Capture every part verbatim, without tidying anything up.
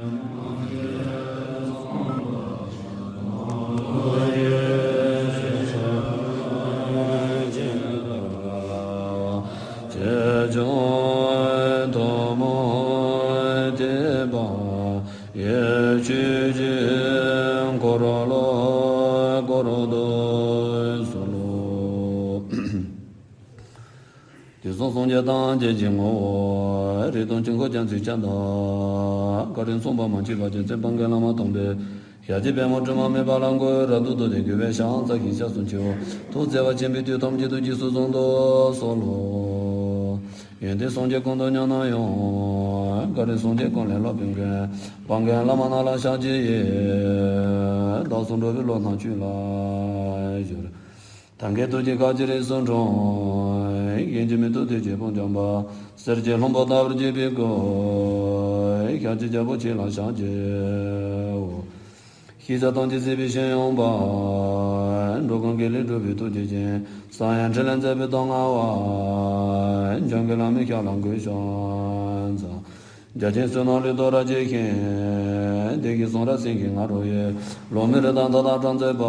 དེ་སོགས་སངས་རྒྱས་ཐམས་ཅད་ཀྱི་ངོ་བོ། རིགས་དང་དཀྱིལ་འཁོར་རྒྱ་མཚོའི་ཁྱབ་བདག་བཀའ་དྲིན་མཚུངས་པ་མ་མཆིས་པ་རྒྱལ་མཚན་སྤང་གི་བླ་མ་དམ་པའི་ཞལ་གྱི་པདྨོ་དྲི་མ་མེད་པ་ལ་མགོས་རབ་ཏུ་བསྟོད་དེ་གུས་པས་ཕྱག་འཚལ་ཞིང་སྐྱབས་སུ་མཆིའོ། ཐུགས་བརྩེ་བ་ཆེན་པོས་དུས་ཐམས་ཅད་དུ་རྗེས་སུ་བཟུང་དུ་གསོལ་ལོ། ཡོན་ཏན་སངས་རྒྱས་ཀུན་ཏུ་མཉམ་ན་ཡང་། བཀའ་དྲིན་སངས་རྒྱས་ཀུན་ལས་ལྷག་པའི་མགོན། སྤང་གི་བླ་མ་རྣམས་ལ་ཕྱག་བགྱི་ཡི། བདག་སོགས་འགྲོ་བའི་བློ་སྣང་ཆོས་ལ་གཞོལ། ཐབས་མཁས་ཐུགས་རྗེས་བཀའ་ཅི་རིགས་སུ་འཁྲུངས། གཞན་གྱིས་མི་ཐུབ་ཐུགས་རྗེས་དཔུང་འཇོམས་པ། གསེར་གྱི་ལྷུན་པོ་ལྟ་བུར་བརྗིད་པའི་སྐུ། ཞབས་ཀྱི་རྒྱལ་པོ་ཆེ་ལ་ཕྱག་བགྱིའོ། ཤེས་བྱ་ཐམས་ཅད་གཟིགས་པའི་ཤེས་ཡོན་པ། འགྲོ་ཀུན་དགེ་ལེགས་སྒྲུབ་པའི་ཐུགས་རྗེ་ཅན། གསང་ཡང་ཕྲིན་ལས་མཛད་པའི་སྟོབས་མངའ་བ། འཇམ་དཔལ་བླ་མའི་ཞབས་ལ་གུས་ཕྱག་འཚལ། རྒྱ་ཆེན་བསོད་ནམས་ལུས་རྟོགས་རབ་རྒྱས་ཤིང་། དེ་བཞིན་གསུང་རབ་སེང་གེ་ང་རོ་ཡི། ལུང་མེད་རི་དྭགས་མཐའ་དག་སྐྲག་མཛད་པ།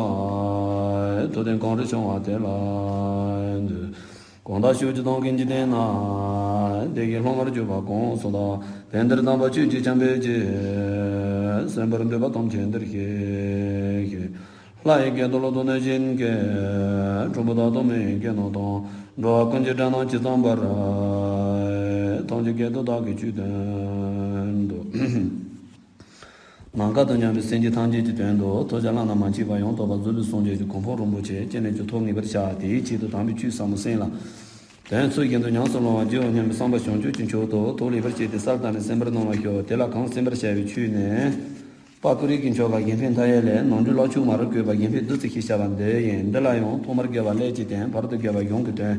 ཐུབ་བསྟན་གངས་རི་བྱུང་བ་དེ་ལ་འདུད། གང་དག་ཕྱོགས་བཅུ་དང་ཀུན་གྱི་སྟེང་ན། དེ་བཞིན་སློབ་མར་གྱུར་པ་གང་སུ་དག། དེ་འདིར་དམ་པ་ཆོས་ཀྱི་ཆར་འབེབས་ཀྱིས། གསན་པར་འདོད་པ་ཐམས་ཅད་འདིར་གཤེགས་ཤིག། ལྷ་ཡི་སྐད་དུ་ཀླུ་དང་གནོད་སྦྱིན་སྐད། ཁྲོ་བོ་དག་དང་མི་ཡི་སྐད་རྣམས་དང་། འགྲོ་བ་ཀུན་གྱི་སྒྲ་རྣམས་ཇི་ཙམ་པར། ཐམས་ཅད་སྐད་དུ་བདག་གིས་ཆོས་བསྟན་ཏོ། ནམ་མཁའ་དང་མཉམ་པའི་སེམས་ཅན་ཐམས་ཅད་ཀྱི་དོན་དུ་ཐོབ་བྱ་བླ་ན་མ་མཆིས་པ་ཡང་དག་པར་རྫོགས་པའི་སངས་རྒྱས་ཀྱི་གོ་འཕང་རིན་པོ་ཆེ་ཅི་ནས་ཀྱང་ཐོབ་ངེས་པར་བྱ། དེའི་ཆེད་དུ་དམ་པའི་ཆོས་ཟབ་མོ་གསན་ལ། དོན་ཚུལ་བཞིན་དུ་ཉམས་སུ་བླང་བར་བགྱིའོ་སྙམ་པའི་བསམ་པ་བྱང་ཆུབ་ཀྱི་མཆོག་ཏུ་ཐུགས་ལེགས་པར་བྱས་ཏེ་གསལ་བཏབ་ནས་གསན་པར་གནང་བར་ཞུ། དེ་ལ་གང་གསན་པར་བྱ་བའི་ཆོས་ནི། དཔལ་ཀུན་རིག་གི་མཆོག་དགའ་གཞན་ཕན་མཐའ་ཡས་ལས། ནམ་རྒྱུན་བླ་མཆོག་མ་རུ་བཀོད་པ། གཞན་ཕན་བདུད་རྩི་ཞེས་བྱ་བ་འདི་ཡིན། འདི་ལ་ཡང་ཐོག་མར་དགེ་བ་ཀླད་ཀྱི་སྟེང་། བར་དུ་དགེ་བ་གཞུང་གི་དོན།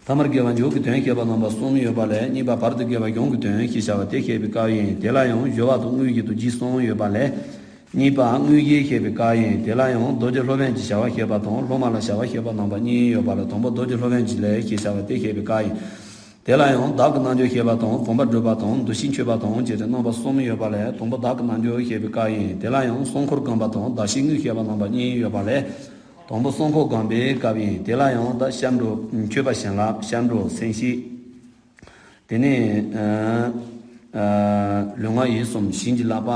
ཐ་མར་དགེ་བ་མཇུག་གི་དོན་བཤད་པ་རྣམ་པ་གསུམ་ཡོད་པ་ལས། གཉིས་པ་བར་དུ་དགེ་བ་གཞུང་གི་དོན་ཞེས་བྱ་བ་དེ་བཤད་པའི་སྐབས་ཡིན། དེ་ལ་ཡང་སྦྱོར་བ་དང་དངོས་གཞི་དང་རྗེས་གསུམ་ཡོད་པ་ལས། གཉིས་པ་དངོས་གཞི་བཤད་པའི་སྐབས་ཡིན། དེ་ལ་ཡང་རྡོ་རྗེ་སློབ་དཔོན་གྱི་བྱ་བ་བཤད་པ་དང་སློབ་མ་ལ་བྱ་བ་བཤད་པ་རྣམ་པ་གཉིས་ཡོད་པ་ལས། དང་པོ་རྡོ་རྗེ་སློབ་དཔོན་གྱི་ལས་ཞེས་བྱ་བ་དེ་བཤད་པའི་སྐབས་ཡིན། དེ་ལ་ཡང་བདག་གི་རྣལ་འབྱོར་བཤད་པ་དང་། བུམ་པ་སྒྲུབ་པ་དང་། འདུ་ཤེས་འཆོས་པ་དང་བཅས་ཏེ་རྣམ་པ་གསུམ་ཡོད་པ་ལས། དང་པོ་བདག་གི་རྣལ་འབྱོར་བཤད་པའི་སྐབས་ཡིན། དེ་ལ་ཡང་གསུང་འཁོར་སྒོམ་པ་དང་གདགས་གཞི་དངོས་བཤད་པ་རྣམ་པ་གཉིས་ཡོད་པ་ལས། དང་པོ་གསུང་འཁོར་སྒོམ་པའི་སྐབས་ཡིན། དེ་ལ་ཡང་ད་སྐྱབས་འགྲོ་མཆོད་པ་བྱིན་རླབས། སྐྱབས་འགྲོ་སེམས་བསྐྱེད། དེ་ནས་ཨ་ཨ་ལུས་ངག་ཡིད་གསུམ་བྱིན་གྱིས་བརླབས་པ།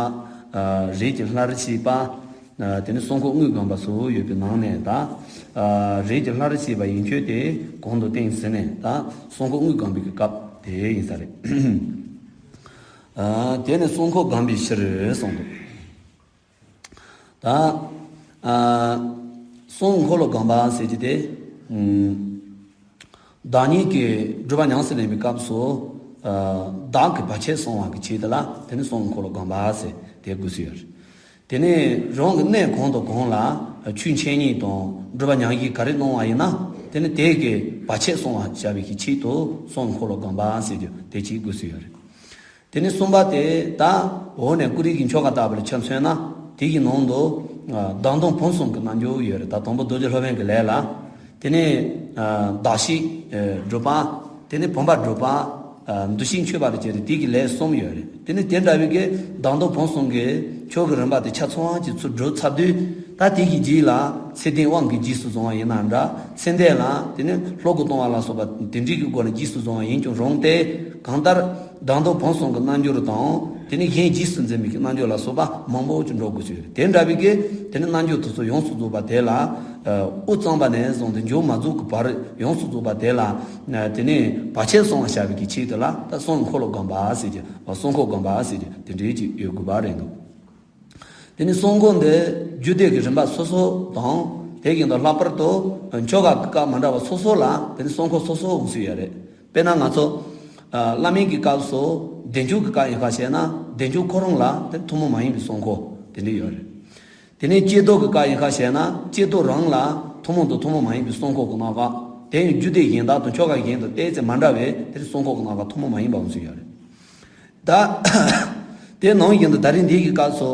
ཨ་རིགས་ཀྱི་ལྷར་བྱེད་པ། ཨ་དེ་ནས་གསུང་འཁོར་དངོས་སྒོམ་པ་སོགས་ཡོད་པའི་ནང་ནས་ད། ཨ་རིགས་ཀྱི་ལྷར་བྱེད་པ་ཡན་ཆོད་དེ་གོང་དུ་བསྟན་ཟིན་ནས། ད་གསུང་འཁོར་དངོས་སྒོམ་པའི་སྐབས་དེ་ཡིན་ས་རེད། ཨ་དེ་ནས་གསུང་འཁོར་སྒོམ་པའི་ཕྱིར་གསུངས་འདུག། ད་ཨ་གསུང་འཁོར་ལོ་སྒོམ་པ་ཟེར་གྱི་དེ། ཨམ་བདག་ཉིད་ཀྱིས་སྒྲུབ་པ་ཉམས་སུ་ལེན་པའི་སྐབས་སུ། ཨ་བདག་གི་བར་ཆད་སོང་བ་གི་ཆེད་དུ་ལ་དེ་ནི་གསུང་འཁོར་ལོ་སྒོམ་པ་ཟེར་དེ་དགོས་སུ་ཡོད་རེད། དེ་ནས་རང་གི་གནས་གང་དང་གང་ལ་ཆོས་འཆད་ཉན་དང་སྒྲུབ་པ་ཉམས་བཞེས་ག་རེ་གནང་བ་ཡིན་ན། དེ་ནི་དེ་གི་བར་ཆད་སོང་བ་བྱ་བའི་གི་ཆེད་དུ་གསུང་འཁོར་ལོ་སྒོམ་པ་ཟེར་རྒྱུ་དེ་གཅིག་དགོས་སུ་ཡོད་རེད། དེ་ནས་གསུམ་པ་དེ་ད་འོག་ནས་ཀུན་རིག་གི་ཆོ་ག་ལྟ་བུ་ལ་ཆ་མཚོན་ན། དེ་གི་ནང་དུ་ཨ་བདག་མདུན་བོན་གསུམ་གྱི་རྣལ་འབྱོར་ཡོད་རེད། ད་དང་པོ་རྡོ་རྗེ་སློབ་དཔོན་གྱི་ལས་ལ། དེ་ནས་ཨ་གདགས་གཞི་ཨ་སྒྲུབ་པ། དེ་ནས་བུམ་པ་སྒྲུབ་པ། ཨ་འདུ་ཤེས་འཆོས་པ་ལ་བཅས་ཏེ་དེ་གི་ལས་གསུམ་ཡོད་རེད། དེ་ནས་དེ་འདྲ་བའི་གི་བདག་མདུན་བོན་གསུམ་གྱི་ཆོས་ཀྱི་རིམ་པ་དེ་ཆ་ཚང་གཅིག་ཚུར་བསྒྲུབས་ཚར་དུས། ད་དེ་གི་རྗེས་ལ་ཚེ་བརྟན་དབང་གིས་རྗེས་སུ་བཟུང་བ་ཡིན་ན་འདྲ། ཚེ་འདས་ལ་དེ་ནས་ཤློ་ཀ་གཏོང་བ་ལ་སོགས་པ་དེ་འདྲའི་གི་སྒོ་ནས་རྗེས་སུ་བཟུང་བ་ཡིན་ཀྱང་རུང་སྟེ། གང་ལྟར་བདག་མདུན་བོན་གསུམ་གྱི་རྣལ་འབྱོར་དང་། དེ་ནས་གཞན་རྗེས་སུ་འཛིན་པའི་གི་རྣལ་འབྱོར་ལ་སོགས་པ་མང་པོ་ཅིག་འགྲོ་དགོས་ཀྱི་ཡོད་རེད། དེ་འདྲ་བའི་གི་དེ་ནས་རྣལ་འབྱོར་དེ་ཚོ་ཡོངས་སུ་རྫོགས་པ་དེ་ལ། ཨ་དབུ་གཙང་པ་ནས་བཟུང་སྟེ་མཇུག་མ་རྫོགས་ཀྱི་བར་ཡོངས་སུ་རྫོགས་པ་དེ་ལ། ཨ་དེ་ནས་བར་ཆད་སོང་བ་བྱ་བའི་གི་ཆེད་དུ་ལ་ད་གསུང་འཁོར་ལོ་སྒོམ་པ་ཟེར་གྱི། གསུང་འཁོར་སྒོམ་པ་ཟེར་གྱི་དེ་འདྲའི་ཅིག་ཡོད་དགོས་པ་རེད་འདུག། དེ་ནས་གསུང་འཁོར་འདི་རྒྱུད་སྡེ་གི་རིམ་པ་སོ་སོ་དང་། དེ་བཞིན་དུ་ལྷག་པར་དུ་ཆོ་ག་གི་སྐབས་མ་འདྲ་བ་སོ་སོ་ལ་དེ་ནས་གསུང་འཁོར་སོ་སོ་འོང་སྲིད་ཡོད་རེད། དཔེར་ན་ང་ཚོ་ཨ་བླ་མའི་གི་སྐབས་སུ་བདེ་མཆོག་གི་སྐབས་ཡིན་ཁ་བྱས་ན། བདེ་མཆོག་ཁོ་རང་ལ་དེ་ཐུན་མོང་མ་ཡིན་པའི་གསུང་འཁོར་དེ་འདྲ་ཡོད་རེད། དེ་ནས་ཀྱེ་རྡོར་གྱི་སྐབས་ཡིན་ཁ་བྱས་ན། ཀྱེ་རྡོར་རང་ལ་ཐུན་མོང་དང་ཐུན་མོང་མ་ཡིན་པའི་གསུང་འཁོར་གྱི་རྣམ་པ། དེ་ཡང་རྒྱུད་སྡེ་གཞན་དག་དང་ཆོ་ག་གཞན་དང་ཏོག་ཙམ་མ་འདྲ་བའི་དེར་གསུང་འཁོར་གྱི་རྣམ་པ་ཐུན་མོང་མ་ཡིན་པ་འོང་སྲིད་ཡོད་རེད། ད་དེ་ནང་བཞིན་དུ་ད་རེས་འདི་གི་སྐབས་སུ་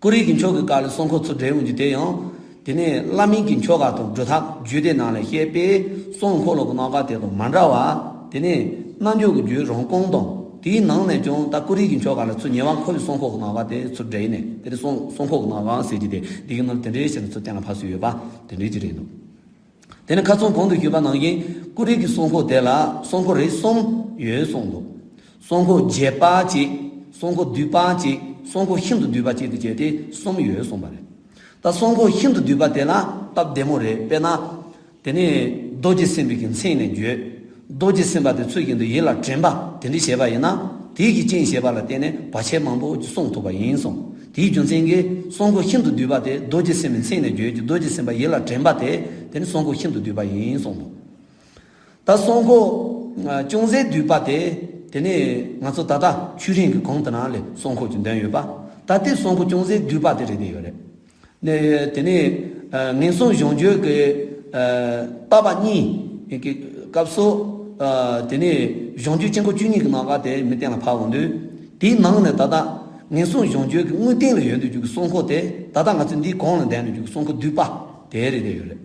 ཀུན་རིག་གི་མཆོག་གི་སྐབས་ལ་གསུང་འཁོར་ཚུར་འགྲེལ་འོང་རྒྱུ་དེ་ཡང་། དེ་ནས་བླ་མའི་གི་ཆོ་ག་དང་སྒྲུབ་ཐབས་རྒྱུད་སྡེ་ནང་ལ་བཤད་པའི་གསུང་འཁོར་ལོ་གི་རྣམ་པ་དེ་དང་མ་འདྲ་བ། དེ་ནས་རྣལ་འབྱོར་གྱི་རྒྱུད་རང་རྐང་དང་ དེའི་ནང་ནས་ཀྱང་ད་ཀུ་རེ་གི་ཆོ་ག་ལ་ཚུར་ཉེ་བར་མཁོ་བའི་གསང་སྔགས་ཀྱི་སྣང་བ་དེ་ཚུར་འདྲེས་ནས། དེ་ནས་གསང་གསང་སྔགས་ཀྱི་སྣང་བ་ཟེར་གྱི་དེ་འདི་གི་ནང་དེ་འདྲའི་ཞིག་ལ་ཚུར་གཏན་ལ་ཕབ་སྲོལ་ཡོད་པ་དེ་འདྲའི་ཅིག་རེད་འདུག་དེ་ནས་ཁ་སང་གོང་དུ་ཞུས་པ་ནང་བཞིན་ཀུ་རེ་གི་གསང་སྔགས་དེ་ལ་གསང་སྔགས་རིགས་གསུམ་ཡོད་གསུངས་འདུག་གསང་སྔགས་རྒྱས་པ་གཅིག་གསང་སྔགས་བསྡུས་པ་གཅིག་གསང་སྔགས་ཤིན་ཏུ་བསྡུས་པ་གཅིག་ཏུ་བྱས་ཏེ་གསུམ་ཡོད་གསུངས་པ་རེད། ད་གསང་སྔགས་ཤིན་ཏུ་བསྡུས་པ་དེ་ལ་སྟབས་བདེ་མོ་རེད། དཔེར་ན། དེ་ནས་རྡོ་རྗེ་སེམས་དཔའི་གི་མཚན་ནས་བརྗོད། རྡོ་རྗེ་སེམས་དཔའ་དེ་ཚུལ་བཞིན་དུ་ཡིད་ལ་དྲན་པ་དེ་འདྲ་བྱས་པ་ཡིན་ན། དེའི་གི་རྐྱེན་བྱས་པ་ལ་བརྟེན་ནས་བར་ཆད་མང་པོ་ཅིག་སྲུང་ཐུབ་པ་ཡིན་གསུངས། དེའི་རྒྱུ་མཚན་གྱིས་གསང་སྔགས་ཤིན་ཏུ་བསྡུས་པ་དེ་རྡོ་རྗེ་སེམས་དཔའི་མཚན་ནས་བརྗོད་ཀྱི་རྡོ་རྗེ་སེམས་དཔའ་ཡིད་ལ་དྲན་པ་དེ་དེ་ནི་གསང་སྔགས་ཤིན་ཏུ་བསྡུས་པ་ཡིན་གསུངས་འདུག་ད་གསང་སྔགས་ཅུང་ཟད་བསྡུས་པ་དེ་དེ་ནི་ང་ཚོ་ད་ལྟ་ཆོས་རིང་གི་གོང་དུ་ནང་ལས་གསང་སྔགས་ཀྱི་འདོན་ཡོད་པ། ད་ལྟའི་གསང་སྔགས་ཅུང་ཟད་བསྡུས་པ་དེ་རེད་བསྡད་ཡོད་རེད། ནས་དེ་ནས་ངན་སོང་གཞོམ་བྱེད་ཀྱི་ལྟ་བ་གཉིས་ཀྱི་སྐབས་སུ། དེ་ནས་གཞོམ་བྱེད་དཀྱིལ་འཁོར་བཅུ་གཉིས་ཀྱི་སྣང་བ་དེ་མི་གཏན་ལ་ཕབ་འོང་དུས། དེའི་ནང་ནས་ད་ལྟ་ངན་སོང་གཞོམ་བྱེད་ཀྱི་དངོས་བསྟན་ལ་ཡོད་འདུག་རྒྱུ་གྱི་གསང་སྔགས་དེ་ད་ལྟ་ང་ཚོས་འདིའི་གོང་ལ་འདོན་འདུག་རྒྱུ་གསང་སྔགས་བསྡུས་པ་དེ་རེད་བསྡད་ཡོད་རེད།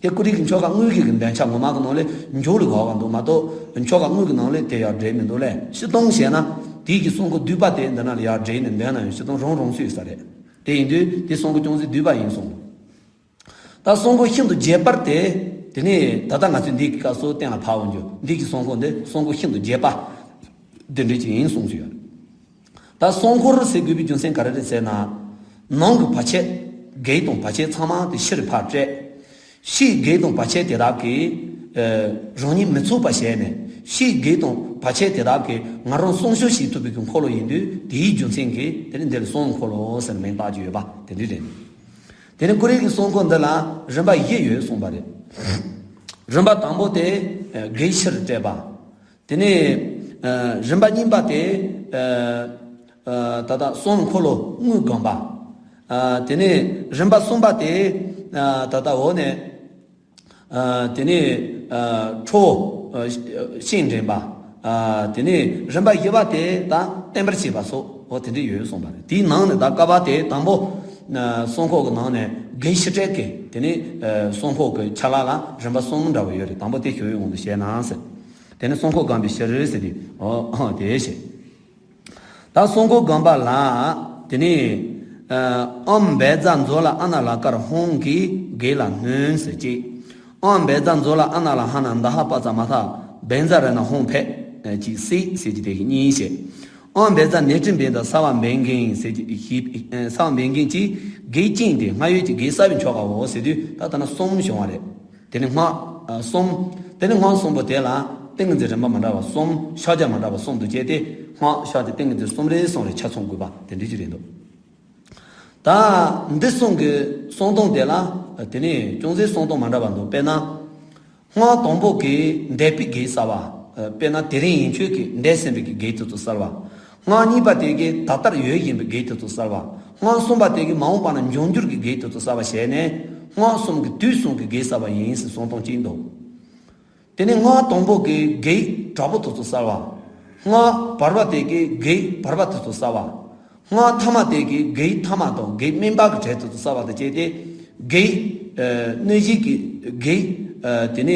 དེ་ཀུ་རེ་གི་ཆོ་ག་དངོས་ཀྱི་གི་འདོན་ཆ་ངོ་མ་གི་ནང་ལས་མཇུག་ལ་གོ་བ་འདུག་མ་གཏོགས་ཆོ་ག་དངོས་ཀྱི་ནང་ལས་དེ་ཡར་འདྲེས་མི་འདུག་ལས། སྤྱིར་བཏང་བྱས་ན་དེའི་གི་གསང་སྔགས་བསྡུས་པ་དེ་འདི་ན་ལ་ཡར་འདྲེས་ནས་འདོན་ན་ཡང་སྤྱིར་བཏང་རང་རང་སུས་ས་རེད། དེ་ཡིན་དུས་དེ་གསང་སྔགས་ཅུང་ཟད་བསྡུས་པ་ཡིན་གསུངས། ད་གསང་སྔགས་ཤིན་ཏུ་རྒྱས་པར་ཏེ། དེ་ནས་ད་ལྟ་ང་ཚོས་འདི་གི་སྐབས་སུ་གཏན་ལ་ཕབ་འོང་རྒྱུ་འདི་གི་གསང་སྔགས་འདི་གསང་སྔགས་ཤིན་ཏུ་རྒྱས་པ་འདི་འདྲ་ཅིག་ཡིན་གསུངས་སུ་ཡོད། ད་གསང་སྔགས་ཟེར་དགོས་པའི་རྒྱུ་མཚན་ག་རེ་རེད་ཟེར་ན། ནང་གི་བར་ཆད་བགེགས་དང་བར་ཆད་ཚང་མ་དེ་ཕྱིར་ཕར་བསྐྲད། ཕྱིའི་བགེགས་དང་བར་ཆད་དེ་དག་གིས་རང་ཉིད་མི་ཚུགས་པ་བྱས་ནས། ཕྱིའི་བགེགས་དང་བར་ཆད་དེ་དག་གིས་ང་རང་སྲུང་སྐྱོབ་བྱེད་ཐུབ་པའི་གི་འཁོར་ལོ་ཡིན་དུས། དེའི་རྒྱུ་མཚན་གྱིས་དེ་ནི་འདི་ལ་གསང་འཁོར་ལོ་ཟེར་ནས་མིང་བཏགས་ཀྱི་ཡོད་པ་དེ་འདྲ་རེད། དེ་ནི་ཀུ་རེ་གི་གསང་སྔགས་འདི་ལ་རིམ་པ་བཞི་ཡོད་གསུངས་པ་རེད། རིམ་པ་དང་པོ་དེ་བགེགས་ཕྱིར་བསྐྲད་པ། དེ་ནས་རིམ་པ་གཉིས་པ་དེ་ད་ལྟ་གསང་འཁོར་ལོ་དངོས་བསྒོམ་པ། དེ་ནས་རིམ་པ་གསུམ་པ་དེ་ད་ལྟ་འོག་ནས། དེ་ནས་ཁྲོ་བོ་སྤྱན་འདྲེན་པ། དེ་ནས་རིམ་པ་བཞི་པ་དེ་ད་བརྟན་པར་བྱེད་པ་སོགས་འོ་དེ་འདྲ་ཡོད་གསུངས་པ་རེད། དེའི་ནང་ནས་ད་ཀ་བ་དེ་དང་པོ་གསང་སྔགས་ཀྱི་ནང་ནས་བགེགས་ཕྱིར་བསྐྲད་ཀྱི་དེ་ནས་གསང་སྔགས་ཀྱི་ཆ་ལག་ལ་རིམ་པ་གསུམ་འདྲ་བོ་ཡོད་རེད། དང་པོ་དེ་ཞུ་ཡོང་དུ་བྱས་ན་ཟེར། དེ་ནས་གསང་སྔགས་བསྒོམ་པའི་ཕྱིར་ཟེར་ཏེ་འོ་དེ་བྱས། ད་གསང་སྔགས་བསྒོམ་པ་ལ། དེ་ནས་ཨོཾ་བཛྲ་མཛོད་ལ་ཨ་ན་ལ་ཀར་ཧཱུྃ་གིས་བགེགས་ལ་གནོན་ཟེར་གཅིག་ཨོཾ་བཛྲ་མཛོད་ལ་ཨ་ན་ལ་ཧ་ན་ད་ཧ་པ་ཙ་མ་ཐ་བཛྲ་ར་ན་ཧཱུྃ་ཕཊ་གཅིག་སྲིད་ཟེར་གྱི་དེ་གཉིས་བྱས། ཨོཾ་བཛྲ་ནཻ་ཊཱིཿ་བྷནྡྷ་སརྦ་བྷེ་གྷིཾ་ཟེར་གྱི་ཞིག་སརྦ་བྷེ་གྷིཾ་གྱིས་བགེགས་བཅིངས་ཏེ་སྔར་ཡོད་ཀྱི་བགེགས་བསལ་བའི་ཆོ་གའོ་ཟེར་དུས་ད་ལྟ་ན་གསུམ་བྱུང་བ་རེད། དེ་ནི་སྔགས་གསུམ། དེ་ནི་སྔགས་གསུམ་པོ་དེ་ལ་ཏིང་ངེ་འཛིན་རིམ་པ་མི་འདྲ་བ་གསུམ། ཕྱག་རྒྱ་མི་འདྲ་བ་གསུམ་དུ་བྱས་ཏེ། སྔགས་ཕྱག་རྒྱ་ཏིང་ངེ་འཛིན་གསུམ་རེ་གསུམ་རེ་ཆ་ཚང་དགོས་པ་དེ་འདྲ་ཅིག་རེད་འདུག་ད་འདི་གསུམ་གྱི་གསང་སྟོང་དེ་ལ་དེ་ནི་ཅུང་ཟད་གསང་སྟོང་མི་འདྲ་བ་འདུག་དཔེར་ན། སྔགས་དང་པོ་གིས་འདས་པའི་བགེགས་བསལ་བ། དཔེར་ན་དེ་རིང་ཡིན་ཆོས་ཀྱི་འདས་ཟིན་པའི་བགེགས་དེ་ཚོ་བསལ་བ། སྔགས་གཉིས་པ་དེ་གིས་ད་ལྟར་ཡོད་བཞིན་པའི་བགེགས་དེ་ཚོ་བསལ་བ། སྔགས་གསུམ་པ་དེ་གིས་མ་འོངས་པ་ན་འབྱུང་འགྱུར་གྱི་བགེགས་དེ་ཚོ་བསལ་བ་བྱས་ནས། སྔགས་གསུམ་གྱིས་དུས་གསུམ་གྱི་བགེགས་བསལ་བ་ཡིན་ཟེར་གསང་སྟོང་གཅིག་འདུག་དེ་ནས་སྔགས་དང་པོ་གིས་བགེགས་དྲག་པོ་དེ་ཚོ་བསལ་བ། སྔགས་བར་པ་དེ་གིས་བགེགས་བར་པ་དེ་ཚོ་བསལ་བ། སྔགས་ཐ་མ་དེ་གིས་བགེགས་ཐ་མ་དང་བགེགས་དམན་པ་གི་གྲས་དེ་ཚོ་བསལ་བ་དང་བཅས་ཏེ། བགེགས་གནོད་བྱེད་ཀྱི་བགེགས། དེ་ནས་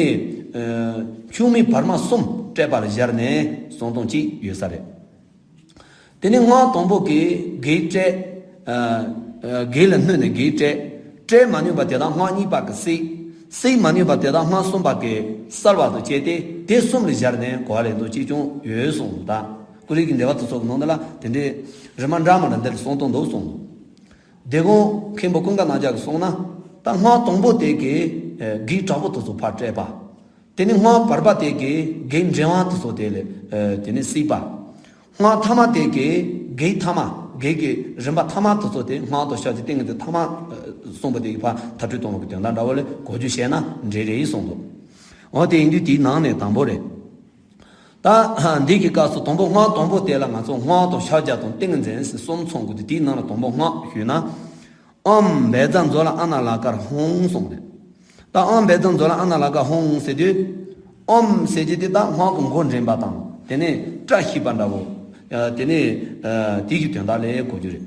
འཆུག་མེད་བར་མ་གསུམ་བསྐྲད་པ་ལ་སྦྱར་ནས་གསང་སྟོང་གཅིག་ཡོད་ས་རེད། དེ་ནས་སྔགས་དང་པོ་གིས་བགེགས་བསྐྲད། བགེགས་ལ་གནོད་ནས་བགེགས་བསྐྲད། བསྐྲད་མ་ནུས་པ་དེ་དག་སྔགས་གཉིས་པ་གིས་བསད། བསད་མ་ནུས་པ་དེ་དག་སྔགས་གསུམ་པ་གིས་བསལ་བ་དང་བཅས་ཏེ། དེ་གསུམ་ལ་སྦྱར་ནས་གོ་བ་ལེན་དོན་གཅིག་ཀྱང་ཡོད་གསུངས་འདུག་ད་ཀུ་རེ་གི་འགྲེལ་པ་དེ་ཚོ་གི་ནང་དུ་ལ་དེ་འདྲའི་རིམ་པ་འདྲ་མི་འདྲ་འདི་ལ་གསང་སྟོང་འདུག་གསུངས་འདུག་དེ་གོང་མཁན་པོ་ཀུན་དགའ་རྣམ་རྒྱལ་གྱིས་གསུངས་ན། ད་སྔགས་དང་པོ་དེ་གིས་བགེགས་དྲག་པོ་དེ་ཚོ་ཕར་བསྐྲད་པ། དེ་ནས་སྔགས་བར་པ་དེ་གིས་བགེགས་འདྲེན་པ་དེ་ཚོ་དེ་ལས་དེ་ནས་བསད་པ། སྔགས་ཐ་མ་དེ་གིས་བགེགས་ཐ་མ། བགེགས་ཀྱི་རིམ་པ་ཐ་མ་དེ་ཚོ་དེ་སྔགས་དང་ཕྱག་རྒྱ་ཏིང་ངེ་འཛིན་ཐ་མ་གསུངས་པ་དེ་གི་ཕར་མཐར་སྐྲོད་གཏོང་བ་གི་དོན་དག་འདྲ་བོ་ལས་གོ་རྒྱུ་བྱས་ན་འགྲིག་རེད་གསུངས་འདུག་འོ་དེ་ཡིན་དུས་དེའི་ནང་ནས་དང་པོ་རེད། ད་འདི་གི་སྐབས་སུ་དང་པོ་སྔགས་དང་པོ་དེ་ལ་ང་ཚོ་སྔགས་དང་ཕྱག་རྒྱ་དང་ཏིང་ངེ་འཛིན་ཟེར་གསུམ་ཚང་དགོས་ཏེ། དེའི་ནང་ལ་དང་པོ་སྔགས་ཞུས་ན། ཨོཾ་བཛྲ་མཛོད་ལ་ཨ་ན་ལ་ཀར་ཧཱུྃ་གསུངས་ཏེ། ད་ཨོཾ་བཛྲ་མཛོད་ལ་ཨ་ན་ལ་ཀར་ཧཱུྃ་ཟེར་དུས། ཨོཾ་ཟེར་གྱི་དེ་ད་སྔགས་ཀྱི་མགོ་འདྲེན་པ་དང་། དེ་ནས་སྐྲ་བཤད་པ་འདྲ་བོ། དེ་ནས་དེ་གི་དོན་དག་ལ་གོ་རྒྱུ་རེད།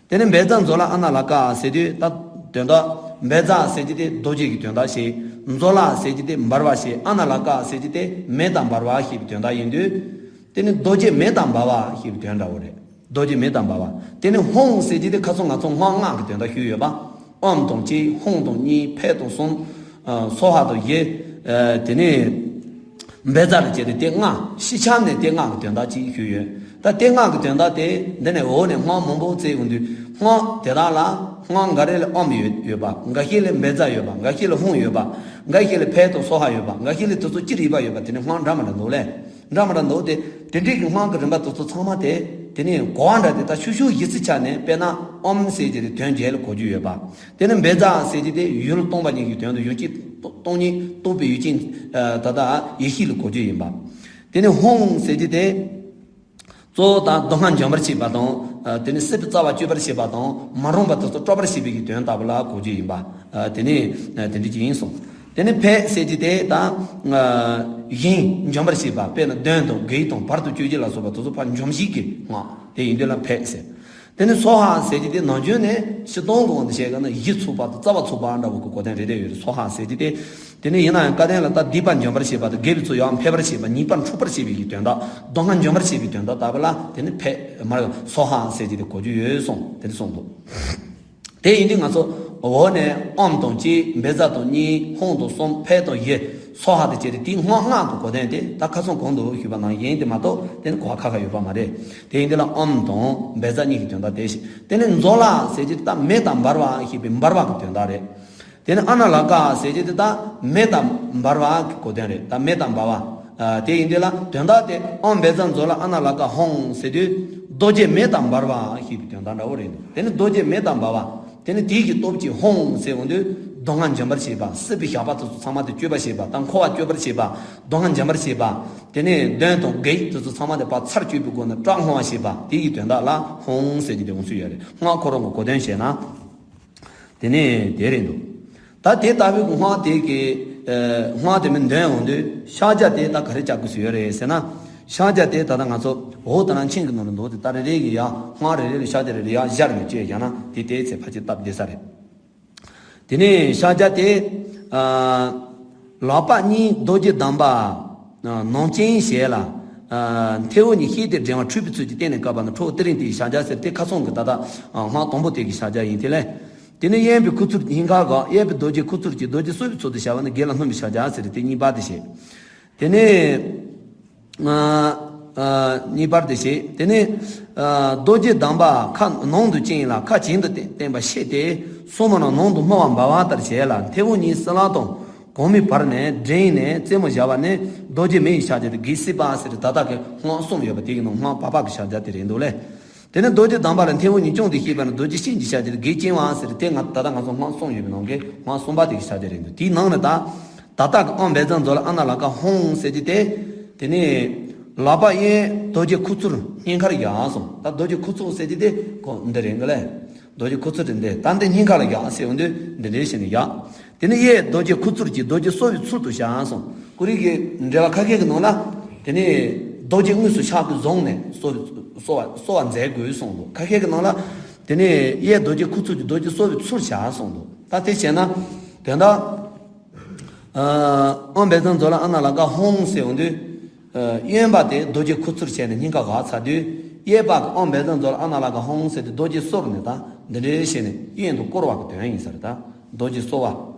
དེ་ནས་བཛྲ་མཛོད་ལ་ཨ་ན་ལ་ཀ་ཟེར་དུས་ད་དོན་དག་བཛྲ་ཟེར་གྱི་དེ་རྡོ་རྗེ་གི་དོན་དག་བྱས། མཛོད་ལ་ཟེར་གྱི་དེ་འབར་བ་བྱས། ཨ་ན་ལ་ཀ་ཟེར་གྱི་དེ་མེ་དང་འབར་བ་ཞེས་པའི་དོན་དག་ཡིན་དུས། དེ་ནི་རྡོ་རྗེ་མེ་དང་འབར་བ་ཞེས་པའི་དོན་འདྲ་བོ་རེད། རྡོ་རྗེ་མེ་དང་འབར་བ། དེ་ནི་ཧཱུྃ་ཟེར་གྱི་དེ་ཁ་སང་ང་ཚོ་སྔགས་སྔགས་ཀྱི་དོན་དག་ཞུས་ཡོད་པ། ཨོཾ་དང་གཅིག་ཧཱུྃ་དང་གཉིས་ཕཊ་དང་གསུམ། ཨ་སྭཱ་ཧཱ་དང་བཞི། ཨ་དེ་ནི་བཛྲ་ལ་བྱས་ཏེ་དེ་ལྔ། སྤྱི་ཁྱབ་ནས་དེ་ལྔ་གི་དོན་དག་ཅིག་ཞུས་ཡོད། ད་དེ་ལྔ་གི་དོན་དག་དེ་འདི་ནས་འོག་ནས་སྔགས་མང་པོ་བཙལ་ཡོང་དུས། སྔགས་དེ་དག་ལ་སྔགས་འགའ་རེ་ལ་ཨོཾ་ཡོད་ཡོད་པ། འགའ་ཤས་ལ་བཛྲ་ཡོད་པ། འགའ་ཤས་ལ་ཧཱུྃ་ཡོད་པ། འགའ་ཤས་ལ་ཕཊ་དང་སྭཱ་ཧཱ་ཡོད་པ། འགའ་ཤས་ལ་དེ་ཚོ་ཅི་རིགས་པ་ཡོད་པ། དེ་ནི་སྔགས་འདྲ་མི་འདྲ་འདུག་ལས། འདྲ་མི་འདྲ་འདུག་སྟེ། དེ་འདྲའི་གི་སྔགས་ཀྱི་རིམ་པ་དེ་ཚོ་ཚང་མ་དེ། དེ་ནས་གོ་བ་འདྲ་དེ་ད་ཤུགས་ཤུགས་གཞི་རྩའི་ཆ་ནས་དཔེར་ན་ཨོཾ་ཟེར་གྱི་དེ་དོན་བརྒྱད་ལ་གོ་རྒྱུ་ཡོད་པ། དེ་ནས་བཛྲ་ཟེར་གྱི་དེ་ཡུལ་སྟོང་པ་ཉིད་ཀྱི་དོན་དུ་ཡུལ་གྱི་སྟོང་ཉིད་རྟོགས་པའི་ཡུལ་ཅན། ད་ལྟ་ཡེ་ཤེས་ལ་གོ་རྒྱུ་ཡིན་པ། དེ་ནས་ཧཱུྃ་ཟེར་གྱི་དེ། གཙོ་བོ་དང་སྡུག་བསྔལ་འཇོམས་པར་བྱེད་པ་དང་། དེ་ནས་སྲིད་པའི་རྩ་བ་གཅོད་པར་བྱེད་པ་དང་མ་རུངས་པ་དེ་ཚོ་སྐྲོད་པར་བྱེད་པའི་གི་དོན་ལྟ་བུ་ལ་གོ་རྒྱུ་ཡིན་པ། དེ་ནས་དེ་འདྲ་ཅིག་ཡིན་གསུངས། དེ་ནས་ཕཊ་ཟེར་གྱི་དེ་དང་། གཞན་འཇོམས་པར་བྱེད་པ། དཔེར་ན་གདོན་དང་བགེགས་དང་བར་དུ་གཅོད་བྱེད་ལ་སོགས་པ་དེ་ཚོ་ཕར་འཇོམས་བྱེད་ཀྱི་སྔགས་དེ་ཡིན་དུས་ལ་ཕཊ་ཟེར། དེ་ནས་སྭཱ་ཧཱ་ཟེར་གྱི་དེ་ནང་ཆོས་ནས་སྤྱིར་བཏང་གི་དབང་དུ་བྱས་ན་གཞི་ཚུགས་པ་དང་རྩ་བ་ཚུགས་པ་འདྲ་བོ་གི་གོ་དོན་རེ་རེ་ཡོད་རེད། སྭཱ་ཧཱ་ཟེར་གྱི་དེ། དེ་ནས་ཡིན་ན་ཡང་སྐལ་ལྡན་ལ་ད་སྡིག་པ་འཇོམས་པར་བྱེད་པ་དང་། དགེ་བའི་ཚོགས་ཡར་འཕེལ་བར་བྱེད་པ། ཉེས་པ་འཁྲུགས་པར་བྱེད་པའི་གི་དོན་དག་སྡུག་བསྔལ་འཇོམས་པར་བྱེད་པའི་དོན་དག་ལྟ་བུ་ལ་དེ་ནི་ཕཊ་མར་སྭཱ་ཧཱ་ཟེར་གྱི་དེ་གོ་རྒྱུ་ཡོད་གསུངས། དེ་ནི་གསུངས་འདུག་དེ་ཡིན་དུས་ང་ཚོ་འོག་ནས་ཨོཾ་དང་གཅིག་བཛྲ་དང་གཉིས་ཧཱུྃ་དང་གསུམ་ཕཊ་དང་བཞི་སྭཱ་ཧཱ་དང་བཅས་ཏེ་དེའི་སྔགས་སྔགས་ཀྱི་གོ་དོན་དེ་ད་ཁ་སང་གོང་དུ་ཞུས་པ་ནང་བཞིན་དེ་མ་གཏོགས་དེ་ནི་གོ་བ་ཁ་ཁ་ཡོད་པ་མ་རེད། དེ་ཡིན་དུས་ལ་ཨོཾ་དང་བཛྲ་གཉིས་ཀྱི་དོན་དག་དེ་བཞིན། དེ་ནི་མཛོ་ལ་ཟེར་གྱི་དེ་ད་མེ་དང་འབར་བ་ཞེས་པའི་འབར་བ་གི་དོན་དག་རེད། དེ་ནི་ཨ་ན་ལ་ཀ་ཟེར་གྱི་དེ་ད་མེ་དང་འབར་བ་གི་གོ་དོན་རེད། ད་མེ་དང་འབར་བ། ཨ་དེ་ཡིན་དུས་ལ་དོན་དག་དེ་ཨོཾ་བཛྲ་མཛོ་ལ་ཨ་ན་ལ་ཀ་ཧཱུྃ་ཟེར་དུས་རྡོ་རྗེ་མེ་དང་འབར་བ་ཞེས་པའི་དོན་དག་འདྲ་བོ་རེད་འདུག་དེ་ནི་རྡོ་རྗེ་མེ་དང་འབར་བ། དེ་ནི་དེའི་གི་སྟོབས་ཀྱིས་ཧཱུྃ་ཟེར་འོང་དུས་སྡུག་བསྔལ་འཇོམས་པར་བྱེད་པ། སྲིད་པའི་ཞགས་པ་དེ་ཚོ་ཚང་མ་དེ་གཅོད་པར་བྱེད་པ་དང་། འཁོར་བ་གཅོད་པར་བྱེད་པ། སྡུག་བསྔལ་འཇོམས་པར་བྱེད་པ། དེ་ནས་གདོན་དང་བགེགས་དེ་ཚོ་ཚང་མ་དེ་ཕར་ཚར་གཅོད་པའི་སྒོ་ནས་བཀྲག་སྔོན་པར་བྱེད་པ། དེའི་གི་དོན་དག་ལ་ཧཱུྃ་ཟེར་གྱི་དེ་འོང་སྲོལ་ཡོད་རེད། སྔགས་ཁོ་རང་གི་གོ་དོན་བཤད་ན། དེ་ནས་དེ་རེད་འདུག་ད་དེ་ལྟ་བུའི་སྔགས་དེ་གི་ཨ་སྔགས་དེ་མིན་འདོན་འོང་དུས་ཕྱག་རྒྱ་དེ་ད་ག་རེ་བྱ་དགོས་སུ་ཡོད་རེད་ཟེར་ན། ཕྱག་རྒྱ་དེ་ད་ལྟ་ང་ཚོ་འོག་ད་ནང་ཆིངས་ཀྱི་ནང་ལ་འདུག་དེ་ད་རེ་རེ་གི་ཡ་སྔགས་རེ་རེ་ལ་ཕྱག་རྒྱ་རེ་རེ་ཡ་སྦྱར་ནས་བཅོས་བཞག་ན་དེ་དེའི་ཚེ་ཕལ་ཆེར་སྟབས་བདེ་ས་རེད། དེ་ནས་ཕྱག་རྒྱ་དེ། ཨ་ལག་པ་གཉིས་རྡོ་རྗེ་བསྡམས་པ། ཨ་ནང་བསྐྱེད་ཞལ་ལ། ཨ་མཐེ་བོ་གཉིས་བཤེད་དེ་བསྒྲེང་བ་འཁྲུད་པའི་ཚུལ་གྱིས་བསྟན་ནས་བཀབ་པ་ན་ཁྲོ་བོ་ཏི་རིང་ཏི་ཡི་ཕྱག་རྒྱ་ཟེར། དེ་ཁ་སང་གི་ད་ལྟ་ཨ་སྔགས་དང་པོ་དེ་གི་ཕྱག་རྒྱ་ཡིན། དེ་ལས། དེ་ནས་གཡོན་པའི་ཁུ་ཚུར་སྙིང་ཁར་བཞག་གཡས་པའི་རྡོ་རྗེ་ཁུ་ཚུར་གྱིས་རྡོ་རྗེ་གསོ་བའི་ཚུལ་དུ་བྱ་བ་ནི་དགེ་ལ་སྨོན་པའི་ཕྱག་རྒྱ་ཟེར། དེ་གཉིས་པ་དེ་བྱས། དེ་ནས། ཨ་ཨ་གཉིས་པར་དེ་བྱས། དེ་ནས་ཨ་རྡོ་རྗེ་བསྡམས་པ་ཁ་ནང་དུ་བཅིངས་ལ་ཁ་གྱེན་དུ་བསྟན་པ་བཤེད་དེ་སོར་མོ་རྣམས་ནང་དུ་སྨིན་པ་འབར་བ་ལྟར་བྱས་ལ། མཐེ་བོ་གཉིས་སྲིན་ལག་དང་གོང་མའི་བར་ནས་བསྒྲེངས་ནས་རྩེ་མོ་བཞག་པ་ནི་རྡོ་རྗེ་མེ་ཡི་ཕྱག་རྒྱ་སྟེ་བགེགས་བསད་པ་ཟེར། ད་ལྟ་གི་སྔགས་གསུམ་ཡོད་པ་དེ་གི་ནང་སྔགས་བར་པ་གི་ཕྱག་རྒྱ་དེ་རེད་འདུག་ལས། དེ་ནས་རྡོ་རྗེ་བསྡམས་པ་ལ་མཐེ་བོ་གཉིས་བསྐྱོང་སྟེ་བཤེད་པ་ནི་རྡོ་རྗེ་གཤེད་ཀྱི་ཕྱག་རྒྱ་སྟེ་བགེགས་བཅིང་བ་ཟེར། དེ་ང་ད་ལྟ་ང་ཚོ་སྔགས་གསུམ་ཡོད་པའི་ནང་གི་སྔགས་གསུམ་པ་དེ་གི་ཕྱག་རྒྱ་རེད་འདུག་དེའི་ནང་ནས་ད། ད་ལྟ་གི་ཨོཾ་བཛྲ་མཛོ་ལ་ཨ་ན་ལ་ཀ་ཧཱུྃ་ཟེར་གྱི་དེ། དེ་ནས་ལག་པ་གཡས་རྡོ་རྗེ་ཁུ་ཚུར་སྙིང་ཁར་བཞག་སོང་། ད་རྡོ་རྗེ་ཁུ་ཚུར་ཟེར་གྱི་དེ་ཁོ་འདི་རེད་འགའ་ལས། རྡོ་རྗེ་ཁུ་ཚུར་དེ་འདི་ད་འདི་སྙིང་ཁ་ལ་བཞག་ཟེར་འོང་དུས་འདི་འདྲའི་བྱས་ནས་བཞག་དེ་ནས་གཡས་རྡོ་རྗེ་ཁུ་ཚུར་གྱིས་རྡོ་རྗེ་གསོ་བའི་ཚུལ་དུ་བཞག་སོང་། ཀུ་རེ་གི་འགྲེལ་པ་ཁ་ཤས་ཀྱི་ནང་ལ། དེ་ནས་རྡོ་རྗེ་དངོས་སུ་ཕྱག་གིས་བཟུང་ནས་གསོ་བའི་གསོ་བ་གསོ་བ་མཛད་དགོས་གསུངས་འདུག་ཁ་ཤས་ཀྱི་ནང་ལ། དེ་ནས་གཡས་རྡོ་རྗེ་ཁུ་ཚུར་གྱིས་རྡོ་རྗེ་གསོ་བའི་ཚུལ་བཞག་གསུངས་འདུག་ད་དེ་བྱས་ན། དོན་དག་ཨ་ཨོཾ་བཛྲ་མཛོ་ལ་ཨ་ན་ལ་ཀ་ཧཱུྃ་ཟེར་འོང་དུས། ཨ་གཡོན་པ་དེ་རྡོ་རྗེ་ཁུ་ཚུར་བྱས་ནས་སྙིང་ཁ་བཞག་ཚར་དུས། གཡས་པ་གི་ཨོཾ་བཛྲ་མཛོ་ལ་ཨ་ན་ལ་ཀ་ཧཱུྃ་ཟེར་ཏེ་རྡོ་རྗེ་གསོ་རུ་ནས་ད་འདི་འདྲའི་བྱས་ནས་གཡོན་དུ་བསྐོར་བ་གི་དོན་ཡིན་ས་རེད་ད། རྡོ་རྗེ་གསོ་བ།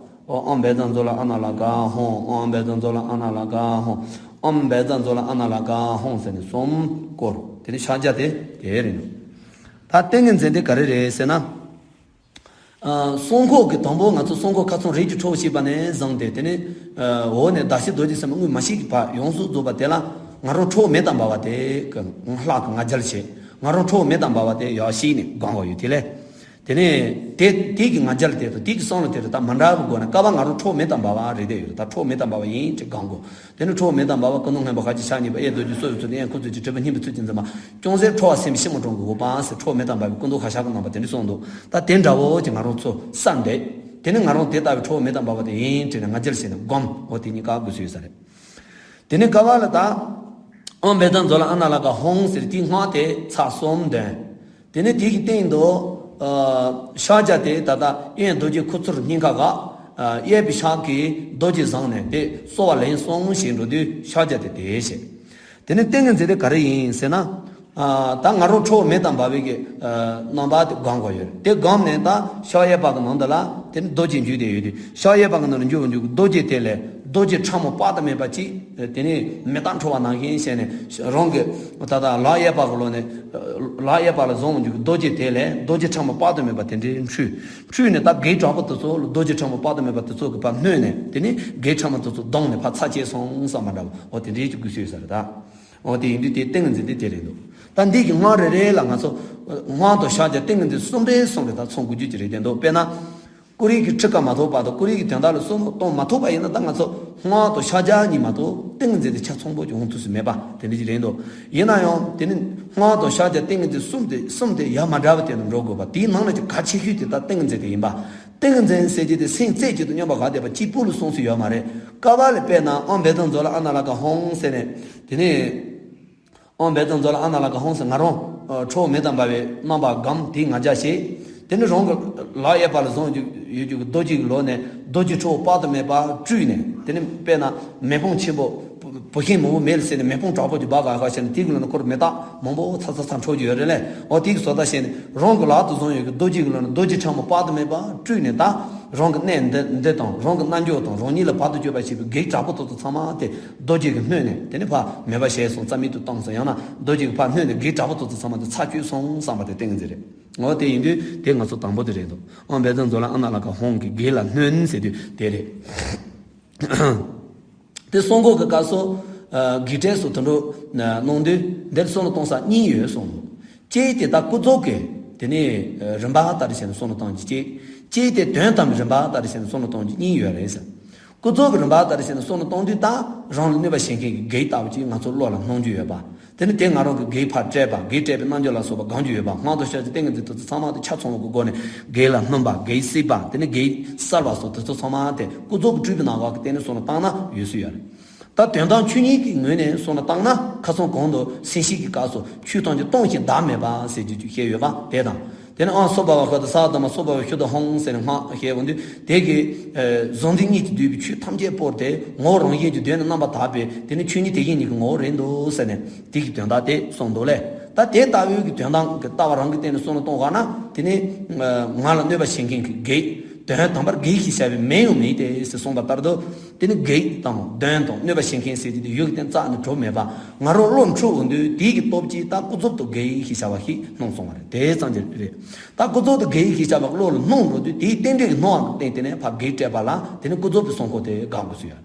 ཨོཾ་བཛྲ་མཛོ་ལ་ཨ་ན་ལ་ཀ་ཧཱུྃ། ཨོཾ་བཛྲ་མཛོ་ལ་ཨ་ན་ལ་ཀ་ཧཱུྃ། ཨོཾ་བཛྲ་མཛོ་ལ་ཨ་ན་ལ་ཀ་ཧཱུྃ་ཟེར་ནས་གསུམ་བསྐོར། དེ་ནས་ཕྱག་རྒྱ་དེ་དེ་རེད། ད་ཏིང་ངེ་འཛིན་དེ་ག་རེ་རེད་ཟེར་ན། ཨ་གསང་ཁོག་གི་དང་པོ་ང་ཚོ་གསང་ཁོག་ཁ་ཚང་རིགས་ཀྱི་ཁྲོ་བོ་བྱས་པ་ནས་བཟུང་སྟེ། དེ་ནས་ཨ་འོག་ནས་ཟླ་ཕྱེད་རྡོ་རྗེ་སེམས་དབུས་མ་ཞིག་གི་བར་ཡོངས་སུ་རྫོགས་པ་དེ་ལ་ང་རང་ཁྲོ་བོ་མེ་དང་འབར་བ་དེ་གི་ལྷག་གི་ང་རྒྱལ་བྱེད། ང་རང་ཁྲོ་བོ་མེ་དང་འབར་བ་དེ་ཡག་ཤེས་ནས་སྒོམ་དགོས་ཡོད་དེ་ལས། དེ་ནས་དེ་དེ་གི་ང་རྒྱལ་དེ་དང་དེ་གི་བསམ་བློ་དེ་དང་ད་མ་འདྲ་བའི་སྒོ་ནས་བསྐལ་པ་ང་རང་ཁྲོ་བོ་མེ་དང་འབར་བ་རེད་བསྡད་ཡོད། ད་ཁྲོ་བོ་མེ་དང་འབར་བ་ཡིན་ཅེས་སྒོམ་དགོས། དེ་ནི་ཁྲོ་བོ་མེ་དང་འབར་བ་ཀུན་ཏུ་སྔོན་པོ་ཤཱཀྱའི་ཕྱག་གཉིས་པ། གཡས་རྡོ་རྗེ་གསོ་བའི་ཚུལ་དུ་གཡོན་ཁུ་ཚུར་གྱིས་འཁྲུད་པའི་སྙིང་པོའི་ཚུལ་གྱིས་འཛིན་པ། ཅུང་ཟད་ཁྲོ་བ་སེམས་ཤིང་མོ་གྲོང་གི་འོད་དཔག་ཟེར། ཁྲོ་བོ་མེ་དང་འབར་བའི་ཀུན་ཏུ་ཤཱཀྱ་གི་རྣམ་པ་དེ་འདྲ་གསུངས་འདུག་ད་དེ་འདྲ་བོ་ཅིག་ང་རང་ཚོ་བསམ་བསྡད། དེ་ནི་ང་རང་དེ་ལྟ་བུའི་ཁྲོ་བོ་མེ་དང་འབར་བ་དེ་ཡིན་དྲན་ནས་ང་རྒྱལ་བྱས་ནས་སྒོམ། འོ་དེ་གཉིས་ཀ་དགོས་སུ་ཡོད་ས་རེད། དེ་ནི་བསྐལ་པ་ལ་ད། ཨོཾ་བཛྲ་མཛོ་ལ་ཨ་ན་ལ་ཀ་ཧཱུྃ་ཟེར་དེའི་སྔགས་དེ་ཚར་གསུམ་འདོན། དེ་ནས་དེ་གི་སྟེང་དུ་ཨ་ཕྱག་རྒྱ་དེ་ད་ལྟ་གཡོན་རྡོ་རྗེ་ཁུ་ཚུར་སྙིང་ཁ་བཞག་ཨ་གཡས་པའི་ཕྱག་གིས་རྡོ་རྗེ་བཟུང་ནས་དེ་གསོ་བ་ལན་གསུམ་བྱས་འགྲོ་དུས་ཕྱག་རྒྱ་དེ་དེ་བྱས། དེ་ནས་ཏིང་ངེ་འཛིན་དེ་ག་རེ་ཡིན་ཟེར་ན། ཨ། ད་ང་རང་ཁྲོ་བོ་མེ་དང་འབར་བའི་གི་ཨ་རྣམ་པ་དེ་སྒོམ་དགོས་ཡོད་རེད། དེ་སྒོམ་ནས་ད་ཕྱག་གཡས་པ་གི་ནང་དུ་ལ་དེ་ནི་རྡོ་རྗེ་འཇུག་བསྡད་ཡོད་དུས། ཕྱག་གཡས་པ་གི་ནང་ལ་འཇུག་འཇུག་རྡོ་རྗེ་དེ་ལས་རྡོ་རྗེ་ཕྲ་མོ་དཔག་ཏུ་མེད་པ་ཅིག་དེ་ནི་མེ་སྟག་འཕྲོ་བ་ནང་བཞིན་བྱས་ནས། རང་གི་ད་ལྟ་ལག་གཡས་པ་གི་ལོགས་ནས། ལག་གཡས་པ་ལ་བཟུང་འཇུག་རྡོ་རྗེ་དེ་ལས་རྡོ་རྗེ་ཕྲ་མོ་དཔག་ཏུ་མེད་པ་དེ་འདྲའི་འཕྲོས། འཕྲོས་ནས་ད་བགེགས་དྲག་པོ་དེ་ཚོ་ལ་རྡོ་རྗེ་ཕྲ་མོ་དཔག་ཏུ་མེད་པ་དེ་ཚོ་གིས་ཕར་བསྣུན་ནས། དེ་ནི་བགེགས་ཕྲ་མོ་དེ་ཚོ་བརྡུངས་ནས་ཕར་ཚར་བཅད་སོང་བསམ་པ་འདྲ་བོ། འོ་དེ་འདྲའི་ཅིག་དགོས་སྲོལ་ཡོད་ས་རེད་ད། འོ་དེ་ཡིན་དུས་དེ་ཏིང་ངེ་འཛིན་དེ་དེ་རེད་འདུག་ད་འདི་གི་སྔགས་རེ་རེ་ལ་ང་ཚོ་སྔགས་དང་ཕྱག་རྒྱ་ཏིང་ངེ་འཛིན་གསུམ་རེ་གསུམ་རེ་ད་ཚང་དགོས་རྒྱུ་ཅིག་རེད་བསྡད་འདུག་དཔེར་ན། ཀུ་རེ་གི་ཁྲི་ཀ་མ་ཐོགས་བར་དུ། ཀུ་རེ་གི་དོན་དག་ལ་བསམ་བློ་གཏོང་མ་ཐུབ་པ་ཡིན་ན། ད་ང་ཚོ་སྔགས་དང་ཕྱག་རྒྱ་གཉིས་མ་གཏོགས་ཏིང་ངེ་འཛིན་དེ་ཆ་ཚང་པོ་ཅིག་འོང་ཐུབ་ས་མེད་པ་དེ་འདྲ་ཅིག་རེད་འདུག་ཡིན་ན་ཡང་དེ་ནི་སྔགས་དང་ཕྱག་རྒྱ་ཏིང་ངེ་འཛིན་གསུམ་དེ་གསུམ་དེ་ཡ་མ་བྲལ་བ་དེ་ནི་འགྲོ་དགོས་པ། དེའི་ནང་ལ་ཅིག་གལ་ཆེ་ཤོས་དེ་ད་ཏིང་ངེ་འཛིན་དེ་ཡིན་པ། ཏིང་ངེ་འཛིན་ཟེར་རྒྱུ་དེ་སེམས་རྩེ་གཅིག་ཏུ་སྙོམས་པར་བཞག་བསྡད་པ་གཅིག་པུ་ལ་གསུངས་སྲོལ་ཡོད་མ་རེད། བསྐལ་པ་ལ་དཔེར་ན། ཨོཾ་བཛྲ་མཛོད་ལ་ཨ་ན་ལ་ཀ་ཧཱུྃ་ཟེར་ནས། དེ་ནས། ཨོཾ་བཛྲ་མཛོད་ལ་ཨ་ན་ལ་ཀ་ཧཱུྃ་ཟེར། ང་རང་ཁྲོ་བོ་མེ་དང་འབར་བའི་རྣམ་པ་སྒོམ། དེའི་ང་རྒྱལ་བྱེད། དེ་ནི་རང་གི་ལག་གཡས་པ་ལ་བཟུང་ཡོད་རྒྱུ་གི་རྡོ་རྗེ་གི་ལོགས་ནས་རྡོ་རྗེ་ཁྲོ་བོ་དཔག་ཏུ་མེད་པ་སྤྲུལ་ནས། དེ་ནི་དཔེར་ན་མེ་དཔུང་ཆེན་པོ། བུ་ཤིང་མང་པོ་མེ་ལ་བསྲེགས་ནས་མེ་དཔུང་དྲག་པོ་ཅིག་འབར་ག་ག་བྱས་ནས། དེ་གི་ལོགས་ནས་ཁོར་མེ་སྟག་མང་པོ་ཚ་ཚ་ཚ་འཕྲོ་རྒྱུ་ཡོད་རེད་ལས། འོ་དེ་གི་བཟོ་ལྟ་བྱས་ནས་རང་གི་ལག་ཏུ་བཟུང་ཡོད་རྒྱུ་རྡོ་རྗེ་གི་ལོགས་ནས་རྡོ་རྗེ་ཕྲ་མོ་དཔག་ཏུ་མེད་པ་སྤྲུལ་ནས། ད་རང་གི་གནས་འདི་འདི་དང་རང་གི་རྣལ་འབྱོར་དང་རང་ཉིད་ལ་བར་དུ་གཅོད་པར་བྱེད་པའི་བགེགས་དྲག་པོ་དེ་ཚོ་ཚང་མ་དེ་རྡོ་རྗེ་གིས་བསྣུན་ནས། དེ་ནི་ཕར་མེད་པ་བྱས་སོང་། རྩ་མེད་དུ་བཏང་སོང་། ཡང་ན་རྡོ་རྗེ་གིས་ཕར་བསྣུན་ནས་བགེགས་དྲག་པོ་དེ་ཚོ་ཚང་མ་དེ་ཚར་གཅོད་སོང་བསམ་པ་དེ་ཏིང་ངེ་འཛིན་རེད། འོ་དེ་ཡིན་དུས་དེ་ང་ཚོ་དང་པོ་དེ་རེད་འདུག་ཨོཾ་བཛྲ་མཛོད་ལ་ཨ་ན་ལ་ཀ་ཧཱུྃ་གིས་བགེགས་ལ་བསྣུན་ཟེར་དུས་དེ་རེད། དེ་གསུང་འགོ་གི་སྐབས་སུ། ཨ། བགེགས་བསྐྲད་སོགས་དུད་འགྲོ་གནང་དུས་འདིར་བསམ་བློ་གཏོང་ས་གཉིས་ཡོད་གསུངས་འདུག་གཅིག་དེ་ད་ཀུན་རྫོབ་ཀྱི། དེ་ནས་རིམ་པ་ལྟར་བྱས་ནས་བསམ་བློ་གཏོང་རྒྱུ་གཅིག་གཅིག་དེ་དོན་དམ་པའི་རིམ་པ་ལྟར་བྱས་ནས་བསམ་བློ་གཏོང་རྒྱུ་གཉིས་ཡོད་རེད་ཟེར། ཀུན་རྫོབ་ཀྱི་རིམ་པ་ལྟར་བྱས་ནས་བསམ་བློ་གཏོང་དུས། ད་རང་ལ་གནོད་པ་བྱེད་མཁན་གྱི་བགེགས་ལྟ་བུ་ཅིག་ང་ཚོ་བློ་ལ་སྣང་རྒྱུ་ཡོད་པ། དེ་ནི་དེ་ང་རང་གིས་བགེགས་ཕར་བསྐྲད་པ། བགེགས་བསྐྲད་པའི་རྣལ་འབྱོར་ལ་སོགས་པ་སྒོམ་རྒྱུ་ཡོད་པ། སྔགས་དང་ཕྱག་རྒྱ་ཏིང་ངེ་འཛིན་དེ་ཚོ་ཚང་མ་དེ་ཆ་ཚང་བའི་སྒོ་ནས་བགེགས་ལ་སྣོན་པ། བགེགས་བསད་པ། དེ་ནི་བགེགས་བསལ་བ་སོགས་དེ་ཚོ་ཚང་མ་དེ་ཀུན་རྫོབ་ཀྱི་སྤྲུལ་པའི་སྣང་བ་གིས་བལྟས་ནས་བསམ་བློ་བཏང་ན་ཡོད་སྲོལ་ཡོད་རེད། ད་དོན་དམ་ཆོས་ཉིད་ཀྱི་ངོས་ནས་བསམ་བློ་བཏང་ན། ཁ་སང་གོང་དུ་སེམས་བསྐྱེད་ཀྱི་སྐབས་སུ་ཆོས་ཐམས་ཅད་སྟོང་ཞིང་བདག་མེད་པ་ཟེར་རྒྱུ་ཅིག་བཤད་ཡོད་པ་དེ་དང་། དེ་ནས་ཨོཾ་སྭ་བྷཱ་ཝ་ཤུདྡྷ་ས་དྷརྨ་སྭ་བྷཱ་ཝ་ཤུདྡྷ་ཧཱུྃ་ཟེར་ནས་སྔགས་བཤད་ཡོང་དུས། དེ་གིས་གཟུང་འཛིན་གཉིས་ཀྱིས་བསྡུས་པའི་ཆོས་ཐམས་ཅད་བོར་ཏེ། ངོ་བོ་རང་བཞིན་གྱིས་གདོད་ནས་རྣམ་པར་དག་པའི་དེ་ནི་ཆོས་ཉིད་དེ་བཞིན་ཉིད་ཀྱི་ངོ་བོ་རེད་འདུག་ཟེར་ནས། དེ་གི་དོན་དག་དེ་གསུངས་འདུག་ལས། ད་དེ་ལྟ་བུའི་གི་དོན་དམ་གྱི་ལྟ་བ་རང་གི་སྟེང་ནས་བསམ་བློ་གཏོང་བ་ན། དེ་ནི་ང་ལ་གནོད་པ་བྱེད་མཁན་གྱི་བགེགས། དོན་དམ་པར་བགེགས་ཞེས་བྱ་བའི་མིང་ཡང་མེད་དེ་ཟེར་གསུངས་པ་ལྟར་དུ། དེ་ནི་བགེགས་དང་གདོན་དང་གནོད་པ་བྱེད་མཁན་ཟེར་རྒྱུ་དེ་ཡུལ་གྱི་སྟེང་རྩ་ནས་གྲུབ་མེད་པ། ང་རང་བློ་འཁྲུལ་འོང་དུས་དེའི་གི་སྟོབས་ཀྱིས་ད་ཀུན་རྫོབ་ཏུ་བགེགས་ཞེས་བྱ་བ་ཞིག་སྣང་སོང་བ་རེད། དེ་ཙམ་གྱིས་རེད། ད་ཀུན་རྫོབ་ཏུ་བགེགས་ཞེས་བྱ་བ་བློ་ལ་སྣང་འགྲོ་དུས། དེའི་རྟེན་འབྲེལ་གྱི་སྣང་བ་གི་སྟེང་དེ་ནས་ཕར་བགེགས་བསྐྲད་པ་ལ། དེ་ནི་ཀུན་རྫོབ་ཏུ་བསམ་ཁོ་དེ་དགག་དགོས་སུ་ཡོད།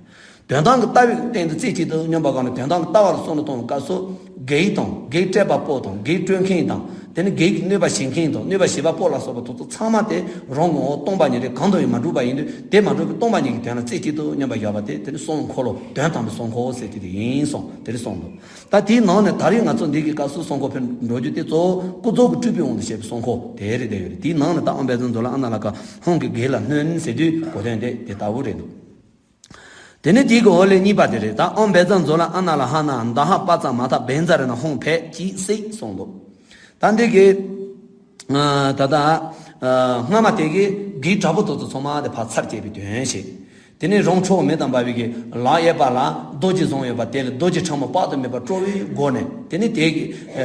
དོན་དམ་གྱི་ལྟ་བའི་སྟེང་དུ་རྩེ་གཅིག་ཏུ་སྙོམས་པ་གང་ནས་དོན་དམ་གྱི་ལྟ་བ་ལ་བསམ་བློ་གཏོང་བའི་སྐབས་སུ། བགེགས་དང་། བགེགས་བསྐྲད་པ་པོ་དང་། བགེགས་སྐྲོད་མཁན་དང་། དེ་ནི་བགེགས་ཀྱིས་གནོད་པ་བྱེད་མཁན་དང་། གནོད་པ་བྱེད་པ་པོ་ལ་སོགས་པ་དེ་ཚོ་ཚང་མ་དེ་རང་གི་ངོ་བོ་སྟོང་པ་ཉིད་རེད། གང་དུ་ཡང་མ་གྲུབ་པ་ཡིན་དུས། དེ་མ་གྲུབ་པའི་སྟོང་པ་ཉིད་ཀྱི་དོན་ལ་རྩེ་གཅིག་ཏུ་སྙོམས་པར་བཞག་པ་དེ། དེ་ནི་བསམ་བློ་འཁོར་ལོ། དོན་དམ་པའི་བསམ་བློ་འཁོར་ཟེར་རྒྱུ་དེ་ཡིན་གསུངས། དེ་རེད་གསུངས་འདུག་ད་དེའི་ནང་ནས་ད་རེས་ང་ཚོ་འདི་གི་སྐབས་སུ་བསམ་བློ་འཁོར་ཕེབས་འགྲོ་རྒྱུ་དེ་གཙོ་བོ་ཀུན་རྫོབ་ཀྱི་སྤྲུལ་པའི་དབང་དུ་བྱས་པའི་བསམ་བློ་འཁོར་དེ་རེད་བསྡད་ཡོད་རེད། དེའི་ནང་ནས་ད་ཨོཾ་བཛྲ་མཛོད་ལ་ཨ་ན་ལ་ཀ་ཧཱུྃ་གིས་བགེགས་ལ་བསྣུན་ཟེར་དུས་གོ་དོན་དེ་དེ་ལྟ་བུ་རེད་འདུག་དེ་ནས་དེའི་གི་འོག་ལས་གཉིས་པ་དེ་རེད། ད་ཨོཾ་བཛྲ་མཛོད་ལ་ཨ་ན་ལ་ཧ་ན་དྷཱ་པ་ཙ་མ་ཐ་བཛྲ་རེ་ན་ཧཱུྃ་ཕཊ་ཅིག་གསུངས་འདུག་ད་འདི་གི་ཨ་ད་ལྟ་ཨ་སྔ་མ་དེ་གི་བགེགས་དྲག་པོ་དེ་ཚོ་ཚང་མ་དེ་ཕར་ཚར་བཅད་པའི་དོན་བྱེད། དེ་ནས་རང་ཁྲོ་བོ་མེ་དང་འབར་བའི་གི་ལག་གཡས་པ་ལ་རྡོ་རྗེ་བཟུང་ཡོད་པ་དེ་ལ་རྡོ་རྗེ་ཕྲ་མོ་དཔག་ཏུ་མེད་པ་སྤྲོ་བའི་སྒོ་ནས། དེ་ནས་དེ་གི་ཨ་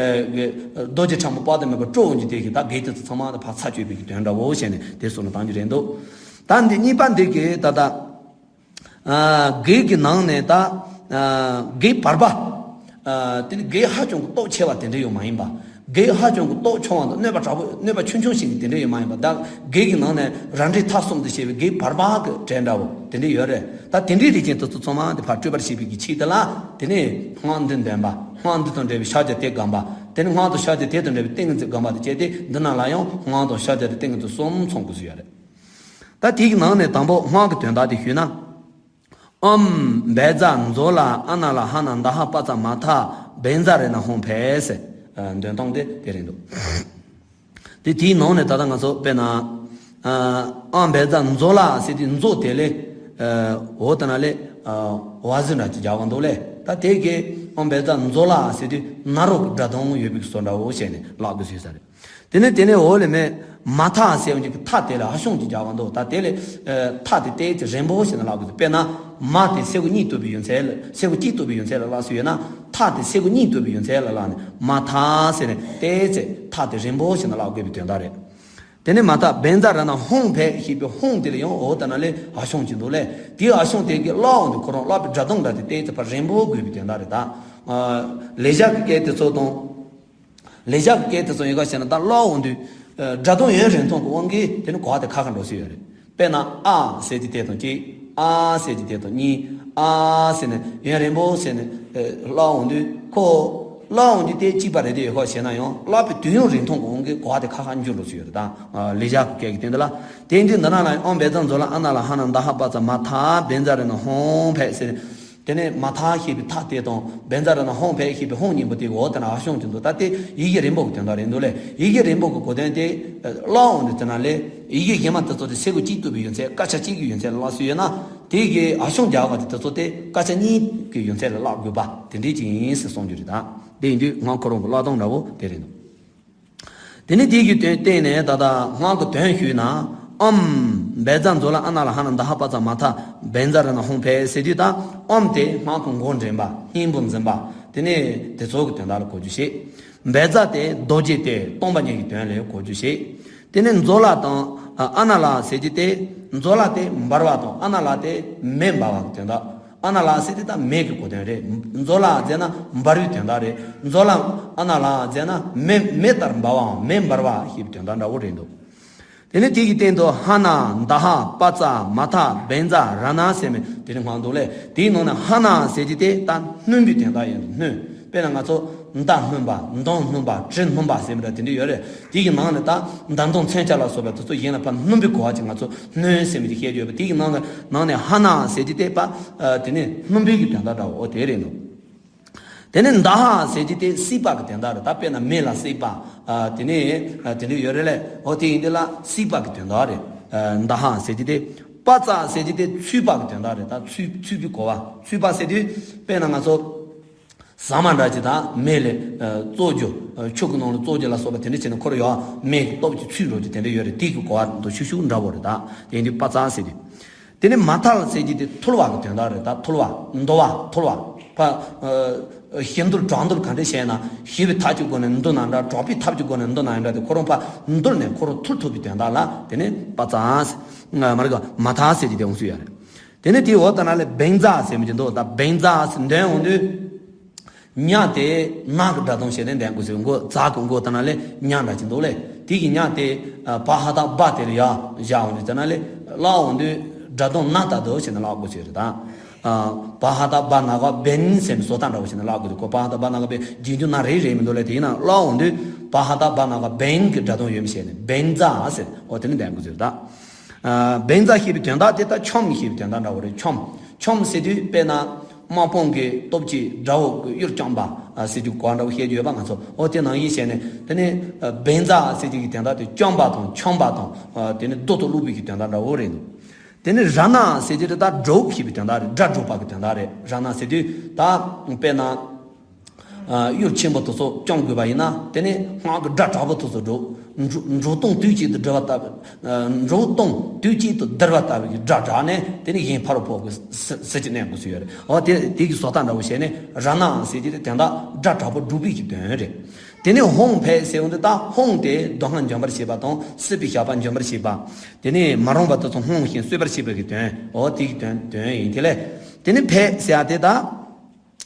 རྡོ་རྗེ་ཕྲ་མོ་དཔག་ཏུ་མེད་པ་སྤྲོ་འོང་རྒྱུ་དེ་གིས་ད་བགེགས་དེ་ཚོ་ཚང་མ་དེ་ཕར་ཚར་གཅོད་པའི་གི་དོན་འདྲ་བོ་བྱས་ནས་དེ་བསམ་བློ་གཏང་རྒྱུ་རེད་འདུག་ད་འདི་གཉིས་པ་འདི་གི་ད་ལྟ། ཨ་བགེགས་ཀྱི་ནང་ནས་ད་ཨ་བགེགས་བར་པ། ཨ་དེ་ནི་བགེགས་ཧ་ཅང་གི་སྟོབས་ཆེ་བ་དེ་འདྲ་ཡང་མ་ཡིན་པ། བགེགས་ཧ་ཅང་གི་སྟོབས་ཆུང་བ་དང་། གནོད་པ་དྲག་པོ། གནོད་པ་ཆུང་ཆུང་ཞིག་གི་དེ་འདྲ་ཡང་མ་ཡིན་པ། ད་བགེགས་ཀྱི་ནང་ནས་རལ་གྲི་མཐའ་གསུམ་དུ་བྱས་པའི་བགེགས་བར་པ་གི་གྲས་འདྲ་བོ་དེ་འདྲ་ཡོད་རེད། ད་དེ་འདྲའི་རིགས་ཅན་དེ་ཚོ་ཚང་མ་དེ་ཕར་སྤྲོད་པར་བྱེད་པའི་གི་ཆེད་དུ་ལ། དེ་ནས་སྔགས་འདི་འདོན་པ། སྔགས་འདི་དང་འབྲེལ་བའི་ཕྱག་རྒྱ་དེ་སྒོམ་པ། དེ་ནས་སྔགས་དང་ཕྱག་རྒྱ་དེ་དང་འབྲེལ་བའི་ཏིང་ངེ་འཛིན་སྒོམ་པ་དང་བཅས་ཏེ། འདི་རྣམས་ལ་ཡང་སྔགས་དང་ཕྱག་རྒྱ་དང་ཏིང་ངེ་འཛིན་གསུམ་ཚང་དགོས་སུ་ཡོད་རེད། ད་དེའི་ནང་ནས་དང་པོ་སྔགས་ཀྱི་དོན་དག་དེ་ཞུས་ན། ཨོཾ་བཛྲ་མཛོད་ལ་ཨ་ན་ལ་ཧ་ན་དྷཱ་པ་ཙ་མ་ཐ་བཛྲ་རེ་ན་ཧཱུྃ་ཕཊ་ཟེར། ཨ་འདོན་སྟངས་དེ་དེ་རེད་འདུག་དེ་དེའི་ནང་ནས་ད་ལྟ་ང་ཚོ་དཔེར་ན། ཨ་ཨོཾ་བཛྲ་མཛོད་ལ་ཟེར་དུས་མཛོད་དེ་ལས། ཨ་འོ་ད་ན་ལས། ཨ་བ་ཟི་འདྲ་ཅིག་རྒྱག་གི་འདུག་ལས། ད་དེ་གི་ཨོཾ་བཛྲ་མཛོད་ལ་ཟེར་དུས་ན་རོ་གི་སྒྲ་གདངས་ཡོད་པའི་བཟོ་འདྲ་བོ་བྱས་ནས་ལབ་དགོས་ཟེར་ས་རེད། དེ་ནས་དེ་ནས་འོག་ལས་མེད། མ་ཐག་ཟེར་བ་ཅིག་གི་ཐག་དེ་ལ་ཧ་ཤུང་ཅིག་རྒྱག་གི་འདུག་ད་དེ་ལས་ཐག་དེ་ཏོག་ཙམ་རིང་པོ་ཞིག་ནས་བཀླག་དགོས་འདུག་དཔེར་ན་མ་དེ་ཚེག་གཉིས་གཏུབ་པའི་ཡོན་ཚད་ལ་ཚེག་གཅིག་གཏུབ་པའི་ཡོན་ཚད་ལ་བཀླག་སྲོལ་ཡོད་ན། ཐག་དེ་ཚེག་གཉིས་གཏུབ་པའི་ཡོན་ཚད་ལ་བཀླག་ནས་མ་ཐག་ཟེར་ནས་ཏོག་ཙམ་ཐག་དེ་རིང་པོ་ཞིག་ནས་བཀླག་དགོས་པའི་དོན་དག་རེད། དེ་ནས་མ་ཐག་བཛྲ་ན་ཧཱུྃ་ཕཊ་ཞེས་པའི་ཧཱུྃ་དེ་ལ་ཡང་འོ་ད་ན་ལས་ཧ་ཤུང་ཅིག་འདུག་ལས། དེའི་ཧ་ཤུང་དེ་གི་བཀླག་འོང་དུས་ཁོ་རང་བཀླག་པའི་སྒྲ་གདངས་འདྲ་དེ་ཏོག་ཙམ་ཕར་རིང་པོ་དགོས་པའི་དོན་དག་རེད་ད། ལེགས་སྦྱར་གྱི་སྐད་དེ་ཚོ་དང་། ལེགས་སྦྱར་གྱི་སྐད་དེ་ཚོ་ཡོད་ག་ཞེ་ན་ད་བཀླག་འོང་དུས། སྒྲ་གདངས་ཡུན་རིང་ཐུང་གི་དབང་གིས་དེ་ནི་གོ་བ་དེ་ཁ་ཁ་འགྲོ་སྲིད་ཡོད་རེད། དཔེར་ན་ཨ་ཟེར་གྱི་དེ་དང་གཅིག་ཨ་ཟེར་གྱི་དེ་དང་གཉིས། ཨ་ཟེར་ནས་ཡུན་རིང་པོ་ཟེར་ནས་བཀླག་འོང་དུས་ཁོ་བཀླག་འོང་དུས་དེ་གཅིག་པ་རེད་དེ་ཡོད་ག་ཞེ་ན་ཡང་བཀླག་པའི་དུས་ཡུན་རིང་ཐུང་གི་དབང་གིས་གོ་བ་དེ་ཁ་ཁ་འགྱུར་འགྲོ་སྲིད་ཡོད་རེད་ད། ལེགས་སྦྱར་གྱི་སྐད་ཀྱི་སྟེང་དེ་ལ། དེ་ཡིན་དུས་འདི་ན་ལ་ཨོཾ་བཛྲ་མཛོ་ལ་ཨ་ན་ལ་ཧ་ན་ད་ཧ་པ་ཙ་མ་ཐག་བཛྲ་ན་ཧཱུྃ་ཕཊ་ཟེར། དེ་ནས་མ་ཐག་ཞེས་པའི་ཐག་དེ་དང་བཛྲ་ན་ཧཱུྃ་ཕཊ་ཞེས་པའི་ཧཱུྃ་གཉིས་པོ་དེ་འོ་དེ་ན་ཧ་ཤུང་ཅིག་འདུག་ད་དེ་ཡི་གེ་རིང་པོ་གི་དོན་དག་རེད་འདུག་ལས། ཡི་གེ་རིང་པོ་གི་གོ་དོན་དེ་བཀླག་འོང་དུས་དེ་ན་ལས་ཡི་གེ་གཞན་མ་དེ་ཚོ་དེ་ཚེག་གཅིག་གཏུབ་པའི་ཡོན་ཚད་སྐད་ཆ་གཅིག་གི་ཡོན་ཚད་ལ་བཀླག་སྲོལ་ཡོད་ན། དེ་གི་ཧ་ཤུང་རྒྱག་པ་དེ་དེ་ཚོ་དེ་སྐད་ཆ་གཉིས་ཀྱི་ཡོན་ཚད་ལ་བཀླག་དགོས་པ་དེ་འདྲའི་ཅིག་ཡིན་ཟེར་གསུངས་རྒྱུ་རེད་ད། དེ་ཡིན་དུས་སྔགས་ཁོ་རང་གི་བཀླག་སྟངས་འདྲ་བོ་དེ་རེད་འདུག་དེ་ནི་དེའི་གི་དོན་བསྟན་ནས་ད་ལྟ་སྔགས་ཀྱི་དོན་ཞུས་ན། ཨོཾ་བཛྲ་མཛོ་ལ་ཨ་ན་ལ་ཧ་ན་ད་ཧ་པ་ཙ་མ་ཐག་བཛྲ་ན་ཧཱུྃ་ཕཊ་ཟེར་དུས་ད་ཨོཾ་དེ་སྔགས་ཀྱི་མགོ་འདྲེན་པ་སྙིང་པོ་འཛིན་པ། དེ་ནས་དེ་ཚོ་གི་དོན་དག་ལ་གོ་རྒྱུ་བྱེད། བཛྲ་དེ་རྡོ་རྗེ་སྟེ་སྟོང་པ་ཉིད་ཀྱི་དོན་ལ་གོ་རྒྱུ་བྱེད། དེ་ནས་མཛོ་ལ་དང་ཨ་ན་ལ་ཟེར་གྱི་དེ་མཛོ་ལ་དེ་འབར་བ་དང་ཨ་ན་ལ་དེ་མེ་འབར་བ་གི་དོན་དག་ཨ་ན་ལ་ཟེར་དེ་ད་མེ་གི་གོ་དོན་རེད། མཛོ་ལ་ཟེར་ན་འབར་བའི་དོན་དག་རེད། མཛོ་ལ་ཨ་ན་ལ་ཟེར་ན་མེ་མེ་ལྟར་འབར་བའམ་མེ་འབར་བ་ཞེས་པའི་དོན་དག་འདྲ་བོ་རེད་འདུག་དེ་ནས་དེ་གི་སྟེང་དུ་ཧ་ན་ད་ཧ་པ་ཙ་མ་ཐག་བཛྲ་ར་ན་ཟེར་མི་དེ་རིང་སྔགས་འདུག་ལས། དེའི་ནང་ནས་ཧ་ན་ཟེར་གྱི་དེ་ད་སྣུན་པའི་དོན་དག་ཡིན་སྣུན། དཔེར་ན་ང་ཚོ་མདའ་སྣུན་པ་མདུང་སྣུན་པ་གྲི་སྣུན་པ་ཟེར་མི་འདྲ་དེ་འདྲ་ཡོད་རེད། དེ་གི་ནང་ནས་ད་མདའ་མདུང་མཚོན་ཆ་ལ་སོགས་པ་དེ་ཚོ་གཞན་ལ་ཕར་སྣུན་པའི་གོ་བ་ཅིག་ང་ཚོ་སྣུན་ཟེར་མི་ཅིག་བཤད་རྒྱུ་ཡོད་པ་དེ་གི་ནང་ནས་ནང་ནས་ཧ་ན་ཟེར་གྱི་དེ་པ་དེ་ནས་སྣུན་པའི་གི་དོན་དག་འདྲ་བོ་དེ་རེད་འདུག་དེ་ནས་མདའ་ཧ་ཟེར་གྱི་དེ་བསྲེགས་པ་གི་དོན་དག་རེད། ད་དཔེར་ན་མེ་ལ་བསྲེགས་པ། ཨ་དེ་ནས་ཨ་དེ་འདྲ་ཡོད་རེད་ལས། འོ་དེ་ཡིན་དེ་ལ་བསྲེགས་པ་གི་དོན་དག་རེད། ཨ་མདའ་ཧ་ཟེར་གྱི་དེ། པ་ཙ་ཟེར་གྱི་དེ་ཚུད་པ་གི་དོན་དག་རེད། ད་ཚུད་ཚུད་པའི་གོ་བ། ཚུད་པ་ཟེར་དུས་དཔེར་ན་ང་ཚོ་ཟ་མ་འདྲ་ཅིག་དང་མེ་ལ་ཨ་བཙོ་རྒྱུ། ཨ་ཆུ་གི་ནང་ལ་བཙོ་རྒྱུ་ལ་སོགས་པ་དེ་འདྲ་བྱས་ནས་ཁོ་རང་ཡང་མེ་གི་སྟོབས་ཀྱིས་ཚུད་འགྲོ་རྒྱུ་དེ་འདྲ་ཡོད་རེད། དེ་གི་གོ་བ་དང་ཤུགས་ཤུགས་འདྲ་བོ་རེད། ད་དེ་ཡིན་དུས་པ་ཙ་ཟེར་དུས། དེ་ནི་མ་ཐག་ཟེར་གྱི་དེ་ཐུལ་བ་གི་དོན་དག་རེད། ད་ཐུལ་བ་འདུལ་བ་ཐུལ་བ། ཕ་ཨ་ཞི་འདུལ་དྲག་འདུལ་ག་འདྲ་བྱས་ན་ཞི་བའི་ཐབས་ཀྱི་སྒོ་ནས་འདུལ་ན་འདྲ། དྲག་པོའི་ཐབས་ཀྱི་སྒོ་ནས་འདུལ་ན་ཡང་འདྲ། དེ་ཁོ་རང་ཕ་འདུལ་ནས་ཁོ་རང་ཐུལ་ཐུབ་པའི་དོན་དག་ལ་དེ་ནི་པ་ཙ་ཟེར། ང་མ་རེད་ག་མ་ཐག་ཟེར་གྱི་དེ་འོང་སྲོལ་ཡོད་རེད། དེ་ནི་དེའི་འོག་ད་ན་ལས་བཛྲ་ཟེར་མི་ཅིག་འདུག་ད་བཛྲ་ཟེར་འདོན་འོང་དུས། ཉ་དེ་ན་གི་སྒྲ་གདངས་བྱས་ནས་འདོན་དགོས་ཟེར། མགོ་ཛ་གི་མགོ་ད་ན་ལས་ཉ་འདྲ་ཅིག་འདུག་ལས། དེ་གི་ཉ་དེ་ཨ་བ་ཧ་ད་བ་དེ་ལ་ཡ་བཞག་འོང་དུས་ད་ན་ལས་བཀླག་འོང་དུས་སྒྲ་གདངས་ན་ལྟར་དུ་བྱས་ནས་བཀླག་དགོས་ཟེར་རེད་ད། ཨ་བ་ཧ་ད་བ་ན་ག་བན་ཟེར་ནས་བཟོ་ལྟ་འདྲ་བོ་བྱས་ནས་བཀླག་དགོས་དུས་ཁོ་བ་ཧ་ད་བ་ན་ག་བན་རྗེས་འཇུག་ན་རེད་རེད་མི་འདུག་ལས། དེ་ཡིན་ན་བཀླག་འོང་དུས་བ་ཧ་ད་བ་ན་ག་བན་གི་སྒྲ་གདངས་ཡོད་མི་བྱས་ནས་བཛྲ་ཟེར། འོ་དེ་ནི་འདོན་དགོས་ཟེར་རེད་ད། ཨ་བཛྲ་ཞེས་པའི་དོན་དག་དེ་ད་ཆོམ་ཞེས་པའི་དོན་དག་འདྲ་བོ་རེད། ཆོམ། ཆོམ་ཟེར་དུས་དཔེར་ན་དམག་དཔུང་གི་སྟོབས་ཀྱིས་དགྲ་བོ་གི་གཡུལ་བཅོམ་པ་ཨ་ཟེར་རྒྱུ་གོ་འདྲ་བོ་བཤད་རྒྱུ་ཡོད་པ་ང་ཚོ། འོ་དེ་ནང་བཞིན་བྱས་ནས་དེ་ནི་ཨ་བཛྲ་ཟེར་རྒྱུ་གི་དོན་དག་དེ་བཅོམ་པ་དང་ཆོམ་པ་དང་ཨ་དེ་ནི་རྡོ་ཐོག་བླུགས་པའི་གི་དོན་དག་འདྲ་བོ་རེད་འདུག་དེ་ནི་ར་ན་ཟེར་དུས་དེ་ད་སྒྲོག་ཞེས་པའི་དོན་དག་རེད། སྒྲ་སྒྲོག་པ་གི་དོན་དག་རེད། ར་ན་ཟེར་དུས་ད་དཔེར་ན། ཨ་གཡུལ་ཆེན་པོ་དེ་ཚོ་བཅོམ་དགོས་པ་ཡིན་ན་དེ་ནི་སྔགས་ཀྱི་སྒྲ་དྲག་པོ་དེ་ཚོ་སྒྲོག་འབྲུ་འབྲུ་སྟོང་དུས་གཅིག་ཏུ་བསྒྲིལ་བ་ལྟ་བུ། ཨ་འབྲུ་སྟོང་དུས་གཅིག་ཏུ་བསྒྲིལ་བ་ལྟ་བུའི་སྒྲ་བསྒྲགས་ནས་དེ་ནི་གཞན་ཕ་རོལ་པོ་གི་ཟིལ་གྱིས་གནོན་དགོས་སུ་ཡོད་རེད། འོ་དེ་དེ་གི་བཟོ་ལྟ་འདྲ་བོ་བྱས་ནས་ར་ན་ཟེར་གྱི་དེ་དོན་དག་སྒྲ་དྲག་པོ་སྒྲོག་པའི་གི་དོན་རེད། དེ་ནི་ཧཱུྃ་ཕཊ་ཟེར་འོང་དུས་ད་ཧཱུྃ་དེ་སྡུག་བསྔལ་འཇོམས་པར་བྱེད་པ་དང་སྲིད་པའི་ཞགས་པ་འཇོམས་པར་བྱེད་པ། དེ་ནི་མ་རུངས་པ་དེ་ཚོ་ཧཱུྃ་བཞིན་གསོད་པར་བྱེད་པའི་གི་དོན། འོ་དེ་གི་དོན་དོན་ཡིན། དེ་ལས་དེ་ནི་ཕཊ་ཟེར་ཡ་དེ་ད།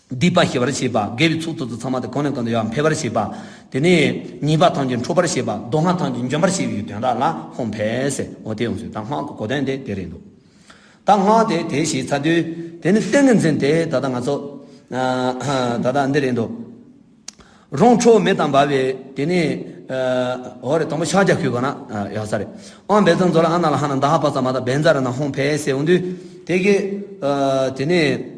སྡིག་པ་ཞི་བར་བྱེད་པ། དགེ་བའི་ཚོགས་དེ་ཚོ་ཚང་མ་དེ་གང་ནས་གང་དུ་ཡང་འཕེལ་བར་བྱེད་པ། དེ་ནས་ཉེས་པ་ཐམས་ཅད་འཁྲུགས་པར་བྱེད་པ། སྡུག་བསྔལ་ཐམས་ཅད་འཇོམས་པར་བྱེད་པའི་དོན་དག་ལ་ཧཱུྃ་ཕཊ་ཟེར། འོ་དེ་ཡོང་ཟེར། ད་སྔགས་ཀྱི་གོ་དོན་དེ་དེ་རེད་འདུག་ད་སྔགས་དེ་དེ་ཞེས་ཚར་དུས་དེ་ནི་ཏིང་ངེ་འཛིན་དེ་ད་ལྟ་ང་ཚོ་ད་ལྟ་འདི་རེད་འདུག་རང་ཁྲོ་མེ་དང་འབར་བའི་དེ་ནས་འོ་རེད། དང་པོ་ཕྱག་རྒྱ་ཞུས་གོ་ན་ཡག་ས་རེད། ཨོཾ་བཛྲ་མཛོ་ལ་ཨ་ན་ལ་ཧ་ན་ད་ཧ་པ་ཙ་མ་ད་བཛྲ་ན་ཧཱུྃ་ཕཊ་ཟེར་འོང་དུས་དེ་གི་དེ་ནས།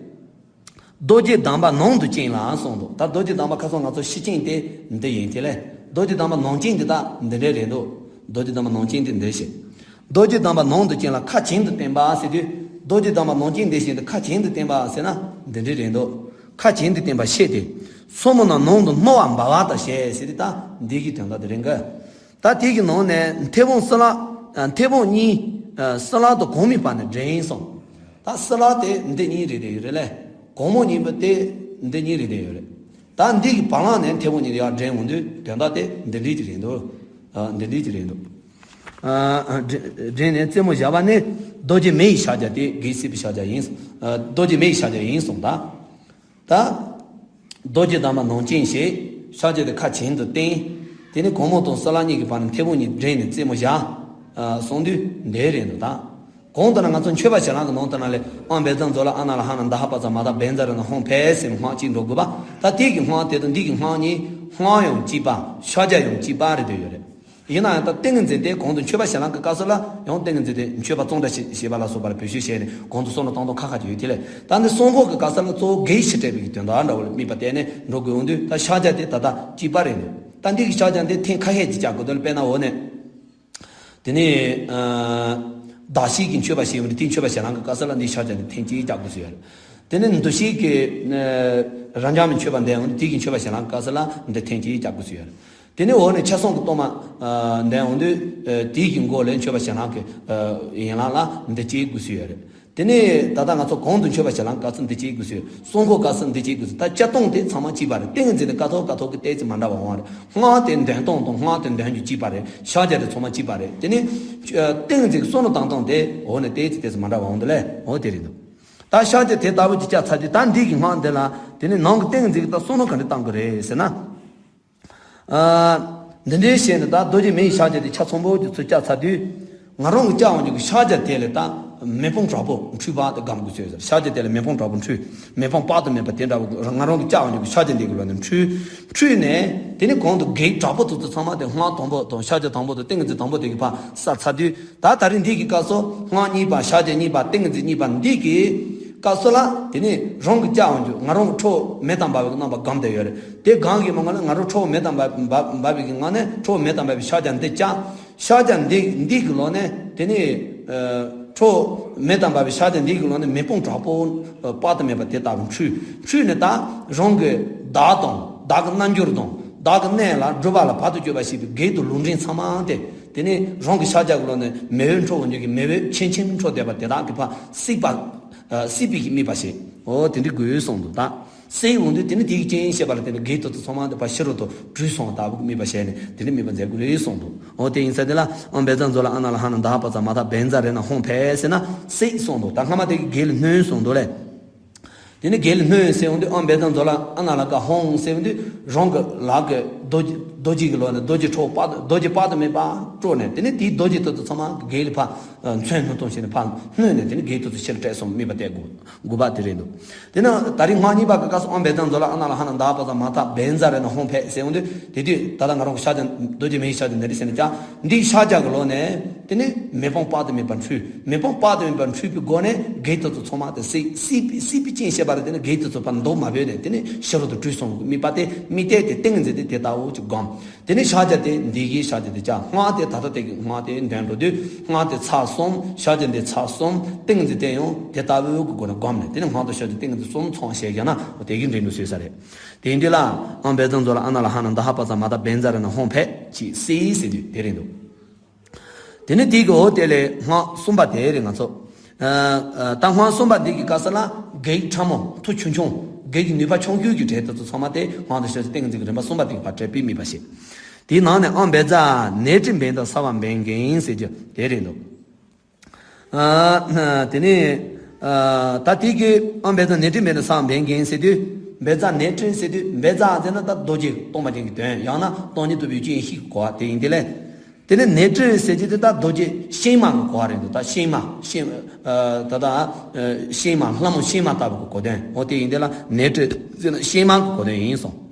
རྡོ་རྗེ་གདམས་པ་ནང་དུ་བཅིངས་ལ་གསུངས་འདུག་ད་རྡོ་རྗེ་གདམས་པ་ཁ་སང་ང་ཚོ་ཕྱི་བཅིངས་དེ་འདི་ཡིན་དེ་ལས། རྡོ་རྗེ་གདམས་པ་ནང་བཅིངས་འདི་དག་འདི་འདྲའི་རེད་འདུག་རྡོ་རྗེ་གདམས་པ་ནང་བཅིངས་དེ་འདི་ཞེས། རྡོ་རྗེ་གདམས་པ་ནང་དུ་བཅིངས་ལ་ཁ་བྱིན་དུ་བསྟན་པ་ཟེར་དུས། རྡོ་རྗེ་གདམས་པ་ནང་བཅིངས་འདི་ཞེས་ཏེ་ཁ་བྱིན་དུ་བསྟན་པ་ཟེར་ན་འདི་འདྲའི་རེད་འདུག་ཁ་བྱིན་དུ་བསྟན་པ་ཤེས་ཏེ། སོར་མོ་རྣམས་ནང་དུ་བསྣོལ་བ་འབར་བ་དང་ཞེས་ཟེར་དུས་ད་འདི་གི་དོན་དག་དེ་རེད་འགའ། ད་དེ་གི་ནང་ནས་མཐེ་བོང་སྲིན་ལག་མཐེ་བོང་གཉིས་སྲིན་ལག་དང་གོང་མའི་བར་ནས་འདྲེན་སོང་། ད་སྲིན་ལག་དེ་འདི་གཉིས་རེད་དེ་ཡོད་རེད་ལས། གོང་མ་གཉིས་པོ་དེ་འདི་གཉིས་རེད་དེ་ཡོད་རེད། ད་འདི་གི་བར་ལ་ནས་མཐེ་བོང་གཉིས་ཡར་འདྲེན་འོང་དུས་དོན་དག་དེ་འདི་འདྲའི་ཅིག་རེད་འདུག་འདི་འདྲའི་ཅིག་རེད་འདུག་འདྲེན་ནས་རྩེ་མོ་བཞག་པ་ནི་རྡོ་རྗེ་མེ་ཡི་ཕྱག་རྒྱ་སྟེ། བགེགས་སྲིད་པའི་ཕྱག་རྒྱ་ཡིན། རྡོ་རྗེ་མེ་ཡི་ཕྱག་རྒྱ་ཡིན་གསུངས། ད་ད་རྡོ་རྗེ་བསྡམས་པ་ནང་བཅིངས་ཞེས། ཕྱག་རྒྱ་དེ་ཁ་བྱིན་དུ་བསྟན། དེ་ནས་གོང་མ་དང་སྲིན་ལག་གཉིས་ཀྱི་བར་ནས་མཐེ་བོང་གཉིས་འདྲེན་ནས་རྩེ་མོ་བཞག་གསུངས་དུས་འདི་རེད་འདུག་ད་གོང་དུ་ན་ང་ཚོ་མཆོད་པ་བྱེད་ལམ་གྱི་ནང་དུ་ན་ལས། ཨོཾ་བཛྲ་མཛོད་ལ་ཨ་ན་ལ་ཧ་ན་ད་ཧ་པ་ཙ་མ་ད་བཛྲ་ར་ན་ཧཱུྃ་ཕཊ་ཟེར་སྔགས་གཅིག་འགྲོ་དགོས་པ། ད་དེ་གི་སྔགས་དེ་དང་འདི་གི་སྔགས་གཉིས་སྔགས་ཡང་གཅིག་པ། ཕྱག་རྒྱ་ཡང་གཅིག་པ་རེད་འདོད་ཡོད་རེད། ཡིན་ན་ཡང་ད་ཏིང་ངེ་འཛིན་དེ་གོང་དུ་མཆོད་པ་བྱེད་ལམ་གྱི་སྐབས་སུ་ལ་ཡང་ཏིང་ངེ་འཛིན་དེ་མཆོད་པ་བརྩོན་འགྲུས་བྱེད་བྱེད་པ་ལ་སོགས་པ་ལ་བེད་སྤྱོད་བྱས་ནས་གོང་དུ་བསམ་བློ་བཏང་སྟངས་ཁ་ཁ་ཅིག་ཡོད་དེ་ལས། ད་འདི་གསང་སྔགས་ཀྱི་སྐབས་སུ་ལ་གཙོ་བོ་བགེགས་ཞི་བྱེད་པའི་དོན་དག་འདྲ་བོ་ལ་དམིགས་པ་གཏད་ནས་འགྲོ་དགོས་འོང་དུས། ད་ཕྱག་རྒྱ་དེ་ད་ལྟ་གཅིག་པ་རེད་འདུག་ད་འདི་གི་ཕྱག་རྒྱ་འདི་ཐེངས་ཁ་ཤས་ཅིག་རྒྱག་དགོས་འདུག་ལ། དཔེར་ན་འོ་ནས། དེ་ནས་ཨ་བདག་བསྐྱེད་ཀྱི་མཆོད་པ་ཞེས་པ་འདི་དེའི་མཆོད་པ་བྱེད་ལམ་གྱི་སྐབས་སུ་ལ་འདིའི་ཕྱག་རྒྱ་འདི་ཐེངས་གཅིག་རྒྱག་དགོས་སུ་ཡོད་རེད། དེ་ནས་འདུ་ཤེས་ཀྱི་ཨ་རབ་འབྱམས་མཆོད་པ་འདོན་འོང་དུས་དེའི་མཆོད་པ་བྱེད་ལམ་གྱི་སྐབས་སུ་ལ་འདི་ཐེངས་གཅིག་རྒྱག་དགོས་སུ་ཡོད་རེད། དེ་ནས་འོག་ནས་ཆ་ཚང་གི་གཏོར་མ་ཨ་འདོན་འོང་དུས་ཨ་དེའི་གི་མགོ་ལ་མཆོད་པ་བྱེད་ལམ་གྱི་ཨ་ཡན་ལག་ལ་འདི་གཅིག་དགོས་སུ་ཡོད་རེད། དེ་ནས་ད་ལྟ་ང་ཚོ་གོང་དུ་མཆོད་པ་བྱེད་ལམ་སྐབས་སུ་འདི་གཅིག་དགོས་སུ་ཡོད། གསང་སྔགས་སྐབས་སུ་འདི་གཅིག་དགོས་སུ། ད་སྤྱིར་བཏང་དེ་ཚང་མ་གཅིག་པ་རེད། ཏིང་ངེ་འཛིན་དེ་ཀ་ཐོག་ཀ་ཐོག་གི་ཏོག་ཙམ་མ་འདྲ་བ་འོང་བ་རེད། སྔགས་དེ་འདོན་སྟངས་དང་སྔགས་དེ་འདོན་རྒྱུ་གཅིག་པ་རེད། ཕྱག་རྒྱ་དེ་ཚང་མ་གཅིག་པ་རེད། དེ་ནས་ཨ་ཏིང་ངེ་འཛིན་གྱི་བསམ་བློ་བཏང་སྟངས་དེ་འོག་ནས་ཏོག་ཙམ་ཏོག་ཙམ་མ་འདྲ་བ་འོང་འདུག་ལས། འོ་དེ་རེད་འདུག་ད་ཕྱག་རྒྱ་དེ་ལྟ་བུ་ཅིག་བྱས་ཚར་དུས་ད་འདི་གི་སྔགས་འདི་ལ་དེ་ནས་ནང་གི་ཏིང་ངེ་འཛིན་གྱི་ད་བསམ་བློ་ག་འདྲ་བཏང་དགོས་རེད་ཟེར་ན། ཨ། འདི་འདྲའི་ཞེས་ནས་ད་རྡོ་རྗེ་མེ་ཡི་ཕྱག་རྒྱ་དེ་ཆ་ཚང་པོ་ཅིག་ཚུར་བཅག་ཚར་དུས། ང་རང་གི་བཅག་འོང་རྒྱུ་གི་ཕྱག་རྒྱ་དེ་ལས་ད་མེ་དཔུང་དྲག་པོ་འཕྲོས་པ་དེ་སྒོམ་དགོས་ཟེར། ཕྱག་རྒྱ་དེ་ལས་མེ་དཔུང་དྲག་པོ་འཕྲོས། མེ་དཔུང་དཔག་ཏུ་མེད་པ་དེ་འདྲ་བོ་ང་རང་གི་བཅག་འོང་རྒྱུ་གི་ཕྱག་རྒྱ་འདི་གི་ལོགས་ནས་འཕྲོས། འཕྲོས་ནས་དེ་ནས་གོང་དུ་བགེགས་དྲག་པོ་དེ་ཚོ་ཚང་མ་དེ་སྔགས་དང་པོ་དང་ཕྱག་རྒྱ་དང་པོ་དང་ཏིང་ངེ་འཛིན་དང་པོ་དེ་གི་ཕར་བསལ་ཚར་དུས། ད་ད་རེས་འདི་གི་སྐབས་སུ་སྔགས་གཉིས་པ་ཕྱག་རྒྱ་གཉིས་པ་ཏིང་ངེ་འཛིན་གཉིས་པ་འདི་གི་སྐབས་སུ་ལ་དེ་ནས་རང་གི་བཅག་འོང་རྒྱུ་ང་རང་གི་ཁྲོ་མེ་དང་འབར་བའི་རྣམ་པ་སྒོམ་བསྡད་ཡོད་རེད། དེ་སྒོམ་གྱི་མ་ངང་ལ་ང་རང་ཁྲོ་མེ་དང་འབར་འབར་འབར་བའི་གི་ངང་ནས་ཁྲོ་མེ་དང་འབར་བའི་ཕྱག་རྒྱ་འདི་བཅག་ཕྱག་རྒྱ་འདི་འདི་གི་ལོགས་ནས་དེ་ནས་ཨ་ཁྲོ་མེ་དང་འབར་བའི་ཕྱག་རྒྱ་འདི་གི་ལོགས་ནས་མེ་དཔུང་དྲག་པོ་དཔག་ཏུ་མེད་པ་དེ་ལྟ་བུ་འཕྲོས། འཕྲོས་ནས་ད་རང་གི་བདག་དང་བདག་གི་རྣལ་འབྱོར་དང་བདག་གི་གནས་ལ་སྒྲུབ་པ་ལ་བར་དུ་གཅོད་པ་བྱེད་པའི་བགེགས་དང་ལུས་འབྲེལ་ཚང་མ་དེ། དེ་ནས་རང་གི་ཕྱག་རྒྱ་གི་ལོགས་ནས་མེ་འོད་འཕྲོ་འོང་རྒྱུ་གི་མེ་འོད་ཆེམ་ཆེམ་འཕྲོ་བསྡད་པ་དེ་དག་གི་ཕར་བསྲེགས་པ། ཨ་བསྲེགས་པའི་གི་དམིགས་པ་བྱས། འོ་དེ་འདྲའི་དགོས་གསུངས་འདུག་ད་བསྲེགས་འོང་དུས་དེ་ནི་དེ་གི་རྐྱེན་བྱས་པ་ལ་བརྟེན་ནས་བགེགས་དེ་ཚོ་ཚང་མ་དེ་ཕར་ཕྱི་རོལ་དུ་བྲོས་སོང་བ་ལྟ་བུ་གི་དམིགས་པ་བྱས་ནས་དེ་འདྲའི་དམིགས་པ་མཛད་དགོས་རེད་གསུངས་འདུག་འོ་དེ་ཡིན་ཙང་དེ་ལ་ཨོཾ་བཛྲ་མཛོད་ལ་ཨ་ན་ལ་ཧ་ན་ད་ཧ་པ་ཙ་མ་ད་བཛྲ་ར་ན་ཧཱུྃ་ཕཊ་ཟེར་ན་བསྲེགས་གསུངས་འདུག་ད་སྔ་མ་དེ་གི་བགེགས་ལ་བསྣུན་གསུངས་འདུག་ལས། དེ་ནས་བགེགས་ལ་བསྣུན་ཟེར་འོང་དུས་ཨོཾ་བཛྲ་མཛོད་ལ་ཨ་ན་ལ་ཀ་ཧཱུྃ་ཟེར་འོང་དུས་རང་གི་ལག་གི་རྡོ་རྗེ་རྡོ་རྗེ་གི་ལོགས་ནས་རྡོ་རྗེ་ཁྲོ་བོ་དཔག་རྡོ་རྗེ་དཔག་ཏུ་མེད་པ་སྤྲོ་ནས་དེ་ནས་དེའི་རྡོ་རྗེ་དེ་ཚོ་ཚང་མ་བགེགས་ལ་ཕར་མཚོན་སྣུན་གཏོང་བྱས་ནས་ཕར་བསྣུན་ནས་དེ་ནས་བགེགས་དེ་ཚོ་ཕྱིར་བསྐྲད་སོང་དམིགས་པ་གཏད་དགོས། དགོས་པ་དེ་རེད་འདུག་དེ་ནས་ད་རེས་སྔགས་གཉིས་པ་གི་སྐབས་སུ་ཨོཾ་བཛྲ་མཛོད་ལ་ཨ་ན་ལ་ཧ་ན་ད་ཧ་པ་ཙ་མ་ད་བཛྲ་ར་ན་ཧཱུྃ་ཕཊ་ཟེར་འོང་དུས་དེ་དུས་ད་ལྟ་ང་རང་གི་ཕྱག་རྒྱ་རྡོ་རྗེ་མེ་ཡི་ཕྱག་རྒྱ་འདི་འདྲ་ཟེར་ནས་ཀྱང་འདིའི་ཕྱག་རྒྱ་གི་ལོགས་ནས། དེ་ནས་མེ་དཔུང་དཔག་ཏུ་མེད་པ་འཕྲོས། མེ་དཔུང་དཔག་ཏུ་མེད་པ་འཕྲོས་པའི་སྒོ་ནས་བགེགས་དེ་ཚོ་ཚང་མ་དེ་བསྲེགས་བསྲེགས་པའི་བསྲེགས་པའི་རྐྱེན་བྱས་པ་རེད། དེ་ནས་བགེགས་དེ་ཚོ་ཕར་འདུག་མ་བོས་ནས་དེ་ནས་ཕྱི་རོལ་དུ་བྲོས་སོང་གི་དམིགས་པ་དེ་དམིགས་གཏད་དེ་ཏིང་ངེ་འཛིན་དེ་དེ་ལྟ་བུ་ཅིག་སྒོམ། དེ་ནས་ཕྱག་རྒྱ་དེ་འདི་གིས་ཕྱག་རྒྱ་དེ་བཅག་སྔགས་དེ་ད་ལྟ་དེ་གི་སྔགས་དེ་འདོན་འགྲོ་དུས་སྔགས་དེ་ཚར་གསུམ། ཕྱག་རྒྱ་འདི་ཚར་གསུམ། ཏིང་ངེ་འཛིན་དེ་ཡང་དེ་ལྟ་བུའི་གི་སྒོ་ནས་སྒོམ་ནས་དེ་ནས་སྔགས་དང་ཕྱག་རྒྱ་ཏིང་ངེ་འཛིན་གསུམ་ཚང་བྱས་བཞག་ན་དེ་གིས་འདྲེན་འགྲོ་སྲོལ་ས་རེད། དེ་འདི་ལ་ཨོཾ་བཛྲ་མཛོད་ལ་ཨ་ན་ལ་ཧ་ན་ད་ཧ་པ་ཙ་མ་ད་བཛྲ་ར་ན་ཧཱུྃ་ཕཊ་ཅེས་བསྲེགས་ཟེར་དུས་དེ་རེད་འདུག་དེ་ནས་དེ་གི་འོ་དེ་ལས་སྔགས་གསུམ་པ་དེ་རེད། ང་ཚོ་ཨ་ཨ་ད་སྔགས་གསུམ་པ་འདི་གི་སྐབས་སུ་ལ་བགེགས་ཕྲ་མོ་མཐུ་ཆུང་ཆུང་བགེགས་ཀྱི་ནུས་པ་ཆུང་ཤོས་ཀྱི་གྲས་དེ་ཚོ་ཚང་མ་དེ་སྔགས་དང་ཕྱག་རྒྱ་ཏིང་ངེ་འཛིན་གྱི་རིམ་པ་གསུམ་པ་དེ་གི་ཕར་བསྐྲད་པའི་དམིགས་པ་བྱེད། དེའི་ནང་ནས་ཨོཾ་བཛྲ་ནཻ་ཊཱིཿབནྡྷ་སརྦ་བེང་གིང་ཟེར་རྒྱུ་དེ་རེད་འདུག་ཨ་དེ་ནས་ཨ་ད་དེ་གི་ཨོཾ་བཛྲ་ནཻ་ཊཱིཿབནྡྷ་སརྦ་བེང་གིང་ཟེར་དུས་བཛྲ་ནཻ་ཊཱིཿ་ཟེར་དུས་བཛྲ་ཟེར་ན་ད་རྡོ་རྗེ་སྟོང་པ་ཅན་གྱི་དོན། ཡང་ན་སྟོང་ཉིད་རྟོགས་པའི་རྒྱུ་ཡིན་ཞེས་གོ་བ་དེ་ཡིན་དེ་ལས། དེ་ནས་ནཻ་ཊཱིཿ་ཟེར་གྱི་དེ་ད་རྡོ་རྗེ་ཤིང་མ་གི་གོ་བ་རེད་འདུག་ད་ཤིང་མ་ཤིང་ཨ་ད་ད་ཨ་ཤིང་མ་ལྷ་མོ་ཤིང་མ་ལྟ་བུ་གི་གོ་དོན། འོ་དེ་ཡིན་དེ་ལ་ནཻ་ཊཱིཿ་ཟེར་ན་ཤིང་མ་གི་གོ་དོན་ཡིན་གསུངས།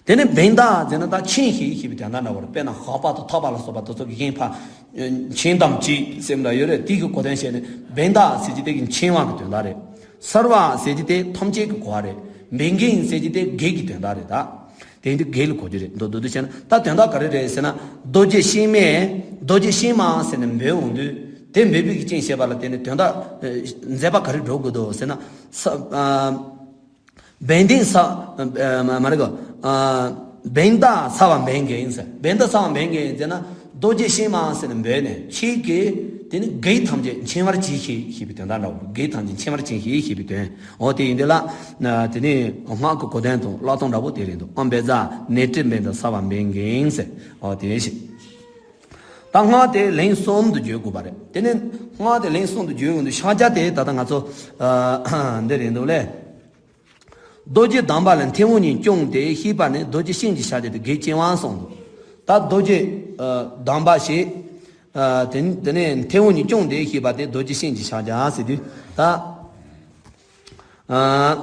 དེ་ནས་བནྡྷ་ཟེར་ན་ད་ཆིངས་ཞེས་ཞེས་པའི་དོན་དག་འདྲ་བོ་རེད། དཔེར་ན་ཧ་པ་དང་ཐ་པ་ལ་སོགས་པ་དེ་ཚོ་གི་གཞན་ཕ་ཆིངས་དམ་ཅིག་སེམས་འདྲ་ཡོད་རེད། དེ་གི་གོ་དོན་བཤད་ནས་བནྡྷ་ཟེར་གྱི་དེ་གི་ཆིངས་པ་གི་དོན་དག་རེད། སརྦ་ཟེར་གྱི་དེ་ཐམས་ཅད་ཀྱི་གོ་བ་རེད། བེང་གིང་ཟེར་གྱི་དེ་བགེགས་ཀྱི་དོན་དག་རེད། ད་དེ་འདི་བགེགས་ལ་གོ་རྒྱུ་རེད། མདོར་བསྡུས་བཤད་ན་ད་དོན་དག་ག་རེ་རེད་ཟེར་ན་རྡོ་རྗེ་ཤིང་མས་རྡོ་རྗེ་ཤིང་མ་ཟེར་ནས་འབོད་འོང་དུས་དེ་འབོད་པའི་གི་རྐྱེན་བྱས་པ་ལ་བརྟེན་ནས་དོན་དག་མཛད་པ་ག་རེ་འགྲོ་དགོས་འདུག་ཟེར་ན་ས་ཨ། བན་དེ་ས་ཨ་མ་རེད་གོ། ཨ་ བན་དྷ་ཚ་བ་འབེན་གིན་ཟེར། བན་དྷ་ཚ་བ་འབེན་གིན་ཟེར་ན། རྡོ་རྗེ་ཤེས་མ་ཟེར་ནས་འབོད་ནས་ཁྱེད་ཀྱིས་དེ་ནི་བགེགས་ཐམས་ཅད་འཆིང་བར་གྱིས་ཤིག་ཞེས་པའི་དོན་དག་འདྲ་བོ། བགེགས་ཐམས་ཅད་འཆིང་བར་གྱིས་ཤིག་ཞེས་པའི་དོན། འོ་དེ་ཡིན་དུས་ལ། དེ་ནི་སྔགས་ཀྱི་གོ་དོན་དང་བཀླག་སྟངས་འདྲ་བོ་དེ་རེད་འདུག་ཨམ་བན་དྷ་ནཻ་ཏྲི་བན་དྷ་ཚ་བ་འབེན་གིན་ཟེར། འོ་དེ་ཞིག་ད་སྔགས་དེ་ལན་གསུམ་དུ་བརྗོད་དགོས་པ་རེད། དེ་ནི་སྔགས་དེ་ལན་གསུམ་དུ་བརྗོད་ཡོང་དུས་ཕྱག་རྒྱ་དེ་ད་ལྟ་ང་ཚོ་འདི་རེད་འདུག་ལས། རྡོ་རྗེ་བསྡམས་པ་ལ་མཐེ་བོང་གཉིས་བརྐྱངས་ཏེ་བཤིག་པ་ནི་རྡོ་རྗེ་སྤྱན་གྱི་ཕྱག་རྒྱ་སྟེ་བགེགས་བཅིང་བ་གསུངས་འདུག་ད་རྡོ་རྗེ་བསྡམས་པ་ཞེས། དེ་ནས་མཐེ་བོང་གཉིས་བརྐྱངས་ཏེ་བཤིག་པ་དེ་རྡོ་རྗེ་སྤྱན་གྱི་ཕྱག་རྒྱ་ཟེར་དུས་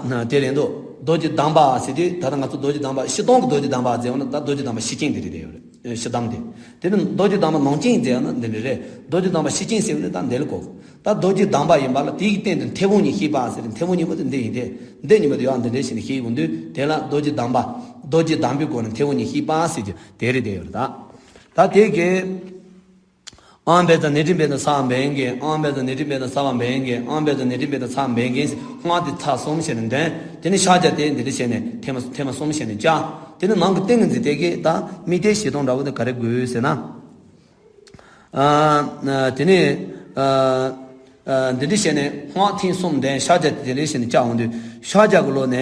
ད། དེ་རེད་འདུག་རྡོ་རྗེ་བསྡམས་པ་ཟེར་དུས་ད་ལྟ་ང་ཚོ་རྡོ་རྗེ་བསྡམས་པ་བཤིག་སྟངས་ཀྱི་རྡོ་རྗེ་བསྡམས་པ་ཟེར་བ་ན། ད་རྡོ་རྗེ་བསྡམས་པ་བཤིག་སྤྱན་དེ་རེད་དེ་ཡོད་རེད། བཤིག་སྟངས་དེ། དེ་ནི་རྡོ་རྗེ་བསྡམས་པ་ནང་བསྐྱེད་ཟེར་ཡང་ན་འདི་འདྲ་རེད། རྡོ་རྗེ་བསྡམས་པ་བཤིག་སྤྱན་ཟེར་བ་ནི་ད་འདི་ལ་གོ། ད་རྡོ་རྗེ་བསྡམས་པ་ཡིན་པ་ལ་དེའི་སྟེང་དུ་མཐེ་བོང་གཉིས་བཤིག་པ་ཟེར་ཏེ་མཐེ་བོང་གཉིས་པོ་དེ་འདི་ཡིན་ཏེ། འདི་གཉིས་པོ་དེ་ཡང་འདི་འདྲ་བྱས་ནས་བཤིག་ཡོང་དུས་དེ་ལ་རྡོ་རྗེ་བསྡམས་པ། རྡོ་རྗེ་བསྡམས་པའི་སྒོ་ནས་མཐེ་བོང་གཉིས་བཤིག་པ་ཟེར་གྱི་དེ་རེད་དེ་ཡོད་རེད་ད། ད་དེ་གི་ཨམ་བན་དྷ་ནཻ་ཏྲི་བན་དྷ་ཚ་བ་འབེན་གིན། ཨམ་བན་དྷ་ནཻ་ཏྲི་བན་དྷ་ཚ་བ་འབེན་གིན། ཨམ་བན་དྷ་ནཻ་ཏྲི་བན་དྷ་ཚ་བ་འབེན་གིན་ཟེར། སྔགས་དེ་ཚར་གསུམ་བྱས་ནས་འདོན། དེ་ནས་ཕྱག་རྒྱ་དེ་འདི་འདྲ་བྱས་ནས་ཐེངས་མ་ཐེངས་མ་གསུམ་བྱས་ནས་བཅག་དེ་ནས་ནང་གི་ཏིང་ངེ་འཛིན་དེ་གིས་ད་དམིགས་གཏད་བྱེད་སྟངས་འདྲ་བོ་དེ་ག་རེ་དགོས་ཟེར་ན། ཨ་དེ་ནས་ཨ་ཨ་འདི་འདྲ་བྱས་ནས་སྔགས་ཐེངས་གསུམ་འདོན། ཕྱག་རྒྱ་དེ་འདྲ་བྱས་ནས་བཅག་འོང་དུས་ཕྱག་རྒྱ་གི་ལོགས་ནས་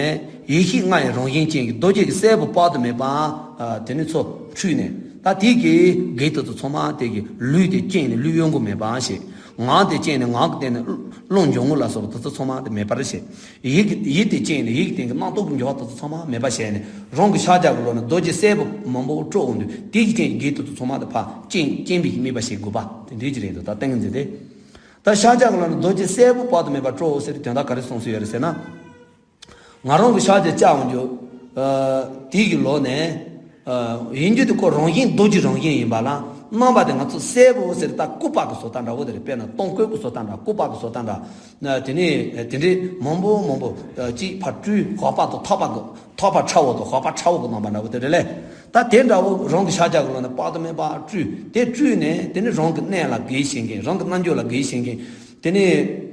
ཡེ་ཤེས་ལྔ་ཡི་རང་བཞིན་ཅན་གྱི་རྡོ་རྗེ་གི་སྲད་བུ་དཔག་ཏུ་མེད་པ་ཨ་དེ་ནས་ཚུར་འཁྲུས་ནས། ད་དེ་གི་བགེགས་དེ་ཚོ་ཚང་མ་དེ་གི་ལུས་དེ་བཅིངས་ནས་ལུས་གཡོ་འགུལ་མེད་པ་བྱས། ངག་དེ་བཅིངས་ནས་ངག་གི་སྟེང་ནས་རླུང་འབྱུང་རྔུབ་ལ་སོགས་པ་དེ་ཚོ་ཚང་མ་དེ་མེད་པར་བྱས། ཡིད་ཀྱི་ཡིད་དེ་བཅིངས་ནས་ཡིད་ཀྱི་སྟེང་གི་རྣམ་རྟོག་གི་འགྱུ་བ་དེ་ཚོ་ཚང་མ་མེད་པ་བྱས་ནས། རང་གི་ཕྱག་རྒྱ་གི་ལོགས་ནས་རྡོ་རྗེ་སྲད་བུ་མང་པོ་དཀྲོལ་འོང་དུས་དེ་གི་སྟེང་གི་བགེགས་དེ་ཚོ་ཚང་མ་དེ་ཕར་བཅིངས་བཅིངས་པའི་དམིགས་པ་བྱེད་དགོས་པ་དེ་འདྲའི་ཅིག་རེད་འདུག་ད་ཏིང་ངེ་འཛིན་དེ། ད་ཕྱག་རྒྱ་གི་ལོགས་ནས་རྡོ་རྗེ་སྲད་བུ་དཔག་ཏུ་མེད་པ་དཀྲོལ་ཟེར་དེ་དོན་དག་ག་རེ་གསུངས་སྲོལ་ཡོད་རེད་ཟེར་ན། ང་རང་གི་ཕྱག་རྒྱ་བཅག་འོང་དུས། ཨ་དེ་གི་ལོགས་ནས། ཨ་ཡིན་རྒྱུ་དེ་ཁོ་རང་བཞིན་རྡོ་རྗེ་རང་བཞིན་ཡིན་པ་ལ། རྣམ་པ་དེ་ང་ཚོ་སྲད་བུ་ཟེར་ད་སྐུད་པ་གི་བཟོ་ལྟ་འདྲ་བོ་དེ་རེད། དཔེར་ན་སྟོང་སྐུད་ཀྱི་བཟོ་ལྟ་འདྲ། སྐུད་པ་གི་བཟོ་ལྟ་འདྲ། ཨ་དེ་ནས་དེ་འདྲའི་མང་པོ་མང་པོ་ཨ་ཅིག་ཕར་བཀྲུས། ཧོག་པ་དང་ཐག་པ་གི་ཐག་པ་ཁྲ་བོ་དང་ཧོག་པ་ཁྲ་བོ་གི་རྣམ་པ་འདྲ་བོ་དེ་རེད་ལས། ད་དེ་འདྲ་བོ་རང་གི་ཕྱག་རྒྱ་གི་ལོགས་ནས་དཔག་ཏུ་མེད་པ་བཀྲུས། དེ་བཀྲུས་ནས་དེ་ནས་རང་གི་གནས་ལ་དགེ་བའི་བྱེད་མཁན། རང་གི་རྣལ་འབྱོར་ལ་དགེ་བའི་བྱེད་མཁན། དེ་ནས།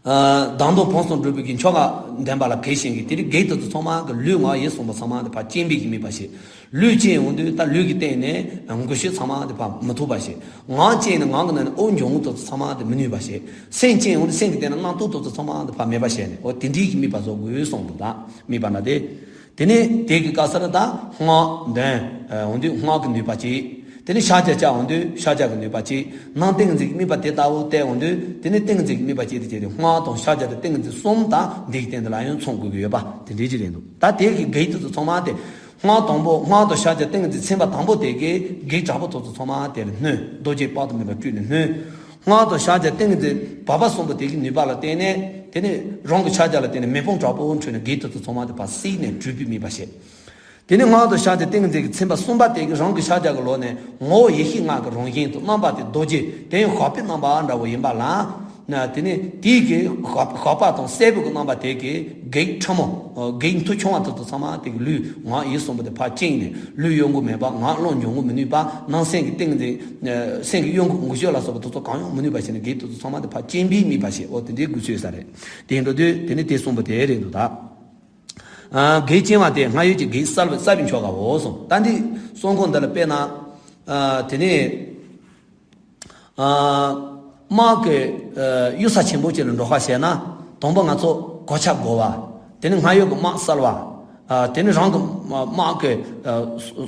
ཨ་བདག་མདོག་ཕུན་སུམ་འགྲུབ་པའི་གི་མཆོག་དགའ་ལྡན་པ་ལ་དགེ་བའི་བྱེད་མཁན། དེ་རིང་བགེགས་དེ་ཚོ་ཚང་མ་གི་ལུས་ངག་ཡིད་གསུམ་པོ་ཚང་མ་དེ་ཕར་བཅིངས་པའི་གི་དམིགས་པ་བྱེད། ལུས་བཅིངས་འོང་དུས་ད་ལུས་ཀྱི་སྟེང་ནས་འགུལ་སྐྱོད་ཚང་མ་དེ་ཕར་མི་ཐུབ་པ་བྱེད། ངག་བཅིངས་ནས་ངག་གི་ནང་ནས་རླུང་འབྱུང་རྔུབ་དེ་ཚོ་ཚང་མ་དེ་མི་ནུས་པ་བྱེད། སེམས་བཅིངས་འོང་དུས་སེམས་ཀྱི་སྟེང་ན་རྣམ་རྟོག་དེ་ཚོ་ཚང་མ་དེ་ཕར་མེད་པ་བྱས་ནས། འོ་དེ་འདྲའི་གི་དམིགས་པ་བཟོ་དགོས་གསུངས་འདུག་ད་དམིགས་པ་ན་དེ། དེ་ནས་དེ་གི་སྐབས་སུ་ལ་ད་སྔགས་འདོན་འོང་དུས་སྔགས་ཀྱི་ནུས་པ་གཅིག་དེ་ནས་ཕྱག་རྒྱ་བཅག་འོང་དུས་ཕྱག་རྒྱ་གི་ནུས་པ་གཅིག་ནང་ཏིང་ངེ་འཛིན་གྱི་དམིགས་པ་དེ་ལྟ་བུ་བསྟན་འོང་དུས། དེ་ནས་ཏིང་ངེ་འཛིན་གྱི་དམིགས་པ་གཅིག་དེ་བྱས་ཏེ་སྔགས་དང་ཕྱག་རྒྱ་དང་ཏིང་ངེ་འཛིན་གསུམ་དང་འདི་གི་སྟེང་དུ་ལ་ཡང་མཚུངས་དགོས་ཀྱི་ཡོད་པ་དེ་འདྲའི་ཅིག་རེད་འདུག་ད་དེ་གི་བགེགས་དེ་ཚོ་ཚང་མ་དེ། སྔགས་དང་པོ་སྔགས་དང་ཕྱག་རྒྱ་ཏིང་ངེ་འཛིན་ཚིམ་པ་དང་པོ་དེ་གིས་བགེགས་དྲག་པོ་དེ་ཚོ་ཚང་མ་དེར་བསྣུན། རྡོ་རྗེ་དཔག་ཏུ་མེད་པ་བཀྲུས་ནས་བསྣུན། སྔགས་དང་ཕྱག་རྒྱ་ཏིང་ངེ་འཛིན་བབས་པ་གསུམ་པོ་དེ་གི་ནུས་པ་ལ་བརྟེན་ནས། དེ་ནས་རང་གི་ཕྱག་རྒྱ་ལ་བརྟེན་ནས་མེ་དཔུང་དྲག་པོ་འཕྲོས་ནས་བགེགས་དེ་ཚོ་ཚང་མ་དེ་ཕར་བསྲེགས་ནས་འགྲོལ་བའི་དམིགས་པ་བྱེད། དེ་ནས་སྔགས་དང་ཕྱག་རྒྱ་ཏིང་ངེ་འཛིན་གྱིས་ཚིམ་པ་གསུམ་པ་དེ་གིས་རང་གི་ཕྱག་རྒྱ་གི་ལོགས་ནས་ངོ་བོ་ཡེ་ཤེས་ལྔ་གི་རང་བཞིན་དུ་རྣམ་པ་དེ་རྡོ་རྗེ། དེ་ཡང་ཞགས་པའི་རྣམ་པ་འདྲ་བོ་ཡིན་པ་ལ། ན་དེ་ནས་དེའི་གི་ཞགས་ཞགས་པ་དང་སྲད་བུ་གི་རྣམ་པ་དེ་གིས་བགེགས་ཕྲ་མོ། བགེགས་མཐུ་ཆུང་བ་དེ་ཚོ་ཚང་མ་དེ་གི་ལུས་ངག་ཡིད་གསུམ་པོ་དེ་ཕར་བཅིངས་ནས། ལུས་གཡོ་འགུལ་མེད་པ། ངག་རླུང་འབྱུང་འགུལ་མི་ནུས་པ། ནང་སེམས་ཀྱི་ཏིང་འཛིན། སེམས་ཀྱི་གཡོ་འགུལ་འགུལ་སྐྱོད་ལ་སོགས་པ་དེ་ཚོ་གང་ཡང་མི་ནུས་པ་བྱས་ནས་བགེགས་དེ་ཚོ་ཚང་མ་དེ་ཕར་བཅིངས་པའི་དམིགས་པ་བྱེད། འོ་དེ་འདྲའི་དགོས་ཚུལ་ས་རེད། དེ་ཡིན་འགྲོ་དུས་དེ་ནི་དེ་གསུམ་པོ་དེ་རེད་འདུག་ད། ཨ་བགེགས་བཅིང་བ་སྟེ་སྔར་ཡོད་ཀྱི་བགེགས་བསལ་བའི་བསལ་བའི་མཆོག་དགའ་བོ་གསུངས། ད་འདི་གསུང་ཁོངས་འདི་ལ་དཔེར་ན། ཨ་དེ་ནས་ཨ་དམག་གི་ཨ་གཡུལ་ས་ཆེན་པོ་ཅིག་ལ་འགྲོ་ཁ་བྱས་ན། དང་པོ་ང་ཚོ་གོ་ཆ་བགོ་བ། དེ་ནས་སྔར་ཡོད་ཀྱི་དམག་བསལ་བ། ཨ་དེ་ནས་རང་གི་དམག་གི་ཨ་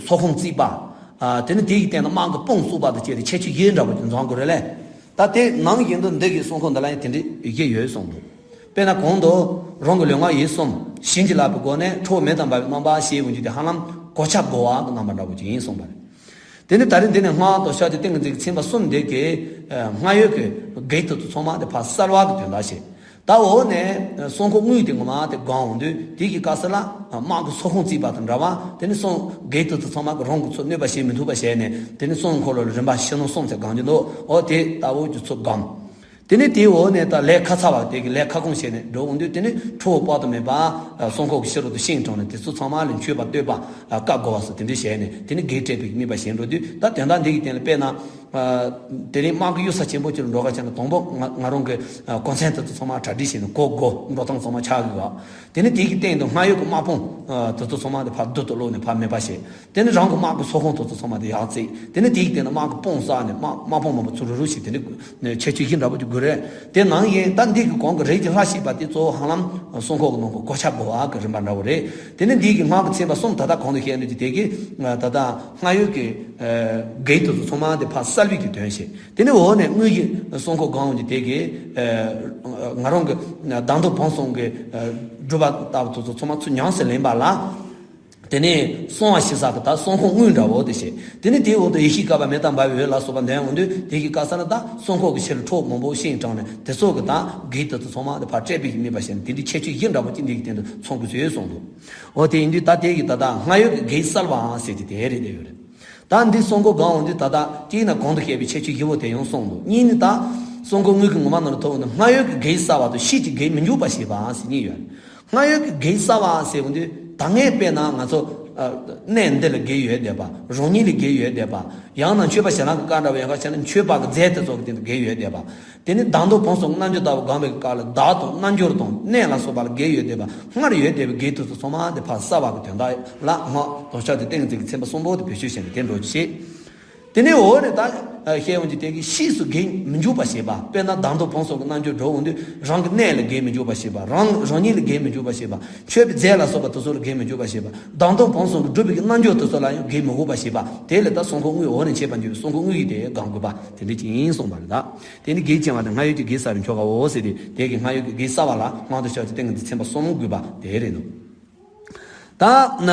ཚོགས་ཁང་བརྩིགས་པ། ཨ་དེ་ནས་དེ་ཡི་སྟེང་ན་དམག་གི་དཔུང་བཙུགས་པ་དང་བཅས་ཏེ་ཁྱད་ཆོས་བཞི་འདྲ་པོ་ཅིག་འཛོམས་དགོས་རེད་ལས། ད་དེ་ནང་བཞིན་དུ་འདི་གི་གསུང་ཁོངས་འདི་ལ་ཡང་དེ་འདྲའི་བཞི་ཡོད་གསུངས་འདུག་དཔེར་ན་གོང་དུ་རང་གི་ལུས་ངག་ཡིད་གསུམ་བྱིན་གྱིས་བརླབས་པའི་སྒོ་ནས་ཁྲོ་བོ་མེ་ལྟར་འབར་བའི་རྣམ་པ་ཞེས་འོང་རྒྱུ་དེ་ཧ་ལམ་གོ་ཆ་བགོ་བ་གི་རྣམ་པ་འདྲ་པོ་ཅིག་ཡིན་གསུངས་པ་རེད། དེ་ནི་ད་རེས་འདི་ནས་སྔགས་དང་ཕྱག་རྒྱ་ཏིང་ངེ་འཛིན་གྱིས་ཚིམ་པ་གསུམ་འདི་གིས་ཨ་སྔར་ཡོད་ཀྱི་བགེགས་དེ་ཚོ་ཚང་མ་དེ་ཕར་བསལ་བ་གི་དོན་དག་བྱེད། ད་འོག་ནས་གསུང་ཁོངས་དངོས་དེ་ངོ་མ་དེ་གང་འོང་དུས་དེ་གི་སྐབས་སུ་ལ་དམག་གི་ཚོགས་ཁང་བརྩིགས་པ་དང་འདྲ་བ། དེ་ནི་གསུང་བགེགས་དེ་ཚོ་ཚང་མ་གི་རང་གི་ཚོ་གནོད་པ་བྱེད་མི་ཐུབ་པ་བྱས་ནས། དེ་ནི་གསུང་འཁོར་ལོ་ལ་རིམ་པ་ཕྱི་ནང་གསུམ་ཚེ་གང་རྒྱུ་འདུག་འོ་དེ་ལྟ་བུ་རྒྱུ་ཚོ་གང་། དེ་ནས་དེའི་འོག་ནས་ད་ལས་ཁ་ཚ་བ་དེ་གི་ལས་ཁ་སྐོང་བྱས་ནས་འགྲོ་འོང་དུས། དེ་ནི་ཁྲོ་བོ་དཔག་ཏུ་མེད་པ་གསུང་འཁོར་གྱི་ཕྱི་རོལ་དུ་བཞེངས་དྲངས་ནས་དེ་ཚོ་ཚང་མ་ལ་མཆོད་པ་བསྟོད་པ་བཀའ་བསྒོ་བ་སོགས་དེ་འདྲ་བྱས་ནས། དེ་ནི་བགེགས་བསྐྲད་པའི་དམིགས་པ་བྱས་འགྲོ་དུས། ད་དོན་དག་འདི་གི་སྟེང་ལ་དཔེར་ན། དེ་རིང་དམག་གི་གཡུལ་ས་ཆེན་པོ་ཅིག་ལ་འགྲོ་ག་བྱས་ན་དང་པོ་ང་ང་རང་གི་གོ་མཚོན་དེ་ཚོ་ཚང་མ་གྲ་སྒྲིག་བྱས་ནས་གོ་དགོས། འགྲོ་སྟངས་ཚང་མ་ཆགས་དགོས། དེ་ནས་དེ་གི་སྟེང་དུ་སྔར་ཡོད་ཀྱི་དམག་དཔུང་དེ་ཚོ་ཚང་མ་དེ་ཕར་རྡུལ་དུ་བརླག་ནས་ཕར་མེད་པ་བྱས། དེ་ནས་རང་གི་དམག་གི་ཚོགས་ཁང་དེ་ཚོ་ཚང་མ་དེ་ཡར་བརྩིགས། དེ་ནས་དེ་གི་སྟེང་དུ་དམག་གི་དཔུང་བསགས་ནས་དམག་དམག་དཔུང་མང་པོ་ཚུར་རུ་རུ་བྱས། དེ་ནས་ཁྱད་ཆོས་ཡིན་འདྲ་པོ་ཅིག་དགོས་རེད། དེ་ནང་བཞིན་ད་འདི་གི་གོང་གི་རིགས་ཀྱི་ལྷ་ཞེས་པ་དེ་གཙོ་བོ་ཧ་ལམ་སྲུང་འཁོར་གྱི་ནང་གི་གོ་ཆ་བགོ་བ་གི་རིམ་པ་འདྲ་བོ་རེད། དེ་ནས་འདི་གི་སྔགས་ཀྱི་ཚན་པ་གསུམ་ད་ལྟ་གོང་དུ་བཤད་ནས་ཀྱི་དེ་གི་ད་ལྟ་སྔར་ཡོད་ཀྱི་བགེགས་དེ་ཚོ་ཚང་མ་དེ་ཕར་བསལ་བའི་གི་དོན་བྱས། དེ་ནས་འོག་ནས་དངུལ་གྱི་སྲུང་འཁོར་སྒང་འོང་གི་དེ་གི་ང་རང་གི་བདག་མདོག་བོན་གསུམ་གྱི་སྒྲུབ་པ་ལྟ་བུ་དེ་ཚོ་ཚང་མ་ཚུར་ཉམས་སུ་ལེན་པ་ལ། དེ་ནས་སྲུང་བ་ཞིག་ས་གི་ད་སྲུང་འཁོར་དངུལ་འདྲ་བོ་དེ་བྱས། དེ་ནས་དེའི་འོག་ཏུ་ཡེ་ཤེས་ཀ་པ་མེ་ཏ་འབར་བའི་འོད་ལ་སོགས་པ་འདོན་འོང་དུས་དེ་གི་ཀ་ས་ན་ད་སྲུང་འཁོར་གྱི་ཕྱི་ལ་ཁྲོ་བོ་མང་པོ་ཤིང་དྲངས་ནས་དེ་ཚོ་གི་ད་བགེགས་དེ་ཚོ་ཚང་མ་དེ་ཕར་བསྐྲད་པའི་གི་དམིགས་པ་བྱས་ནས་དེ་འདྲའི་ཁྱད་ཆོས་བཞི་འདྲ་བོ་ཅིག་འདི་གི་སྟེང་དུ་མཚོན་དགོས་ཚུལ་གསུངས་འདུག་འོ་དེ་ཡིན་དུས་ད་དེ་གི་ད་ལྟ་སྔར་ཡོད་ཀྱི་བགེགས་བསལ་བའང་ཟེར་གྱི་དེ་རེད་བསྡད་ཡོད་རེད། ད་འདི་སྲུང་འཁོར་སྒང་འོང་དུས་ད་ལྟ་གཅིག་ན་གོང་དུ་བཤད་པའི་ཁྱད་ཆོས་བཞི་པོ་དེ་ཡང་གསུངས་འདུག་གཉིས་ནི་ད་སྲུང་འཁོར་དངུལ་གྱི་ངོ་མ་ནང་ལ་ཐོབ་འོང་དུས་སྔར་ཡོད་ཀྱི་བགེགས་བསལ་བ་དང་ཕྱིས་ཀྱི་བགེགས་མི་འཇུག་པ་ཞེས་པའང་ཟེར་གཉིས་ཡོད་རེད། སྔར་ཡོད་ཀྱི་བགེགས་བསལ་བ་ཟེར་འོང་དུས་ད་སྔས་དཔེར་ན་ང་ཚོ་གནས་འདི་ལ་བགེགས་ཡོད་བསྡད་པ། རང་ཉིད་ལ་བགེགས་ཡོད་བསྡད་པ། ཡང་ན་མཆོད་པ་ཞལ་ལག་གི་བཀའ་འདྲ་བ་ཡོད་ཁ་བྱས་ན་མཆོད་པ་གི་རྫས་དེ་ཚོ་གི་སྟེང་དུ་བགེགས་ཡོད་བསྡད་པ། དེ་ནས་བདག་མདོག་བོན་གསུམ་རྣལ་འབྱོར་ལྟ་བུ་སྒོམ་པའི་སྐབས་ལ་བདག་དང་རྣལ་འབྱོར་དང་གནས་ལ་སོགས་པ་ལ་བགེགས་ཡོད་བསྡད་པ། སྔར་ཡོད་བསྡད་པའི་བགེགས་དེ་ཚོ་ཚང་མ་དེ་ཕར་བསལ་བ་གི་དོན་དག་ལ་སྔགས་དང་ཕྱག་རྒྱ་ཏིང་ངེ་འཛིན་གྱི་མཚན་པ་གསུམ་པོ་དེ་བེད་སྤྱོད་བྱས་ནས་དེ་འགྲོ་རྒྱུ་བྱེད། དེ་ནས་འོག་ནས་ད་བཤད་འོང་གི་དེ་གི་ཕྱིས་སུ་བགེགས་མི་འཇུག་པ་ཞེས་པ། དཔེར་ན་བདག་མདོག་བོན་གསུམ་གྱི་རྣལ་འབྱོར་འགྲོ་འོང་དུས་རང་གི་གནས་ལ་བགེགས་མི་འཇུག་པ་ཞེས་པ། རང་རང་ཉིད་ལ་བགེགས་མི་འཇུག་པ་ཞེས་པ། མཆོད་པའི་རྫས་ལ་སོགས་པ་དེ་ཚོ་ལ་བགེགས་མི་འཇུག་པ་ཞེས་པ། བདག་མདོག་བོན་གསུམ་གྱི་སྒྲུབ་པའི་གི་རྣལ་འབྱོར་དེ་ཚོ་ལ་ཡང་བགེགས་མི་འཇུག་པ་ཞེས་པ། དེ་ལས་ད་སྲུང་འཁོར་དངུལ་འོག་ནས་འཆད་པར་འགྱུར་བའི་སྲུང་འཁོར་དངུལ་གྱི་དེ་སྒང་དགོས་པ་དེ་འདྲ་ཅིག་ཡིན་གསུངས་པ་རེད་ད། དེ་ནི་བགེགས་བཅིང་བ་དང་སྔར་ཡོད་ཀྱི་བགེགས་བསལ་བའི་ཆོ་གའོ་ཟེར་ཏེ་དེ་གི་སྔར་ཡོད་ཀྱི་བགེགས་བསལ་བ་ལ་སྔགས་དང་ཕྱག་རྒྱ་ཏིང་ངེ་འཛིན་མཚན་པ་གསུམ་དགོས་པ་དེ་རེད་འདུག་ད་ན་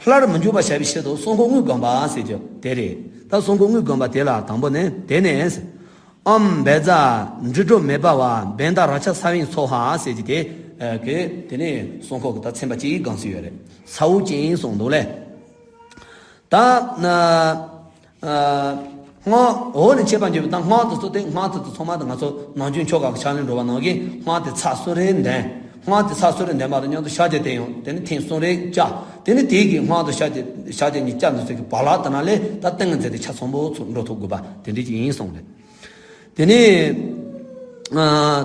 སླར་མི་འཇུག་པར་བྱ་བའི་ཕྱིར་དུ་སྲུང་འཁོར་དངུལ་བསྒོམ་པ་ཟེར་གྱི་དེ་རེད། ད་སྲུང་འཁོར་དངུལ་བསྒོམ་པ་དེ་ལ་དང་པོ་ནི་དེ་ནས་ཨོཾ་བཛྲ་དྲི་གྲོ་མེ་བྷ་ཝ་བྷནྟ་རཀྵ་སརྦིང་སྭཱ་ཧཱ་ཟེར་གྱི་དེ་གི་དེ་ནས་སྲུང་འཁོར་གྱི་ད་ཚན་པ་གཅིག་སྒང་ཟིན་ཡོད་རེད། ས་འོག་ཅན་གསུངས་འདུག་ལེ། ད་ན་སྔགས་འོག་ནས་འཆད་པར་འགྱུར་བའི་ད་སྔགས་དེ་ཚོ་དེ་སྔགས་དེ་ཚོ་ཚང་མ་དེ་ང་ཚོ་ནམ་རྒྱུན་ཆོ་ག་གི་ཕྱག་ལེན་འགྲོ་བ་ནང་བཞིན་སྔགས་དེ་ཚར་གསུམ་རེ་འདོན། སྔགས་དེ་ཚར་གསུམ་རེ་འདོན་པ་དང་མཉམ་དུ་ཕྱག་རྒྱ་དེ་ཡང་དེ་ནི་ཐེངས་གསུམ་རེ་བཅའ། དེ་ནི་དེ་གི་སྔགས་དང་ཕྱག་རྒྱ་ཕྱག་རྒྱ་གཉིས་བཅའ་འདི་ཚོ་གི་བར་ལ་དེ་ན་ལས་ད་ཏིང་ངེ་འཛིན་དེ་ཆ་ཚང་པོ་ཚུར་འགྲོ་ཐུབ་དགོས་པ་དེ་འདྲ་ཅིག་ཡིན་གསུངས་རེད། དེ་ནས་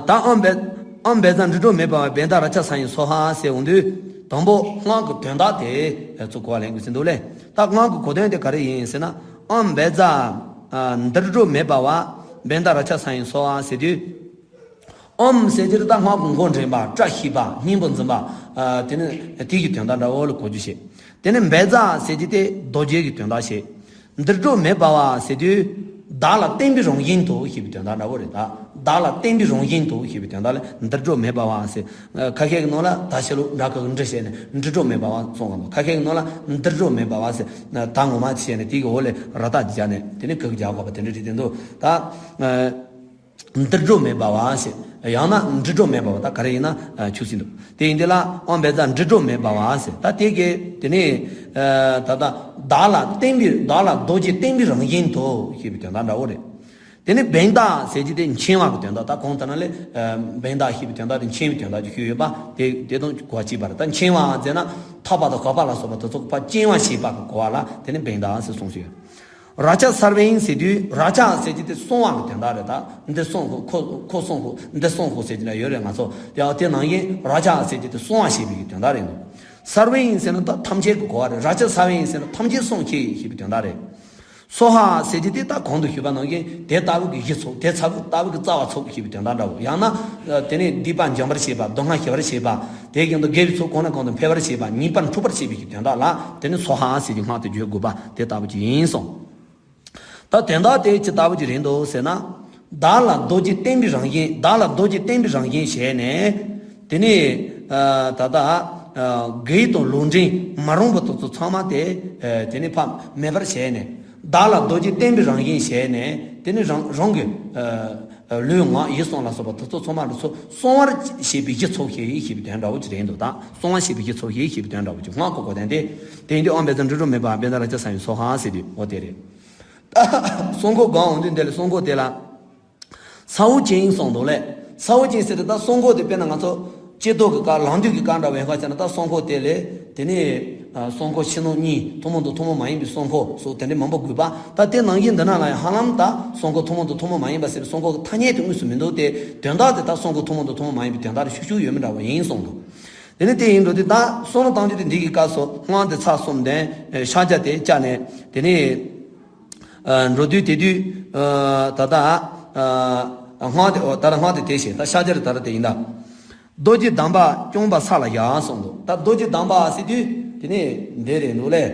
ད་ཨོཾ་བཛྲ་ཨོཾ་བཛྲ་དྲི་གྲོ་མེ་བྷ་ཝ་བྷནྟ་རཀྵ་སརྦིང་སྭཱ་ཧཱ་ཟེར་འོང་དུས་དང་པོ་སྔགས་ཀྱི་དོན་དག་དེ་ཚོ་གོ་བ་ལེན་དགོས་ཟིན་འདུག་ལེ། ད་སྔགས་ཀྱི་གོ་དོན་དེ་ག་རེ་ཡིན་ཟེར་ན་ཨོཾ་བཛྲ་དྲི་གྲོ་མེ་བྷ་ཝ་བྷནྟ་རཀྵ་སརྦིང་སྭཱ་ཧཱ་ཟེར་དུས། ཨོཾ་ཟེར་གྱི་རེད་ད་སྔགས་ཀྱི་མགོ་འདྲེན་པ་བཀྲ་ཤིས་པ་སྙིང་པོ་འཛིན་པ། དེ་ནི་དེ་གི་དོན་དག་འདྲ་བོ་ལ་གོ་རྒྱུ་བྱེད། དེ་ནི་བཛྲ་ཟེར་གྱི་དེ་རྡོ་རྗེ་གི་དོན་དག་བྱེད། དྲི་གྲོ་མེ་བྷ་ཝ་ཟེར་དུས་བདག་ལ་བརྟེན་པའི་རང་བཞིན་དུ་ཞེས་པའི་དོན་དག་འདྲ་བོ་རེད་ད། བདག་ལ་བརྟེན་པའི་རང་བཞིན་དུ་ཞེས་པའི་དོན་དག་ལ་དྲི་གྲོ་མེ་བྷ་ཝ་ཟེར། ཁ་ཤས་ཀྱི་ནང་ལ་ད་ཤེ་ལུ་འདྲ་ཁ་གི་འདྲི་བྱས་ནས་དྲི་གྲོ་མེ་བྷ་ཝ་གསུངས་ག་འདུག་ཁ་ཤས་ཀྱི་ནང་ལ་དྲི་གྲོ་མེ་བྷ་ཝ་ཟེར། ད་ངོ་མ་བྱས་ནས་དེ་གི་འོག་ལས་ར་བཏགས་ཀྱི་སྦྱར་ནས་དེ་ནི་གི་གི་སྦྱར་དགོས་པ་དེ་འདྲ་རེད་དེ་འདུག་ད། དྲི་གྲོ་མེ་བྷ་ཝ་ཞེས་ཡང་ན་དྲི་གྲོ་མེ་བྷ་ཝ་ད་ག་རེ་ཡིན་ན་ཆུག་ཟིན་འདུག་དེ་ཡིན་དེ་ལ་ཨོཾ་བཛྲ་དྲི་གྲོ་མེ་བྷ་ཝ་ཟེར་ད་དེ་གས་དེ་ནས་ད་ལྟ་བདག་ལ་བརྟེན་པའི་བདག་ལ་རྡོ་རྗེ་བརྟེན་པའི་རང་བཞིན་དུ་ཞེས་པའི་དོན་དག་འདྲ་བོ་རེད། དེ་ནས་བྷནྟ་ཟེར་གྱི་དེ་མཁྱེན་པ་གི་དོན་དག་ད་གོང་ལྟར་ན་ལས་བྷནྟ་ཞེས་པའི་དོན་དག་དེ་མཁྱེན་པའི་དོན་དག་ཅིག་ཞུས་ཡོད་པ་དེ་དེ་དང་གོ་བ་གཅིག་པ་རེད། ད་མཁྱེན་པ་ཟེར་ན་ཐོབ་པ་དང་གོ་བ་ལ་སོགས་པ་དེ་ཚོ་ཕར་མཁྱེན་པ་ཞེས་པ་གི་གོ་བ་ལ་དེ་ནས་བྷནྟ་ཟེར་གསུངས་ཡོད། རཀྵ་སརྦིང་ཟེར་དུས་རཀྵ་ཟེར་གྱི་དེ་སྲུང་བ་གི་དོན་དག་རེད་ད། འདི་སྲུང་ཁོ་ཁོ་ཁོ་སྲུང་ཁོ་འདི་སྲུང་ཁོ་ཟེར་གྱི་ན་ཡོད་རེད་ང་ཚོ་ཡང་དེ་ནང་བཞིན་རཀྵ་ཟེར་གྱི་དེ་སྲུང་བ་ཞེས་པའི་གི་དོན་དག་རེད་འདུག་སརྦིང་ཟེར་ན་ད་ཐམས་ཅད་ཀྱི་གོ་བ་རེད། རཀྵ་སརྦིང་ཟེར་ན་ཐམས་ཅད་སྲུང་མཁན་ཞེས་པའི་དོན་དག་རེད། སྭཱ་ཧཱ་ཟེར་གྱི་དེ་ད་གོང་དུ་ཞུས་པ་ནང་བཞིན་དེ་ལྟ་བུ་གི་གཞི་ཚོགས་དེ་ལྟ་བུ་ལྟ་བུ་གི་རྩ་བ་ཚོགས་ཞེས་པའི་དོན་དག་འདྲ་བོ། ཡང་ན་དེ་ནས་སྡིག་པ་འཇོམས་པར་བྱེད་པ་སྡུག་བསྔལ་ཞི་བར་བྱེད་པ། དེ་བཞིན་དུ་དགེ་བའི་ཚོགས་གང་ནས་གང་དུ་འཕེལ་བར་བྱེད་པ་ཉེས་པ་འཁྲུགས་པར་བྱེད་པའི་དོན་དག་ལ་དེ་ནི་སྭཱ་ཧཱ་ཟེར་གྱི་སྔགས་དེ་བརྗོད་དགོས་པ་དེ་ལྟ་བུ་ཅིག་ཡིན་གསུངས། ད་དོན་དག་དེ་ཇི་ལྟ་བུ་ཅིག་རེད་འདུག་ཟེར་ན། བདག་ལ་རྡོ་རྗེ་བརྟེན་པའི་རང་བཞིན་བདག་ལ་རྡོ་རྗེ་བརྟེན་པའི་རང་བཞིན་བྱས་ནས། དེ་ནི་ད་ལྟ་བགེགས་དང་ལུས་འབྲེལ་མ་རུངས་པ་དེ་ཚོ་ཚང་མ་དེ་དེ་ནི་ཕར་མེད་པར་བྱས་ནས། བདག་ལ་རྡོ་རྗེ་བརྟེན་པའི་རང་བཞིན་བྱས་ནས་དེ་ནི་རང་རང་གི་ལུས་ངག་ཡིད་གསུམ་ལ་སོགས་པ་དེ་ཚོ་ཚང་མ་རུ་ཚོ་སྲུང་བར་བྱེད་པའི་གཞི་ཚོགས་ཞེས་ཞེས་པའི་དོན་འདྲ་བོ་ཅིག་རེད་འདུག་ད་སྲུང་བར་བྱེད་པའི་གཞི་ཚོགས་ཞེས་ཞེས་པའི་དོན་འདྲ་བོ་ཅིག་སྔགས་ཀྱི་གོ་དོན་དེ་དེ་ཡིན་དུས་ཨོཾ་བཛྲ་དྲི་གྲོ་མེ་བྷ་ཝ་བྷནྟ་རཀྵ་སརྦིང་སྭཱ་ཧཱ་ཟེར་དུས་འོ་དེ་རེད། སྲུང་འཁོར་སྒང་འོང་དུས་འདི་ལ་སྲུང་འཁོར་དེ་ལ་ས་འོག་ཅན་གསུངས་འདུག་ལེ། ས་འོག་ཅན་ཟེར་དུས་ད་སྲུང་འཁོར་དེ་དཔེར་ན་ང་ཚོ་ལྕེ་ཏོག་གི་ཀ་ལང་དུས་ཀྱི་ཀ་འདྲ་བའི་ཁ་བྱས་ན་ད་སྲུང་འཁོར་དེ་ལས་དེ་ནས་ གསུང་འཁོར་ཕྱི་ནང་གཉིས། ཐུན་མོང་དང་ཐུན་མོང་མ་ཡིན་པའི་གསུང་འཁོར་སོགས་དེ་འདྲའི་མང་པོ་དགོས་པ། ད་དེ་ནང་བཞིན་འདི་ན་ལ་ཡང་ཧ་ལམ་ད་གསུང་འཁོར་ཐུན་མོང་དང་ཐུན་མོང་མ་ཡིན་པ་ཟེར་བའི་གསུང་འཁོར་གྱི་ཐ་སྙད་དེ་དངོས་སུ་མི་འདུག་སྟེ། དོན་དག་དེ་ད་གསུང་འཁོར་ཐུན་མོང་དང་ཐུན་མོང་མ་ཡིན་པའི་དོན་དག་ལ་ཤུགས་ཤུགས་ཡོད་མི་འདྲ་བ་ཡིན་གསུངས་འདུག་དེ་ནི་དེ་ཡིན་འགྲོ་དུས་ད་བསམ་བློ་བཏང་རྒྱུ་དེ་འདི་གི་སྐབས་སུ་སྔགས་འདི་ཚར་གསུམ་ལྡན་ཕྱག་རྒྱ་དེ་བཅར་ནས། དེ་ནས་འགྲོ་དུས་དེ་དུས་ད་ལྟ་སྔགས་དེ་ད་ལྟ་སྔགས་དེ་དེ་བྱས། ད་ཕྱག་རྒྱ་རེད། ད་ལྟ་དེ་ཡིན་ད། རྡོ་རྗེ་གདམས་པ་སྐྱོང་བ་ས་ལ་བཞག་གསུངས་འདུག་ད་རྡོ་རྗེ་གདམས་པ་ཟེར་དུས་དེ་ནས་འདི་རེད་འདུག་ལས།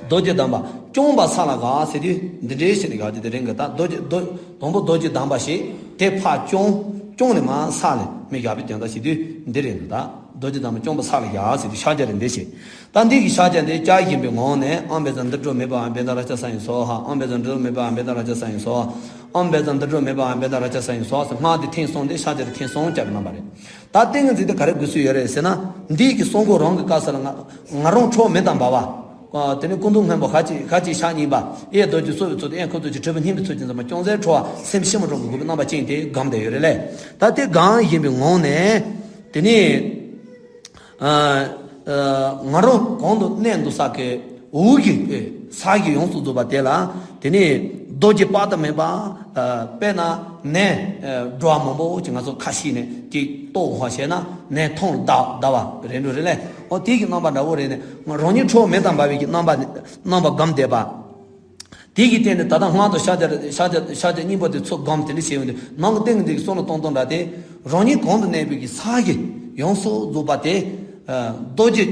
རྡོ་རྗེ་གདམས་པ་སྐྱོང་བ་ས་ལ་བཞག་ཟེར་དུས་འདི་འདྲའི་ཞིག་ནས་བཞག་རྒྱུ་དེ་རིང་གི་ད་རྡོ་རྗེ་རྡོ་དང་པོ་རྡོ་རྗེ་གདམས་པ་ཞིག་དེ་ཕར་སྐྱོང་། སྐྱོང་ནས་མར་ས་ལ་མི་བཞག་པའི་དོན་དག་བྱེད་དུས་འདི་རེད་འདུག་ད་རྡོ་རྗེ་གདམས་པ་སྐྱོང་བ་ས་ལ་བཞག་ཟེར་དུས་ཕྱག་རྒྱ་རེད་འདི་ཞེས། ད་འདི་གི་ཕྱག་རྒྱ་འདི་བསྐྱར་བཞིན་པའི་ངང་ནས། ཨོཾ་བཛྲ་འདི་སྒྲོ་མེ་པ་བྷནྡྷ་རཀྵ་ས་ཡི་སྭཱ་ཧཱ། ཨོཾ་བཛྲ་འདི་སྒྲོ་མེ་པ་བྷནྡྷ་རཀྵ་ས་ཡི་སྭཱ་ཧཱ། ཨོཾ་བཛྲ་འདི་སྒྲོ་མེ་པ་བྷནྡྷ་རཀྵ་ས་ཡི་སྭཱ་ཧཱ་ཟེར། སྔགས་འདི་ཐེངས་གསུམ་སྟེ་ཕྱག་རྒྱ་རེད། ཐེངས་གསུམ་བསྐྱར་གྱི་རྣམ་པ་རེད། ད་ཏིང་ངེ་འཛིན་དེ་ག་རེ་དགོས་སུ་ཡོད་རེད་ཟེར་ན། འདིའི་གི་གསུང་འཁོར་རང་གི་སྐབས་སུ་ལ་ང་ང་རང་ཁྲོ་མེ་དང་འབར་བ། དེ་ནས་སྐུ་མདོག་སྔོན་པོ་ཁ་ཅིག་ཁ་ཅིག་ཕྱག་གཉིས་པ། གཡས་རྡོ་རྗེ་གསོ་བའི་ཚུལ་དང་། གཡོན་ཁུ་ཚུར་གྱི་སྤྲུལ་པ་སྙིང་པོའི་ཚུལ་གྱིས་འཛིན་པ། ཅུང་ཟད་ཁྲོ་བ་སེམས་ཤིན་ཏུ་ཁྲོ་བའི་དགོས་པའི་རྣམ་པ་ཅན་དེ་སྒོམ་བསྡད་ཡོད་རེད་ལས། ད་དེ་སྒོམ་བཞིན་པའི་ངང་ནས། དེ་ནས་ང་རང་གོང་དུ་གནས་འདུག་ས་གི་འོག་གི་ས་གཞི་ཡོངས་སུ་རྫོགས་པ་དེ་ལ། དེ་ནས་རྡོ་རྗེ་དཔག་ཏུ་མེད་པ། དཔེར་ན་ནས་འགྲོ་བ་མང་པོ་ཅིག་ང་ཚོ་ཁ་ཤས་ནས་ཅིག་ལྟོ་བ་བྱས་ན་ནས་ཐང་ལ་བརྡབ་བརྡབ་པ་རེད་འགྲོ་རེད་ལས། འོ་དེ་གི་རྣམ་པ་འདྲ་བོ་རེད་ནས། ང་རང་ཉིད་ཁྲོ་མེ་དང་འབར་བའི་གི་རྣམ་པ་རྣམ་པ་སྒོམ་བསྡད་པ། དེ་གི་སྟེང་ནས་ད་ལྟ་སྔགས་དང་ཕྱག་རྒྱ་ཕྱག་རྒྱ་ཕྱག་རྒྱ་གཉིས་པོ་དེ་ཚུར་སྒོམ་དེ་འདྲ་བྱས་ཡོང་དུས། ནང་གི་ཏིང་ངེ་འཛིན་གྱི་བསམ་བློ་གཏོང་སྟངས་འདྲ་སྟེ། རང་ཉིད་གོང་དུ་གནས་པའི་གི་ས་གཞི་ཡོངས་སུ་རྫོགས་པ་དེ། རྡོ་རྗེ་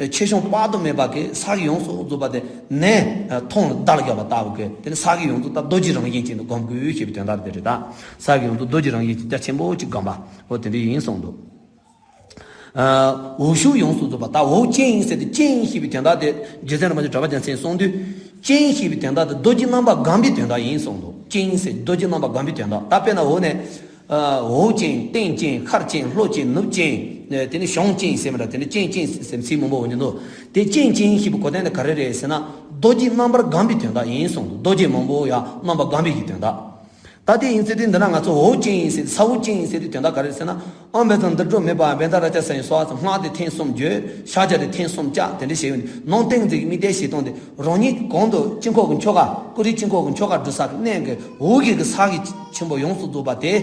ཆེ་ཆུང་དཔག་ཏུ་མེད་པ་གི་ས་གཞི་ཡོངས་སུ་རྫོགས་པ་དེ་ནས་ཐང་ལ་བརྡབ་བརྒྱབ་པ་ལྟ་བུ་གི་དེ་ནི་ས་གཞི་ཡོངས་སུ་ད་རྡོ་རྗེ་རང་བཞིན་ཅན་དུ་སྒོམ་དགོས་ཞེས་པའི་དོན་དག་དེ་རེད། ད་ས་གཞི་ཡོངས་སུ་རྡོ་རྗེ་རང་བཞིན་ཅན་རྒྱ་ཆེན་པོ་ཅིག་སྒོམ་པ། འོ་དེ་འདྲ་ཡིན་གསུངས་འདུག་འོག་ཞུགས་ཡོངས་སུ་རྫོགས་པ། ད་འོག་ཅན་ཟེར་ཏེ་ཅན་ཞེས་པའི་དོན་དག་དེ་རྗེ་བཙུན་རིན་པོ་ཆེ་གྲགས་པ་རྒྱལ་མཚན་གསུངས་དུས། ཅན་ཞེས་པའི་དོན་དག་དེ་རྡོ་རྗེ་རྣམ་པ་སྒོམ་པའི་དོན་དག་ཡིན་གསུངས་འདུག་ཅན་ཟེར་རྡོ་རྗེ་རྣམ་པ་སྒོམ་པའི་དོན་དག་ད་དཔེར་ན་འོག་ནས། འོག་ཅན་སྟེང་ཅན་ཤར་ཅན་ལྷོ་ཅན་ནུབ་ཅན། དེ་ནི་བྱང་ཅན་ཟེར་མི་འདྲ། དེ་ནི་ཅན་ཅན་ཟེར་ཚིག་མང་པོ་འོང་གི་འདུག་དེ་ཅན་ཅན་ཞེས་པའི་གོ་དོན་དེ་ག་རེ་རེད་ཟེར་ན། རྡོ་རྗེ་རྣམ་པར་སྒོམ་པའི་དོན་དག་ཡིན་གསུངས་འདུག་རྡོ་རྗེ་མང་པོ་ཡང་རྣམ་པ་སྒོམ་པའི་གི་དོན་དག་ད་དེ་ཡིན་ཚེ་དེ་འདི་ན་ང་ཚོ་འོག་ཅན་ཡིན་ཟེར། ས་འོག་ཅན་ཡིན་ཟེར་དུས་དོན་དག་ག་རེ་ཟེར་ན། ཨོཾ་བཛྲ་འདི་སྒྲོ་མེ་པ་བྷནྡྷ་རཀྵ་ས་ཡི་སྭཱ་ཧཱ་ཟེར། སྔགས་དེ་ཐེངས་གསུམ་བརྗོད། ཕྱག་རྒྱ་དེ་ཐེངས་གསུམ་བརྒྱབ། དེ་འདྲ་བྱས་ཡོང་དུས་ནང་ཏིང་འཛིན་གྱི་དམིགས་གཏད་བྱེད་སྟངས་དེ་རང་ཉིད་གོང་དུ་དཀྱིལ་འཁོར་གྱི་ཆོ་ག་ཀུ་རེ་དཀྱིལ་འཁོར་གྱི་ཆོ་ག་སྒྲུབ་ས་གི་གནས་ཀྱི་འོག་གི་གི་ས་གཞི་ཆེན་པོ་ཡོངས་སུ་རྫོགས་པ་དེ།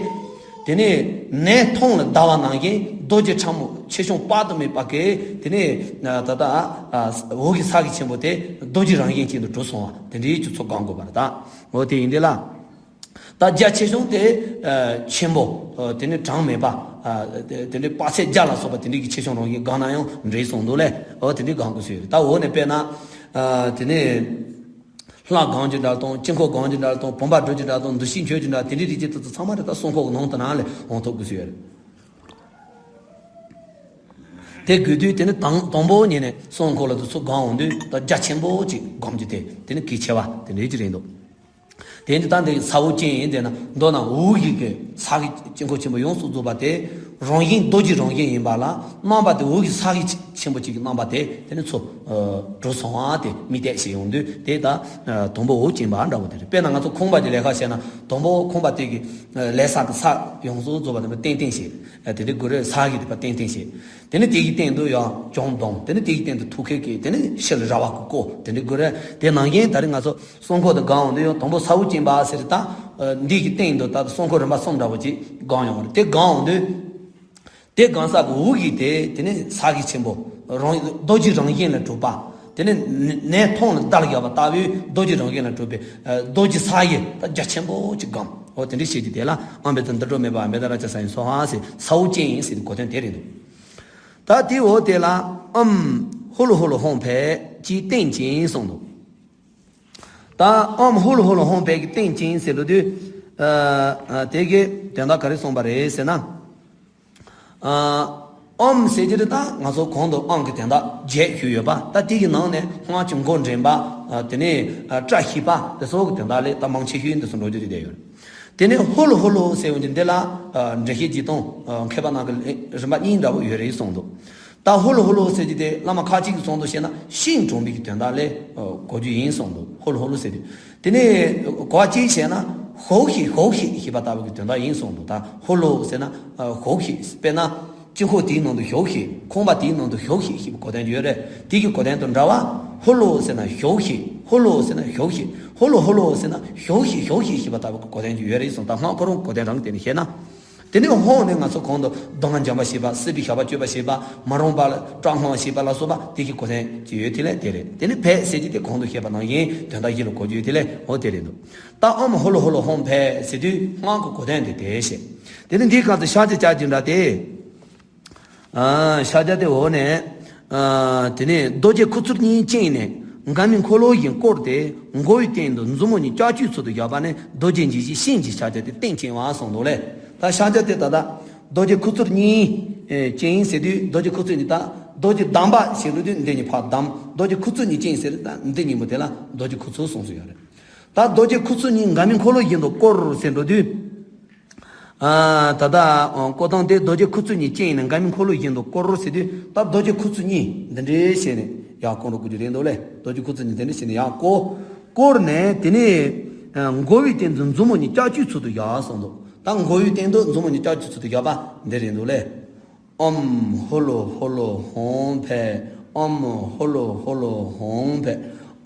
དེ་ནས་ནས་ཐང་ལ་བརྡབ་པ་ནང་བཞིན་རྡོ་རྗེ་ཕྲ་མོ་ཆེ་ཆུང་དཔག་ཏུ་མེད་པ་གི་དེ་ནས་ད་ལྟ་འོག་གི་ས་གཞི་ཆེན་པོ་དེ་རྡོ་རྗེ་རང་བཞིན་ཅན་དུ་གྲུབ་སོང་བ་དེ་འདྲའི་ཅིག་ཚུར་སྒོམ་དགོས་པ་རེད་ད། འོ་དེ་ཡིན་དེ་ལ། ད་རྒྱ་ཆེ་ཆུང་དེ་ཆེན་པོ། དེ་ནི་གྲངས་མེད་པ། དེ་འདྲའི་དཔག་ཚད་བརྒྱ་ལ་སོགས་པ་དེ་འདྲའི་གི་ཆེ་ཆུང་རང་བཞིན་སྒོམ་ན་ཡང་འགྲིག་གསུངས་འདུག་ལས། འོ་དེ་འདྲའི་སྒོམ་དགོས་སུ་ཡོད་རེད། ད་འོ་ནས་དཔེར་ན། དེ་ནས་ལྷ་སྒོམ་རྒྱུ་འདྲ་དང་དཀྱིལ་འཁོར་སྒོམ་རྒྱུ་འདྲ་དང་བུམ་པ་སྒྲུབ་རྒྱུ་འདྲ་དང་འདུ་ཤེས་འཆོལ་རྒྱུ་འདྲ་དེ་འདྲའི་རིགས་ཀྱི་དུས་ཚོད་ཚང་མ་རེད། ད་གསུང་འཁོར་གྱི་ནང་དུ་ནང་ལས་འོང་ཐུབ་དགོས་སུ་ཡོད་རེད། དེ་དགོས་དུས་དེ་ནི་དང་དང་པོ་ཉིད་ནས་གསུང་འཁོར་ལ་དུས་ཚོད་སྒོམ་འོང་དུས་ད་རྒྱ་ཆེན་པོ་ཅིག་སྒོམ་རྒྱུ་དེ་དེ་ནི་གལ་ཆེ་བ་དེ་འདྲའི་ཅིག་རེད་འདུག་དེ་ནི་ད་འདི་ས་འོག་ཅན་ཡིན་དེ་ན་མདོར་ན་འོག་གི་གི་ས་གི་དཀྱིལ་འཁོར་ཆེན་པོ་ཡོངས་སུ་རྫོགས་པ་དེ་རང་བཞིན་རྡོ་རྗེ་རང་བཞིན་ཡིན་པ་ལ་རྣམ་པ་དེ་འོག་གི་ས་གི་ཆེན་པོ་གཅིག་གི་རྣམ་པ་དེ་དེ་ནི་ཚུར་གྲུབ་སོང་བ་དེ་དམིགས་གཏད་བྱེད་ཡོང་དུས་དེ་ད་དང་པོ་འོག་ཅན་པ་འདྲ་བོ་དེ་རེད། དཔེར་ན་ང་ཚོ་ཁང་པ་གི་ལས་ཀ་བྱས་ན་དང་པོ་ཁང་པ་དེ་གི་ལས་ས་གི་ས་ཡོངས་སུ་རྫོགས་པ་དེ་ཏན་ཏན་བྱེད། དེ་འདྲའི་དགོས་རེད། ས་གི་དེ་པ་ཏན་ཏན་བྱེད། དེ་ནི་དེ་གི་སྟེང་དུ་ཡང་བྱང་སྡོམ། དེ་ནི་དེ་གི་སྟེང་དུ་ཐུགས་ཁུར་གྱིས་དེ་ནི་ཕྱི་ལ་ར་བ་གི་བཀོད་དེ་འདྲའི་དགོས་རེད། དེ་ནང་བཞིན་ད་རེས་ང་ཚོ་གསུང་འཁོར་དུ་སྒོམ་འོང་དུས་ཡང་དང་པོ་ས་འོག་ཅན་པ་ཟེར་ད། འདི་གི་སྟེང་དུ་ད་གསུང་འཁོར་རིམ་པ་གསུམ་འདྲ་བོ་ཅིག་སྒོམ་ཡོང་བ་རེད། དེ་སྒོམ་འོང་དུས། དེ་སྒོམ་ས་གི་འོག་གི་དེ་དེ་ནི་ས་གི་ཆེན་པོ་རང་རྡོ་རྗེ་རང་བཞིན་ལ་གྲུབ་པ། དེ་ནི་ནས་ཐང་ལ་བརྡབ་བརྒྱབ་པ་ལྟ་བུའི་རྡོ་རྗེ་རང་བཞིན་ལ་གྲུབ་པའི་རྡོ་རྗེ་ས་གཞི་ད་རྒྱ་ཆེན་པོ་ཅིག་སྒོམ། འོ་དེ་འདྲ་བྱེད་ཀྱི་དེ་ལ་ཨོཾ་བཛྲ་འདི་སྒྲོ་མེ་པ་བྷནྡྷ་རཀྵ་ས་ཡི་སྭཱ་ཧཱ་ཟེར་ས་འོག་ཅན་ཡིན་ཟེར་གོ་དོན་དེ་རེད་འདུག་ད་དེའི་འོག་དེ་ལ་ཨོཾ་ཧུ་ལུ་ཧུ་ལུ་ཧཱུྃ་ཕཊ་ཀྱི་སྟེང་ཅན་གསུངས་འདུག་ད་ཨོཾ་ཧུ་ལུ་ཧུ་ལུ་ཧཱུྃ་ཕཊ་ཀྱི་སྟེང་ཅན་ཟེར་ལོ་དུས། དེ་གི་དོན་དག་ག་རེ་གསུངས་པ་རེད་ཟེར་ན། ཨོཾ་ཟེར་གྱི་རེད། ད་ང་ཚོ་གོང་དུ་ཨོཾ་གི་དོན་དག་བརྒྱད་ཞུས་ཡོད་པ། ད་དེ་གི་ནང་ནས་སྔགས་ཀྱི་མགོ་འདྲེན་པ། དེ་ནས་བཀྲ་ཤིས་པ་དེ་སོགས་ཀྱི་དོན་དག་ལས་ད་མང་ཆེ་ཤོས་འདི་ཚོ་འགྲོ་རྒྱུ་དེ་བསྡད་ཡོད་རེད། དེ་ནས་ཧུ་ལུ་ཧུ་ལུ་ཟེར་བ་འདི་འདི་ལ་འགྲེལ་བཤད་བགྱིས་དང་མཁས་པ་རྣམས་ཀྱི་རིམ་པ་གཉིས་འདྲ་བོ་ཡོད་རེད་གསུངས་འདུག་ད་ཧུ་ལུ་ཧུ་ལུ་ཟེར་གྱི་དེ་བླ་མ་ཁ་ཅིག་གིས་གསུངས་འདུག་བྱས་ན་ཤིང་གྲོང་པའི་གི་དོན་དག་ལས་གོ་རྒྱུ་ཡིན་གསུངས་འདུག་ཧུ་ལུ་ཧུ་ལུ་ཟེར་དུས། དེ་ནས་གོ་བ་གཅིག་བྱས་ན་ཧོ་ཤི་ཧོ་ཤི་ཞེས་པ་ལྟ་བུ་གི་དོན་དག་ཡིན་གསུངས་འདུག་ད་ཧུ་ལུ་ཟེར་ན་ཧོ་ཤི་དཔེར་ན། དཀྱིལ་འཁོར་དེའི་ནང་དུ་ཞུགས་ཤིག། ཁང་པ་དེའི་ནང་དུ་ཞུགས་ཤིག་ཞེས་པའི་གོ་དོན་ཡོད་རེད། དེ་གི་གོ་དོན་དང་འདྲ་བ། ཧུ་ལུ་ཟེར་ན་ཞུགས་ཤིག། ཧུ་ལུ་ཟེར་ན་ཞུགས་ཤིག། ཧུ་ལུ་ཧུ་ལུ་ཟེར་ན་ཞུགས་ཤིག། ཞུགས་ཤིག་ཞེས་པ་ལྟ་བུའི་གོ་དོན་ཅིག་ཡོད་རེད་གསུངས། ད་སྔགས་ཁོ་རང་གི་གོ་དོན་རང་དེ་ནས་བཤད་ན། དེ་ནས་ཧཱུྃ་ནི་ང་ཚོ་གོང་དུ་གདོང་ལྔ་འཇོམས་པར་བྱེད་པ། སྲིད་པའི་ཞགས་པ་གཅོད་པར་བྱེད་པ། མ་རུངས་པ་ལ་སྐྲག་སྔངས་བྱེད་པ་ལ་སོགས་པ་དེ་གི་གོ་དོན་ཅིག་ཡོད། དེ་ལས་དེ་རེད། དེ་ནས་ཕཊ་ཟེར་གྱི་དེ་གོང་དུ་བཤད་པ་ནང་བཞིན་དོན་དག་བཞི་ལ་གོ་རྒྱུ་ཡོད། དེ་ལས་འོ་དེ་རེད་འདུག། ད་ཨོཾ་ཧུ་ལུ་ཧུ་ལུ་ཧཱུྃ་ཕཊ་ཟེར་དུས་སྔགས་ཀྱི་གོ་དོན་དེ་དེ་བཤད། དེ་ནས་འདིའི་སྐབས་སུ་ཕྱག་རྒྱ་བཅག་རྒྱུ་འདྲ་སྟེ། ཨ། ཕྱག་རྒྱ་དེ་འོག་ནས། ཨ། དེ་ནས་རྡོ་རྗེ་ཁུ་ཚུར་གཉིས་བཅིངས་ནས་དགའ་མའི་འཁོར་ལོ་བཞིན་བསྐོར་ཏེ། མགོ་བོའི་སྟེང་དུ་མཛུབ་མོ་གཉིས་ལྕགས་ཀྱུའི་ཚུལ་དུ་བཞག་པ་ནི་རྡོ་རྗེ་འཇིགས་བྱེད་བྱིན་གྱིས་ཕྱག་རྒྱ་སྟེ་སྟེང་བཅིངས་པ་གསུངས་འདུག་ལས། ད་ཕྱག་རྒྱ་དེ་ད་ལྟ་རྡོ་རྗེ་ཁུ་ཚུར་གཉིས་བཅིངས་ཟེར་དུས་རྡོ་རྗེ་ཁུ་ཚུར་གཉིས། ད་རྡོ་རྗེ་བསྡམས་པ་ཞེས་འགྲོ་དུས་འདི་གཉིས་ཕར་བསྡམས། རྡོ་རྗེ་ཁུ་ཚུར་གཉིས་བཅིངས་ཟེར་དུས་ད་འདི་གཉིས་པོ་དེ་ལ་རྡོ་རྗེ་ཁུ་ཚུར་གསུངས་སུ་ཡོད་རེད། ད་རྡོ་རྗེ་ཁུ་ཚུར་གཉིས་དགའ་མའི་འཁོར་ལོ་བཞིན་དུ་བསྐོར་ཟེར་འགྲོ་དུས། ཨ། ད་ལྟ་བསྐོར་སྟངས་དེ་རྡོ་རྗེ་ཁུ་ཚུར་གཉིས་བཅིངས་ནས་དགའ་མའི་འཁོར་ལོ་བཞིན་དུ་བསྐོར་ཟེར་དུས། ད་རྡོ་རྗེ་ཁུ་ཚུར་གཉིས་འདི་འདྲའི་བྱས་ནས་ཡར་བསྐོར་འགྲོ་དགོས་ཀྱི་རེད་འདུག་ལས། རྡོ་རྗེ་ཁུ་ཚུར་གཉིས་འདི་འདྲ་བྱས་ནས་ཡར་བསྐོར། བསྐོར་ནས་དེ་ནས། ཨ། མགོ་བོའི་སྟེང་དུ་མཛུབ་མོ་གཉིས་ལྕགས་ཀྱུའི་ཚུལ་དུ་བཞག་གསུངས་འདུག། ད་མགོ་བོའི་སྟེང་དུ་མཛུབ་མོ་གཉིས་ལྕགས་ཀྱུའི་ཚུལ་དུ་བཞག་པ་འདི་རེད་འདུག་ལས། ཨོཾ་ཧུ་ལུ་ཧུ་ལུ་ཧཱུྃ་ཕཊ། ཨོཾ་ཧུ་ལུ་ཧུ་ལུ་ཧཱུྃ་ཕཊ།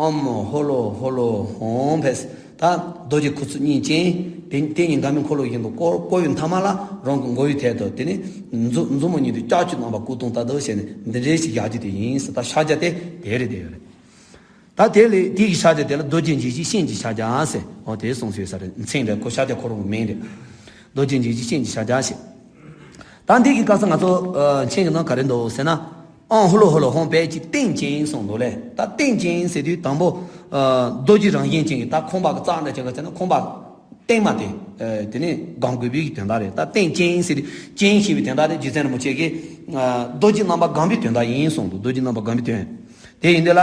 ཨོཾ་ཧུ་ལུ་ཧུ་ལུ་ཧཱུྃ་ཕཊ། ད་རྡོ་རྗེ་ཁུ་ཚུར་གཉིས་བཅིངས། དེ་དེ་གཉིས་དགའ་མའི་འཁོར་ལོ་བཞིན་དུ་བསྐོར། བསྐོར་བའི་མཐའ་མ་ལ་རང་གི་མགོ་བོའི་ཐད་དུ་དེ་ནས་མཛུབ་མཛུབ་མོ་གཉིས་དུ་ལྕགས་ཀྱུ་བསྣམས་པ་སྐུ་གདུང་ལྟ་བུ་བྱས་ནས་འདི་འདྲའི་ཞིག་བཞག་རྒྱུ་དེ་ཡིན་ཟེར། ད་ཕྱག་རྒྱ་དེ་དེ་རེད། དེ་ཡོད་རེད། ད་དེ་ལས་དེ་གི་ཕྱག་རྒྱ་དེ་ལ་རྡོ་རྗེ་འཇིགས་བྱེད་བྱིན་གྱིས་ཕྱག་རྒྱ་ཟེར། འོ་དེ་གསུངས་སོ་ཡོད་ས་རེད། མཚན་རེད། ཁོ་ཕྱག་རྒྱ་ཁོ་རང་གི་མིང་རེད། རྡོ་རྗེ་འཇིགས་བྱེད་བྱིན་གྱིས་ཕྱག་རྒྱ་ཟེར། ད་འདི་གི་སྐབས་སུ་ང་ཚོ། ཨ། མཚན་གྱི་ནང་ག་རེ་འདུག་ཟེར་ན། ཨོཾ་ཧུ་ལུ་ཧུ་ལུ་ཧཱུྃ་ཕཊ་ཀྱིས་སྟེང་བཅིངས་གསུངས་འདུག་ལས། ད་སྟེང་བཅིངས་ཟེར་དུས་དང་པོ། ཨ། རྡོ་རྗེ་རང་བཞིན་ཅན་གྱི་ད་ཁང་པ་གི་རྩ་འདྲ་ཅན་གྱི་ཟེར་ན་ཁང་པ་སྟེང་མ་དེ། ཨ། དེ་ནས་སྒང་དགོས་པའི་དོན་དག་རེད། ད་སྟེང་བཅིངས་ཟེར་དུས་བཅིངས་ཞེས་པའི་དོན་དག་དེ་རྗེ་བཙུན་རིན་པོ་ཆེ་གིས། ཨ། རྡོ་རྗེ་རྣམ་པ་སྒང་པའི་དོན་དག་ཡིན་གསུངས་འདུག། རྡོ་རྗེ་རྣམ་པ་སྒང་པའི་དོན། དེ་ཡིན་དུས་ལ།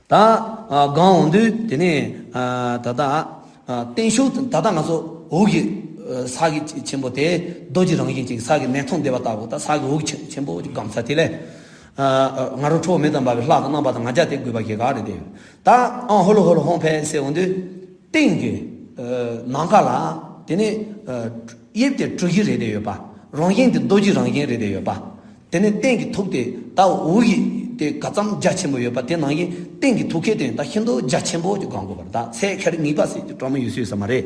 ད། ཨ། སྒང་འོང་དུས་དེ་ནས། ཨ། ད་ལྟ། ཨ། སྟེང་ཕྱོགས་ད་ལྟ་ང་ཚོ་འོག་གི། ཨ། ས་གི་ཆེན་པོ་དེ་རྡོ་རྗེ་རང་བཞིན་ཅན། ས་གི་མེ་ཏོག་འདེབས་པ་ལྟ་བུ། ད་ས་གི་འོག་ཆེན་ཆེན་པོ་ཅིག་སྒང་ས་དེ་ལས། ཨ། ང་རོ་ཁྲོ་བོ་མི་གདམས་པ་བའི་ལྷ་གི་རྣམ་པ་དང་ལྔ་བརྒྱ་དེ་དགོས་པ་གི་ག་རེ་དེ། ད་ཨོཾ་ཧུ་ལུ་ཧུ་ལུ་ཧཱུྃ་ཕཊ་ཟེར་འོང་དུས། སྟེང་གི། ཨ། ནམ་མཁའ་ལ། དེ་ནས། ཨ། དབྱིབས་དེ་གྲུ་བཞི་རེ་རེ་ཡོད་པ། རང་བཞིན་དེ་རྡོ་རྗེ་རང་བཞིན་རེ་རེ་ཡོད་པ། དེ་ནས་སྟེང་གི་ཐུགས་དེ་ད་འོག་གི་དེ་ག་ཙམ་རྒྱ་ཆེན་པོ་ཡོད་པ་དེ་ནང་བཞིན་སྟེང་གི་ཐུགས་ཀའི་སྟེང་ད་ཤིན་ཏུ་རྒྱ་ཆེན་པོ་ཅིག་སྒང་དགོས་པ་རེད། ད་ཚད་ཁེ་རེ་ངེས་པ་ཟེར་གྱི་གྲོགས་མོ་ཡོད་སྲོལ་ས་མ་རེད།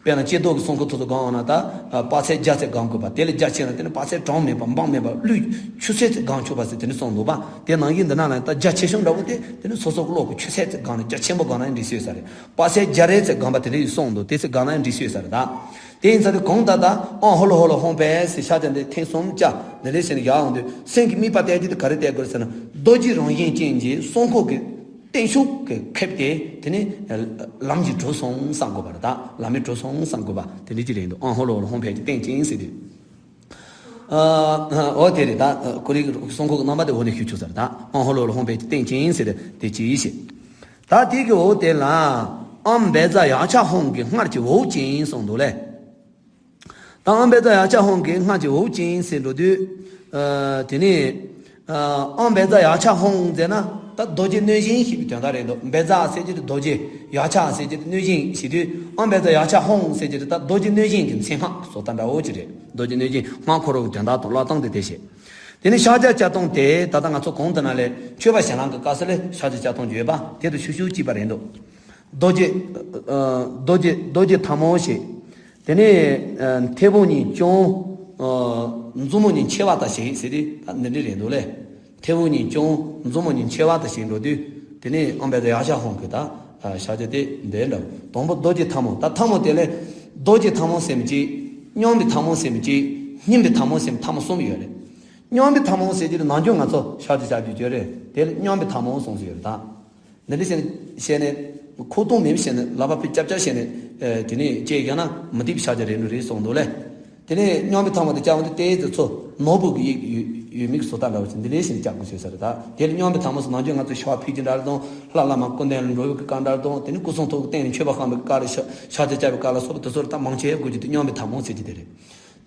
དཔེར་ན་ལྕེ་ཏོག་གི་གསང་ཁུག་ཐོག་ཏུ་སྒང་འོང་ན་ད། ཨ། དཔག་ཚད་བརྒྱ་ཙམ་སྒང་དགོས་པ། དེ་ལས་རྒྱ་ཆེ་ན་དེ་ནི་དཔག་ཚད་གྲངས་མེད་པ་འབངས་མེད་པ་ཀླུ་ཆུ་ཚོད་ཙམ་སྒང་ཆོག་པ་ཟེར་དེ་ནི་གསུངས་འདུག་པ། དེ་ནང་བཞིན་འདི་ན་ལ་ད་རྒྱ་ཆེ་ཤོས་འདྲ་བོ་དེ་དེ་ནི་སོ་སོ་གི་གློ་གི་ཆུ་ཚད་ཙམ་སྒང་ནས་རྒྱ་ཆེན་པོ་སྒང་ན་འགྲིག་སྲོལ་ས་རེད། དཔག་ཚད་བརྒྱ་རེ་ཙམ་སྒང་པ་དེ་འདྲ་ཡིན་གསུངས་འདུག། དེ་ཚོ་སྒང་ན་འགྲིག་སྲོལ་ས་རེད་ད། དེ་ཡིན་ཙང་དེ་གོང་ད་ལྟ་ཨོཾ་ཧུ་ལུ་ཧུ་ལུ་ཧཱུྃ་ཕཊ་ཟེར་ཕྱག་རྒྱ་འདི་ཐེངས་གསུམ་བཅའ། འདི་འདྲ་བྱས་ནས་ཡར་འོང་དུས་སེམས་ཀྱི་དམིགས་པ་གཏད་རྒྱུ་དེ་ག་རེ་གཏད་དགོས་ཟེར་ན། རྡོ་རྗེ་རང་བཞིན་ཅན་གྱི་གསང་ཁུག་གི་སྟེང་ཕྱོགས་ཀྱི་ཁེབས་དེ་དེ་ནི་ལམ་གྱི་གྲུ་སོང་བསམ་དགོས་པ་རེད་ད། ལམ་མི་གྲུ་སོང་བསམ་དགོས་པ་དེ་འདྲ་ཅིག་རེད་འདུག། ཨོཾ་ཧུ་ལུ་ཧུ་ལུ་ཧཱུྃ་ཕཊ་ཀྱིས་སྟེང་བཅིངས་ཟེར་དུས། ཨ། འོ་དེ་རེད་ད། ཁོ་རའི་གསང་ཁུག་གི་རྣམ་པ་དེ་འོག་ནས་ཞུ་ཆོག་ས་རེད་ད། ཨོཾ་ཧུ་ལུ་ཧུ་ལུ་ཧཱུྃ་ཕཊ་ཀྱིས་སྟེང་བཅིངས་ཟེར་དུས་དེ་ཅི་ཞིག། ད་དེ་གི་འོག་དེ་ལ། ཨོཾ་བཛྲ་ཡཀྵ་ཧཱུྃ་གིས་སྔར་གྱི་འོག་བཅིངས་གསུངས་འདུག་ལས། ད་ཨོཾ་བཛྲ་ཡཀྵ་ཧཱུྃ་གིས་སྔར་གྱི་འོག་བཅིངས་ཟེར་འགྲོ་དུས། ཨ། དེ་ནས། ཨ། ཨོཾ་བཛྲ་ཡཀྵ་ཧཱུྃ་ཟེར་ན་ད་རྡོ་རྗེ་གནོད་སྦྱིན་ཞེས་པའི་དོན་དག་རེད་འདུག། བཛྲ་ཟེར་གྱི་རྡོ་རྗེ། ཡཀྵ་ཟེར་གྱི་གནོད་སྦྱིན་ཞེས་དུས། ཨོཾ་བཛྲ་ཡཀྵ་ཧཱུྃ་ཟེར་གྱི་རེད། ད་རྡོ་རྗེ་གནོད་སྦྱིན་གྱི་མཚན་སྔགས་བཟོ་ལྟ་འདྲ་བོ་ཅིག་རེད། རྡོ་རྗེ་གནོད་སྦྱིན་སྔགས་ཁོ་རང་གི་དོན་དག་དང་བསླབ་སྟངས་དེ་དེ་བྱེད། དེ་ནས་ཕྱག་རྒྱ་བཅའ་སྟངས་དེ་ད་ལྟ་ང་ཚོ་གོང་དུ་ན་ལས་མཆོད་པ་བྱེད་ལམ་གྱི་སྐབས་སུ་ལས་ཕྱག་རྒྱ་བཅའ་སྟངས་ཡོད་པ་དེ་དང་ཤུགས་ཤུགས་གཅིག་པ་རེད་འདུག། རྡོ་རྗེ། ཨ། རྡོ་རྗེ་རྡོ་རྗེ་ཐལ་མོ་ཞེས། དེ་ནས། ཨ། མཐེ་བོང་གཉིས་བརྐྱང་། ཨ། མཛུབ་མོ་གཉིས་འཁྱིལ་བ་དང་ཞེས་ཟེར་ཏེ་ད་འདི་འདྲ་རེད་འདུག་ལས། མཐེ་བོང་གཉིས་བརྐྱང་། མཛུབ་མོ་གཉིས་འཁྱིལ་བ་དང་ཞེས་འགྲོ་དུས། དེ་ནས་ཨོཾ་བཛྲ་ཡཀྵ་ཧཱུྃ་གི་ད། ཨ། ཕྱག་རྒྱ་དེ་འདི་འདྲ། དང་པོ་རྡོ་རྗེ་ཐལ་མོ། ད་ཐལ་མོ་དེ་ལས་རྡོ་རྗེ་ཐལ་མོ་ཟེར་མི་གཅིག། མཉམ་པའི་ཐལ་མོ་ཟེར་མི་གཅིག། སྙོམས་པའི་ཐལ་མོ་ཟེར་མི་ཐལ་མོ་གསུམ་ཡོད་རེད། མཉམ་པའི་ཐལ་མོ་ཟེར་གྱི་ནང་རྒྱུན་ང་ཚོ་ཕྱག་རྒྱ་བཅའ་རྒྱུ་ཡོད་རེད། དེ་ལ་མཉམ་པའི་ཐལ་མོ་གསུངས་སུ་ཡོད་རེད་ད། འདི་འདྲ་བྱས་ནས་བྱས་ནས་ཁོག་སྟོང་མེད་པ་བྱས་ནས་ལག་པ་ཕར་རྐྱབ་རྐྱབ་བྱས་ནས། ཨེ། དེ་ནས་བཅད་བཞག་ན་མི་བདེ་བའི་ཕྱག་རྒྱ་རེད་འགྲོ་རེད་གསུངས་འདུག་ལས། དེ་ནས་མཉམ་པའི་ཐལ་མོ་དེ་བཅའ་འོང་དུས་ཏོག་ཙམ་ཚོ་ནོར་བུ་གི་དབྱིབས་ཡོད་མེད་ཀྱི་བཟོ་ལྟ་འདྲ་བོ་ཞིག་འདི་འདྲ་བྱས་ནས་རྐྱབ་དགོས་ཟེར་ས་རེད་ད། དེ་ལ་མཉམ་པའི་ཐལ་མོ་ཟེར་ནམ་རྒྱུན་ང་ཚོས་ཕྱག་ཕུལ་རྒྱུ་འདྲ་རེད་དང་། ལྷ་བླ་མ་སྐུ་མདུན་ལ་འགྲོ་བའི་སྐབས་འདྲ་རེད་དང་། དེ་ནས་སྐུ་གསུང་ཐུགས་ཀྱི་སྟེང་ནས་མཆོད་པ་བཤམས་པའི་སྐབས་རེད། ཕྱག་ཕྱག་རྒྱ་བཅའ་བའི་སྐབས་ལ་སོགས་པ་དེ་ཚོར་ད་མང་ཆེ་དགོས་རྒྱུ་དེ་མཉམ་པའི་ཐལ་མོ་ཟེར་རྒྱུ་དེ་རེད།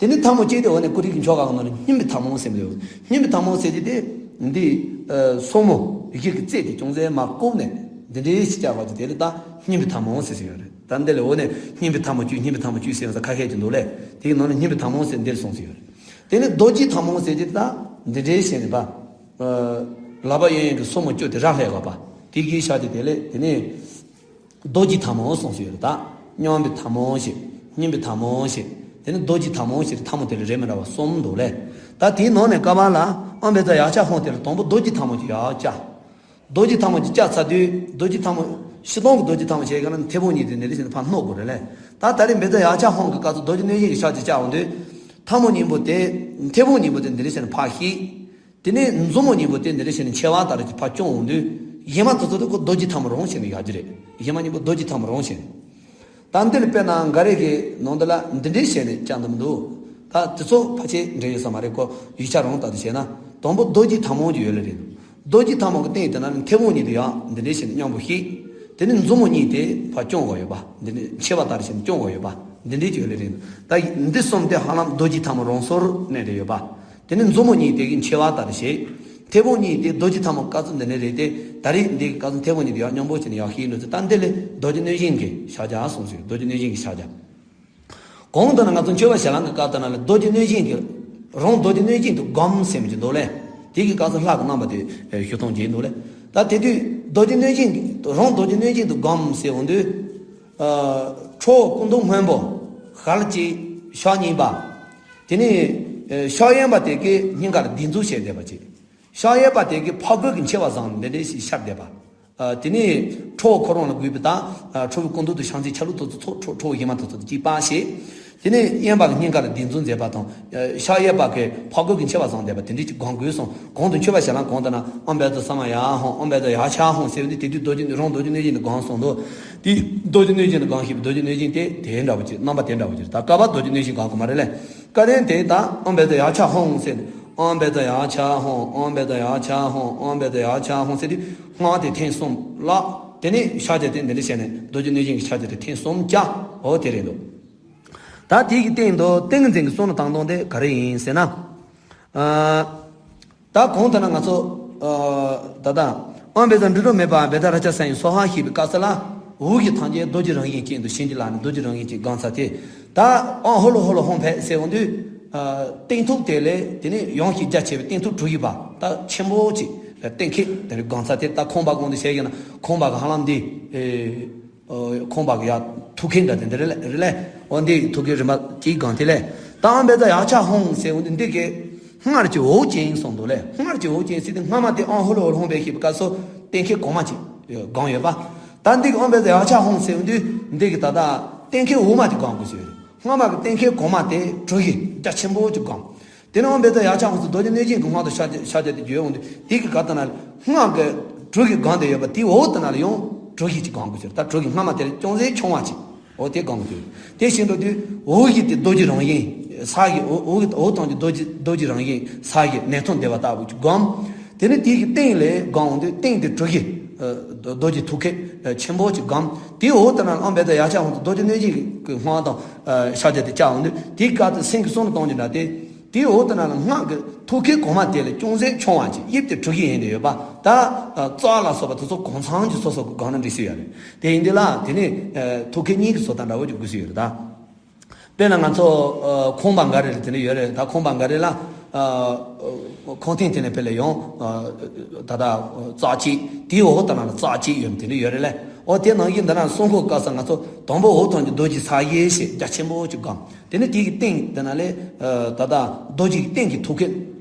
དེ་ནས་ཐལ་མོ་གཅིག་དེ་འོག་ནས་ཀུ་རི་གི་མཆོག་ག་ནང་ནས་སྙོམས་པའི་ཐལ་མོ་ཟེར་གྱི་ཡོད། སྙོམས་པའི་ཐལ་མོ་ཟེར་གྱི་དེ་འདི། ཨ། སོར་མོ་གཞི་གི་རྩེ་དེ་ཅུང་ཟད་མར་བཀུག་ནས་འདི་འདྲའི་ཞིག་བཅའ་བ་ཅིག་དེ་ལ་ད་སྙོམས་པའི་ཐལ་མོ་ཟེར་གྱི་ཡོད་རེད། ད་འདི་ལས་འོག་ནས་སྙོམས་པའི་ཐལ་མོ་བཅུ། སྙོམས་པའི་ཐལ་མོ་བཅུ་ཟེར་ཡོང་ས་ཁ་ཤས་ཅིག་འདུག་ལས། དེའི་ནང་ནས་སྙོམས་པའི་ཐལ་མོ་ཟེར་འདིར་གསུངས་སུ་ཡོད་རེད། དེ་ནས་རྡོ་རྗེ་ཐལ་མོ་ཟེར་གྱི་ད་འདི་འདྲའི་བྱས་ནས་པ། ལག་པ་གཡས་གཡོན་གྱི་སོར་མོ་བཅུ་དེ་ར་ལྷས་ག་པ། དེ་གིས་བཞག་གྱི་དེ་ལས་དེ་ནས། རྡོ་རྗེ་ཐལ་མོ་གསུངས་སུ་ཡོད་རེད་ད། སྙོམས་པའི་ཐལ་མོ་ཞེས། སྙིམ་པའི་ཐལ་མོ་ཞེས། དེ་ནི་རྡོ་རྗེ་ཐལ་མོ་ཞེས་ཐལ་མོ་དེ་ལ་རེ་མི་འདྲ་བ་གསུམ་འདུག་ལས། ད་དེའི་ནང་ནས་ཀ་བ་ལ་ཨམ་བེ་ཙ་ཡག་ཆ་ཧོང་དེ་ལ་དང་པོ་རྡོ་རྗེ་ཐལ་མོ་གྱི་ཡག་ཆ། རྡོ་རྗེ་ཐལ་མོ་གྱི་ལྕགས་ཚ་དུས་རྡོ་རྗེ་ཐལ་མོ། ཕྱི་དོན་གྱི་རྡོ་རྗེ་ཐལ་མོ་བྱས་ག་ན་མཐེ་བོང་གཉིས་དེ་ནི་རེ་ཞིག་ཕར་སྣོག་དགོས་རེད་ལས། ད་ད་རེས་བེ་ཙ་ཡག་ཆ་ཧོང་གི་སྐབས་སུ་རྡོ་རྗེ་གནོད་སྦྱིན་གྱི་ཕྱག་རྒྱ་བཅའ་འོང་དུས། ཐལ་མོ་གཉིས་པོ་དེ། མཐེ་བོང་གཉིས་པོ་དེ་འདི་རེ་ཞིག་ཕར་བཤིག་དེ་ནས་མཛུབ་མོ་གཉིས་པོ་དེ་འདི་རེ་བྱས་ནས་མཆེ་བ་ལྟར་གྱི་ཕར་བརྐྱང་འོང་དུས། གཞན་མ་དེ་ཚོ་དེ་ཁོ་རྡོ་རྗེ་ཐལ་མོ་རང་བྱས་ནས་ཡག་གི་རེད། གཞན་མ་གཉིས་པོ་རྡོ་རྗེ་ཐལ་མོ་རང་བྱས་ནས། ད་འདི་ལ་དཔེར་ན་འགའ་རེ་གི་ནང་འདི་ལ་འདི་འདྲའི་བྱས་ནས་བརྐྱང་འདུག་མི་འདུག་ད་དེ་ཚོ་ཕལ་ཆེར་འདྲ་ཡོད་ས་མ་རེད་ཁོ། ཡིག་ཆ་རང་ལྟར་དུ་བྱས་ན། དང་པོ་རྡོ་རྗེ་ཐལ་མོ་གྱི་ཡོད་ལེ་རེད་འདུག་རྡོ་རྗེ་ཐལ་མོ་གི་སྟེང་དེ་ན་མཐེ་བོང་གཉིས་དེ་ཡང་འདི་འདྲའི་བྱས་ནས་མཉམ་པོ་བཤིག་དེ་ནས་མཛུབ་མོ་གཉིས་དེ་ཕར་བརྐྱང་དགོས་ཡོད་པ། འདི་འདྲའི་མཆེ་བ་ལྟར་བྱས་ནས་བརྐྱང་དགོས་ཡོད་པ། འདི་འདྲའི་ཅིག་ཡོད་ལེ་རེད་འདུག་ད་འདི་གསུམ་དེ་ཧ་ལམ་རྡོ་རྗེ་ཐལ་མོ་རང་སོར་གནས་ཏེ་ཡོད་པ། དེ་ནས་མཛུབ་མོ་གཉིས་དེ་གི་མཆེ་བ་ལྟར་བྱེད། མཐེ་བོང་གཉིས་དེ་རྡོ་རྗེ་ཐལ་མོ་དཀར་ཚོ་འདི་ནས་རེད་དེ། ད་རེས་འདི་གི་དཀར་ཚོ་མཐེ་བོང་གཉིས་དེ་ཡང་སྙོམས་པོ་བྱས་ནས་ཡར་བཤིག་ནོ་ཚེ་ད་འདི་ལས་རྡོ་རྗེ་གནོད་སྦྱིན་གྱི་ཕྱག་རྒྱ་གསུངས་སོ། རྡོ་རྗེ་གནོད་སྦྱིན་གྱི་ཕྱག་རྒྱ། གོང་དུ་ན་ང་ཚོ་མཆོད་པ་ཞལ་ལུང་གི་སྐབས་དུ་ན་ལ་རྡོ་རྗེ་གནོད་སྦྱིན་གྱི། རང་རྡོ་རྗེ་གནོད་སྦྱིན་དུ་བསྒོམ་ཟེར་མི་ཅིག་འདུག་ལས། དེ་གི་སྐབས་སུ་ལྷ་གི་རྣམ་པ་དེ་ཞུ་སྟངས་ཅིག་འདུག་ལས། ད་དེ་དུས་རྡོ་རྗེ་གནོད་སྦྱིན་གྱི་རང་རྡོ་རྗེ་གནོད་སྦྱིན་དུ་བསྒོམ་ཟེར་འོང་དུས། ཁྲོ་བོ་སྐུ་མདོག་སྔོན་པོ། ཞལ་གཅིག་ཕྱག་གཉིས་པ། དེ་ནས་ཕྱག་གཡོན་པ་དེ་གི་སྙིང་གར་སྡིགས་མཛུབ་བྱས་བསྡད་པ་ཅིག་ཕྱག་གཡས་པ་དེ་གི་ཕ་རྒོད་ཀྱི་མཆེ་བ་བཟང་འདི་འདྲ་ཞིག་ཤར་བསྡད་པ། དེ་ནས་ཁྲོ་བོ་ཁོ་རང་ལ་གུས་པའི་དང་། ཁྲོ་བོའི་སྐུ་མདོག་དང་ཕྱག་མཚན་ཆ་ལུགས་དེ་ཚོ་ཚོ་ཁྲོ་ཁྲོ་བོ་གཞན་མ་དེ་ཚོ་དང་གཅིག་པ་ཞེས། དེ་ནས་གཡོན་པ་གི་སྙིང་ག་ལ་སྡིགས་མཛུབ་མཛད་པ་དང་། ཕྱག་གཡས་པ་གི་ཕ་རྒོད་ཀྱི་མཆེ་བ་བཟང་བསྡད་པ་དེ་འདྲ་ཅིག་སྒོམ་དགོས་སོང་། གོང་དུ་མཆོད་པ་ཞལ་ལུང་གོང་དུ་ན་ཨམ་བེ་ཙ་ས་མ་ཡ་ཧོང་ཨམ་བེ་ཙ་ཡ་ཆ་ཧོང་ཟེར་བ་འདི་དེ་དུས་རྡོ་རྗེ་རང་རྡོ་རྗེ་གནོད་སྦྱིན་དུ་སྒོམ་སོང་དུ། དེ་རྡོ་རྗེ་གནོད་སྦྱིན་དུ་སྒོམ་ཤེས་པའི་རྡོ་རྗེ་གནོད་སྦྱིན་དེ་དེ་འདྲ་བོ་ཅིག་རྣམ་པ་དེ་འདྲ་བོ་ཅིག་རེད། ད་བསྐལ་པ་རྡོ་རྗེ་གནོད་སྦྱིན་སྒོམ་དགོས་མ་རེད་ལས། བསྐལ་དོན་དེ་ད་ཨམ་བེ་ཙ་ཡ་ཆ་ཧོང་ཟེར་ནས། ཨམ་བེ་ཙ་ཡ་ཆ་ཧོང་ཨམ་བེ་ཙ་ཡ་ཆ་ཧོང་ཨམ་བེ་ཙ་ཡ་ཆ་ཧོང་ཟེར་དུས་སྔགས་དེ་ཐེངས་གསུམ་བཀླག་དེ་ནས་ཕྱག་རྒྱ་དེ་འདི་འདྲ་བྱས་ནས་རྡོ་རྗེ་གནོད་སྦྱིན་གྱི་ཕྱག་རྒྱ་དེ་ཐེངས་གསུམ་བཀྱག་འོ་དེ་རེད་འདུག་ད་དེ་གི་སྟེང་དུ་ཏིང་ངེ་འཛིན་གྱི་གསུང་ལ་བཏང་སྟངས་དེ་ག་རེ་ཡིན་ཟེར་ན། ཨ། ད་གོང་དུ་ན་ང་ཚོ། ཨ། ད་ལྟ། ཨམ་བེ་ཙ་འབྲུ་རིགས་མེད་པ་བེ་ད་ར་ཅ་སན་ཡི་སྭཱ་ཧཱ་ཞེས་པའི་སྐབས་སུ་ལ། འོག་གི་ཐམས་ཅད་རྡོ་རྗེ་རང་བཞིན་ཅན་དུ་བྱིན་གྱིས་བརླབས་ནས་རྡོ་རྗེ་རང་བཞིན་ཅན་སྒོམ་ཚར་ཏེ། ད་ཨང་ཧོ་ལོ་ཧོ་ལོ་ཧོང་ཕེ་ཟེར་འོང་དུས། ཨ། སྟེང་ཐུག་དེ་ལས་དེ་ནས་ཡང་ཞིག་རྒྱ་ཆེ་བའི་སྟེང་ཐུག་དྲུག་ཡོད་པ་ད་ཆེན་པོ་ཅིག་ལ་གཏན་འཁེལ་དེ་རིགས་སྒོམ་ཚར་ཏེ། ད་ཁང་པ་གོང་དུ་བཤད་ཀྱི་ན་ཁང་པ་གི་ཧ་ལམ་འདི། ཨེ། ཁང་པ་གི་ཡ་ཐུག་ཁན་འདྲ་དེ་འདི་རེད་ལེ་རེད་ལེ། འོ་འདི་ཐུག་ཁན་རིམ་པ་གཅིག་སྒང་དེ་ལེ། ད་ཨམ་བེ་ཙ་ཡ་ཆ་ཧོང་ཟེར་འོ་འདི་འདི་གི་སྔར་གྱི་འོག་ཅན་གསུངས་འདུག་ལེ། སྔར་གྱི་འོག་ཅན་ཟེར་དུས་སྔ་མ་དེ་ཨང་ཧོ་ལོ་ཧོ་ལོ་ཧོང་བེ་ཞེས་པའི་སྐབས་སུ་གཏན་འཁེལ་གོང་མ་ཅིག་སྒང་ཡོད་པ། ད་འདི་གི་ཨམ་བེ་ཙ་ཡ་ཆ་ཧོང་ཟེར་འོ་འདི་འདི་གི་ད་ལྟ་གཏན་འཁེལ་འོག་མ་དེ་སྒང་དགོས་ཟེར། སྔ་མ་གི་གཏན་འཁེལ་གོང་མ་དེ་དྲུག་གི་རྒྱ་ཆེན་པོ་ཅིག་སྒང་། དེ་ནས་ཨམ་བེ་ཙ་ཡ་ཆ་ཧོང་ཟེར་རྡོ་རྗེ་གནོད་སྦྱིན་གྱི་སྔགས་དང་ཕྱག་རྒྱ་ཕྱག་རྒྱ་དེ་བརྗོད་འོང་དུས་དེ་གི་ག་ད་ན་ལ་སྔགས་ཀྱི་དྲུག་གི་སྒང་དེ་ཡོད་པ་དེའི་འོག་ད་ན་ལ་ཡང་དྲུག་གི་ཅིག་སྒང་དགོས་ཟེར། ད་དྲུག་གི་སྔ་མ་དེ་ལས་ཅུང་ཟད་ཆུང་བ་ཅིག་འོ་དེ་སྒང་དགོས་ཟེར། དེ་བཞིན་དུ་དུས་འོག་གི་དེ་རྡོ་རྗེ་རང་བཞིན་ས་གི་འོག་འོག་གི་འོག་ཐམས་ཅད་རྡོ་རྗེ་རྡོ་རྗེ་རང་བཞིན་ས་གི་ནས་ཐོན་བདེ་བ་ལྟ་བུ་ཅིག་སྒང་། དེ་ནས་དེ་གི་སྟེང་ལས་སྒང་འོང་དུས་སྟེང་དེ་དྲུག་གི་རྡོ་རྗེ་ཐུག་ཁན་ཆེན་པོ་ཅིག་སྒང་། དེའི་འོག་ད་ན་ལ་ཨམ་བེ་ཙ་ཡ་ཆ་ཧོང་ཟེར་རྡོ་རྗེ་གནོད་སྦྱིན་གྱི་སྔགས་དང་ཕྱག་རྒྱ་དེ་བཅའ་འོང་དུས་དེའི་སྐབས་དེ་སེང་གེ་གསུམ་ལ་གཏོང་རྒྱུ་འདྲ་སྟེ། དེའི་འོག་ད་ན་ལ་སྔགས་ཀྱི་ཐུག་ཁན་གོང་མ་དེ་ལས་ཅུང་ཟད་ཆུང་བ་ཅིག་དབྱིབས་དེ་དྲུག་གི་ཡན་དེ་ཡོད་པ། ད་རྩ་ལ་སོགས་པ་དེ་ཚོ་གོང་ཚང་གི་སོ་སོ་གི་སྒང་ན་འབྲི་སྲོལ་ཡོད་རེད། དེ་ཡིན་དུས་ལ་དེ་ནས་ཐུག་ཁན་གཉིས་ཀྱི་བཟོ་ལྟ་འདྲ་བོ་ཅིག་དགོས་སྲོལ་ཡོད་རེད་ད། དཔེར་ན་ང་ཚོ་ཁང་པ་འགའ་རེ་ལ་དེ་འདྲ་ཡོད་རེད། ད་ཁང་པ་འགའ་རེ་ལ་ཁང་སྟེང་དེ་ནས་ཕེ་ལ་ཡོང་ད་ལྟ་རྩ་གཅིག་དེའི་འོག་ད་ན་ལ་རྩ་གཅིག་ཡོད་དེ་འདྲ་ཡོད་རེད་ལེ། འོ་དེ་ནང་བཞིན་འདི་ན་གསུང་འཁོར་སྐབས་སུ་ང་ཚོ་དང་པོ་འོག་ཐམས་ཅད་རྡོ་རྗེ་ས་གཞི་ཞེས་རྒྱ་ཆེན་པོ་ཅིག་སྒང་། དེ་ནས་དེ་གི་སྟེང་དེ་ན་ལས་ད་ལྟ་རྡོ་རྗེ་གི་སྟེང་གི་ཐུག་ཁན་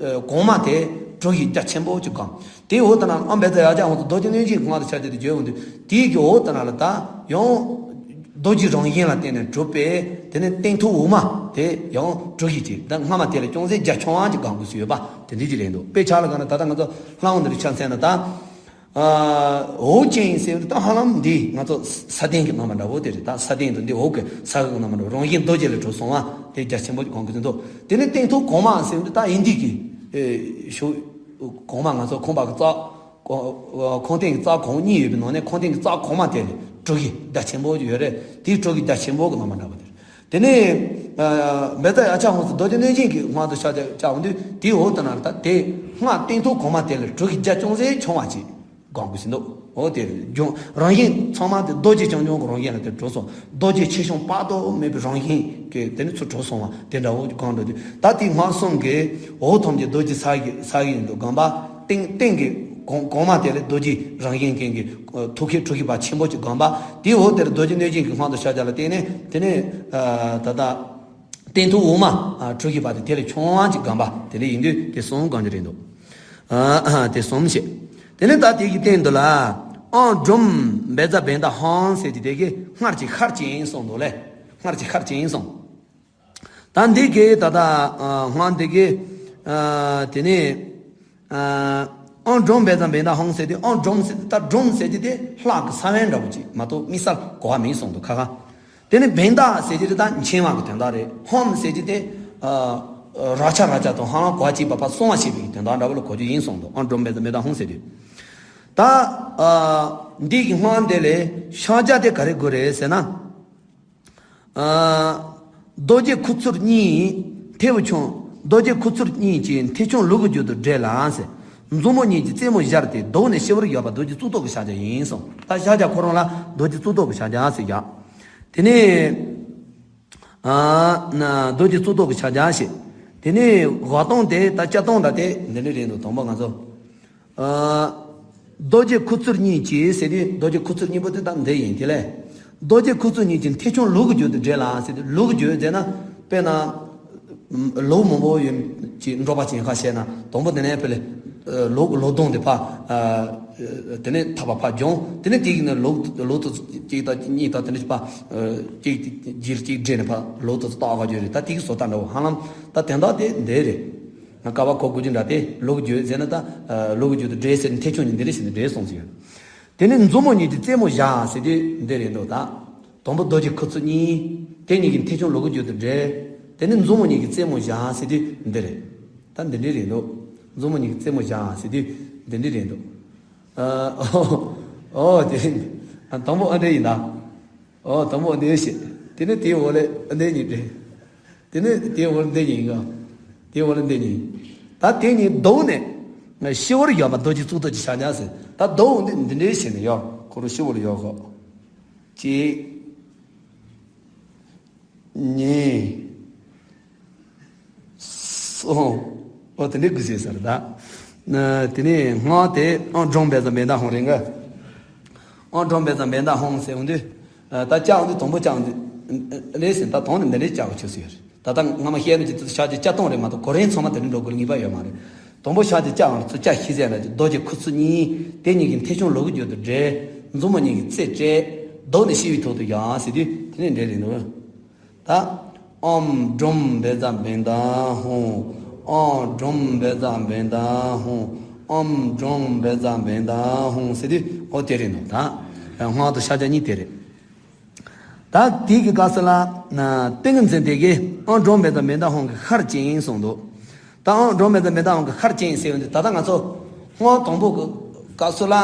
གོང་མ་དེ་དྲུག་གི་རྒྱ་ཆེན་པོ་ཅིག་སྒང་། དེའི་འོག་ད་ན་ཨམ་བེ་ཙ་ཡ་ཆ་ཧོང་ཟེར་རྡོ་རྗེ་གནོད་སྦྱིན་གྱི་སྔགས་དང་ཕྱག་རྒྱ་དེ་བརྗོད་འོང་དུས་དེའི་གི་འོག་ད་ན་ལ་ད་ཡང་རྡོ་རྗེ་རང་བཞིན་ལ་བརྟེན་ནས་གྲུབ་པའི་དེ་ནས་སྟེང་ཐུག་འོག་མ་དེ་ཡང་དྲུག་གི་ཅིག་ད་སྔ་མ་དེ་ལས་ཅུང་ཟད་རྒྱ་ཆུང་བ་ཅིག་སྒང་དགོས་སྲོལ་ཡོད་པ་དེ་འདྲ་ཅིག་རེད་འདུག་དཔེ་ཆ་ལ་ག་ན་ད་ལྟ་ང་ཚོ་ལྷ་འོང་འདི་རིགས་ཆ་མཚན་ན་ད། འོག་ཅན་ཟེར་བ་ད་ཧ་ལམ་འདི་ང་ཚོ་ས་སྟེང་གི་རྣམ་པ་འདྲ་བོ་དེ་རེད། ད་ས་སྟེང་དུ་འདི་འོག་གི་ས་གི་རྣམ་པ་འདྲ་བོ་རང་བཞིན་རྡོ་རྗེ་ལས་གྲུབ་སོང་བ་དེ་རྒྱ་ཆེན་པོ་གོང་གི་ཟིན་ཏོ། དེ་ནས་སྟེང་ཐུག་གོང་མ་ཟེར་བ་ད་ཡིན་འདི་གི་ཤོག་གོང་མ་ང་ཚོ་ཁང་པ་གི་རྩ་ཁང་སྟེང་གི་རྩ་གོང་གཉིས་ཡོད་པའི་ནང་ནས་ཁང་སྟེང་གི་རྩ་གོང་མ་དེ་ལས་དྲུག་གི་རྒྱ་ཆེན་པོ་ཡོད་རེད། དེའི་དྲུག་གི་རྒྱ་ཆེན་པོ་གི་རྣམ་པ་འདྲ་བོ་དེ་རེད། དེ་ནས་བེ་ཙ་ཡ་ཆ་ཧོང་ཟེར་རྡོ་རྗེ་གནོད་སྦྱིན་གྱི་སྔགས་དང་ཕྱག་རྒྱ་བཅའ་འོང་དུས་དེའི་འོག་ཏུ་ན་ད་དེ་སྔགས་སྟེང་ཐུག་གོང་མ་དེ་ལས་དྲུག་གི་རྒྱ་ཅུང་ཟད་ཆུང་བ་ཅིག་སྒང་དགོས་ཟིན་འདུག་འོ་དེ་རྒྱུ་རང་བཞིན་ཚང་མ་དེ་རྡོ་རྗེ་རྐྱང་རྐྱང་གི་རང་བཞིན་ལ་དེ་གྲུབ་སོང་། རྡོ་རྗེ་ཆེ་ཆུང་དཔག་ཏུ་མེད་པའི་རང་བཞིན་གྱི་དེ་ནི་ཚུར་གྲུབ་སོང་བ་དེ་འདྲ་བོ་གང་འགྲོ་དུས། ད་དེ་སྔགས་གསུམ་གྱི་འོག་ཐམས་ཅད་རྡོ་རྗེ་ས་གི་ས་གི་ཡིན་དུ་སྒོམ་པ། སྟེང་སྟེང་གི་གོང་གོང་མ་དེ་ལས་རྡོ་རྗེ་རང་བཞིན་ཅན་གྱི་ཐུགས་ཀའི་གྲུབ་ཞི་བ་ཆེན་པོ་ཅིག་སྒོམ་པ། དེའི་འོག་དེར་རྡོ་རྗེ་གནོད་སྦྱིན་གྱི་སྔགས་དང་ཕྱག་རྒྱ་ལ་བརྟེན་ནས། དེ་ནས་ད་ལྟ་སྟེང་ཐུགས་འོག་མ་གྲུབ་ཞི་བ་དེ་དེ་ལས་ཆུང་བ་ཅིག་སྒོམ་པ་དེ་ལས་ཡིན་དུས་དེ་གསུམ་གང་ཅི་རེད་འདུག་ཨ་ཨ་དེ་གསུམ་བྱས། དེ་ནས་ད་དེ་གི་སྟེང་དུ་ལ་ཨོཾ་སྒྲོཾ་བཛྲ་བྷནྡྷ་ཧཱུྃ་ཟེར་གྱི་དེ་གི་སྔར་གྱི་ཤར་ཅན་གསུངས་འདུག་ལེ། སྔར་གྱི་ཤར་ཅན་གསུངས། ད་འདི་གི་ད་ལྟ་ཨ་སྔགས་འདི་གི་ཨ་དེ་ནས་ཨ་ཨོཾ་སྒྲོཾ་བཛྲ་བྷནྡྷ་ཧཱུྃ་ཟེར་དུས། ཨོཾ་སྒྲོཾ་ཟེར་དུས་ད་སྒྲོཾ་ཟེར་གྱི་དེ་ལྷ་གི་ས་བོན་འདྲ་བོ་ཅིག་མ་གཏོགས་དམིགས་བསལ་གོ་བ་མིན་གསུངས་འདུག་ཁ་ཁ། དེ་ནས་བྷནྡྷ་ཟེར་གྱི་དེ་ད་མཆེ་བ་གི་དོན་དག་རེད། ཧཱུྃ་ཟེར་གྱི་དེ་ཨ་ར་ཆ་ར་ཆ་དང་ཧ་ལམ་གོ་བ་གཅིག་པ་ཕར་སོང་བ་ཞེས་པའི་དོན་དག་འདྲ་བོ་ལ་གོ་རྒྱུ་ཡིན་གསུངས་འདུག་ཨོཾ་སྒྲོཾ་བཛྲ་བྷནྡྷ་ཧཱུྃ་ཟེར་དུས། ད་ཨ་འདི་གི་སྔགས་འདི་ལས་ཕྱག་རྒྱ་དེ་ག་རེ་དགོས་རེད་ཟེར་ན། ཨ་རྡོ་རྗེ་ཁུ་ཚུར་གཉིས་མཐེ་བོ་ཆུང་། རྡོ་རྗེ་ཁུ་ཚུར་གཉིས་ཀྱིས་མཐེ་ཆུང་ལུག་གི་རྒྱུད་དུ་བསྒྲེས་ལ་ཟེར། མཛུབ་མོ་གཉིས་ཀྱིས་རྩེ་མོ་སྦྱར་ཏེ་བརྡུངས་ནས་ཤི་བར་ཡོད་པ་རྡོ་རྗེ་གཙུག་ཏོར་གྱི་ཕྱག་རྒྱ་ཡིན་གསུངས། ད་ཕྱག་རྒྱ་ཁོ་རང་ལ་རྡོ་རྗེ་གཙུག་ཏོར་གྱི་ཕྱག་རྒྱ་ཟེར་ཡ། དེ་ནས་ཨ་ན་རྡོ་རྗེ་གཙུག་ཏོར་གྱི་ཕྱག་རྒྱ་ཞེས། དེ་ནས་དབུ་སྟོང་དེ་ད་སྐྱ་སྟོང་འདྲ་དེ་འདི་འདྲ་རེད་འདུག་དང་པོ་ང་ཚོ། ཨ་རྡོ་རྗེ་ཁུ་ཚུར་གཉིས་ཀྱིས་ཟེར་དུས། རྡོ་རྗེ་ཁུ་ཚུར་གཉིས་པོ་དེ་ད་འདི་ཡིན་དེ་ལས། རྡོ་རྗེ་ཁུ་ཚུར་གཉིས་ཀྱིས་མཐེ་ཆུང་ལུག་གི་རྒྱུད་དུ་བསྒྲེས་ལ་ཟེར་དུས། ལུག་གི་རྒྱུད་ཟེར་ན་དཔེར་ན་ལུག་མང་པོ་ཡོད་ཅིག་འགྲོ་པ་ཅིག་ཁ་བཤད་ན་དང་པོ་དེ་ནས་དཔེ་ལས་ལུག་ལུག་སྡོང་དེ་ཕར་དེ་ནས་ཐག་པ་ཕར་སྦྱོང་། དེ་ནས་དེ་གི་ནས་ལུག་ལུག་ཏུ་གཅིག་དང་གཉིས་དང་དེ་ནས་ཕར་གཅིག་རྗེས་གཅིག་བསྒྲེས་ནས་ཕར་ལུག་ཏུ་བཏགས་དགོས་རྒྱུ་རེད། ད་དེ་གི་བཟོ་ལྟ་འདྲ་བོ་ཧ་ལམ་ད་དོན་དག་དེ་འདི་རེད། ང་ཀ་བ་གོ་དགོས་རྒྱུ་འདྲ་སྟེ། ལུག་རྒྱུད་ཟེར་ན་ད་ལུག་རྒྱུད་དུ་བསྒྲེས་ཟེར་ནས་མཐེ་ཆུང་གཉིས་འདི་རེད་ཟེར་ནས་བསྒྲེས་སོང་ཟེར། དེ་ནས་མཛུབ་མོ་གཉིས་ཀྱིས་རྩེ་མོ་བཞག་ཟེར་དུས་འདི་རེད་འདུག་ད་དང་པོ་རྡོ་རྗེ་ཁུ་ཚུར་གཉིས། དེ་གཉིས་ཀྱིས་མཐེ་ཆུང་ལུག་གི་རྒྱུད་དུ་བསྒྲེས། དེ་ནས་མཛུབ་མོ་གཉིས་ཀྱིས་རྩེ་མོ་བཞག་ཟེར་དུས་འདི་རེད། ད་འདི་འདྲ་རེད་འདུག་མཛུབ་མོ་གཉིས་ཀྱིས་རྩེ་མོ་བཞག་ཟེར་དུས་འདི་འདྲ་རེད་འདུག་ཨ་ཨོ་དེ་དང་པོ་ཨ་འདྲ་ཡིན་ད། ཨོ་དང་པོ་འདི་བྱེད། དེ་ནས་དེའི་འོག་ལས་འདི་གཉིས་འདྲེས། དེ་ནས་དེའི་འོག་ལས་འདི་གཉིས་ག་དེའི་འོག་ལས་འདི་གཉིས། ད་དེ་གཉིས་བརྡུངས་ནས་ང་ཤི་བར་ཡོད་པ་རྡོ་རྗེ་གཙུག་ཏོར་གྱི་ཕྱག་རྒྱ་ཟེར། ད་བརྡུངས་འདི་འདི་འདྲའི་བྱས་ནས་ཡོད། ཁོ་རང་ཤི་བར་ཡོད་གོ་གཅིག་གཉིས། གསུམ། ཨོ་དེ་འདྲའི་དགུ་བྱས་ཟེར་ད། དེ་ནས་སྔགས་དེ་ཨོཾ་སྒྲོཾ་བཛྲ་བྷནྡྷ་ཧཱུྃ་རེད་འགའ། ཨོཾ་སྒྲོཾ་བཛྲ་བྷནྡྷ་ཧཱུྃ་ཟེར་འོང་དུས། ད་ལྕགས་འོང་དུས་དང་པོ་ལྕགས་འོང་དུས། ལས་ཟིན་ད་དོན་ནི་འདི་འདྲའི་ལྕགས་ཆོད་ཟེར། ད་ལྟ་སྔ་མ་བཤད་ནི་ཅི་ཚོད་ཤ་ཅི་ལྕགས་སྟོང་རེད་མ་གཏོགས་གོ་རིམ་ཚང་མ་དེ་འདྲ་འགྲོ་དགོས་ངེས་པ་ཡོད་མ་རེད། དང་པོ་ཤ་ཅི་ལྕགས་འོང་ཚོ་ལྕགས་ཤི་ཟེར་ན་རྡོ་རྗེ་ཁུ་ཚུར་གཉིས། དེ་གཉིས་ཀྱིས་མཐེ་ཆུང་ལུག་གི་རྒྱུད་དུ་བསྒྲེས། མཛུབ་མོ་གཉིས་ཀྱིས་རྩེ་བསྒྲེས། བརྡུངས་ནས་ཤི་བའི་ཐོག་ཏུ་ཡང་ཟེར་དུས་དེ་ནས་འདྲེ་རེད་འདུག་ད་ཨོཾ་སྒྲོཾ་བཛྲ་བྷནྡྷ་ཧཱུྃ། ཨོཾ་སྒྲོཾ་བཛྲ་བྷནྡྷ་ཧཱུྃ། ཨོཾ་སྒྲོཾ་བཛྲ་བྷནྡྷ་ཧཱུྃ་ཟེར་དུས་ཨོ་དེ་རེད་འདུག་ད་སྔགས་དང་ཕྱག་རྒྱ་གཉིས་དེ་རེད། ད་དེ་གི་སྐབས་སུ་ལ་ཏིང་ངེ་འཛིན་དེ་གི་ཨོཾ་སྒྲོཾ་བཛྲ་བྷནྡྷ་ཧཱུྃ་གི་ཤར་ཅན་གསུངས་འདུག་ད་ཨོཾ་སྒྲོཾ་བཛྲ་བྷནྡྷ་ཧཱུྃ་གི་ཤར་ཅན་ཟེར་བ་འདི་ད་ལྟ་ང་ཚོ་སྔགས་དང་པོ་གི་སྐབས་སུ་ལ་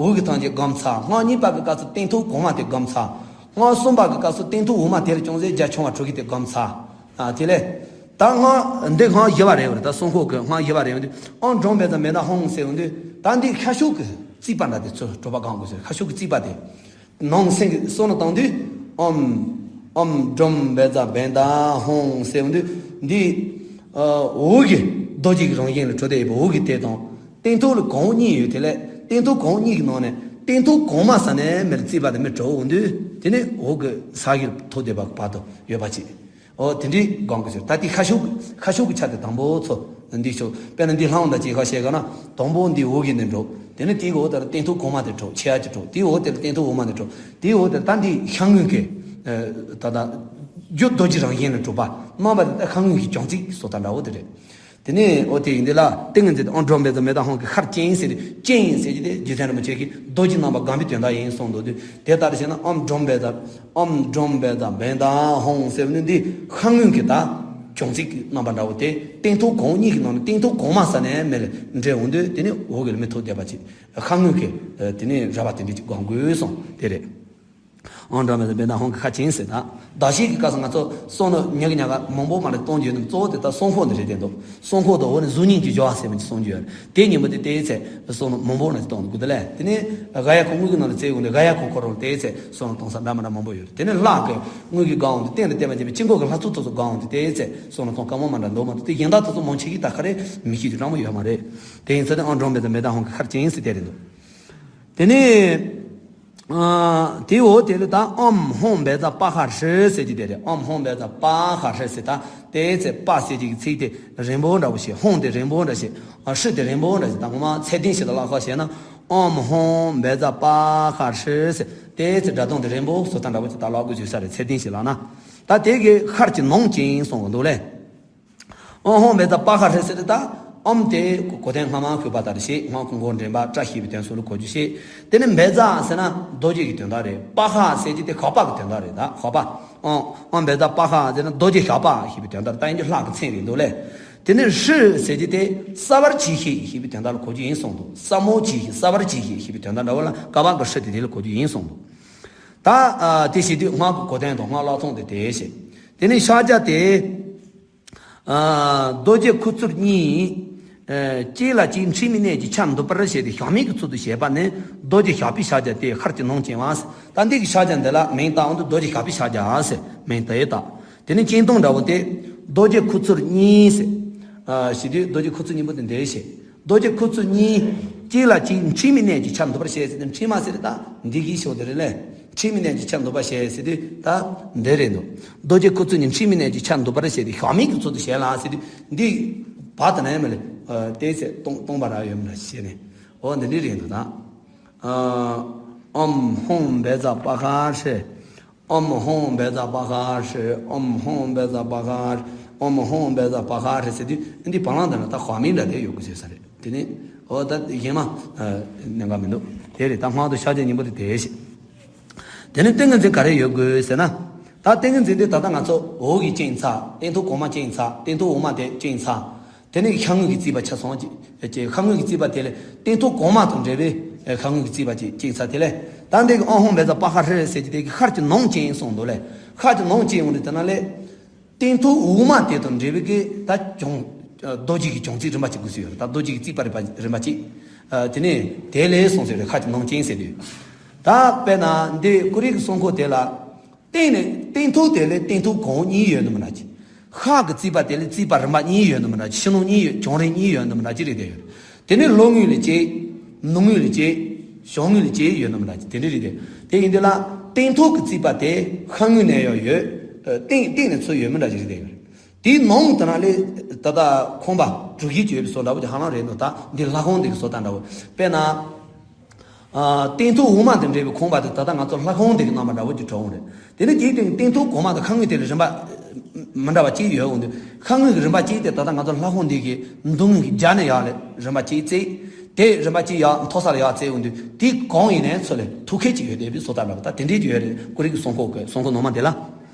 འོག་གི་ཐམས་ཅད་བསྒོམས་ཚར། སྔགས་གཉིས་པ་གི་སྐབས་སུ་སྟེང་ཐུགས་གོང་མ་དེ་བསྒོམས་ཚར། སྔགས་གསུམ་པ་གི་སྐབས་སུ་སྟེང་ཐུགས་འོག་མ་དེ་ལས་ཅུང་ཟད་རྒྱ་ཆུང་བ་གྲུབ་ཀྱི་དེ་བསྒོམས་ཚར། ཨ་དེ་ལས་ད་སྔགས་འདི་སྔགས་བཞི་པ་རེད་བ། ད་གསུང་ཁོག་གི་སྔགས་བཞི་པ་རེད་བ། འདི་ཨོཾ་སྒྲོཾ་བཛྲ་བྷནྡྷ་ཧཱུྃ་ཟེར་བ་འདི་ད་འདི་ཤར་ཕྱོགས་ཀྱི་རྩིག་པ་འདྲ་དེ་ཚོ་གྲུབ་པ་གང་དགོས་ཟེར། ཤར་ཕྱོགས་ཀྱི་རྩིག་པ་དེ། ནང་སེམས་ཀྱི་བསམ་བློ་བཏང་དུས། ཨོཾ། ཨོཾ་སྒྲོཾ་བཛྲ་བྷནྡྷ་ཧཱུྃ་ཟེར་བ་འདི། འདི། ཨ་འོག་གི་རྡོ་རྗེ་གི་རང་བཞིན་ལ་གྲུབ་བསྡད་ཡོད་པ་འོག་གི་དེ་དང་། སྟེང་ཐུགས་ལ་གོང་འོག་གཉིས་ཡོད་དེ་ལས་སྟེང་ཐུགས་གོང་འོག་གཉིས་ཀྱི་ནང་ནས་སྟེང་ཐུགས་གོང་མ་ས་ནས་མར་རྩིག་པ་དེ་མར་གྲུབ་འོང་དུས། དེ་ནས་འོག་གི་ས་གཞི་ལ་ཐུག་བསྡད་པ་བར་དུ་ཡོད་པ་ཅིག་ཨོ་དེ་འདྲའི་སྒང་གི་ཟེར། ད་དེ་ཤར་ཕྱོགས་ཤར་ཕྱོགས་ཀྱི་ཆ་དེ་དང་པོ་ཚོ་འདི་ཤོག་དཔེར་ན་འདི་ལྷ་འོང་ད་ཅིག་ཁ་བཤད་ག་ན། དང་པོ་འདི་འོག་གི་ནས་འགྲོ། དེ་ནས་དེའི་འོག་དེར་སྟེང་ཐུགས་གོང་མ་དེ་འགྲོ། ཆེ་ཡ་ཅིག་འགྲོ། དེའི་འོག་དེར་སྟེང་ཐུགས་འོག་མ་ནས་འགྲོ། དེའི་འོག་དེར་ད་འདི་ཤར་ངོས་ཀྱི་ད་ལྟ་རྒྱུ་རྡོ་རྗེ་རང་བཞིན་ལ་གྲུབ་པ་རྣམ་པ་དེ་ད་ཤར་ངོས་ཀྱི་བྱང་རྩིག་སོགས་དང་འདྲ་བོ་དེ་རེད། དེ་ནས་ཨོ་དེ་ཡིན་དེ་ལ་ཏིང་ངེ་འཛིན་ཨོཾ་སྒྲོཾ་བཛྲ་བྷནྡྷ་ཧཱུྃ་གི་ཤར་ཅན་ཟེར། ཅན་ཟེར་གྱི་དེ་རྗེ་བཙུན་རིན་པོ་ཆེ་གིས་རྡོ་རྗེ་རྣམ་པར་བསྒོམ་པའི་དོན་དག་ཡིན་གསུངས་འདུག་དུས། དེ་ལྟར་བྱས་ན་ཨོཾ་སྒྲོཾ་བཛྲ། ཨོཾ་སྒྲོཾ་བཛྲ་བྷནྡྷ་ཧཱུྃ་ཟེར་བ་ནི་འདི་ཤར་ངོས་ཀྱི་ད་བྱང་རྩིག་གི་རྣམ་པ་འདྲ་བོ་དེ། སྟེང་ཐུགས་གོང་འོག་གཉིས་ཀྱི་ནང་ནས་སྟེང་ཐུགས་གོང་མ་ས་ནས་མར་འདྲེས་འོང་དུས། དེ་ནས་འོག་གི་ལ་མར་ཐུག་བསྡད་པ་ཅིག་ཤར་ངོས་ཀྱི་དེ་ནས་ར་བ་དེ་འདྲ་ཅིག་སྒོམ་དགོས་གསུངས་དེ་རེད། ཨང་འགྲོ་མེད་ན་བེ་ད་ཧོང་གི་ཁ་ཆེན་ཟེར་ད། བདག་བཞི་གི་སྐབས་སུ་ང་ཚོ་བསམ་བློ་ཉག་གི་ཉག་ག་མང་པོ་མ་རེད་གཏོང་རྒྱུ་ཡོད་ནམ། གཙོ་བོ་དེ་ད་གསང་ཁོག་འདི་རེད་དེ་འདུག། གསང་ཁོག་དང་འོག་ནས་གཟུགས་བརྙན་གྱི་སྦྱོར་བ་ཟེར་མི་གསུང་རྒྱུ་ཡོད་རེད། དེ་གཉིས་པོ་དེ་དེའི་ཚེ་བསམ་བློ་མང་པོ་ན་གཏོང་དགོས་དེ་ལས། དེ་ནས་ག་ཡ་ཁོ་དངུལ་གྱི་ནང་ལ་བཙལ་འོང་དེ་ག་ཡ་ཁོ་ཁོ་རང་དེའི་ཚེ་བསམ་བློ་གཏོང་ས་འདྲ་མ་འདྲ་མང་པོ་ཡོད་རེད། དེ་ནས་ལྷ་གི་དངུལ་གྱི་སྒང་འོང་དེ་སྟེང་ལ་བལྟས་པ་བྱས་པའི་དཀྱིལ་འཁོར་གྱི་ལྷ་ཚོགས་ཚོགས་སུ་སྒང་འོང་དེ་དེའི་ཚེ་བསམ་བློ་གཏོང་དཀའ་མོ་མ་འདྲ་འདུག་མ་གཏོགས། དེ་གཞན་དག་དེ་ཚོ་མང་ཆེ་གི་ད་ག་རེ་མི་ཤེས་རྒྱུ་གྲངས་མང་པོ་ཡོད་མ་རེད། དེ་ཡིན་ཙང་དེ་ཨང་འགྲོ་མེད་ན་བེ་ད་ཧོང་གི་ཁ་ཆེན་ཟེར་དེ་རེད་འདུག། དེ་ནས། ཨ། དེའི་འོག་དེ་ལ་ད་ཨོཾ་ཧཱུྃ་བཛྲ་པ་ཧ་ཧྲཱིཿཟེར་གྱི་དེ་རེད། ཨོཾ་ཧཱུྃ་བཛྲ་པ་ཧ་ཧྲཱིཿཟེར་ད་དེའི་ཚེ་པ་ཟེར་གྱི་ཚིག་དེ་རིང་པོ་འདྲ་བོ་བྱས། ཧཱུྃ་དེ་རིང་པོ་འདྲ་བྱས། ཨ། ཧྲཱིཿདེ་རིང་པོ་འདྲ་བྱས། ད་ངོ་མ་ཚད་ལྡན་ཞིག་ལ་ལག་ཁ་བྱས་ན། ཨོཾ་ཧཱུྃ་བཛྲ་པ་ཧ་ཧྲཱིཿཟེར་དེའི་ཚེ་སྒྲ་གདངས་དེ་རིང་པོ་བཟོ་སྟངས་འདྲ་བོ་ཅིག་ད་ལག་དགོས་བྱས་ས་རེད། ཚད་ལྡན་ཞིག་ལ་ན། ད་དེ་གི་ཤར་གྱི་ནང་ཅན་གསུང་གི་འདུག་ལེ། ཨོཾ་ཧཱུྃ་བཛྲ་པ་ཧ་ཧྲཱིཿཟེར་ད། ཨོཾ་དེ་གོ་དོན་སྔ་མ་ཞུས་པ་ལྟར་བྱས། སྔགས་ཀུན་འགོག་འདྲེན་པ་བཀྲ་ཤིས་པའི་དོན་སོགས་ལ་གོ་རྒྱུ་བྱས། དེ་ནས་བཛྲ་ཟེར་ན་རྡོ་རྗེ་གི་དོན་དག་རེད། པ་ཧ་ཟེར་གྱི་དེ་ཞགས་པ་གི་དོན་དག་རེད། ད་ཞགས་པ། ཨོཾ་ཨོཾ་བཛྲ་པ་ཧ་ཟེར་ན་རྡོ་རྗེ་ཞགས་པ་ཞེས་པའི་དོན་དག་རེད། ད་ཡིན་གྱི་ལྷ་གི་མཚན་རེད་འདུག་ལེ། དེ་ནས་ཧྲཱིཿཟེར་གྱི་དེ་གསལ་བར་བྱེད་ཤེས་ཞེས་པའི་དོན་དག་ལ་གོ་རྒྱུ་ཡིན་གསུངས་འདུག། གསལ་མོ་བྱེད་ཤེས། གསལ་བར་བྱེད་ཤེས་ཞེས་པའི་དོན་དག་འདྲ་བོ་ལ་ཀ་བ་གི་ཧྲཱིཿདེ་དེ་ལ་གོ་རྒྱུ་ཡིན་གསུངས་འདུག། ད། ཨ། དེ་བྱེད་དུས་སྔགས་ཀྱི་གོ་དོན་དང་སྔགས་བསླབ་སྟངས་དེ་དེ་བྱས། དེ་ནས་ཕྱག་རྒྱ་དེ། ཨ། རྡོ་རྗེ་ཁུ་ཚུར་གཉིས། ཨ། གཅིག་ལ་གཅིག་འཕྲད་མའི་གནད་ཀྱིས་ཆ་འདུ་བར་བྱས་ཏེ་ཞབས་མའི་གི་ཚུལ་དུ་བྱས་པ་ནི་རྡོ་རྗེ་ཞགས་པའི་ཕྱག་རྒྱ་སྟེ་ཤར་གྱི་ནང་ཅན་པ། ད་འདི་གི་ཕྱག་རྒྱ་འདི་ལ་མིང་བཏགས་འོང་དུས་རྡོ་རྗེ་ཞགས་པའི་ཕྱག་རྒྱ་ཟེར་མིང་བཏགས་ཡོད་ད། དེ་ནས་སྤྱན་སྟོང་འདྲ་བོ་དེ་རྡོ་རྗེ་ཁུ་ཚུར་གཉིས་ཟེར། ཨ། བྱེད་དུས་རྡོ་རྗེ་ཁུ་ཚུར་གཉིས་པོ་དེ་འདི་བྱས། རྡོ་རྗེ་ཁུ་ཚུར་གཉིས། གཅིག་ལ་གཅིག་འཕྲད་མའི་གནད་ཀྱིས་ཆ་འདུ་བར་བྱས་ཟེར་ཏེ། འཕྲད་མ་ཟེར་ད་འདི་གི་ཕྱོགས་དེ་རེད་ལེ། འཕྲད་མའི་གནད་ཀྱིས་ཆ་འདུ་བར་བྱས་ཟེར་དུས་ད་འདི་རེད་འདུག། རྡོ་རྗེ་ཁུ་ཚུར་གཉིས་འཕྲད་མའི་གནད་ཀྱིས་ཆ་འདུ་བར་བྱས་ཏེ་ཞབས་མའི་གི་ཚུལ་དུ་བྱས་ལ་ཟེར་དུས་འདི་བ་དང་ནས་མ་ལེ། ཨ། དེའི་ཚེ་སྟོང་སྟོང་པ་ར་ཡོད་མ་རེད་ཞེས་ནས། འོ་འདི་འདྲ་རེད་འདུག་ད། ཨ། ཨོཾ་ཧཱུྃ་བཛྲ་པ་ཧ་ཧྲཱིཿ། ཨོཾ་ཧཱུྃ་བཛྲ་པ་ཧ་ཧྲཱིཿ། ཨོཾ་ཧཱུྃ་བཛྲ་པ་ཧ་ཧྲཱིཿ། ཨོཾ་ཧཱུྃ་བཛྲ་པ་ཧ་ཧྲཱིཿཟེར་དུས་འདི་བ་ལང་དེ་ན་ད་ཞབས་མའི་འདྲ་དེ་ཡོད་དགོས་ཟེར་ས་རེད། དེ་ནས་འོ་ད་གཞན་མ་གནད་འགག་མི་འདུག། དེ་རེད། ད་སྔགས་དང་ཕྱག་རྒྱ་གཉིས་པོ་དེ་དེ་བྱས། དེ་ནས་ཏིང་ངེ་འཛིན་ག་རེ་ཡོད་དགོས་ཟེར་ན། ད་ཏིང་ངེ་འཛིན་དེ་ད་ལྟ་ང་ཚོ་འོག་གི་སྤྱན་ཚར། སྟེང་ཐུག་གོང་མ་སྤྱན་ཚར། སྟེང་ཐུག་འོག་མ་དེ་སྤྱན་ཚར། དེ་ནས་ཤ་དངོས་ཀྱི་རྩིས་པ་ཆ་ཚང་གཅིག་ཅེས། ཤ་དངོས་ཀྱི་རྩིས་པ་དེ་ལས་སྟེང་ཐུག་གོང་མ་དང་འབྲེལ་བའི་ཤ་དངོས་ཀྱི་རྩིས་པ་གཅིག་གཅིག་ཚར། དེ་ལས་ད་འདི་གི་ཨོཾ་ཧཱུྃ་བཛྲ་པ་ཧ་ཧྲཱིཿཟེར་གྱི་དེ་གི་ཤར་གྱི་ནང་ཅན་གསུངས་འདུག་ལེ། ཤར་གྱི་ནང་ཅན་འོང་དུས་དེ་ན་ལས། སྟེང་ཐུག་འོག་མ་དེ་དང་འབྲེལ་བའི་གི་ད་བྱང་། རྡོ་རྗེ་གི་བྱང་རྩིས་རིམ་པ་གཅིག་དགོས་སུ་ཡོད་རེད། ད་རྡོ་རྗེ་གི་རྩིས་པ་རིམ་པ་རིམ་པ་གཅིག། དེ་ནས་དེ་ལས་གསུངས་ཟེར་རེད། ཤར་གྱི་ནང་ཅན་ཟེར་དུས། ད་དཔེར་ན་འདི་ཀུ་རེ་གི་གསང་ཁོག་དེ་ལ། སྟེང་ནས་སྟེང་ཐུག་དེ་ལས་སྟེང་ཐུག་གོང་གཉིས་ཡོད་ནི་མི་འདྲ་ཅིག། ཤར་གྱི་རྩིས་པ་དེ་ལས་རྩིས་པ་རིམ་པ་གཉིས་ཡོད་ནི་མི་འདྲ་ཅིག། ཕྱི་ནང་གཉིས་ཡོད། བྱང་རིང་གཉིས་ཡོད་ནི་མི་འདྲ་ཅིག་རེད་དེ་ཡོད། དེ་ནས་ལྷོ་ངོས་ལ་གཅིག། ནུབ་ངོས་ལ་གཅིག། བྱང་ངོས་ལ་གཅིག་ཡོད་ནི་མི་འདྲ་ཅིག། དེ་འདྲ་རེད་དེ། དེ་ཡིན་དུས་ལ་སྟེང་ཐུག་གི་རྩིས་པ་དེ་ཤར་ངོས་ནས་ཡང་ཡོད། སྟེང་སྟེང་ནས་ཚུར་ཡོད་མི་འདྲ་ཅིག་རེད་དེ་ཡོད། དེའི་ནང་དུ་ན་ལས་ད་ལྟ་ཁང་པ་གྲུ་བཞི་ཅིག་ཡོད་པའི་བཟོ་འདྲ་བོ་ཅིག་ཧ་ལམ་རེད་འདུག། ད་འདི་ལྷ་ཁང་འདི་གི་བཟོ་ལྟ་འདྲ་བོ། དཔེར་ན། ཨ། སྟེང་ཐུག་འོག་མ་དང་འབྲེལ་བའི་ཁང་པ་དེ་ད་ལྟ་ང་ཚོ་ལྷ་ཁང་འདི་གི་རྣམ་པ་འདྲ་བོ་ཅིག་གྲུབ་འོང་རེད། དེ་ནས་དེའི་སྟེང་སྟེང་ཐུག་གོང་མ་དང་ཤར་ངོས་དེ་ལ་རིམ་པ་མི་འདྲ་བ་གཅིག་ཡོད་འོང་དུས། ཤར་ངོས་ཀྱི་རིམ་པ་གཅིག་དེ་ད་ལྟ་ང་ཚོ་ལྷ་ཁང་འདི་གི་མདུན་ངོས་ཀྱི་རྒྱབ་ནས་ཡར་ལ་རིམ་པ་གཅིག་བརྩེགས། དེ་རིམ་པ་གཅིག་ཡར་མཐོ་ས་ལ་ཡར་བརྩེགས་འོང་དུས་དེའི་གོང་ཡིན་ནའི་ཚུར་ལ་ཐུག་ཁ་གཅིག་ཡོད་བསྡད་པའི་བཟོ་ལྟ་འདྲ་བོ། ད་དེ་འདྲའི་ཅིག་ཡོད་རེད། ཀུ་རེ་གི་གསང་ཁོག་གི་གསང་ཁོག་ནང་མ་དེ་ལ།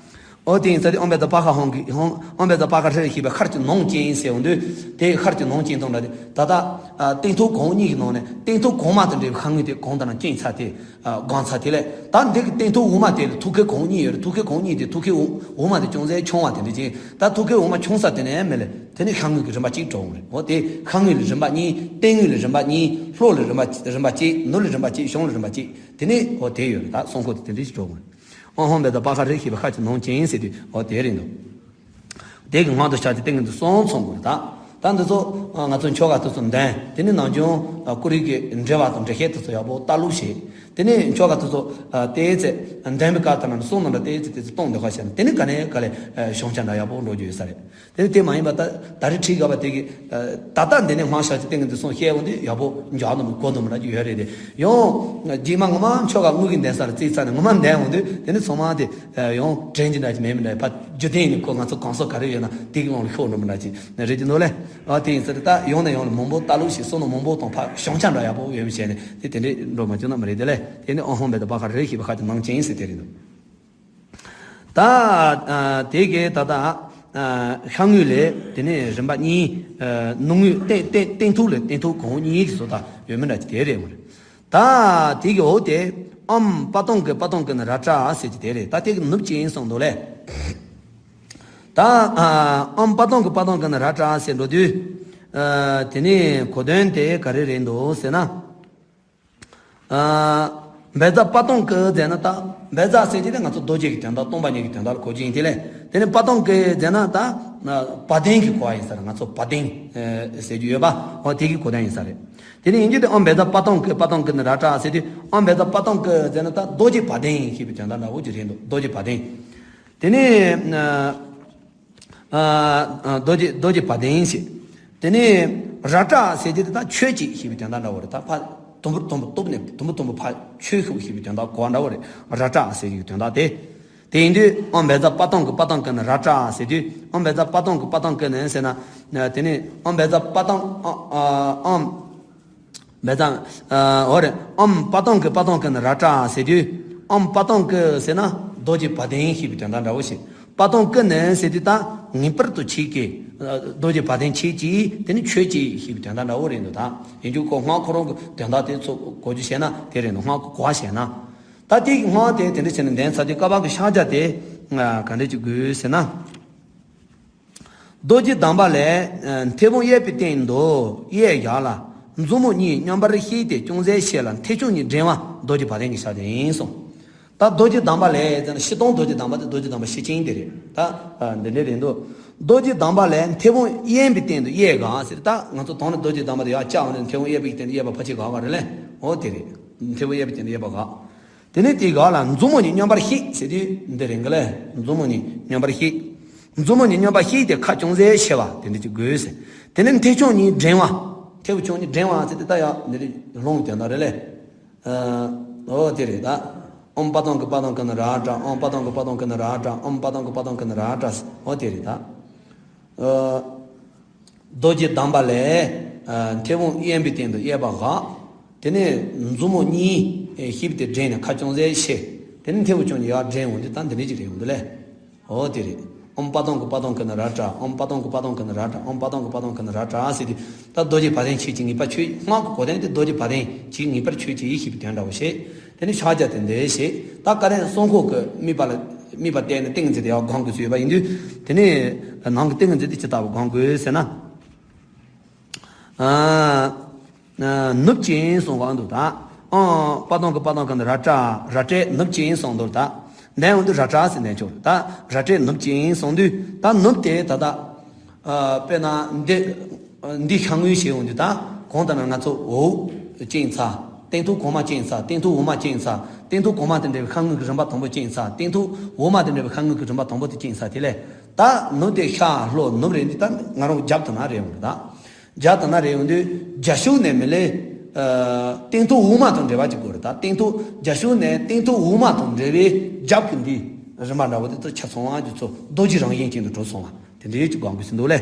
ཨོ་དེ་ཡིན་ཙང་དེ་ཨོཾ་བཛྲ་པ་ཧ་ཧཱུྃ་གི་ཧཱུྃ། ཨོཾ་བཛྲ་པ་ཧ་ཧྲཱིཿ་ཞེས་པའི་ཤར་གྱི་ནང་ཅན་ཟེར་འོང་དུས། དེ་ཤར་གྱི་ནང་ཅན་དང་འདྲ་དེ་ད་ལྟ། ཨ། སྟེང་ཐུག་གོང་གཉིས་ཀྱི་ནང་ནས་སྟེང་ཐུག་གོང་མ་དང་འབྲེལ་བའི་ཤར་ངོས་དེ་གོང་དང་ན་སྤྱན་ཚར་དེ། ཨ། སྒང་ཚར་དེ་ལས་ད་འདི་གི་སྟེང་ཐུག་འོག་མ་དེ་ལ་ཐུག་ཁའི་གོང་གཉིས་ཡོད་རེད། ཐུག་ཁའི་གོང་གཉིས་དེ་ཐུག་ཁའི་འོག་འོག་མ་དེ་ཅུང་ཟད་ཆུང་བ་དེ་འདྲ་ཅན། ད་ཐུག་ཁའི་འོག་མ་ཆུང་ས་དེ་ནས་མེད་ལ་དེ་ནས་ཤར་ངོས་ཀྱི་རིམ་པ་གཅིག་གྲུབ་འོང་རེད། འོ་དེ་ཤར་ངོས་ལ་རིམ་པ་གཉིས། སྟེང་ངོས་ལ་རིམ་པ་གཉིས། ལྷོ་ལ་རིམ་པ་རིམ་པ་གཅིག། ནུབ་ལ་རིམ་པ་གཅིག། བྱང་ལ་རིམ་པ་གཅིག། དེ་ནས་འོ་དེ་ཡོད་རེད། ད་གསང་ཁོག་དེ་དེ་འདྲ་ཞིག་གྲུབ་འོང་རེད། ཨོཾ་ཧཱུྃ་བཛྲ་པ་ཧ་ཧྲཱིཿ་ཞེས་པའི་ཤར་གྱི་ནང་ཅན་ཟེར་དུས་འོ་དེ་རེད་འདུག། དེ་གི་སྔགས་དང་ཕྱག་རྒྱ་ཏིང་ངེ་འཛིན་གསུམ་ཚང་དགོས་རེད་ད། ད་འདི་ཚོ་ང་ཚོ་ཆོ་ག་དེ་ཚོ་འདོན། དེ་ནས་ནམ་རྒྱུན་ཀུ་རེ་གི་འགྲེལ་པ་དང་འགྲེལ་བཤད་དེ་ཚོ་ཡག་པོ་ལྟ་ཀློག་བྱེད། དེ་ནས་ཆོ་ག་དེ་ཚོ་དེའི་ཚེ་འདོན་པའི་སྐབས་དེ་ན་གསུང་ནང་ལ་དེའི་ཚེ་དེ་ཚོ་གཏོང་བསྡད་པ་བྱས་ན། དེ་ནས་ག་ནས་ག་ལས་བྱང་ཆ་འདྲ་ཡག་པོ་འགྲོ་རྒྱུ་ཡོད་ས་རེད། དེ་ནས་དེ་མ་ཡིན་པ་ད་ད་རེས་ཁྲིད་དགོས་པ་དེ་གི། ད་ལྟ་འདི་ནས་སྔགས་ཤར་གྱི་ཏིང་ངེ་འཛིན་གསུམ་བཤད་འོང་དུས་ཡག་པོ་འཇགས་འདུག་གོ་འདུག་མི་འདྲ་རྒྱུ་ཡོད་རེད་དེ། ཡང་རྗེས་མ་ངོ་མ་ཆོ་ག་དངུལ་གྱི་འདོན་ས་ལ་རྩིས་ཚར་ནས་ངོ་མ་འདོན་འོང་དུས་དེ་ནས་ཚང་མ་དེ་ཡང་དྲན་གྱི་འདྲ་ཅིག་མེད་མི་འདྲ། ཕར་རྒྱུ་ལྡན་ནས་ཁོ་ང་ཚོ་གང་ཟག་ག་རེ་ཡོད་ན་དེ་གི་ནང་ལ་ཤོར་འགྲོ་མི་འདྲ་ཅིག་རེད་ཀྱི་འདུག་ལེ། ཨ་དེ་ཡིན་ཟེར་ད་ཡང་ནས་ཡང་ལ་མང་པོ་ལྟ་ཀློག་བྱེད། བསམ་བློ་མང་པོ་གཏོང་། ཕར་བྱང་ཆ་འདྲ་ཡག་པོ་ཡོད་མི་བྱས་ནས་དེ་དེ་འདྲས་འགྲོ་མ་བཅུག་ན་མི་རེད་དེ་ལེ། དེ་ནས་ཨོཾ་ཧཱུྃ་བཛྲ་པ་ཧ་ཧྲཱིཿ་ཞེས་པའི་ཤར་གྱི་ནང་ཅན་ཟེར་དེ་རེད་འདུག། ད་ཨ་དེ་གའི་ད་ལྟ་ཨ་ཤར་ངོས་ལས་དེ་ནས་རིམ་པ་གཉིས། ཨ་ནུབ་ངོས་སྟེང་སྟེང་སྟེང་ཐུག་ལས་སྟེང་ཐུག་གོང་གཉིས་ཀྱི་བཟོ་ལྟ་ཡོད་མི་འདྲ་ཅིག་དེ་རེད་འོང་རེད། ད་དེ་གའི་འོག་དེ་ ཨམ་པ་ཏོང་ཀི་པ་ཏོང་ཀི་ནི་ར་ཏྲ་ཟེར་གྱི་དེ་རེད། ད་དེ་གི་ནུབ་ཅན་གསུངས་འདུག་ལེ། ད་ཨ་ཨམ་པ་ཏོང་ཀི་པ་ཏོང་ཀི་ནི་ར་ཏྲ་ཟེར་འགྲོ་དུས། ཨ་དེ་ནས་གོ་དོན་དེ་ག་རེ་རེད་འདུག་ཟེར་ན། ཨ་བཛྲ་པ་ཏོང་ཀི་ཟེར་ན་ད། བཛྲ་ཟེར་གྱི་དེ་ང་ཚོ་རྡོ་རྗེ་གི་དོན་དག་སྟོང་པ་ཉིད་ཀྱི་དོན་དག་ལ་གོ་རྒྱུ་ཡིན། དེ་ལས་དེ་ནས་པ་ཏོང་ཀི་ཟེར་ན་ད་བ་དན་གྱི་གོ་བ་ཡིན་ས་རེད། ང་ཚོ་བ་དན་ཟེར་རྒྱུ་ཡོད་པ། འོ་དེ་གི་གོ་དོན་ཡིན་ས་རེད། དེ་ནས་ཡིན་རྒྱུ་དེ་ཨམ་བཛྲ་པ་ཏོང་ཀི་པ་ཏོང་ཀི་ནི་ར་ཏྲ་ཟེར་དུས། ཨམ་བཛྲ་པ་ཏོང་ཀི་ཟེར་ན་ད་རྡོ་རྗེ་བ་དན་ཞེས་པའི་དོན་དག་འདྲ་བོ་ཅིག་རེད་འདུག་རྡོ་རྗེ་བ་དན། དེ་ནས་ཨ་ཨ་རྡོ་རྗེ་རྡོ་རྗེ་བ་དན་ཞེས། དེ་ནས་ར་ཏྲ་ཟེར་རྒྱུ་དེ་ད་ཆོས་ཀྱི་ཞེས་པའི་དོན་དག་འདྲ་བོ་རེད། ད་ཕ་དུམ་བུ་དུམ་བུ་སྟོབས་ནས་དུམ་བུ་དུམ་བུ་ཕ་ཆོས་ཤིག་ཞེས་པའི་དོན་དག་གོ་བ་འདྲ་བོ་རེད། ར་ཏྲ་ཟེར་རྒྱུའི་དོན་དག་དེ། དེ་ཡིན་དུས་ཨམ་བཛྲ་པ་ཏོང་ཀི་པ་ཏོང་ཀི་ནི་ར་ཏྲ་ཟེར་དུས། ཨམ་བཛྲ་པ་ཏོང་ཀི་པ་ཏོང་ཀི་ནི་ཟེར་ན། དེ་ནས་ཨམ་བཛྲ་པ་ཏོང་ཨ་ཨ་ཨམ་བཛྲ། ཨ་འོ་རེད། ཨམ་པ་ཏོང་ཀི་པ་ཏོང་ཀི་ནི་ར་ཏྲ་ཟེར་དུས། ཨམ་པ་ཏོང་ཀི་ཟེར་ན་རྡོ་རྗེ་བ་དན་ཞེས་པའི་དོན་དག་འདྲ་བོ་ཞིག་པ་ཏོང་ཀི་ནི་ཟེར་དུས་ད་ངེས་པར་དུ་ཆོས་ཀྱི། རྡོ་རྗེ་བ་དན་ཆོས་ཀྱི་དེ་ནི་ཆོས་ཀྱི་ཞེས་པའི་དོན་དག་འདྲ་བོ་རེད་འདུག་ད་ཡིན་རྒྱུ་ཁོ་སྔགས་ཁོ་རང་གི་དོན་དག་དེ་ཚོ་གོ་རྒྱུ་བྱས་ན་དེ་རེད་འདུག་སྔགས་ཀྱི་གོ་བ་བྱས་ན། ད་དེ་སྔགས་དེ་དེ་འདྲ་བྱས་ནས་འདོན་ཚར་དུས་བསྐལ་པ་གི་ཕྱག་རྒྱ་དེ་ག་འདྲ་ཅིག་དགོས་ཟེར་ན། རྡོ་རྗེ་བསྡམས་པ་ལས། ཨ་མཐེ་བོང་གཡས་པའི་སྟེང་དུ་གཡས་བཞག་ལ། མཛུབ་མོ་གཉིས་མཉམ་པར་བཤེས་ཏེ་ཅུང་ཟད་བཤེས་ལ་མཐེ་མཆོག་གཉིས་བསྒྲེང་བ་རྡོ་རྗེ་བ་དན་གྱི་ཕྱག་རྒྱ་ཡིན་གསུངས། ད་རྡོ་རྗེ་བསྡམས་པ་ལས་ཟེར་ན་བཤེས་སྟངས། རྡོ་རྗེ་བསྡམས་པ་དེ་རྡོ་རྗེ་བསྡམས་པ་བཤེས་ཅན་དེ་རེད། ད་ཨ་འདི་འདྲ་རེད་འདུག་རྡོ་རྗེ་བསྡམས་པ་ལས་མཐེ་བོང་གཡས་པའི་སྟེང་དུ་གཡས་བཞག་ཟེར། ད་ང་ཚོ་དོན་ནི་རྡོ་རྗེ་བསྡམས་པ་དེ་ཡར་བཀྱགས་འོང་ནས་མཐེ་བོང་གཡས་པའི་སྟེང་དུ་གཡས་པ་ཕར་ཕྱིན་བཞག་པ་རེད་ལེ། འོ་དེ་རེད། མཐེ་བོང་གཡས་པའི་སྟེང་དུ་གཡས་པ་བཞག་དེ་ནས་དེའི་སྒང་ལ་མཛུབ་མོ་གཉིས་མཉམ་པར་བཤེས་ཟེར་དུས་འདི་རེད་གི་ལེ། མཛུབ་མོ་གཉིས་མཉམ་པར་བཤེས། མཛུབ་མོ་གཉིས་མཉམ་པར་བཤེས་ཏེ་ཁ་ཅུང་ཟད་བཤེས་པ་དེ་འདྲ་ཅིག་དགོས་ཟེར། དེ་ནས་མཐེ་མཆོག་གཉིས་བསྒྲེང་བ། མཐེ་བོ་མཆོག་གཉིས་བསྒྲེང་བ་ཟེར་དུས་ད་ཡང་འདི་རེད། ལྷུང་དེ་འདྲ་རེད་ལེ། འོ་དེ་རེད་ད། ཨོཾ་པ་ཏོང་ཀི་པ་ཏོང་ཀི་ནི་ར་ཏྲ། ཨོཾ་པ་ཏོང་ཀི་པ་ཏོང་ཀི་ནི་ར་ཏྲ། ཨོཾ་པ་ཏོང་ཀི་པ་ཏོང་ཀི་ནི་ར་ཏྲ། འོ་དེ་རེད་ད། རྡོ་རྗེ་བསྡམས་པ་ལས། ཨ་མཐེ་བོང་གཡས་པའི་སྟེང་དུ་གཡས་པ་བཞག་དེ་ནས་མཛུབ་མོ་གཉིས་ཨེ་བཤེས་ཏེ་བསྒྲེངས་ནས་ཁ་ཅུང་ཟད་བཤེས། དེ་ནས་མཐེ་བོ་མཆོག་གཉིས་ཡར་བསྒྲེངས་འོང་དུས་ད་འདི་འདྲ་ཅིག་རེད་འོང་དུས་ལེ། འོ་དེ་རེད། ཨོཾ་པ་ཏོང་ཀི་པ་ཏོང་ཀི་ནི་ར་ཏྲ། ཨོཾ་པ་ཏོང་ཀི་པ་ཏོང་ཀི་ནི་ར་ཏྲ། ཨོཾ་པ་ཏོང་ཀི་པ་ཏོང་ཀི་ནི་ར་ཏྲ་ཟེར་དུས་ད་རྡོ་རྗེ་བ་དན་ཆོས་ཀྱི་ངེས་པར་ཆོས། སྔགས་ཀྱི་གོ་དོན་དེ་རྡོ་རྗེ་བ་དན་ཆོས་ངེས་པར་ཆོས་ཅན་ཞེས་པའི་དོན་འདྲ་བོ་བཤད། དེ་ནས་ཕྱག་རྒྱ་དེ་འདི་བྱེད། ད་ཀ་རན་གསུང་ཁོག་གི་དམིགས་པ་ལ་དམིགས་པ་བལྟས་ནས་ཏིང་འཛིན་དེ་ཡང་སྒོམ་དགོས་ཚུལ་ཡོད་པ་ཡིན་དུས། དེ་ནས་ནང་གི་ཏིང་འཛིན་དེ་ཇི་ལྟ་བུ་སྒོམ་དགོས་ཟེར་ན། ཨ་ནུབ་ཅན་གསུང་གི་འདུག་ད། ཨ་པ་ཏོང་ཀི་པ་ཏོང་ཀི་ནི་ར་ཏྲ། ར་ཏྲའི་ནུབ་ཅན་གསུང་འདུག་ད། འདས་འོང་དུས་ར་ཏྲ་ཟེར་འདས་ཆོག་ད་ར་ཏྲའི་ནུབ་ཅན་གསུང་དུས་ད་ནུབ་དེ་ད་ལྟ། ཨ་དཔེར་ན་འདི་འདི་ཤ་དངོས་བྱས་འོང་དུས་ད་གང་ལྟར་ན་ང་ཚོ་འོག་སྐྱེས་ཚར། སྟེང་ཐུག་གོང་མ་སྐྱེས་ཚར། སྟེང་ཐུག་འོག་མ་སྐྱེས་ཚར། སྟེང་ཐུག་གོང་མ་དང་འབྲེལ་བའི་ཤ་དངོས་ཀྱི་རིམ་པ་དང་པོ་སྐྱེས་ཚར། སྟེང་ཐུག་འོག་མ་དང་འབྲེལ་བའི་ཤ་དངོས་ཀྱི་རིམ་པ་དང་པོ་དེ་སྐྱེས་ཚར། དེ་ལས་ད་ནུབ་དེ་ཤ་ལྷོ་ནུབ་རེད་འདི་ད་ང་རང་རྒྱབ་དང་ན་རེད་འོང་ད། རྒྱབ་དང་ན་རེད་འོང་དུས་རྒྱབ་ཕྱོགས་ནས་མི་ལས། ཨ་སྟེང་ཐུག་འོག་མ་དང་འབྲེལ་བ་ཅིག་དགོས་རེད་ད། སྟེང་ཐུག་རྒྱབ་ཕྱོགས་ནས་སྟེང་ཐུག་འོག་མ་དང་འབྲེལ་བའི་རྒྱབ་ཀྱི་འདི་རིམ་པ་འདྲ་བོ་དེ་ཚོ་ཆ་ཚང་བ་ཅིག་ཚོ་རྡོ་རྗེ་རང་བཞིན་ཅན་དུ་གྲུབ་སོང་བ་དེ་འདྲའི་ཅིག་སྒོམ་དགོས་ཟིན་འདུག་ལེ།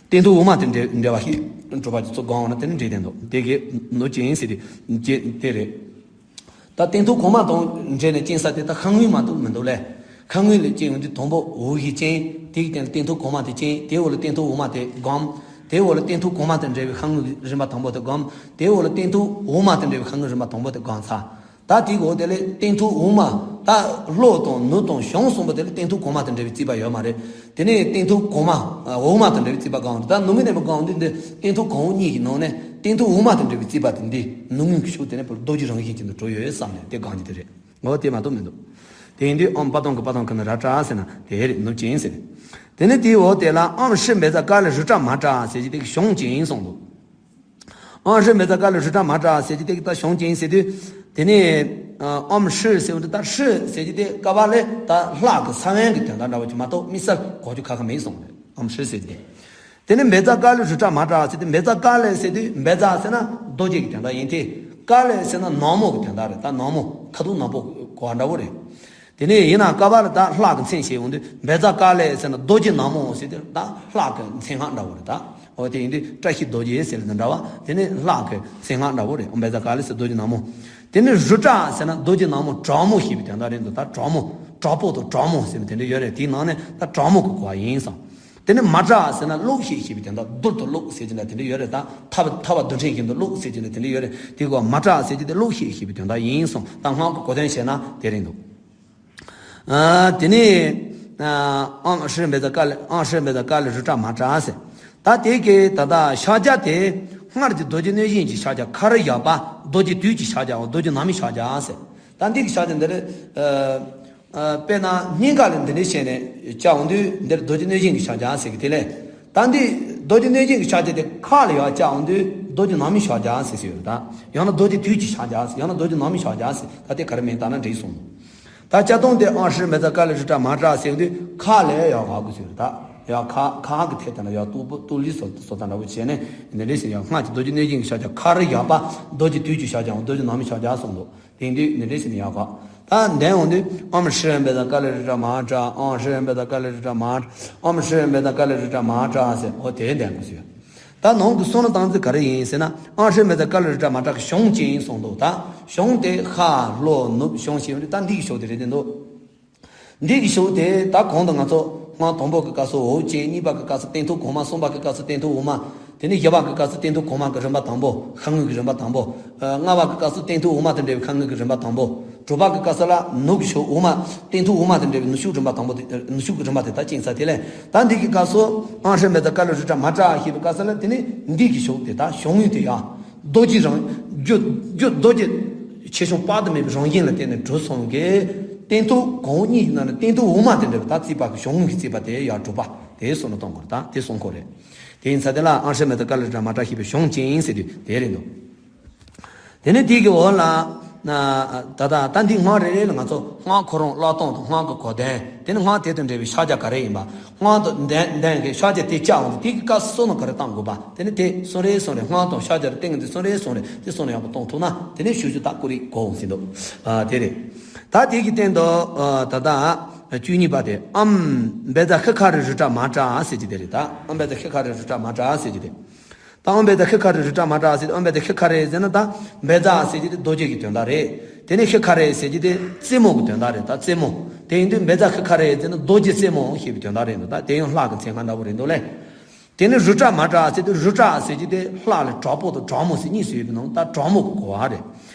སྟེང་ཐུག་འོག་མ་དང་འབྲེལ་འབྲེལ་བ་ཞིག་གྲུབ་པ་ཅིག་ཚོ་སྒོམ་འོང་ན་དེ་ནི་འགྲིག་བསྡད་འདུག་དེ་གའི་ནུབ་ཅན་ཟེར་དེ་དེ་རེད། ད་སྟེང་ཐུག་གོང་མ་དང་འབྲེལ་ནས་སྐྱེས་ས་དེ་ད་ཤ་དངོས་མ་གཏོགས་མི་འདུག་ལེ། ཤ་དངོས་ལས་སྐྱེས་ཡོང་དུས་དང་པོ་འོག་གི་སྐྱེས། དེའི་སྟེང་ལ་སྟེང་ཐུག་གོང་མ་དེ་སྐྱེས། དེའི་འོག་ལ་སྟེང་ཐུག་འོག་མ་དེ་སྒོམ། དེའི་འོག་ལ་སྟེང་ཐུག་གོང་མ་དང་འབྲེལ་བའི་ཤ་དངོས་ཀྱི་རིམ་པ་དང་པོ་དེ་སྒོམ། དེའི་འོག་ལ་སྟེང་ཐུག་འོག་མ་དང་འབྲེལ་བའི་ཤ་དངོས་རིམ་པ་དང་པོ་དེ་སྒོམ་ཚར། ད་དེའི་འོག་དེ་ལས་སྟེང་ཐུག་འོག་མ། ད་ལྷོ་དང་ནུབ་དང་བྱང་གསུམ་པོ་དེ་ལ་སྟེང་ཐུག་གོང་མ་དང་འབྲེལ་བའི་རྩིས་པ་ཡོད་མ་རེད། དེ་ནས་སྟེང་ཐུག་གོང་མ་འོག་མ་དང་འབྲེལ་བའི་རྩིས་པ་སྒོམ། ད་ནུབ་ངོས་ནས་མ་སྒོམ་དུས་འདི་སྟེང་ཐུག་གོང་འོག་གཉིས་ཀྱི་ནང་ནས་སྟེང་ཐུག་འོག་མ་དང་འབྲེལ་བའི་རྩིས་པ་དེ་འདི་ནུབ་ངོས་ཀྱི་ཕྱོགས་དེ་ནས་བར་རྡོ་རྗེ་རང་བཞིན་ཅན་དུ་གྲུབ་ཡོད་བསམ་ནས་དེ་སྒོམ་རྒྱུ་དེ་རེད། འོ་དེ་མ་གཏོགས་མི་འདུག་དེ་ཡིན་དུས་ཨོཾ་པ་ཏོང་ཀི་པ་ཏོང་ཀི་ནི་ར་ཏྲ་ཟེར་ན་དེ་རེད། ནུབ་ཅན་ཟེར། དེ་ནས་དེའི་འོག་དེ་ལ་ཨོཾ་ཧྲཱིཿབཛྲ་ཀཱ་ལི་རུ་ཏྲ་མ་ཏྲ་ཟེར་གྱི་དེ་བྱང་ཅན་གསུངས་འདུག་ཨོཾ་ཧྲཱིཿབཛྲ་ཀཱ་ལི་རུ་ཏྲ་མ་ཏྲ་ཟེར་གྱི་དེ་གི་ད་བྱང་ཅན་ཟེར་དུས། དེ་ནས་ཨོཾ་ཧྲཱིཿཟེར་བ་འདི་ད་ཧྲཱིཿཟེར་གྱི་དེ་ཀ་བ་ལས་ད་ལྷ་གི་ས་བོན་གྱི་དོན་དག་འདྲ་བོ་ཅིག་མ་གཏོགས་དམིགས་བསལ་གོ་རྒྱུ་ཁ་ཁ་མེད་གསུངས་རེད། ཨོཾ་ཧྲཱིཿཟེར་གྱི་དེ། དེ་ནས་བཛྲ་ཀཱ་ལི་རུ་ཏྲ་མ་ཏྲ་ཟེར་དུས། བཛྲ་ཀཱ་ལི་ཟེར་དུས་བཛྲ་ཟེར་ན་རྡོ་རྗེ་གི་དོན་དག་ཡིན་ཏེ། ཀཱ་ལི་ཟེར་ན་ནག་མོ་གི་དོན་དག་རེད། ད་ནག་མོ་ཁ་དོག་ནག་པོ་གོ་བ་འདྲ་བོ་རེད། དེ་ནས་ཡིན་ན་ཀ་བ་ལ་ད་ལྷ་གི་མཚན་བྱས་ཡོང་དུས་བཛྲ་ཀཱ་ལི་ཟེར་ན་རྡོ་རྗེ་ནག་མོ་ཟེར་དུས་ད་ལྷ་གི་མཚན་སྔགས་འདྲ་བོ་རེད་ད། འོ་དེ་ཡིན་དུས་བཀྲ་ཤིས་རྡོ་རྗེ་ཟེར་ལ་འདི་འདྲ་བ། དེ་ནས་ལྷ་གི་མཚན་སྔགས་འདྲ་བོ་རེད། བཛྲ་ཀཱ་ལི་ཟེར་རྡོ་རྗེ་ནག་མོ། དེ་ནས་རུ་ཏྲ་ཟེར་ན་རྡོ་རྗེ་ནག་མོ་དྲག་མོ་ཞེས་པའི་དོན་དག་རེད་འདུག་ད་དྲག་མོ་དྲག་པོ་དང་དྲག་མོ་ཟེར་བའི་དེ་འདྲ་ཡོད་རེད། དེའི་ནང་ནས་ད་དྲག་མོ་གི་གོ་བ་ཡིན་བསམ། དེ་ནི་མ་དྲག་ཟེར་ན་བླུགས་ཤིག་ཞེས་པའི་དོན་དག་རྡུལ་དུ་བླུགས་ཟེར་གྱི་ན་དེ་འདྲ་ཡོད་རེད། ད་ཐབ་ཐབ་བ་རྡུལ་ཕྲན་བཞིན་དུ་བླུགས་ཟེར་གྱི་ན་དེ་འདྲ་ཡོད་རེད། དེ་གོ་མ་དྲག་ཟེར་གྱི་དེ་བླུགས་ཤིག་ཞེས་པའི་དོན་དག་ཡིན་གསུངས། ད་སྔགས་ཀྱི་གོ་དོན་བཤད་ན་དེ་རེད་འདུག་ཨ། དེ་ནས་ཨ། ཨོཾ་ཧྲཱིཿབེ་ཛ་ཀ་ལི། ཨོཾ་ཧྲཱིཿབེ་ཛ་ཀ་ལི་རཱུ་ཏྲ་མ་དྲག་ཟེར། ད་དེ་གི་ད་ལྟ་ཕྱག་རྒྱ་དེ་སྔར་གྱི་རྡོ་རྗེ་གནོད་སྦྱིན་གྱི་ཕྱག་རྒྱ་ཁ་རུ་བཞག་པ། རྡོ་རྗེ་དུས་ཀྱི་ཕྱག་རྒྱའོ། རྡོ་རྗེ་ནག་མོའི་ཕྱག་རྒྱ་ཟེར། ད་འདི་གི་ཕྱག་རྒྱ་འདི་རེད། ཨ། ཨ། དཔེར་ན་སྙིང་ག་ལ་འདི་འདྲ་བྱས་ནས་བཅའ་འོང་དུས་འདིར་རྡོ་རྗེ་གནོད་སྦྱིན་གྱི་ཕྱག་རྒྱ་ཟེར་གི་དེ་ལས། ད་འདི་རྡོ་རྗེ་གནོད་སྦྱིན་གྱི་ཕྱག་རྒྱ་དེ་ཁ་ལ་ཡར་བཅའ་འོང་དུས་རྡོ་རྗེ་ནག་མོའི་ཕྱག་རྒྱ་ཟེར་ཟེར་ཡོད། ད་ཡང་ན་རྡོ་རྗེ་དུས་ཀྱི་ཕྱག་རྒྱ་ཟེར། ཡང་ན་རྡོ་རྗེ་ནག་མོའི་ཕྱག་རྒྱ་ཟེར། ད་དེ་ག་རེ་མིང་བཏགས་ན་འགྲིག་སོང་། ད་བཅའ་སྟངས་དེ་ཨོཾ་ཧྲཱིཿབེ་ཛ་ཀ་ལི་རཱུ་ཏྲ་མ་དྲག་ཟེར་དུས་ཁ་ལ་ཡར་བཞག་དགོས་ཟེར། ད་ཡར་ཁ་ཁ་གི་ཐད་དེ་ན་ཡར་ཏོག་པོ་ཏོག་ལི་སོ་སོ་ད་འདྲ་པོ་བྱས་ནས་འདི་འདྲ་ཟེར། ཡང་སྔགས་ཀྱི་རྡོ་རྗེ་གནོད་སྦྱིན་གྱི་ཕྱག་རྒྱ་ཁ་རུ་བཞག་པ། རྡོ་རྗེ་དུས་ཀྱི་ཕྱག་རྒྱའོ། རྡོ་རྗེ་ནག་མོའི་ཕྱག་རྒྱ་གསུངས་འདུག་དེང་དུས་འདི་འདྲ་ཟེར་ནས་ཡར་བཞག་ད་འདོན་འོང་དུས་ཨོཾ་ཧྲཱིཿབེ་ཛ་ཀ་ལི་རཱུ་ཏྲ་མ་དྲག་ཨོཾ་ཧྲཱིཿབེ་ཛ་ཀ་ལི་རཱུ་ཏྲ་མ་དྲག་ཨོཾ་ཧྲཱིཿབེ་ཛ་ཀ་ལི་རཱུ་ཏྲ་མ་དྲག་ཟེར། འོ་དེ་འདོན་དགོས་ཟེར། ད་ནང་གི་བསམ་བློ་བཏང་ཚུལ་ག་རེ་ཡིན་ཟེར་ན། ཨོཾ་ཧྲཱིཿབེ་ཛ་ཀ་ལི་རཱུ་ཏྲ་མ་དྲག་གི་གཞུང་ཅན་གསུངས་འདུག་ད་གཞུང་དེ་ཤར་ལྷོ་ནུབ་བྱང་ཞེས་པ་ད་འདི་གི་གཞུང་དེ་རེད་འདུག་འདི་གི་གཞུང་དེ་ད་གོང་དུ་ང་ཚོ་སྔགས་དང་པོ་གི་སྐབས་སུ་འོག་ཅན། གཉིས་པ་གི་སྐབས་སུ་སྟེང་ཐུང་གོང་མ། གསུམ་པ་གི་སྐབས་སུ་སྟེང་ཐུང་འོག་མ། དེ་ནས་བཞི་པ་གི་སྐབས་སུ་སྟེང་ཐུང་གོང་མ་གི་རིམ་པ་དང་པོ། ཤར་ངོས་ཀྱི་རིམ་པ་དང་པོ། ལྔ་པ་གི་སྐབས་སུ་སྟེང་ཐུང་འོག་མ་དང་འབྲེལ་བའི་ཤར་ངོས་ཀྱི་རིམ་པ་དང་པོ། དྲུག་པ་གི་སྐབས་སུ་ལ་ནུབ་ཕྱོགས་འོག་མ། སྟེང་ཐུང་འོག་མ་དང་འབྲེལ་བའི་ནུབ་ཕྱོགས་རིམ་པ་དང་པོ་དེ། ནུབ་ཕྱོགས་ཀྱི་རིམ་པ་དེ་ད་ཅན་ས་དེ་ལས། ད་འདི་གི་སྐབས་སུ་ཨོཾ་ཧྲཱིཿབེ་ཛ་ཀ་ལི་རཱུ་ཏྲ་མ་དྲག་ཞེས་པའི་སྐབས་སུ་ལ་དེ་ནས་འདི་གི་གཞུང་དེ་ད་གཞུང་ཡུལ་དེ་ཡང་རྡོ་རྗེ་རང་རྒྱུ་རྒྱུ་རྡོ་རྗེ་ཆེ་ཆུང་དཔག་ཏུ་མེད་པའི་རང་བཞིན་ལ་བརྟེན་ནས་གྲུབ་སོང་གི། སྟེང་ཐུང་གོང་འོག་གཉིས་ཀྱི་ནང་ནས་སྟེང་ཐུང་འོག་མ་དང་འབྲེལ་བའི་ད་རྩིས་པ་གི་གཞུང་གི་རྩིས་པ་དེ་ཡང་གྲུབ་པ་དེ་བསམ་བློ་གཏོང་དགོས་རེད། ད་དེ་གསུང་དགོས་རེད། དེ་ཡིན་ཙང་དེ་ལ་ཨོཾ་ཧྲཱིཿབེ་ཛ་ཀ་ལི་རཱུ་ཏྲ་མ་དྲག་ཞེས་པའི་གཞུང་ཅན་ཟེར་དུས་དེ་རེད་འདུག་དེ་ནས་དེ་གི་འོག་ལ། ད་ད་ད་འདི་སྔགས་རེ་རེ་ལ་ང་ཚོ་སྔགས་ཁོ་རང་བཀླག་སྟངས་དང་སྔགས་ཀྱི་གོ་དོན། དེ་ནས་སྔགས་དེ་དང་འབྲེལ་བའི་ཕྱག་རྒྱ་ག་རེ་ཡིན་པ། སྔགས་དང་འདོན་འདོན་གྱི་ཕྱག་རྒྱ་དེ་བཅའ་འོང་དུས་དེ་གི་སྐབས་སུ་བསམ་བློ་ག་རེ་གཏང་དགོས་པ། དེ་ནས་དེ་གསུང་རེ་གསུང་རེ། སྔགས་དང་ཕྱག་རྒྱ་རེ་སྟེང་གི་དེ་གསུང་རེ་གསུང་རེ། དེ་བསམ་བློ་ཡག་པོ་གཏོང་ཐུབ་ན་དེ་ནས་ཞུ་རྒྱུ་ད་ཀུ་རེ་གོ་འོང་ཟིན་འདུག་ཨ། དེ་རེད། ད་དེ་གི་སྟེང་དུ་ཨ། ད་ལྟ་བཅུ་གཉིས་པ་དེ་ཨོཾ་བཛྲ་ཤི་ཁ་རི་རཱུ་ཏྲ་མ་དྲག་ཟེར་གྱི་དེ་རེད། ད་ཨོཾ་བཛྲ་ཤི་ཁ་རི་རཱུ་ཏྲ་མ་དྲག་ཟེར་གྱི་དེ། ད་ཨོཾ་བཛྲ་ཤི་ཁ་རི་རཱུ་ཏྲ་མ་དྲག་ཟེར་དུས་ཨོཾ་བཛྲ་ཤི་ཁ་རི་ཟེར་ན་ད་བཛྲ་ཟེར་གྱི་དེ་རྡོ་རྗེ་གི་དོན་དག་རེད། དེ་ནས་ཤི་ཁ་རི་ཟེར་གྱི་དེ་རྩེ་མོ་གི་དོན་དག་རེད། ད་རྩེ་མོ། དེ་ཡིན་དུས་བཛྲ་ཤི་ཁ་རི་ཟེར་ན་རྡོ་རྗེ་རྩེ་མོ་ཞེས་པའི་དོན་དག་རེད་འདུག་ད་དེ་ཡང་ལྷ་གི་མཚན་སྔགས་འདྲ་པོ་རེད་འདུག་ལེ། དེ་ནས་རཱུ་ཏྲ་མ་དྲག་ཟེར་དུས་རཱུ་ཏྲ་ཟེར་གྱི་དེ་ལྷ་ལ་དྲག་པོ་དང་དྲག་མོ་ཟེར་གཉིས་སུ་ཡོད་པའི་ནང་ད་དྲག་མོ་གི་གོ་བ་རེད།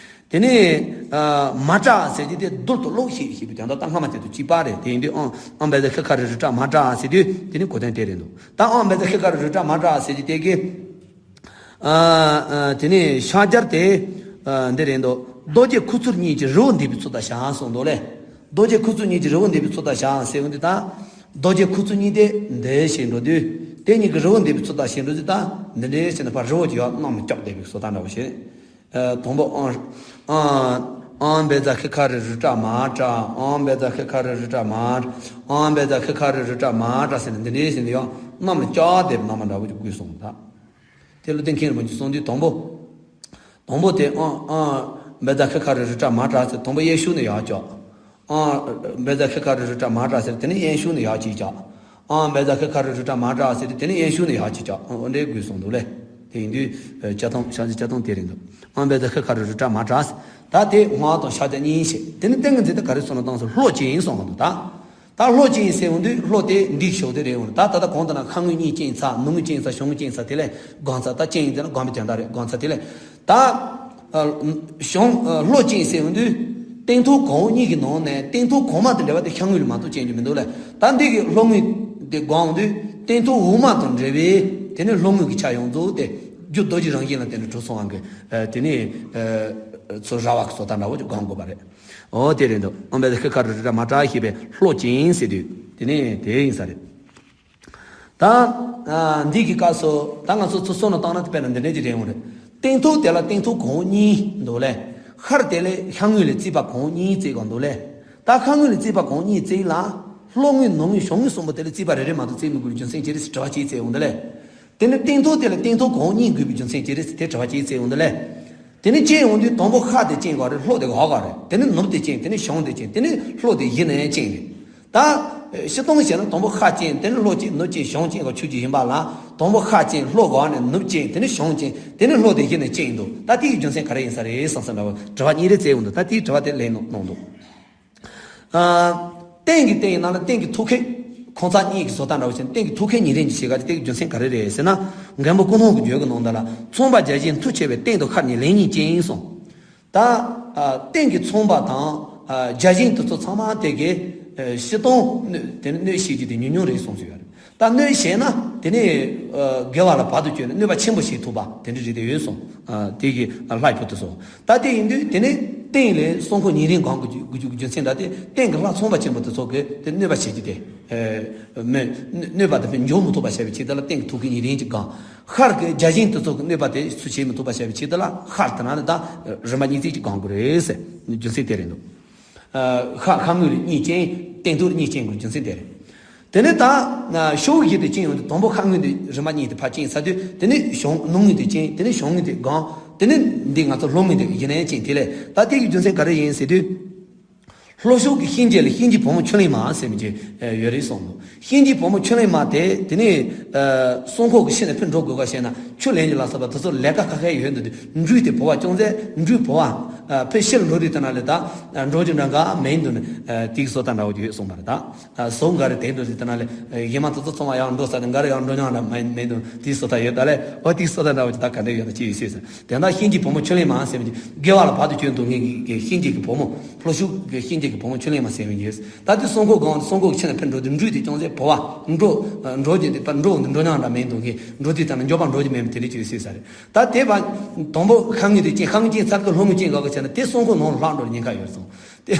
དེ་ནས་ཨ། མ་དྲག་ཟེར་གྱི་དེ་རྡུལ་དུ་བླུགས་ཤིག་ཞེས་པའི་དོན་དག་ད་སྔ་མ་དེ་དང་གཅིག་པ་རེད། དེ་ཡིན་དུས་ཨོཾ་ཨོཾ་བཛྲ་ཤི་ཁ་རི་རཱུ་ཏྲ་མ་དྲག་ཟེར་དུས་དེ་ནི་གོ་དོན་དེ་རེད་འདུག་ད་ཨོཾ་བཛྲ་ཤི་ཁ་རི་རཱུ་ཏྲ་མ་དྲག་ཟེར་གྱི་དེ་གི། ཨ། ཨ། དེ་ནས་ཕྱག་རྒྱ་དེ་ཨ། འདི་རེད་འདུག་རྡོ་རྗེ་ཁུ་ཚུར་གཉིས་ཀྱི་རི་བོ་འདེགས་པའི་ཚུལ་དང་བཞག་གསུངས་འདུག་ལེ། རྡོ་རྗེ་ཁུ་ཚུར་གཉིས་ཀྱི་རི་བོ་འདེགས་པའི་ཚུལ་དང་བཞག་ཟེར་འོང་དུས་ད། རྡོ་རྗེ་ཁུ་ཚུར་གཉིས་དེ་འདི་བྱས་འགྲོ་དུས། དེ་གཉིས་ཀྱི་རི་བོ་འདེགས་པའི་ཚུལ་དང་བྱས་འགྲོ་དུས་ད། འདི་འདྲའི་བྱས་ནས་ཕར་རི་བོ་ཅིག་ཡར་གནམ་ལ་བཀྱགས་བསྡད་པའི་བཟོ་ལྟ་འདྲ་བོ་བྱས། ཨ། དང་པོ་ཨོཾ་ཨོཾ་བཛྲ་ཤི་ཁ་རི་རཱུ་ཏྲ་མ་དྲག་ཨོཾ་བཛྲ་ཤི་ཁ་རི་རཱུ་ཏྲ་མ་དྲག་ཨོཾ་བཛྲ་ཤི་ཁ་རི་རཱུ་ཏྲ་མ་དྲག་ཟེར་ནས་འདི་འདྲའི་བྱས་ནས་ཡར་གནམ་ལ་བཀྱགས་བསྡད་པའི་རྣམ་པ་འདྲ་བོ་ཅིག་བཀོད་སོང་ད། དེ་ལུང་བསྟན་མཁན་རིན་པོ་ཆེས་གསུངས་དུས་དང་པོ། དང་པོ་དེ་ཨོཾ་ཨོཾ་བཛྲ་ཤི་ཁ་རི་རཱུ་ཏྲ་མ་དྲག་ཟེར་དང་པོ་གཡས་ཕྱོགས་ནས་ཡར་བཀྱགས། ཨོཾ་བཛྲ་ཤི་ཁ་རི་རཱུ་ཏྲ་མ་དྲག་ཟེར་དེ་ནས་གཡོན་ཕྱོགས་ནས་ཡར་གཅིག་བཀྱགས། ཨོཾ་བཛྲ་ཤི་ཁ་རི་རཱུ་ཏྲ་མ་དྲག་ཟེར་དེ་ནས་གཡོན་ཕྱོགས་ནས་ཡར་གཅིག་བཀྱགས། ཨོ་འདྲའི་དགོས་གསུངས་འདུག་ལེ། དེ་ཡིན་དུས་བཅའ་སྟངས་ཕྱག་རྒྱའི་བཅའ་སྟངས་དེ་རེད་འདུག་ཨོཾ་བཛྲ་ཤི་ཁ་རི་རཱུ་ཏྲ་མ་དྲག་ད་དེ་སྔགས་དང་ཕྱག་རྒྱ་གཉིས་བྱས། དེ་ནས་ཏིང་ངེ་འཛིན་དེ་ག་རེ་གསུངས་ན་བཏང་སོང་། ལྷོ་ཅན་གསུངས་འདུག་ད། ད་ལྷོ་ཅན་ཟེར་འོང་དུས་ལྷོ་དེ་འདི་ཕྱོགས་དེ་རེད་འོང་། ད་ད་ལྟ་གོང་དུ་ན་ཤར་ངོས་གཉིས་ཅན་ཚ། ནུབ་ངོས་ཅན་ཚ། བྱང་ངོས་ཅན་ཚ། དེ་ལས་སྒང་ཚ། ད་ཅན་ཟེར་ན་སྒང་པའི་དོན་དག་རེད། སྒང་ཚ། དེ་ལས་ད་ཨ་བྱང་ཨ་ལྷོ་ཅན་ཟེར་འོང་དུས་སྟེང་ཐུང་གོང་འོག་གཉིས་ཀྱི་ནང་ནས་སྟེང་ཐུང་གོང་མ་དེ་འདྲ་བ་དེ་ཤར་ངོས་ལ་མ་གཏོགས་ཅན་གྱི་མི་འདུག་ལ། ད་འདི་གི་ལྷོ་ངོས་དེ་སྒང་འོང་དུས་སྟེང་ཐུང་འོག་མ་དང་འབྲེལ་བའི་དེ་ནས་ལྷོ་ངོས་ཀྱི་ཆ་ཡོངས་རྫོགས་དེ་རྒྱུ་རྡོ་རྗེ་རང་བཞིན་ལ་བརྟེན་ནས་གྲུབ་སོང་བ་གི་ཨ་དེ་ནས་ཨ་ཚུར་ར་བ་གི་བཟོ་ལྟ་འདྲ་བོ་ཅིག་སྒང་དགོས་པ་རེད། འོ་དེ་རེད་འདུག་ཨོཾ་བཛྲ་ཤི་ཁ་རི་རཱུ་ཏྲ་མ་དྲག་ཞེས་པའི་ལྷོ་ཅན་ཟེར་དུས་དེ་ནས་དེ་ཡིན་ས་རེད། ད་ཨ་འདི་གི་སྐབས་སུ་ད་ང་ཚོ་ཚུར་བསམ་བློ་བཏང་ན་དཔེར་ན་འདི་འདྲ་ཅིག་རེད་འོང་རེད། སྟེང་ཐུང་དེ་ལ་སྟེང་ཐུང་གོང་འོག་གཉིས་འདུག་ལེ། ཤར་དེ་ལས་ཤར་ངོས་ལ་རྩིས་པ་གོང་འོག་གཉིས་བརྩི་དགོས་འདུག་ལེ། ད་ཤར་ངོས་ལ་རྩིས་པ་གོང་འོག་གཉིས་བརྩིས་ལ། ལྷོ་ངོས་ནུབ་ངོས་བྱང་ངོས་གསུམ་པོ་དེ་ལ་རྩིས་པ་རེ་རེ་མ་གཏོགས་བརྩི་མི་དགོས་པའི་རྒྱུ་མཚན་ཅི་རེད་ཟེར་དྲི་བ་གཅིག་བརྩི་འོང་དུས་ལེ། དེ་ནས་སྟེང་ཐུང་དེ་ལ་སྟེང་ཐུང་གོང་འོག་གཉིས་དགོས་པའི་རྒྱུ་མཚན་ཅི་རེད་ཟེར་དེ་དྲི་བ་གཅིག་བརྩི་འོང་དུས་ལེ། དེ་ནས་ཅན་འོང་དུས་དང་པོ་ཤར་དེ་ཅན་ག་རེད། ལྷོ་དེ་ག་ག་རེད། དེ་ནས་བྱང་དེ་ཅན། དེ་ནས་ལྷོ་དེ་གཞི་ནས་ཅན་རེད། ད་སྤྱིར་བཏང་བྱས་ན་དང་པོ་ཤར་ཅན། དེ་ནས་ལྷོ་ཅན། ནུབ་ཅན། བྱང་ཅན་ག་ཆོས་ཀྱི་ཡིན་པ་ལ། དང་པོ་ཤར་ཅན། ལྷོ་ག་ནས་ནུབ་ཅན། དེ་ནས་བྱང་ཅན། དེ་ནས་ལྷོ་དེ་གཞི་ནས་ཅན་འདུག་ད་དེའི་རྒྱུ་མཚན་ག་རེ་ཡིན་ས་རེད་བསམ་བསམ་འདྲ་བོ་དྲི་བ་གཉིས་རེ་བཙལ་འོང་དུས་ད་དེའི་དྲི་བ་དེ་ལན་གནང་འདུག་ཨ། སྟེང་གི་སྟེང་ཡིན་ན་ལ་སྟེང་གི་ཐུགས་ཀའི་ ཁོང་ཚ་གཉིས་ཀྱི་བཟོ་ལྟ་འདྲ་བོ་བྱས་ནས་སྟེང་གི་ཐུགས་ཁའི་ཉེ་རིང་གི་ཕྱེད་ཀ་དེ་སྟེང་གི་རྒྱུ་མཚན་ག་རེ་རེད་ཟེར་ན། མགོན་པོ་ཀུན་སློང་གི་འགྱུར་གྱི་ནང་དོན་ལ། མཚུངས་པ་བརྒྱ་བྱིན་མཐུ་ཆེ་བས་སྟེང་དུ་ཤར་ནས་ལེགས་ཉེས་དཔྱད་གསུངས། ད་ཨ་སྟེང་གི་མཚུངས་པ་དང་ཨ་བརྒྱ་བྱིན་དེ་ཚོ་ཚང་མ་དེ་གའི་ཨ་སྤྱིར་བཏང་གནོད་དེ་ནི་གནོད་བྱེད་རྒྱུ་དེ་ཉུང་ཉུང་རེད་གསུངས་སུ་ཡོད་རེད། ད་གནོད་བྱས་ན་དེ་ནི་ཨ་དགེ་བ་ལ་བར་དུ་གཅོད་ནས་གནོད་པ་ཆེན་པོ་བྱེད་ཐུབ་པ་དེ་འདྲ་རེད་དེ་ཡོད་གསུངས། ཨ་དེ་གི་ལྷ་ཕུ་དེ་ཚོ། ད་དེ་ཡིན་དུས་དེ་ནི་སྟེང་ལས་སྲུང་འཁོར་ཉེ་རིང་སྒང་གི་རྒྱུ་རྒྱུ་རྒྱུ་མཚན་ད་དེ་སྟེང་གི་ལྷ་མཚུངས་པ་ཆེན་པོ་དེ་ཚོ་གི་དེ་གནོད་པ་བྱེད་རྒྱུ་དེ་ཨ་མི་གནོད་པ་དེ་འཇོམས་མི་ཐུབ་པ་བྱ་བའི་ཆེད་དུ་ལ་སྟེང་གི་ཐུགས་ཀའི་ཉེ་རིང་གི་སྒང་། ཤར་གྱི་བརྒྱ་བྱིན་དེ་ཚོ་གི་གནོད་པ་དེ་སུ་བྱེད་མི་ཐུབ་པ་བྱ་བའི་ཆེད་དུ་ལ་ཤར་དེ་ན་ནི་ད་རིམ་པ་གཉིས་བརྩེགས་ཀྱི་སྒང་གི་རེད་ཟེར། རྒྱུ་མཚན་དེ་རེད་འདུག་ཨ་ཤར་ཤར་ངོས་ལ་གཉིས་བྱིན། སྟེང་ཐུགས་ལ་གཉིས་བྱིན་དགོས་རྒྱུ་མཚན་དེ་རེད། དེ་ནས་ད་ཤོག་བུ་བཞི་དེ་བྱིན་ཡོང་དུས་དང་པོ་ཤར་ངོས་དེ་རིམ་པ་གཉིས་དེ་ཕར་བྱིན་ཚར་དུས་དེ་ནས་གཞུང་ནུབ་ངོས་དེ་བྱིན། དེ་ནས་གཞུང་ངོས་དེ་སྒང་། དེ་ནས་འདི་ང་ཚོ་ལྷོ་ངོས་དེ་ཡིན་ནའི་བྱིན། དེ་ལས་ད་དེ་གི་རྒྱུ་མཚན་ག་རེ་ཡིན་ཟེར་དུས། ལྷོ་ཕྱོགས་ཀྱི་གཤིན་རྗེ་ལ་གཤིན་རྗེའི་བུ་མོ་ཆུ་གླེང་མ་ཟེར་མི་ཅིག་ཡོད་རེད་གསུངས་འདུག་གཤིན་རྗེའི་བུ་མོ་ཆུ་གླེང་མ་དེ་དེ་ནས་སྲུང་འཁོར་གྱི་ཕྱི་ནས་ཕུད་འགྲོ་དགོས་ག་ཞེ་ན། ཆུ་ལེན་རྒྱུ་ལ་སོགས་པ་དེ་ཚོ་ལས་ཀ་ཁག་ཁག་ཡོད་འདུག་དུས་འབྲུས་དེ་བོར་བ་ཅུང་ཟད། འབྲུས་བོར་བ་ཕུད་ཕྱི་ལ་འགྲོ་དུས་དེ་ན་ལས་ད་འགྲོ་རྒྱུ་འདྲ་འགའ་མེད་འདུག་ནས་དེའི་བཟོ་ལྟ་འདྲ་བོ་ཅིག་ཡོད་གསུངས་པ་རེད། ད་བཟོ་འགའ་རེ་དེ་འགྲོ་དུས་དེ་ན་ལས་གཞན་མ་དེ་ཚོ་ཚང་མ་ཡང་འགྲོ་ས་དེ་འགའ་རེ་ཡང་འགྲོ་མྱོང་འདྲ་མེད་མེད་འདུག་དེའི་བཟོ་ལྟ་ཡོད། ད་ལས་འོ་དེའི་བཟོ་ལྟ་འདྲ་བོ་ཅིག་ད་ག་འདྲ་ཡོད་ན་ཅི་ཡོད་ཤེས་ཟེར། དེ་འདྲ་གཤིན་རྗེའི་བུ་མོ་ཆུ་གླེང་མ་ཟེར་བའི་དགེ་བ་ལ་བར་དུ་གཅོད་འདུག་ངེད་ཀྱི་གཤིན་རྗེ་གི་བུ་མོ། ལྷོ་ཕྱོགས་ཀྱི་གཤིན་རྗེ་གི་བུ་མོ་ཆུ་གླེང་མ་ཟེར་བའི་ཡོད། ད་དེ་སྲུང་འཁོར་སྒང་སྲུང་འཁོར་གྱི་ཕྱི་ནས་ཕུད་འགྲོ་དུས་འབྲུས་དེ་ཅུང་ཟད་བོར་བ། འགྲོ་འགྲོ་རྒྱུ་དེ་ད་འགྲོ་འདི་འགྲོ་མྱོང་འདྲ་མེད་འདུག་གི། འགྲོ་དུས་ད་ནི་མགྱོགས་པ་འགྲོ་རྒྱུ་མེད་མི་དེ་འདྲ་ཅིག་ཡོད་ཤེས་ས་རེད། ད་དེ་བ་དང་པོ་ཤར་ངོས་དེ་བྱིན། ཤར་ངོས་བྱིན་ཚར་གི་ལྷོ་ངོས་བྱིན་དགོས་ག་བྱས་ན་དེ་སྲུང་འཁོར་ནང་ལྷག་འགྲོ་ཉེན་ཁ་ཡོད་སོང་། དེ་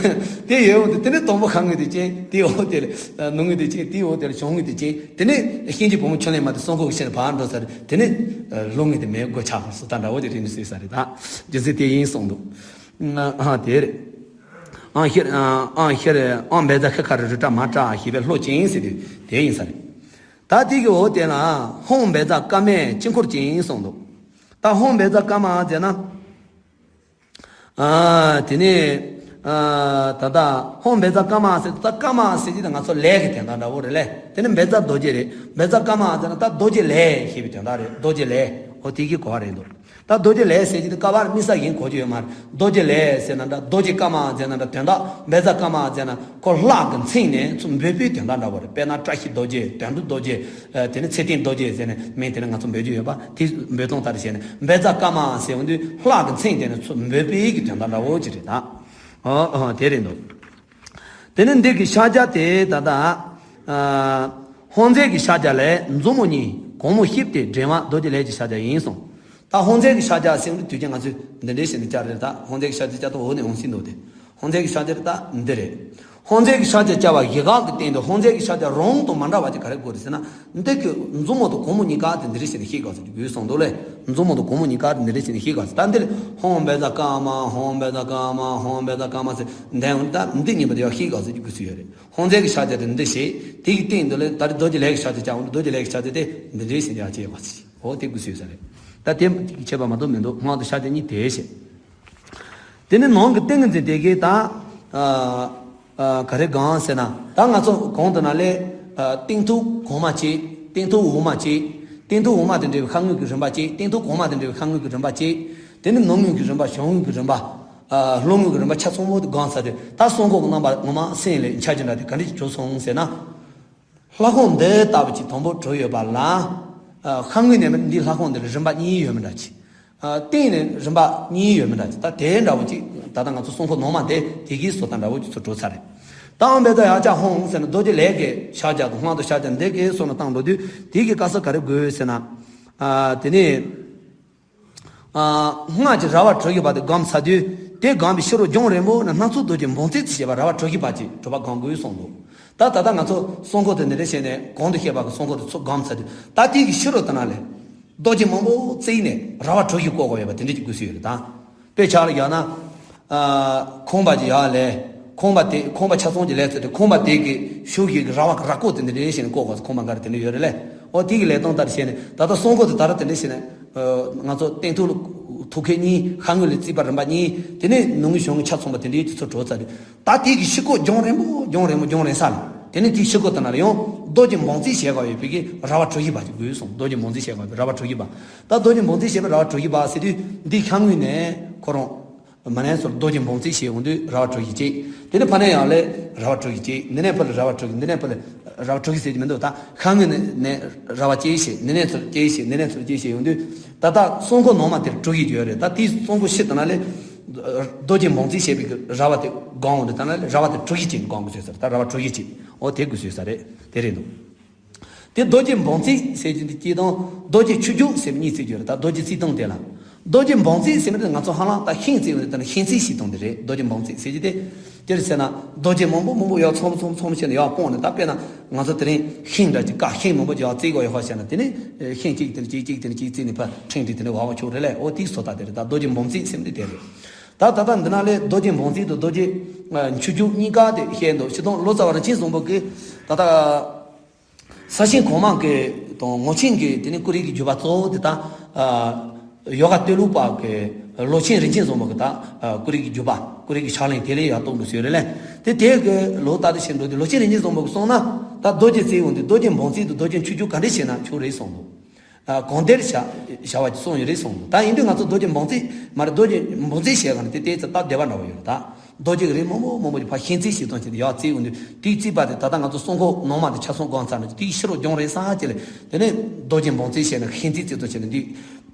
དེ་ཡོད་འོང་དུས་དེ་ནས་དང་པོ་ཤར་ངོས་དེ་བྱིན། དེའི་འོག་དེ་ལ་ནུབ་ངོས་དེ་བྱིན། དེའི་འོག་དེ་ལ་བྱང་ངོས་དེ་བྱིན། དེ་ནས་གཤིན་རྗེ་བུ་མོ་ཆུ་གླེང་མ་དེ་སྲུང་འཁོར་གྱི་ཕྱི་ནས་ཕར་འགྲོ་ཚར། དེ་ནས་ལྷོ་ངོས་དེ་མེད་དགོས་ཆགས་པ་སོ། ད་འདྲ་བོ་དེ་རེད་ནི་ཟེར་ས་རེད། ད་རྒྱུ་མཚན་དེ་ཡིན་གསུངས་འདུག་ཨ་དེ་རེད། ཨང་ཤེར་ཨང་ཤེར་ཨང་བེ་ཛ་ཁ་ཁ་རི་རི་ཏྲ་མ་ཏྲ་ཞེས་པའི་ལྷོ་ཅན་ཟེར་དུས་དེ་ཡིན་ས་རེད། ད་དེ་གི་འོག་དེ་ལ་ཧོང་བེ་ཛ་ཀ་མས་དཀྱིལ་འཁོར་ཅན་གསུངས་འདུག་ད་ཧོང་བེ་ཛ་ཀ་མ་ཟེར་ན། ཨ་དེ་ནས་ཨ་ད་ལྟ་ཧོང་བེ་ཛ་ཀ་མ་ཟེར། ད་ཀ་མ་ཟེར་གྱི་ད་ང་ཚོ་ལས་ཀྱི་དོན་དག་འདྲ་བོ་རེད་ལས། དེ་ནས་བེ་ཛ་རྡོ་རྗེ་རེད། བེ་ཛ་ཀ་མ་ཟེར་ན་ད་རྡོ་རྗེ་ལས་ཞེས་པའི་དོན་དག་རེད། རྡོ་རྗེ་ལས། འོ་དེ་གི་གོ་བ་རེད་འདུག་ད་རྡོ་རྗེ་ལས་ཟེར་གྱི་དེ་ཀ་བར་དམིགས་བསལ་གཞན་གོ་རྒྱུ་ཡོད་མ་རེད། རྡོ་རྗེ་ལས་ཟེར་ན་འདྲ། རྡོ་རྗེ་ཀ་མ་ཟེར་ན་འདྲ། དོན་དག་བེ་ཛ་ཀ་མ་ཟེར་ན་ཁོ་ལྷ་གི་མཚན་ནས་ཚུར་འབོད་པའི་དོན་དག་འདྲ་བོ་རེད། དཔེར་ན་བཀྲ་ཤིས་རྡོ་རྗེ། དོན་གྲུབ་རྡོ་རྗེ། ཨ་དེ་ནས་ཚེ་བརྟན་རྡོ་རྗེ་ཟེར་ནས་མིང་དེ་ནས་ང་ཚོ་འབོད་རྒྱུ་ཡོད་པ། དེ་འབོད་སྟངས་ལྟར་བྱས་ནས་བེ་ཛ་ཀ་མ་ཟེར་འོང་དུས་ལྷ་གི་མཚན་དེ་ནས་ཚུར་འབོད་པའི་གི་དོན་དག་འདྲ་བོ་ཅིག་རེད་ད། ཨོ་ཨོ་དེ་རེད་འདུག་དེ་ནས་འདི་གི་ཕྱག་རྒྱ་དེ་ད་ལྟ་ཨ་ཧོང་ཟེར་གྱི་ཕྱག་རྒྱ་ལས་མཛུབ་མོ་གཉིས་གུང་མོ་བཤིག་སྟེ་འགྲེང་བ་རྡོ་རྗེ་ལས་ཀྱི་ཕྱག་རྒྱ་ཡིན་གསུངས། ད་ཧོང་ཟེར་གྱི་ཕྱག་རྒྱ་ཟེར་དུས་ཀྱང་ང་ཚོས་འདི་འདྲའི་བྱས་ནས་བཅར་རེད། ད་ཧོང་ཟེར་གྱི་ཕྱག་རྒྱ་བཅར་དུས་འོག་ནས་འོང་སྲིད་འདུག་སྟེ། ཧོང་ཟེར་གྱི་ཕྱག་རྒྱ་ད་འདི་རེད། ཧོང་ཟེར་གྱི་ཕྱག་རྒྱ་བཅར་བ་བཞི་ག་གི་སྟེང་དུ་ཧོང་ཟེར་གྱི་ཕྱག་རྒྱ་རང་དང་མ་འདྲ་བ་ཅིག་ག་རེ་དགོས་རེད་ཟེར་ན། འདི་གི་མཛུབ་མོ་དང་གུང་མོ་གཉིས་ཀ་དེ་འདི་རེ་བྱས་ནས་བཤིག་དགོས་ཟེར་གྱི་དགོས་གསུངས་འདུག་ལེ། མཛུབ་མོ་དང་གུང་མོ་གཉིས་ཀ་དེ་འདི་རེ་བྱས་ནས་བཤིག་དགོས་ཟེར། ད་འདི་ལ་ཧོང་བེ་ཛ་ཀ་མ་ཧོང་བེ་ཛ་ཀ་མ་ཧོང་བེ་ཛ་ཀ་མ་ཟེར་འདི་ཡང་ད་འདི་གཉིས་པོ་དེ་ཡང་བཤིག་དགོས་ཟེར་གྱི་དགོས་ཚུལ་ཡོད་རེད། ཧོང་ཟེར་གྱི་ཕྱག་རྒྱ་དེ་འདི་བྱས། དེ་གི་སྟེང་དུ་ལ་ད་རེས་རྡོ་རྗེ་ལས་ཀྱི་ཕྱག་རྒྱ་བཅར་འོང་དུས་རྡོ་རྗེ་ལས་ཀྱི་ཕྱག་རྒྱ་དེ་འདི་འདྲའི་ཟེར་ཡག་བྱས་པ་ཟེར། འོ་དེ་དགོས་ཚུལ་ཡོད་ས་རེད། ད་དེ་ཁྱད་པར་མ་གཏོགས་མི་འདུག་སྔོན་དུ་ཕྱག་རྒྱ་གཉིས་དེ་བྱས། དེ་ནས་ནང་གི་ཏིང་ངེ་འཛིན་དེ་གའི་ད་ཨ་ཨ་ག་རེ་གང་ཟེར་ན། ད་ང་ཚོ་གོང་དུ་ན་ལས་ཨ་སྟེང་ཐུགས་གོང་མ་གཅིག་སྟེང་ཐུགས་འོག་མ་གཅིག་སྟེང་ཐུགས་འོག་མ་དང་འབྲེལ་བའི་ཤར་ངོས་ཀྱི་རིམ་པ་གཅིག་སྟེང་ཐུགས་གོང་མ་དང་འབྲེལ་བའི་ཤར་ངོས་ཀྱི་རིམ་པ་གཅིག་དེ་ནས་ནུབ་ངོས་ཀྱི་རིམ་པ། བྱང་ངོས་ཀྱི་རིམ་པ། ཨ་ལྷོ་ངོས་ཀྱི་རིམ་པ་ཆ་ཚང་པོ་དེ་སྒང་ས་དེ། ད་སྲུང་འཁོར་གྱི་རྣམ་པ་ངོ་མ་སེམས་ལ་འཆར་གྱི་འདྲ་དེ་ག་འདྲ་ཞིག་གྲུབ་སོང་ཟེར་ན། ལྷ་ཁང་འདི་ལྟ་བུ་ཅིག་དང་པོ་གྲུབ་ཡོད་པ་ལ། ཨ་ཤར་ངོས་ནས་འདི་ལྷ་ཁང་འདི་ལ་རིམ་པ་གཉིས་ཡོད་མི་འདྲ་ཅིག་ཨ་སྟེང་ནས་རིམ་པ་གཉིས་ཡོད་མི་འདྲ་ཅིག་ད་དེ་འདྲ་བོ་ཅིག་ད་ལྟ་ང་ཚོ་སྲུང་འཁོར་ནང་མ་དེ་དེ་གའི་བཟོ་ལྟ་འདྲ་བོ་ཅིག་ཚུར་གྲུབ་ཚར་རེད། ད་ཨང་བེ་ད་ཡ་ཅག་ཧོང་ཟེར་ན་རྡོ་རྗེ་ལས་ཀྱི་ཕྱག་རྒྱ་དང་སྔོན་དུ་ཕྱག་རྒྱ་འདི་གའི་བཟོ་ལ་བཏང་འགྲོ་དུས་དེ་གི་དཀའ་ས་ག་རེ་དགོས་ཟེར་ན། ཨ་དེ་ནས། ཨ་སྔགས་ཀྱི་ར་བ་དྲུག་གི་བར་དུ་བསྒོམས་ཚར་དུས་དེ་བསྒོམས་པའི་ཕྱི་རོལ་ལྗོངས་རིང་པོ་ནས་སྣ་ཚོགས་རྡོ་རྗེ་འབུམ་བརྩེགས་སུ་བྱས་པ་ར་བ་དྲུག་གི་བར་གྱི་གྲུབ་པ་བསྒོམ་དགོས་གསུངས་འདུག་ད་ད་ལྟ་ང་ཚོ་སྲུང་འཁོར་དེ་འདི་འདྲ་བྱས་ནས་གོང་དུ་བཤད་པ་གི་སྲུང་འཁོར་དེ་ཚུར་བསྒོམས་ཚར་དུས་ད་དེ་གི་ཕྱི་རོལ་དེ་ན་ལས་རྡོ་རྗེ་མང་པོ་བརྩེགས་ནས་ར་བ་དྲུག་གིས་བསྐོར་དགོས་ཡོད་པ་དེ་འདྲ་ཅིག་དགོས་སུ་ཡོད་རེད་ད། དཔེ་ཆ་ལ་བཞག་ན། ཨ་ཁང་པ་ཅིག་ཡར་ལས། ཁང་པ་དེ་ཁང་པ་ཆ་ཚང་ཅིག་ལས་ཚར་དུས་ཁང་པ་དེ་གི་ཕྱོགས་བཞི་གི་ར་བ་གི་ར་སྐོར་དེ་འདི་འདྲ་བྱས་ནས་བསྐོར་དགོས་སོ། ཁང་པ་འགའ་རེ་དེ་འདྲ་ཡོད་རེད་ལས། འོ་དེ་གི་ལས་སྟངས་ལྟར་བྱས་ནས་ད་ལྟ་སྲུང་འཁོར་དེ་ད་ར་དེ་འདྲ་བྱས་ནས། ཨ་ང་ཚོ་སྟེང་ཐུགས་ལ་ཐུགས་ཁའི་གཉིས། ཤར་ངོས་ལ་རྩིག་པ་རིམ་པ་གཉིས། དེ་ནས་ནུབ་ངོས་བྱང་ངོས་ཆ་ཚང་པ་དེ་འདྲའི་དུས་ཚོད་འགྲོ་ཚར་དུས། ད་དེ་གི་ཕྱི་སྐོར་ལྗོངས་རིང་པོ་ལྗོངས་རིང་པོ་ལྗོངས་རིང་ས་ལ། དེ་ནས་དེའི་ཕྱི་སྐོར་དེ་ན་ལ་ཡང་རྡོ་རྗེ་འབུམ་བརྩེགས་བྱེད་དགོས་ཡོད་པའི་གི་ར་བ་དྲུག་བཞི་པ་ཅིག་དགོས་སོང་། རྡོ་རྗེ་འབུམ་བརྩེགས་བྱེད་དགོས་པའི་ར་བ་དྲུག་བཞི་པ། ད་རྡོ་རྗེ་འབུམ་བརྩེགས་བྱེད་པའི་ར་བ་དྲུག་བཞི་པ་ཟེར་དུས་འདི་ཤར་ངོས་ནས་ཁོ་རང་། མ་ནས་ཚུར་རྡོ་རྗེ་འབུམ་རྩིས་བྱས་ཡོང་དུས་ར་བ་དྲུག་བཞི་བྱས། དེ་ནས་ཕར་ནས་ཡང་ལས་ར་བ་དྲུག་བཞི་བྱས། འདི་ནས་ཕར་ལ་ར་བ་དྲུག་བཞི། འདི་ནས་ཕར་ལ་ར་བ་དྲུག་བཞི་ཟེར་གྱི་མི་འདུག་ད་ཤར་ངོས་ནས་ནས་ར་བ་བཅུ་བཞི་བྱས། འདི་ནས་ཚུར་བཅུ་བཞི་བྱས། འདི་ནས་ཚུར་བཅུ་བཞི་བྱས་ཡོང་དུས་ད་ལྟ་སྲོག་འཁོར་ནང་མ་དེར་དྲུག་བཞི་ཡོད་རེད། ད་དེའི་སྲོག་འཁོར་ཕྱི་དང་ན་ལས་རྡོ་རྗེ་འབུམ་རྩིས་བྱས་པའི་ར་བ་དེ་སྒང་འོང་དུས་ད་ན་ལས་ར་བ་དེ་དྲུག་བཞི་བྱས་ནས་སྒང་དགོས་ཟེར། ད་ར་བ་དྲུག་བཞི་བྱས། འོ་དེ་དགོས་ཟེར་ས་རེད། དེ་རེད་འདུག་དེ་རྡོ་རྗེ་འབུམ་རྩིས་ཟེར་གྱི་འདི་སྐྱིད་དང་རྡོ་རྗེ་ཆུ་རྒྱུག་ཟེར་གཉིས་བརྩི་རྒྱུ་རེད། ད་རྡོ་རྗེ་རྩིས་སྟངས་དེ་ལ་རྡོ་རྗེ་འབུམ་རྩིས་ཟེར་མི་དེ་ང་ཚོ་ཧ་ལམ་ད་ཤིང་བརྩིས་པ་དེ་ལྟར་ཤིང་རྩིས་བྱེད་སྟངས་དེ་རེད། རྡོ་རྗེ་འབུམ་རྩིས་ཟེར་གྱི་དེ་དེར་ཟེར་ན་རྡོ་རྗེ་མང་པོ་མང་པོ་ཡར་ཚོམ་ཚོམ་ཚོམ་བྱས་ནས་ཡར་སྤུངས་ནས། ད་དཔེར་ན་ང་ཚོ་དེ་རིང་ཤིང་འདྲ་ཅིག་ཀ་ཤིང་མང་པོ་ཅིག་ཡར་བརྩིས་དགོས་ཡོད་ཧ་བཤད་ན། དེ་ནས་ཤིང་གཅིག་དེ་ནས་གཅིག་གཅིག་དེ་ནས་གཅིག་བརྩིས་ནས་ཕར་ཕྲེང་བྲིས་དེ་ནས་བ་བ་ཆོག་རེད་ལས། འོ་དེའི་བཟོ་ལྟ་དེ་རེད། ད་རྡོ་རྗེ་འབུམ་རྩིས་ཟེར་མི་དེ་དེ་རེད། ད་ད་ལྟ་འདི་ན་ལས་རྡོ་རྗེ་འབུམ་རྩིས་དང་རྡོ་རྗེ་ཆུ་རྒྱུག་གཉིས་ཀ་དེ་བཤད་འདུག་སྤྱིར་བཏང་ལོ་ཙཱ་བ་རིན་ཆེན་བཟང་པོ་གིས་ད་ལྟ་ས་ཞིང་གོང་མ་གི་དང་ངོར་ཆེན་གྱི་དེ་ནས་ཀུ་རེ་གི་བརྒྱུད་པ་གཙོ་བོ་དེ་དག་ཡོ་ག་གཏེར་ལུགས་པ་གི་ལོ་ཆེན་རིན་ཆེན་བཟང་པོ་གི་ད་ཀུ་རེ་གི་བརྒྱུད་པ་ཀུ་རེ་གི་ཕྱག་ལེན་དེ་ལས་ཡར་གཏོང་དགོས་ཟེར་རེད་ལས། དེ་དེ་གི་ལོ་ལྟར་དུ་བྱེད་འགྲོ་དུས་ལོ་ཆེན་རིན་ཆེན་བཟང་པོ་གི་གསུངས་ན་ད་རྡོ་རྗེ་རྩིས་འོང་དུས་རྡོ་རྗེ་འབུམ་རྩིས་དང་རྡོ་རྗེ་ཆུ་རྒྱུག་ག་འདྲས་བྱས་ན་ཆོག་རེད་གསུངས་འདུག་གང་དེར་བྱ་བྱ་བ་གསུངས་ཡོད་རེད་གསུངས་འདུག་ད་ཡིན་དུས་ང་ཚོ་རྡོ་རྗེ་འབུམ་རྩིས་མ་རེད། རྡོ་རྗེ་འབུམ་རྩིས་བྱས་ག་ནས་དེ་དེ་ཚོ་སྟབས་བདེ་བ་འདྲ་བོ་ཡོད་རེད། ད་རྡོ་རྗེ་གི་རིགས་མང་པོ་མང་པོ་ཅིག་ཕར་ཤིང་རྩིས་བྱེད་སྟངས་བྱས་ཏེ་ཡར་བརྩིས་འོང་དུས་དེའི་རྩིས་པ་དེ་ད་ལྟ་ང་ཚོ་སྲོག་འཁོར་ནང་མ་དེ་ཆ་ཚང་སྒང་ཚར་ནས་དེའི་ཕྱི་རོལ་སྦྱོང་རེས་ས་ཅིག་ལས། དེ་ནས་རྡོ་རྗེ་འབུམ་རྩིས་བྱས་ནས་ཤིང་རྩིས་བརྩི་སྟངས་བྱས་ནས་འདི་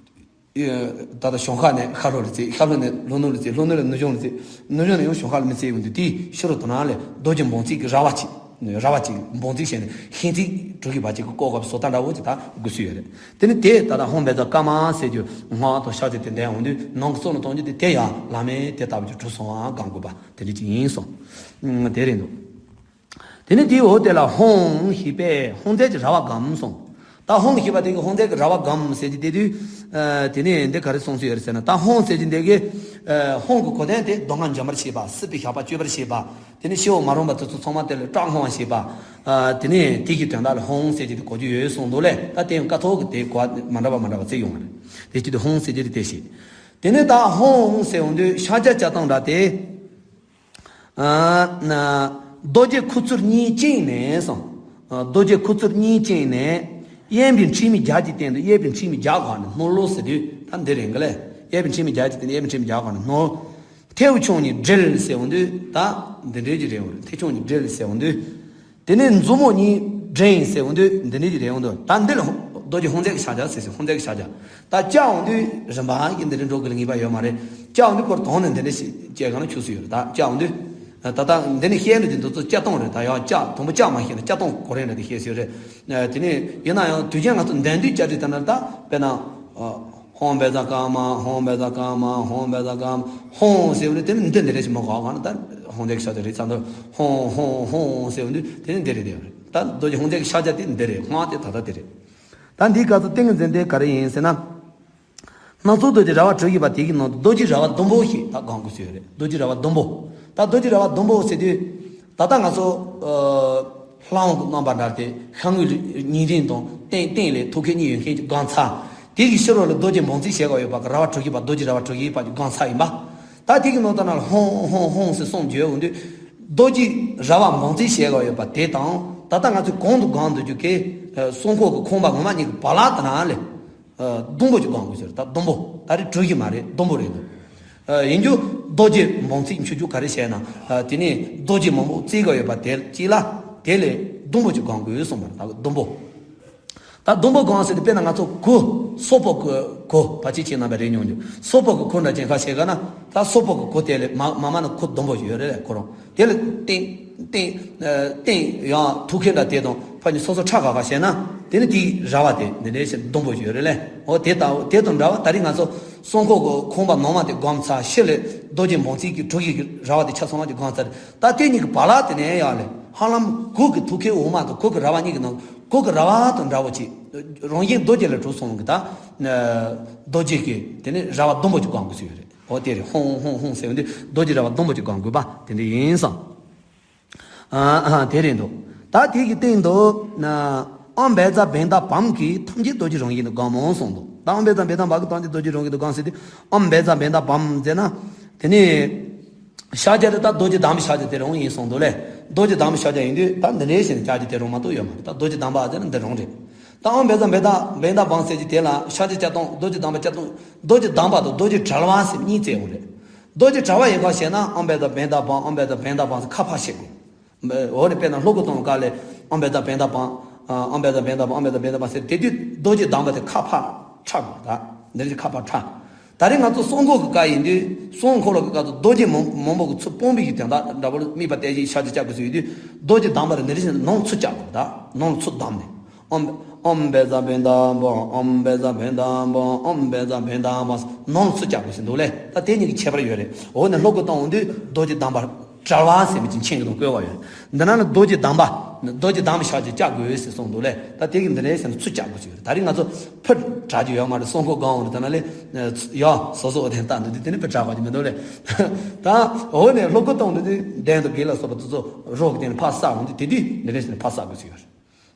ད་ལྟ་གཞོང་ཁ་ནས་ཤར་ལྷོ་ལ་རྩིས། ཤར་ལྷོ་ནས་ལྷོ་ནུབ་ལ་རྩིས། ལྷོ་ནུབ་ལ་ནུབ་གཞོང་ལ་རྩིས། ནུབ་གཞོང་ནས་ཡང་གཞོང་ཁ་ལ་མི་རྩིས་འོང་དུས་དེའི་ཕྱི་རོལ་དུ་ནང་ལས་རྡོ་རྗེ་འབུམ་རྩིས་ཀྱི་ར་བ་གཅིག་ར་བ་གཅིག་འབུམ་རྩིས་བྱས་ནས་ཤིང་རྩིས་དྲུག་གི་བར་གཅིག་གི་བཀོད་དགོས་པའི་བཟོ་ལྟ་འདྲ་བོ་ཅིག་ད་དགོས་སྲོལ་ཡོད་རེད། དེ་ནི་དེ་ད་ལྟ་ཧཱུྃ་བཛྲ་ཀརྨ་ཟེར་རྒྱུ་སྔགས་དང་ཕྱག་རྒྱ་དེ་འདྲ་འོང་དུས་ནང་གི་གཙོ་ལ་གཏོང་རྒྱུ་དེ་དེ་ཡང་བླ་མས་དེ་ལྟ་བུ་ཅིག་གྲུབ་སོང་བ་སྒོམ་དགོས་པ་དེ་འདྲ་ཅིག་ཡིན་གསུངས། དེ་རེད་འདུག་དེ་ནས་དེའི་འོག་དེ་ལ་ཧཱུྃ་ཞེས་པས་ཧཱུྃ་རྫས་ཀྱི་ར་བ་སྒོམ་གསུངས། ད་ཧཱུྃ་ཞེས་པ་དེ་གི་ཧཱུྃ་རྫས་ཀྱི་ར་བ་སྒོམ་ཟེར་གྱི་དེ་དུས། ཨ་དེ་ནས་འདི་ག་རེ་གསུངས་སྲོལ་ཡོད་རེད་ཟེར་ན། ད་ཧཱུྃ་ཟེར་གྱི་འདི་གི་ཨ་ཧཱུྃ་གི་གོ་དོན་དེ་མདོ་སྔགས་འཇོམས་པར་བྱེད་པ། སྲིད་པའི་ཞགས་པ་གཅོད་པར་བྱེད་པ། དེ་ནས་སྐྱེ་བོ་མ་རུངས་པ་དེ་ཚོ་ཚང་མ་དེ་ལ་སྐྲག་སློང་བ་བྱེད་པ། ཨ་དེ་ནས་དེ་གི་དོན་དག་ལ་ཧཱུྃ་ཟེར་གྱི་དེ་གོ་རྒྱུ་ཡོད་གསུངས་འདུག་ལས། ད་དེ་ཡང་ཀཿཐོག་གི་དེ་གོ་བ་མ་འདྲ་བ་མ་འདྲ་བ་བརྩི་ཡོང་བ་རེད། དེ་བྱེད་དུས་ཧཱུྃ་ཟེར་གྱི་དེ་དེ་བྱེད། དེ་ནས་ད་ཧཱུྃ་ཟེར་འོང་དུས་ཕྱག་རྒྱ་བཅའ་སྟངས་འདྲ་སྟེ། ཨ་ན། རྡོ་རྗེ་ཁུ་ཚུར་གཉིས་བཅིངས་ནས་སོང་། ཨ་རྡོ་རྗེ་ཁུ་ཚུར་གཉིས་བཅིངས་ནས། གཡས་པའི་འཕྲིས་མའི་རྒྱབ་ཀྱི་སྟེང་དུ་གཡས་པའི་འཕྲིས་མའི་རྒྱབ་སྒང་ནས་བསྣོལ་ལོ་ཟེར་དུས་ད་འདི་རེད་འགའ་ལས། གཡས་པའི་འཕྲིས་མའི་རྒྱབ་ཀྱི་སྟེང་དུ་གཡས་པའི་འཕྲིས་མའི་རྒྱབ་སྒང་ནས་བསྣོལ། མཐེའུ་ཆུང་གཉིས་སྦྲེལ་ཟེར་འོང་དུས་ད་འདི་འདྲའི་ཅིག་རེད་འོང་། མཐེའུ་ཆུང་གཉིས་སྦྲེལ་ཟེར་འོང་དུས། དེ་ནས་མཛུབ་མོ་གཉིས་བསྒྲེང་ཟེར་འོང་དུས་འདི་འདྲའི་ཅིག་རེད་འོང་དུས། ད་འདི་ལ་རྡོ་རྗེ་ཧཱུྃ་རྫས་ཀྱི་ཕྱག་རྒྱ་ཟེར་ཟེར། ཧཱུྃ་རྫས་ཀྱི་ཕྱག་རྒྱ། ད་བཅའ་འོང་དུས་རིམ་པ་གི་འདི་འདྲའི་འགྲོ་དགོས་ལ་ངེས་པ་ཡོད་མ་རེད། བཅའ་འོང་དུས་ཁོར་དོང་ནས་འདི་འདྲ་ཞིག་བཅས་གང་ན་ཆུག་སྲིད་ཡོད་རེད། ད་བཅའ་འོང་དུས། ད་ལྟ་འདི་ནི་བཤད་ནི་དེ་འདི་ཚོ་བཅའ་སྟངས་རེད། ད་ཡང་བཅའ་དང་པོ་བཅའ་མ་ཤེས་ན་བཅའ་སྟངས་གོ་རེ་འདྲ་དེ་ཤེས་སྲོལ་རེད། དེ་ནས་ཡིན་ན་ཡང་དུས་རྒྱུན་ང་ཚོ་འདོན་དུས་བཅའ་དུས་ད་ན་ད་དཔེར་ན། ཧཱུྃ་བཛྲ་ཀརྨ། ཧཱུྃ་བཛྲ་ཀརྨ། ཧཱུྃ་བཛྲ་ཀརྨ། ཧཱུྃ་ཟེར་བ་ནི་དེ་ནི་འདི་འདི་རེད་ཞིག་མ་གོ་ག་ན་ད་ཧཱུྃ་རྫས་ཀྱི་ཕྱག་རྒྱ་རེད་ཚར་འདུག་ཧཱུྃ་ཧཱུྃ་ཧཱུྃ་ཟེར་བ་ནི་དེ་ནི་འདི་རེད། དེ་རེད་ད་རྡོ་རྗེ་ཧཱུྃ་རྫས་ཀྱི་ཕྱག་རྒྱ་དེ་འདི་རེད། སྔགས་དེ་ད་ལྟ་དེ་རེད། ད་འདིའི་སྐབས་སུ་ཏིང་ངེ་འཛིན་དེ་ག་རེ་ཡིན་ཟེར་ན། སྣ་ཚོགས་རྡོ་རྗེ་ར་བ་དྲུག་ཡོད་པ་དེ་གི་ནང་དུ་རྡོ་རྗེ་ར་བ་ཟླུམ་པོ་ཞིག་ད་སྒོམ་དགོས་སྲོལ་ཡོད་རེད། རྡོ་རྗེ་ར་བ་ཟླུམ་པོ། ད་རྡོ་རྗེ་ར་བ་ཟླུམ་པོ་ཟེར་དུས། ད་ལྟ་ང་ཚོ་ཨ་ལྷ་དབང་གི་རྣམ་པ་འདྲ་སྟེ་ཤར་ངོས་ཉི་འབྲིང་དང་སྟེང་སྟེང་ལས་ཐུགས་ཀའི་གཉིས་ཡོད་མཁན་གྱི་སྒང་ཚར། དེ་གི་ཕྱི་རོལ་ལ་རྡོ་རྗེ་འབུམ་རྩིས་བྱེད་དགོས་ཡོད་པ་གི་ར་བ་དྲུག་ཡོད་པ། རྡོ་རྗེ་ར་བ་དྲུག་ཡོད་པ་གི་སྒང་ཚར་ཡིན་པ། ད་དེ་གི་ནང་དུ་ན་ཧཱུྃ་ཧཱུྃ་ཧཱུྃ་ཟེར་གསུངས་བརྗོད་འོང་དུས། རྡོ་རྗེ་ར་བ་འབུམ་རྩིས་བྱེད་དགོས་ཡོད་པ་དེ་དང་ད་ལྟ་ང་ཚོས་གོང་དུ་སྒོམ་འདོད་རྒྱུ་གི་ཨ་སྲོག་འཁོར་གྱི་ཁང་པ་ངོ་མ་གཉིས་ཀྱི་བར་ལ་དུ་ན་ལས། ཨ་ཟླུམ་པོ་ཅིག་སྒོམ་དགོས་ཟེར། ད་ཟླུམ་པོ་ད་རེས་དྲུག་གི་མ་རེད། ཟླུམ་པོ་རེད་འདུག་ཨ་ཡིན་རྒྱུ་རྡོ་རྗེ་འབུམ་རྩིས་མཆོད་རྒྱུ་ག་རེ་བྱས་ན། ཨ་དེ་ནས་རྡོ་རྗེ་མང་པོ་རྩིས་དགོས་ཡོད་པ་དེ་གཅིག་ལ་དེ་ལས་ཟླུམ་པོ་ཅིག་སྒོམ་དགོས་གསུངས་པ་རེད། ད་ཟླུམ་པོ། ད་ཟླུམ་པོ་སྒོམ་ཟེར་དུས་དཔེར་ན་ང་ཚོ་གུར་སོག་པོ་གི་གུར་ཕལ་ཆེར་ཁྱེད་རྣམ་པས་རེད་མྱོང་རྒྱུ། སོག་པོ་གི་གུར་འདྲ་ཅན་ཁ་ཤས་ག་ན་ད་སོག་པོ་གི་གུར་དེ་ལས་མ་མ་མ་ན་གུར་ཟླུམ་པོ་ཞིག་ཡོད་རེད་ཁོ་རང་། དེ་ལ་སྟེང་སྟེང་ཨ་སྟེང་ཡང་ཐུགས་ཀའི་འདྲ་དེ་དང་ཕ་ཉིད་སོ་སོ་ཁྲ་ག་ག་བྱས་ན་དེ་ནི་དེའི་ར་བ་དེ་འདི་འདྲའི་ཞིག་ཟླུམ་པོ་ཞིག་ཡོད་རེད་ལས། འོ་དེ་ལྟ་བུ་དེ་དང་འདྲ་བ་ད་རེས་ང་ཚོ་སྲོག་འཁོར་གྱི་ཁང་པ་ནང་མ་དེ་སྒོམ་ཚར། ཕྱི་ལས་རྡོ་རྗེ་འབུམ་རྩིས་ཀྱི་དྲུག་གི་ར་བ་དེ་ཆ་ཚང་བ་དེ་སྒོམ་ཚར། ད་དེ་གཉིས་ཀྱི་བར་ལ་དེ་ནས་ཡང་ལས་ཧ་ལམ་གུར་གྱི་ཐུགས་ཀའི་འོག་མ་དང་གུར་གྱི་ར་བ་གཉིས་ཀྱི་ནང་གུར་གྱི་ར་བ་དང་འདྲ་བོ་ཅིག་རང་བཞིན་རྡོ་རྗེ་ལ་གྲུབ་སོང་གི་ད་རྡོ་རྗེ་གི་དེ་ནས་ར་བ་ཟླུམ་པོ་ཅིག་སྒོམ་དགོས་ཀྱི་ཡོད་རེད། འོ་དེ་རེད། ཧཱུྃ་ཧཱུྃ་ཧཱུྃ་ཟེར་བ་འདི་རྡོ་རྗེ་ར་བ་ཟླུམ་པོ་ཅིག་སྒོམ་དགོས་པ་དེ་འདྲ་ཡིན་སོང་། ཨ་ཨ་དེ་རེད་འདུག་ད་དེ་གི་སྟེང་དུ་ན་ཨོཾ་བཛྲ་བྷནྡྷ་བཾ་གིས་ཐམས་ཅད་རྡོ་རྗེ་རང་བཞིན་དུ་སྒོམ་གསུངས་འདུག་ད་ཨོཾ་བཛྲ་བྷནྡྷ་བཾ་གིས་ཐམས་ཅད་རྡོ་རྗེ་རང་བཞིན་དུ་སྒོམ་ཟེར་དུས་ཨོཾ་བཛྲ་བྷནྡྷ་བཾ་ཟེར་ན། དེ་ནས་ཕྱག་རྒྱ་དེ་ད་རྡོ་རྗེ་བསྡམས་པའི་ཕྱག་རྒྱ་དེ་རང་ཡིན་གསུངས་འདུག་ལས། རྡོ་རྗེ་བསྡམས་པའི་ཕྱག་རྒྱ་ཡིན་དུས་ད་འདི་འདྲའི་ཞིག་ཕྱག་རྒྱ་དེ་རང་མ་གཏོགས་ཡོད་མ་རེད། ད་རྡོ་རྗེ་བསྡམས་པ་ཟེར་ན་འདི་རང་རེད། ད་ཨོཾ་བཛྲ་བྷནྡྷ་བྷནྡྷ་བཾ་ཟེར་གྱི་དེ་ལ་ཕྱག་རྒྱ་བཅའ་སྟངས། རྡོ་རྗེ་བསྡམས་པ་བཅའ་སྟངས། རྡོ་རྗེ་བསྡམས་པ་བཅའ་སྟངས། རྡོ་རྗེ་བསྡམས་པ་དང་རྡོ་རྗེ་བྲལ་བ་ཟེར་གཉིས་བརྩི་འོང་རེད། རྡོ་རྗེ་དྲ་བ་ཡིན་པ་བྱས་ན་ཨམ་བན་ད་བན་ད་བང་། ཨམ་བན་ད་བན་ད་བང་ཟེར་ཁ་ཕར་བཤད་དགོས། འོ་ནི་དཔེར་ན་ལྷུ་གུ་གཏོང་བའི་སྐབས་ལ་ཨམ་བན་ད་བན་ད་བང་། ཨམ་བན་ད་བན་ད་བང་། ཨམ་བན་ད་བན་ད་བང་ཟེར་དེ་དུས་རྡོ་རྗེ་གདམས་པ་དེ་ཁ་ཕར་ཕྲ་དགོས། ད་འདིར་ཁ་ཕར་ཕྲ། ད་རེས་ང་ཚོ་གསང་སྒོ་གི་སྐབས་ཡིན་དུས་གསང་འཁོར་ལོ་གི་སྐབས་སུ་རྡོ་རྗེ་མང་མང་པོ་གི་ཚུལ་སྤངས་པའི་གི་དོན་དག་འདྲ་པོ་ལ་དམིགས་པ་གཏད་བཞིན་ཕྱག་རྒྱ་བཅག་དགོས་སུ་ཡོད་དུས། རྡོ་རྗེ་གདམས་པ་རེད། འདི་རེད་ཟེར་ནང་ཚུར་བཅག་དགོས། ད་ནང་ལ་ཚུར་བསྡམས་ནས། ཨོམ་ཨོམ་བན་ཛ་བན་ད་བང་། ཨོམ་བན་ཛ་བན་ད་བང་། ཨོམ་བན་ཛ་བན་ད་བང་། ནང་ལ་ཚུར་བཅག་དགོས་ཟེར་འདུག་ལེ། ད་དེ་གཉིས་ཀྱི་ཁྱད་པར་ཡོད་རེད། འོ་ནས་ལྷུ་གུ་གཏོང་འོང་དུས་རྡོ་རྗེ་གདམས་པ་དྲ་བ་ཟེར་མི་ཅིག་མཆན་གྱི་ནང་བཀོད་པ་ཡོད་རེད། འདི་ན་ནི་རྡོ་རྗེ་གདམས་པ། རྡོ་རྗེ་གདམས་པའི་ཕྱག་རྒྱ་བཅག་དགོས་ཟེར་གསུངས་འདུག་ལེ། ད་དེ་གི་འདི་རེད་ཟེར་ན་ཚུར་བཅག་དགོས་ཟེར་ཡོད་རེད། ད་རེས་ང་ཚོ་ཕུ་དྲག་རྒྱུ་ཡོད་མ་རེད། གསང་སྒོ་སྒང་འོང་ནས་ད་ན་ལེ། ཡ་སོ་སོ་འོ་དེ་ལྟ་འདི་དེ་ནི་ཕུ་དྲག་པ་ཅིག་མི་འདུག་ལེ། ད་འོ་ནས་ལྷུ་གུ་གཏོང་འདི་དེ་གདན་དང་དགེ་ལ་སོགས་པ་དེ་ཚོ་རོགས་ཀྱི་སྟེང་ནས་ཕར་བསགས་འོང་དུས་དེ་དུས་འདི་རེད་ཟེར་ནས་ཕར་བསགས་དགོས་ཟེར་ཡོད་རེད།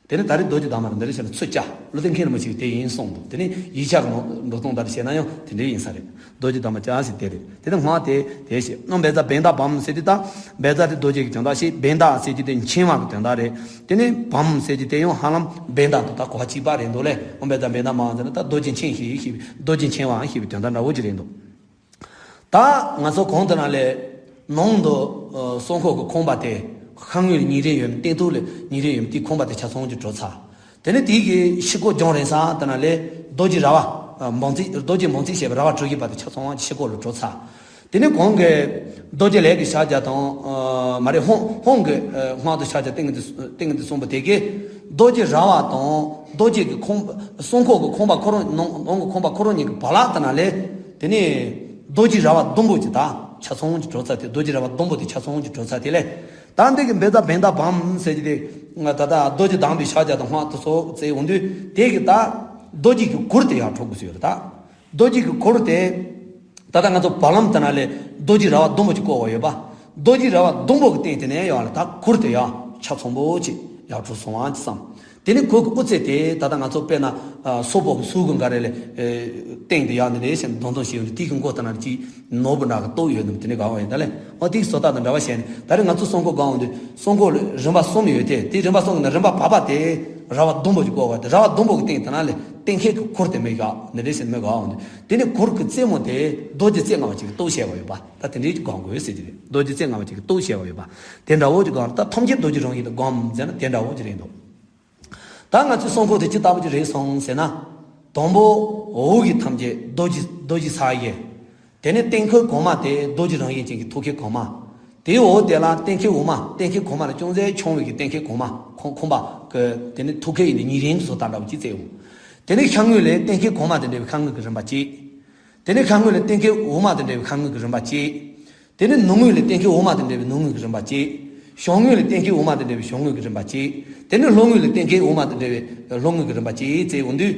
དེ་ནི་ད་རེས་རྡོ་རྗེ་གདམས་པ་རེད། འདི་རེད་ཟེར་ན་ཚུར་བཅག། བློ་ལྡན་མཁན་རིན་པོ་ཆེས་དེ་ཡིན་གསུངས་འདུག་དེ་ནི་ཡིག་ཆ་གི་ནང་འགྲོ་སྟངས་ལྟར་བྱས་ན་ཡང་དེ་འདྲའི་ཡིན་ས་རེད། རྡོ་རྗེ་གདམས་པ་བཅག་ཟེར་དེ་རེད། དེ་ནི་སྔགས་དེ་དེ་བྱས་ན་བན་ཛ་བན་ད་བང་ཟེར་དུས། ད་བན་ཛ་དེ་རྡོ་རྗེ་གི་དོན་དག་བྱས། བན་ད་ཟེར་གྱི་དེ་འཆིང་བ་གི་དོན་དག་རེད། དེ་ནི་བང་ཟེར་གྱི་དེ་ཡང་ཧ་ལམ་བན་ད་དང་ད་གོ་བ་གཅིག་པ་རེད་འདུག་ལེ། ཨོམ་བན་ཛ་བན་ད་བང་ཟེར་ན་ད་རྡོ་རྗེ་འཆིང་ཞེས་ཞེས་པའི། རྡོ་རྗེ་འཆིང་བའམ་ཞེས་པའི་དོན་དག་འདྲ་བོ་ཅིག་རེད་འདུག་ད་ང་ཚོ་གོང་དུ་ན་ལས་ནང་དུ་ཨ་གསང་སྒོ་གི་ཁང་པ་དེ་ཤར་ངོས་ལ་ཉེ་རིང་ཡོད་མི། སྟེང་ཐུག་ལ་ཉེ་རིང་ཡོད་མི་དེའི་ཁང་པ་དེ་ཆ་ཚང་གཅིག་གྲོལ་ཚར། དེ་ནས་དེའི་གི་ཕྱི་སྒོ་རྒྱང་རིང་ས་དེ་ན་ལས་རྡོ་རྗེ་ར་བ་ཨ་འབངས་རྩིས། རྡོ་རྗེ་འབངས་རྩིས་ཞེས་པའི་ར་བ་དྲུག་བཞི་པ་དེ་ཆ་ཚང་བ་ཕྱི་སྒོ་ལ་གྲོལ་ཚར། དེ་ནས་གོང་གི་རྡོ་རྗེ་ལས་ཀྱི་ཕྱག་རྒྱ་དང་། ཨ་མ་རེད། ཧཱུྃ་ཧཱུྃ་གི་ཨ་སྔགས་དང་ཕྱག་རྒྱ་སྟེང་གི་སྟེང་གི་གསུངས་པ་དེ་གིས་རྡོ་རྗེ་ར་བ་དང་རྡོ་རྗེ་གི་ཁང་། གསང་སྒོ་གི་ཁང་པ་ཁོ་རང་། ནང་ནང་གི་ཁང་པ་ཁོ་རང་གཉིས་ཀྱི་བར་ལ་དེ་ན་ལས། དེ་ནས་རྡོ་རྗེ་ར་བ་ཟླུམ་པོ་ཅིག་ད་ཆ་ཚང་གཅིག་གྲོལ་ཚར་ཏེ། རྡོ་རྗེ་ར་བ་ཟླུམ་པོ་དེ་ཆ་ཚང་གཅིག་གྲོལ་ཚར་དེ་ལས། ད་འདི་གི་བན་ཛ་བན་ད་བང་ཟེར་གྱི་དེ། ད་ལྟ་རྡོ་རྗེ་གདམས་པའི་ཕྱག་རྒྱ་དང་སྔགས་དེ་ཚོ་བཙལ་འོང་དུས་དེ་གི་ད་རྡོ་རྗེ་གི་གུར་དེ་ཡར་གྲོལ་དགོས་ཟེར་ཡོད་རེད། ད་རྡོ་རྗེ་གི་གུར་དེ། ད་ལྟ་ང་ཚོ་བར་ལམ་དེ་ན་ལས་རྡོ་རྗེ་ར་བ་ཟླུམ་པོ་ཅིག་བསྐོར་བ་ཡོད་པ། རྡོ་རྗེ་ར་བ་ཟླུམ་པོ་གི་སྟེང་དེ་ནས་ཡར་ལ་ད་གུར་དེ་ཡར་ཆ་ཚང་པོ་ཅིག་ཡར་གྲོལ་སོང་བ་ཅིག་བསམ། དེ་ནས་གུར་གྱི་དབུ་རྩེ་དེ་ད་ལྟ་ང་ཚོ་དཔེར་ན་ཨ་སོག་པོ་གི་ཟུར་གྱི་འགའ་རེ་ལ་ཨེ་སྟེང་དུ་ཡར་ནས་རེ་བཞིན་འདོན་སྟངས་བྱས་ཡོང་དུས། དེའི་གི་མགོ་ལྟ་ན་ཅིག་ནོར་བུ་འདྲ་གི་གཏུབ་ཡོད་ནམ། དེ་ནས་དགའ་བ་ཡིན། ད་ལས་འོ་དེའི་བཟོ་ལྟ་དང་འདྲ་བ་བྱས་ནས། ད་རེས་ང་ཚོ་གསང་སྒོ་སྒང་འོང་དུས་གསང་སྒོ་ལ་རིམ་པ་གསུམ་ཡོད་དེ། དེ་རིམ་པ་གསུམ་གྱི་ནང་རིམ་པ་བར་པ་དེ་ར་བ་ཟླུམ་པོ་ཅིག་བསྐོར་བ་དེ། ར་བ་ཟླུམ་པོ་གི་སྟེང་དེ་ན་ལས་སྟེང་ཁའི་གི་གུར་དེ་མི་དགའ། འདི་འདྲ་ཞིག་མི་དགའ་འོང་དུས། དེ་ནས་གུར་གྱི་རྩེ་མོ་དེ་རྡོ་རྗེ་རྩེ་ལྔ་པ་ཅིག་གིས་གཏུབ་བྱས་པ་ཡོད་པ། ད་དེ་འདྲའི་ཅིག་སྒང་དགོས་ཟེར་གྱི་རེད། རྡོ་རྗེ་རྩེ་ལྔ་པ་ཅིག་གིས་གཏུབ་བྱས་པ་ཡོད་པ། དེ་འདྲ་བོ་ཅིག་སྒང་ད་ཐམས་ཅད་རྡོ་རྗེ་རང་བཞིན་དུ་སྒོམ་ཟེར་ན་དེ་འདྲ་བོ་ཅིག་རེད་འདུག་ད་ང་ཚོའི་གསང་སྒོ་དེ་ཅི་ལྟ་བུ་ཅིག་རེད་སོང་ཟེར་ན། དང་པོ་འོག་གི་ཐམས་ཅད་རྡོ་རྗེ། རྡོ་རྗེ་ས་གཞི། དེ་ནས་སྟེང་ཁའི་གོང་མ་དེ་རྡོ་རྗེ་རང་བཞིན་ཅན་གྱི་ཐུགས་ཀའི་གོང་མ། དེའི་འོག་དེ་ལ་སྟེང་ཁའི་འོག་མ། སྟེང་ཁའི་གོང་མ་ལས་ཅུང་ཟད་ཆུང་བའི་གི་སྟེང་ཁའི་གོང་མ། ཁང་ཁང་པ་གི་དེ་ནས་ཐུགས་ཀའི་ཡིན་ནི་ཉེ་རིང་གི་བཟོ་ལྟ་འདྲ་བོ་ཅིག་བཙལ་འོང་། དེ་ནས་ཤར་ངོས་ལས་སྟེང་ཁའི་གོང་མ་དང་འབྲེལ་བའི་ཤར་ངོས་ཀྱི་རིམ་པ་གཅིག་དེ་ནས་ཤར་ངོས་ལས་སྟེང་ཁའི་འོག་མ་དང་འབྲེལ་བའི་ཤར་ངོས་ཀྱི་རིམ་པ་གཅིག་དེ་ནས་ནུབ་ངོས་ལས་སྟེང་ཁའི་འོག་མ་དང་འབྲེལ་བའི་ནུབ་ངོས་ཀྱི་རིམ་པ་གཅིག་བྱང་ངོས་ལས་སྟེང་ཁའི་འོག་མ་དང་འབྲེལ་བའི་བྱང་ངོས་ཀྱི་རིམ་པ་གཅིག་དེ་ནས་ལྷོ་ངོས་ལས་སྟེང་ཁའི་འོག་མ་དང་འབྲེལ་བའི་ལྷོ་ངོས་ཀྱི་རིམ་པ་གཅིག་བཙལ་འོང་དུས།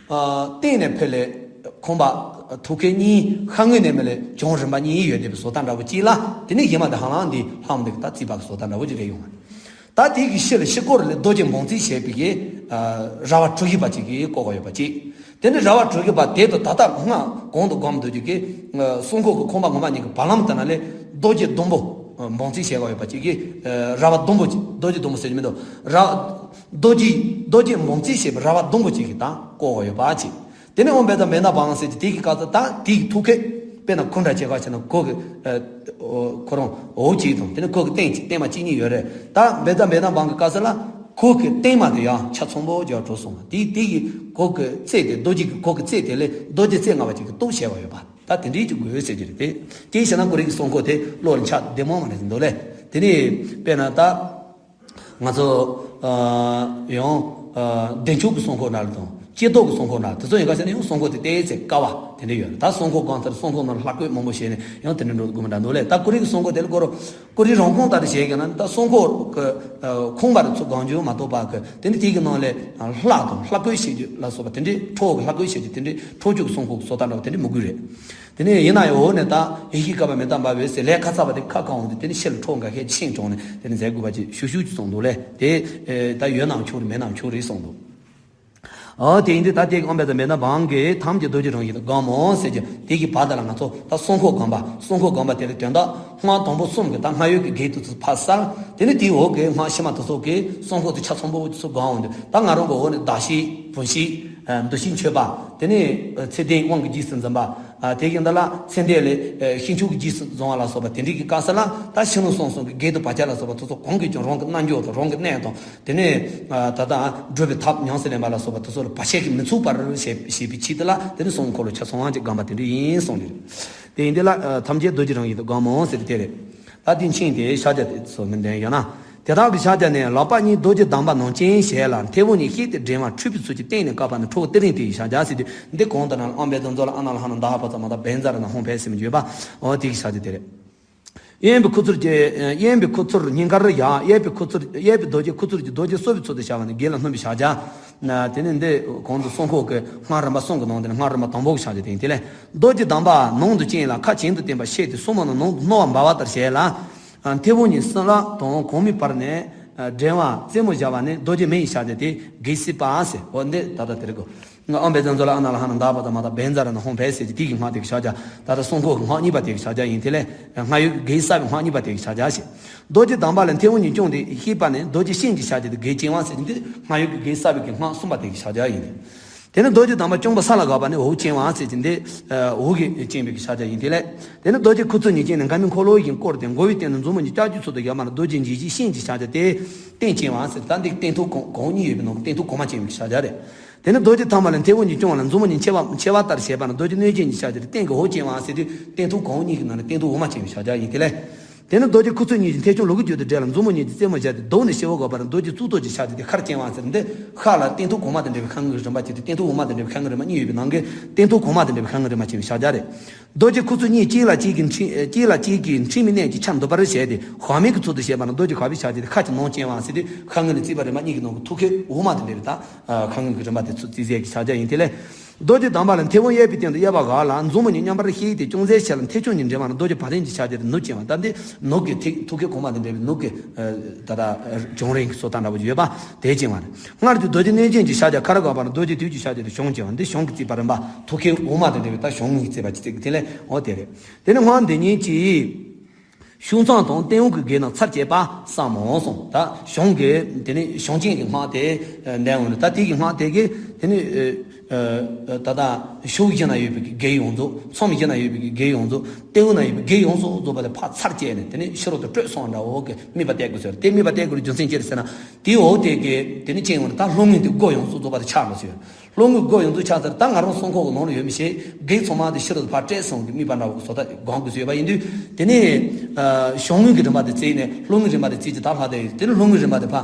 ཨ་སྟེང་ནས་ཕར་ལ་ཁང་པ་ཐུགས་ཀ་གཉིས། ཤར་ངོས་ནས་མར་ལ་བྱང་རིམ་པ་གཉིས་ཡོད་བསྡད་པའི་བཟོ་ལྟ་འདྲ་བོ་གཅིག་ལ། དེ་ནས་གཞན་མ་དེ་ཧ་ལམ་འདི་ལྷམ་འདི་གི་ད་རྩིག་པ་གི་བཟོ་ལྟ་འདྲ་བོ་ཅིག་རེད་ཡོང་བ། ད་དེ་གི་ཕྱི་ལ་ཕྱི་སྐོར་ལ་རྡོ་རྗེ་འབངས་རྩིས་བྱས་པའི་གི་ཨ་ར་བ་དྲུག་བཞི་པ་ཅིག་གིས་བསྐོར་བ་ཡོད་པ་གཅིག་དེ་ནས་ར་བ་དྲུག་བཞི་པ་དེ་དང་ད་ལྟ་སྔགས་གོང་དུ་སྒོམ་སྡོད་རྒྱུ་གི་ཨ་གསང་སྒོ་གི་ཁང་པ་ངོ་མ་གཉིས་ཀྱི་བར་ལམ་དེ་ན་ལས་རྡོ་རྗེ་ཟླུམ་པོ་ཨ་འབངས་རྩིས་བྱས་པ་ཡོད་པ་གཅིག་གིས། ཨ་ར་བ་ཟླུམ་པོ་གཅིག་རྡོ་རྗེ་ཟླུམ་པོ་ཟེར་གྱི་མི་འདུག་ར་རྡོ་རྗེ། རྡོ་རྗེ་འབངས་རྩིས་བྱས་པའི་ར་བ་ཟླུམ་པོ་གཅིག་གིས་ད་བསྐོར་བ་ཡོད་པ་གཅིག་དེ་ནས་ཨོཾ་བན་ཛ་བན་ད་བང་ཟེར་གྱི་དེ་གི་སྐབས་སུ་ད་དེ་གི་ཐུགས་ཀ་དཔེར་ན་གུར་འདྲ་བྱེད་པ་བྱས་ན་གུར་གྱི་ཨ་ཁོ་རང་འོག་གཅིག་དང་། དེ་ནས་གུར་གྱི་སྟེང་གཅིག་སྟེང་མ་གཅིག་གཉིས་ཡོད་རེད། ད་བན་ཛ་བན་ད་བང་གི་སྐབས་སུ་ལ་གུར་གྱི་སྟེང་མ་དེ་ཡང་ཆ་ཚང་པོ་རྒྱབ་གྲོལ་སོང་བ། དེ་དེ་གི་གུར་གྱི་རྩེ་དེ། རྡོ་རྗེ་གི་གུར་གྱི་རྩེ་དེ་ལས་རྡོ་རྗེ་རྩེ་ལྔ་པ་ཅིག་གིས་གཏུབ་བྱས་པ་ཡོད་པ། ད་དེ་འདྲའི་ཅིག་དགོས་ཟེར་གྱི་རེད་དེ། དེ་བྱས་ན་ཀོ་རི་གི་གསང་སྒོ་དེ་བློ་ལ་འཆར་བདེ་མོ་མ་རེད་འདུག་ལེ། དེ་ནས་དཔེར་ན་ད། ང་ཚོ་ཨ་ཡང་ཨ་བདེ་མཆོག་གི་གསང་སྒོ་ན་ལ་དང་། ཀྱེ་རྡོར་གྱི་གསང་སྒོ་ན་དེ་ཚོ་ཡིན་ག་བྱས་ན་ཡང་གསང་སྒོ་དེ་ཏོག་ཙམ་དཀའ་བ་དེ་འདྲ་ཡོད་རེད། ད་གསང་སྒོ་སྒང་ཚར་གསང་སྒོ་ནང་ལྷ་བཀོད་མང་པོ་བྱས་ནས་ཡང་དེ་འདྲ་འགྲོ་དགོས་མི་འདྲ་འདུག་ལེ། ད་ཀོ་རི་གི་གསང་སྒོ་དེ་ལ་ཀོ་རི་ཀོ་རི་རང་ཁོངས་ལྟར་བྱས་ཀྱང་ན། ད་གསང་སྒོ་གི་ཨ་ཁང་པ་རེ་ཚོ་གང་བྱུང་མ་གཏོགས་པ་གི་དེ་འདྲ་དེ་གི་ནང་ལས་ལྷ་དང་ལྷ་བཀོད་བྱེད་རྒྱུ་ལ་སོགས་པ་དེ་འདྲའི་འཕྲོ་གི་ལྷ་བཀོད་བྱེད་རྒྱུ་དེ་འདྲའི་འཕྲོ་མཆོག་གི་གསང་སྒོ་གི་བཟོ་ལྟ་འདྲ་བ་དེ་འདྲ་མི་དགོས་རེད། དེ་ནས་ཡིན་ན་ཡང་འོག་ནས་ད་ཡེ་ཤེས་ཀ་པ་མི་རྟག་འབར་བའི་ཟེར་ལས་ཁ་ཚ་བ་དེ་ཁ་གང་འོང་དུས་དེ་ནས་ཕྱི་ལ་འཕྲོ་འགའ་ཤས་ཤིང་གྲོང་ནས་དེ་ནས་མཛད་དགོས་པ་ཅིག་ཞུ་ཞུ་ཅིག་གསུངས་འདུག་ལེ། དེ་ཨེ་ད་ཡོད་ནའང་ཆོག་རེད། མེད་ནའང་ཆོག་རེད་གསུངས་འདུག་ཨོ་དེ་ཡིན་དུས་ད་དེ་གི་ཨོཾ་བན་ཛ་བན་ད་བང་གིས་ཐམས་ཅད་རྡོ་རྗེ་རང་བཞིན་དུ་སྒོམ་མོ་ཟེར་གྱི་དེ་གི་བར་དེ་ལ་ང་ཚོ་ད་གསང་སྒོ་སྒོམ་པ། གསང་སྒོ་སྒོམ་པ་དེ་ལ་དོན་དག་སྔགས་དང་པོ་གསུམ་གྱི་ད་སྔགས་ཡུལ་གྱི་གེགས་དེ་ཚོ་ཕར་བསལ། དེ་ནས་དེའི་འོག་གི་སྔགས་ཕྱི་མ་དེ་ཚོ་གིས་གསང་སྒོ་དེ་ཆ་ཚང་པོ་ཚོ་སྒོམ་འོང་དུས། ད་ང་རང་གི་འོག་ནས་ཟླ་ཕྱེད་བུམ་ཕྱེད་ཨ་འདུ་ཤེས་མཆོད་པ། དེ་ནས་ཨ་ཚེ་བརྟན་དབང་གི་རྗེས་སུ་འཛིན་པ། ཨ། དེ་བཞིན་དུ་ལ་ཚེ་འདས་ལས་ཤིང་ཕྱུགས་ཀྱི་རྗེས་སུ་འབྲང་བ་ལ་སོགས་པ་དེ་འདྲའི་གི་སྐབས་སུ་ལ་ད་ཕྱི་ནང་གསང་གསུམ་གྱི་བགེགས་དང་བག་ཆགས་ལ་སོགས་པ་དེ་ཚོ་གང་གིས་ཀྱང་རང་གི་རྣལ་འབྱོར་དང་རང་གི་གནས་དང་དེ་ནས་ད་ལྟ་སྒྲུབ་པའི་ཐབས་ཉམས་སུ་ལེན་པ་ལ་སོགས་པ་དེ་ཚོ་ལ་བར་ཆད་ཀྱིས་མི་ཚུགས་པར་བྱེད་བྱེད་པའི་ཆེད་དུ་ལ་དེ་ནི་གསང་བའི་འཁོར་ལོ་ཆ་ཚང་གཅིག་བསྒོམ་པ་དེ་འདྲ་ཡིན་གསུངས་ནས། དེ་ཡིན་དེ་ལ་ཐམས་ཅད་རྡོ་རྗེ་རང་བཞིན་དུ་བསྒོམ་མོ་ཟེར་དེ་རེད། ད་དེ་མཆན་དེ་ཕྱག་རྒྱ་དེ་ཚོ་མི་འདོན་ཡོད་ན། དེ་དག་གི་ཕྱག་རྒྱ་ནི། ལག་པ་གཉིས་རྡོ་རྗེ་བསྡམས་པ་ནང་བཅིངས་བྱས་ལ་མཐེ་བོང་གཉིས་བཤེད་དེ་བསྒྲེང་བ་འཁྲུད་པའི་ཚུལ་གྱིས་སྟེང་ནས་བཀབ་པ་ནི་ཁྲོ་བོ་ཏི་རིང་དེ་ཡི་ཕྱག་རྒྱ་ཟེར་དུས་འདི་གོང་དུ་ན་ཨམ་བན་དོན་རྫོགས་ལ་ཨ་ན་ལ་ཧ་ན་ད་ཧ་པ་ཙ་མ་ད་བན་ཛ་ར་ན་ཧོང་བས་ཟེར་མི་འགྱོད་པ། འོ་དེ་གི་ཕྱག་རྒྱ་དེ་རེད། གཡོན་པའི་ཁུ་ཚུར་གྱིས་གཡོན་པའི་ཁུ་ཚུར་སྙིང་གར་བཞག་གཡས་པའི་ཁུ་ཚུར་གཡས་པའི་རྡོ་རྗེ་ཁུ་ཚུར་གྱིས་རྡོ་རྗེ་གསོ་བའི་ཚུལ་དུ་བྱ་བ་ནི་བགེགས་ལ་སྣུན་པའི་ཕྱག་རྒྱ། དེ་ནི་འདི་གོང་དུ་གསང་ཁོག་གི་སྔགས་རིམ་པ་གསུམ་གྱི་ནང་དེ་ནི་སྔགས་རིམ་པ་དང་པོ་གི་ཕྱག་རྒྱ་དེ་ཡིན། དེ་ལས་རྡོ་རྗེ་བསྡམས་པ་ནང་དུ་བཅིངས་ལ་ཁ་གྱེན་དུ་བསྟན་པ་བཤེད་དེ་སྲུ་མོ་ནི་ནང་དུ་བསྣོལ་བ་འབར་བ་ལྟར་བྱས་ལ། མཐེ་བོང་གཉིས་སྲིན་ལག་དང་གོང་མའི་བར་ནས་བསྒྲེང་བ་རྩེ་མོ་བཞག་པ་ནི་རྡོ་རྗེ་མེ་ཡི་ཕྱག་རྒྱ་སྟེ་བགེགས་བསད་པ་ཟེར། འོ་འདི་ད་ལྟ་དེ་རེད་གོ། ཨམ་བན་དོན་རྫོགས་ལ་ཨ་ན་ལ་ཧ་ན་ད་ཧ་པ་ཙ་མ་ད་བན་ཛ་ར་ན་ཧོང་བས་ཟེར་གྱི་དེ་གི་སྔགས་དེ་གི་ཕྱག་རྒྱ། ད་ལྟ་གསང་ཁོག་གི་སྔགས་གཉིས་པ་དེ་གི་ཕྱག་རྒྱ་ཡིན། དེ་ལས་སྔགས་ཡུལ་གྱི་བགེགས་བསལ་བའི་སྔགས་གཉིས་པ་དེ་གི་ཕྱག་རྒྱ་ཞེས། རྡོ་རྗེ་བསྡམས་པ་ལས་མཐེ་བོང་གཉིས་བསྐྱོངས་ཏེ་བཤེད་པ་ནི་རྡོ་རྗེ་གཤིན་གྱི་ཕྱག་རྒྱ་སྟེ་བགེགས་བཅིང་བ་ཟེར་གྱི་འདི་སྔགས་ཡུལ་གྱི་བགེགས་བསལ་བའི་གི་སྔགས་གསུམ་པ་དེ་གི་ཕྱག་རྒྱ་ཡིན། དེ་ནི་རྡོ་རྗེ་བསྡམས་པ་བསྐྱོངས་པ་ས་ལ་བཀབ་པ་ནི་འུར་བཅིང་བ་ཟེར་གྱི་འདི་འུར་གྱིས་བཅིང་བའི་གི་ཕྱག་རྒྱ་ཡིན། དེ་ལས་དེ་ནི་རྡོ་རྗེ་ཁུ་ཚུར་གཉིས་བཅིངས་ནས་མགར་མེ་འཁོར་ལོ་བཞིན་བསྐོར་ཏེ་མགོ་བོའི་སྟེང་དུ་མཛུབ་མོ་གཉིས་ལྕགས་ཀྱུའི་ཚུལ་དུ་བཞག་པ་ནི་རྡོ་རྗེ་འཇིགས་བྱེད་གཤིན་གྱི་ཕྱག་རྒྱ་སྟེ་སྟེང་བཅིང་བ་ཟེར། ད་འདི་སྟེང་ཐུག་གོང་གོང་གཉིས་ཡོད་པའི་ནང་གི་སྟེང་ཐུག་གོང་མ་བཅིང་བའི་ཕྱག་རྒྱ་རེད། དེ་ནི་རྡོ་རྗེ་ཐང་མ་ལས་མཐེ་བོང་གཉིས་བསྐྱོངས་ལ་མཛུབ་མོ་གཉིས་མཆེ་བ་མཆེ་བ་ལྟར་བྱས་པ་ནི་རྡོ་རྗེ་གནོད་སྦྱིན་གྱི་ཕྱག་རྒྱ་སྟེ་སྟེང་གི་འུར་བཅིང་བ་ཟེར་དུས་སྟེང་ཐུག་གོང་གཉིས་ཀྱི་ནང་ནས་སྟེང་ཐུག་འུར་མ་བཅིང་བའི་ཕྱག་རྒྱ་ཡིན། དེ་ལས། དེ་ནི་རྡོ་རྗེ་ཁུ་ཚུར་གཉིས་ཀྱིས་མཐེ་ཆུང་ལུ་གུ་བརྒྱུད་དུ་བསྒྲེངས་ལ་མཛུབ་མོ་གཉིས་ཀྱིས་རྩེ་མོ་བཞག་སྟེ་བཟློག་ནས་ཞི་བར་བཀོད་པ་ནི་རྡོ་རྗེ་གཙུག་ཏོར་གྱི་ཕྱག་རྒྱ་སྟེ་ཁར་བཅིང་བ་ཟེར། འདི་ཁ་ལ་སྟེང་ཐུག་གོང་མ་དང་འབྲེལ་བའི་ཁ་ངན་གྱི་རིམ་པ་བཅིངས་ཏེ་སྟེང་ཐུག་འོག་མ་དང་འབྲེལ་བའི་ཁ་ངན་རིམ་པ་གཉིས་ཡོད་པའི་ནང་གི་སྟེང་ཐུག་གོང་མ་དང་འབྲེལ་བའི་ཁ་ངན་རིམ་པ་བཅིང་བའི་ཕྱག་རྒྱ་རེད། རྡོ་རྗེ་ཁུ་ཚུར་གཉིས་གཅིག་ལ་གཅིག་གིས་འཁྲིལ་གཅིག་ལ་གཅིག་གིས་འཁྲིལ་མི་གནས་ཀྱི་ཆ་འདུ་བར་བྱས་ཏེ་དབང་མེད་ཀྱི་ཚུལ་དུ་བྱས་པ་ནི་རྡོ་རྗེ་གར་པའི་ཕྱག་རྒྱ་སྟེ་ཁ་གྱེན་ནང་བཅིང་བ་ཟེར་དུས་ཁ་ངན་ལས་བརྩིས་པ་རིམ་པ་གཉིས་ཀྱི་ནང་གི་ཐུག་ཁའི་འོག་མ་དང་འབྲེལ་བའི་ད་ཁ་ངན་གྱི་རིམ་པ་དེ་ཚུར་བརྩི་སའི་གི་ཕྱག་རྒྱ་ཡིན། དེ་ལས། རྡོ་རྗེ་བསྡམས་པ་ལ་མཐེ་བོང་གཡས་པའི་སྟེང་དུ་གཡས་པ་བཞག་ལ་མཛུབ་མོ་གཉིས་མཉམ་པར་བཤེད་དེ་ཅུང་ཟད་ཕྱེ་ལ་མཐེ་ཆུང་གཉིས་འབྲེང་བ་ན་རྡོ་རྗེ་བ་དན་གྱི་ཕྱག་རྒྱ་སྟེ་ནུབ་བཅིང་བ། ད་འདི་ནུབ་ཀྱི་ཐིག་ཐུག་ཁའི་གོང་མ་དང་འབྲེལ་བའི་ནུབ་ཀྱི་ད་ལྟ་བྱུང་རིང་གི་སོ་ཐར་འདྲ་བོ་ཡོད་པ་དེ་བཅིང་བ་རེད། སྔར་གྱི་རྡོ་རྗེ་གནོད་སྦྱིན་གྱི་ཕྱག་རྒྱ་ཁར་བཀབ་པ་ན་རྡོ་རྗེ་དུས་ཀྱི་ཕྱག་རྒྱ་སྟེ་གཞོང་བཅིང་བ། འདི་གཞོང་གི་བརྩིས་པ་རིམ་པ་ཐུག་ཁའི་འོག་མ་དང་འབྲེལ་བའི་ད་གཞོང་གཉིས་བརྩིས་པ་གཅིག་དེ་ལས་འོ་དེ་རེད། དེ་ནི་སྔགས་འདི་ཉིད་ཀྱིས། ཤུགས་མཚམས་དང་སྟེང་འོག་གི་བགེགས་རྣམས་ཚར་བཅད་པ་བསམ་མོ་གསུངས། ད་གཞུང་གི་དེ་ནི་གཞུང་ཆེན་གྱི་སྔགས་དེ་འདོན་འོང་ནས། ད་དེ་གི་སྔགས་དེ་གི་དེ་ནི་ད་ལྟ་ཕྱོགས་བཞི་ན་ཡོད་པའི་བགེགས་ཡོངས་རྫོགས། མཚམས་བཞི་ན་ཡོད་པའི་བགེགས་ཡོངས་རྫོགས། སྟེང་འོག་ན་ཡོད་པའི་བགེགས་ཡོངས་རྫོགས་རྫོགས་པ་དེ་ཕར་ཚར་བཅད་ནས་དེ་ནི་ཕྱི་རོལ་དུ་བྲོས་སོང་འདྲ་བོ་གི་དམིགས་པ་གཏད་དགོས་ཟེར། དེ་དམིགས་པ་གཏད་དགོས་རྒྱུ་མཚན་ཅི་རེད་ཟེར་ན། དེའི་འོག་དེ་གི་དེ་ནི་ཅི་ཡོང་ན་ད་ལྷོ་ངོས་དེ་སྒོ་ཡོངས་རྫོགས་རྫོགས་པ་དེ་ཆགས་འགྲོ་ཟེར། ལྷོ་ངོས་སྒོ་ཡོངས་རྫོགས་ཆགས་ཚར། ད་ང་རང་གསང་ཁོག་གི་ནང་ལ་ཡོད་མི་ཤེས། བགེགས་ཚང་མ་དེ་ཕྱི་རོལ་དུ་ཕར་བྲོས་སོང་གི་དམིགས་པ་འདྲ་བོ་བཟོ་ལྟ་སྒོམ་དགོས་ཟེར་ཡོད་པ་ཡིན་དུས། དེ་ནས་གཞུང་དངོས་ཀྱི་རིམ་པ་དེ་བརྩིས་ནས་ལྷོ་ངོས་རིམ་པ་དེ་བརྩིས་ཀྱི་ད་ལྷག་བསྡད་ཡོད། དེ་ནས་ལྷོ་ངོས་རིམ་པ་དེ་ཕར་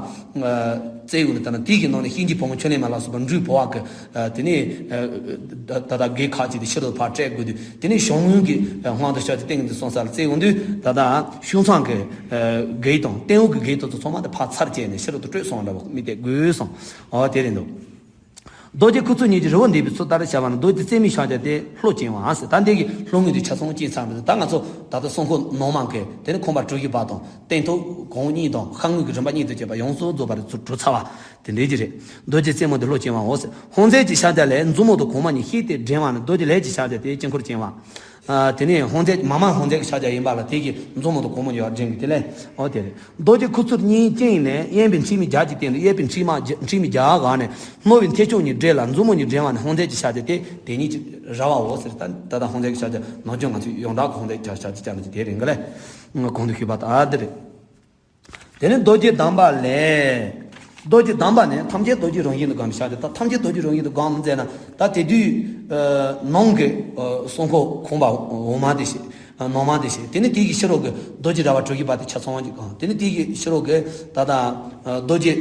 བརྩིས་ཡོད་ནས། ད་ནི་དེའི་གི་ནང་ནས་གཤིན་རྗེ་ཕོ་མོ་ཕྱག་ལེན་མ་ལ་སོགས་པ་འབྲུག་ཕོ་བ་གི་དེ་ནས་ད་ལྟ་བགེགས་ཁག་ཅིག་དེ་ཕྱི་རོལ་དུ་ཕར་བྲོས་དགོས་དུས། དེ་ནས་གཞུང་དངོས་ཀྱི་སྔགས་དང་ཕྱག་རྒྱ་སྟེང་གི་དེ་སོང་ས་ལ་བརྩིས་ཡོང་དུས། ད་ལྟ་ཤུགས་མཚམས་ཀྱི་བགེགས་དང་སྟེང་འོག་གི་བགེགས་དེ་ཚོ་ཚང་མ་དེ་ཕར་ཚར་བཅད་ནས་ཕྱི་རོལ་དུ་བྲོས་སོང་འདྲ་བོ་དམིགས་གཏད་དགོས་སོང་། འོ་དེ་རེད་འདུག་རྡོ་རྗེ་ཁུ་ཚུར་གཉིས་ཀྱིས་རི་བོ་འདེགས་པའི་ཚུལ་ལྟར་བྱ་བ་ན་རྡོ་རྗེ་རྩེ་མོའི་ཕྱག་རྒྱ་སྟེ་ལྷོ་བཅིང་བ་ཟེར། ད་འདི་གི་ལྷོ་ངོས་དེ་ཆ་ཚང་བཅིངས་ཚར་འདུག་ད་ང་ཚོ་ད་ལྟ་གསང་ཁོག་ནང་མ་གི་དེ་ནི་ཁང་པ་གྲུ་བཞི་པ་དང་སྟེང་ཐུག་གོང་གཉིས་དང་ཤར་ངོས་ཀྱི་རིམ་པ་གཉིས་དང་བཅས་པ་ཡོངས་སུ་རྫོགས་པ་རེ་ཚུར་གྲུབ་ཚར་བ་དེ་འདྲའི་ཅིག་རེད། རྡོ་རྗེ་རྩེ་མོ་དེ་ལྷོ་བཅིང་བའོ་ཟེར། ཧཱུྃ་རྫས་ཀྱི་ཕྱག་རྒྱ་ལས་མཛུབ་མོ་དང་གོང་མ་གཉིས་བཤེད་དེ་བསྒྲེང་བ་ནི་རྡོ་རྗེ་ལས་ཀྱི་ཕྱག་རྒྱ་སྟེ་དཀྱིལ་འཁོར་བཅིང་བ། ཨ། དེ་ནས་ཧཱུྃ་རྫས་མ་མ་ཧཱུྃ་རྫས་ཀྱི་ཕྱག་རྒྱ་ཡིན་པ་ལ་དེ་གི་མཛུབ་མོ་དང་གོང་མ་གཉིས་བསྒྲེང་གི་དེ་ལས་འོ་དེ་རེད། རྡོ་རྗེ་ཁུ་ཚུར་གཉིས་བཅིངས་ནས་གཡོན་པའི་མཁྲིག་མའི་རྒྱ་གཅིག་བསྟན་ཏེ་གཡས་པའི་མཁྲིག་མ་རྒྱ་མཁྲིག་མའི་རྒྱ་འགགས་ནས་རྣོ་བའི་མཐེ་ཆུང་གཉིས་བསྒྲེས་ལ་མཛུབ་མོ་གཉིས་བསྒྲེང་བ་ནི་ཧཱུྃ་རྫས་ཀྱི་ཕྱག་རྒྱ་སྟེ་དེ་ཉིད་ཀྱི་ར་བའོ་ཟེར། ད་ད་ལྟ་ཧཱུྃ་རྫས་ཀྱི་ཕྱག་རྒྱ་ནང་ཆོས་ང་ཚོས་ཡོངས་གྲགས་ཀྱི་ཧཱུྃ་རྫས་ཀྱི་ཕྱག་རྒྱ་ཅིག་ཅར་ནས་ཅིག་དེ་རེད་འགའ་ལས་གོང་དུ་ཞུས་པ་ལྟར་དེ་རེད། དེ་ནས་རྡོ་རྗེ་བསྡམས་པ་ལས། རྡོ་རྗེ་བསྡམས་པ་ནས་ཐམས་ཅད་རྡོ་རྗེ་རང་བཞིན་དུ་བསྒོམ་ཞེས་བྱ་སྟེ། ད་ཐམས་ཅད་རྡོ་རྗེ་རང་བཞིན་དུ་བསྒོམ་མཛད་ན། ད་དེ་དུས་ནང་གི་གསང་ཁོག་གོང་མ་འོག་མ་དེ་བྱས། ནང་མ་དེ་བྱས། དེ་ནས་དེ་གི་ཕྱི་རོལ་གྱི་རྡོ་རྗེ་ར་བ་གྲུ་བཞི་པ་དེ་ཆ་ཚང་གཅིག་བསྒོམ། དེ་ནས་དེ་གི་ཕྱི་རོལ་གྱི་ད་ལྟ་རྡོ་རྗེ་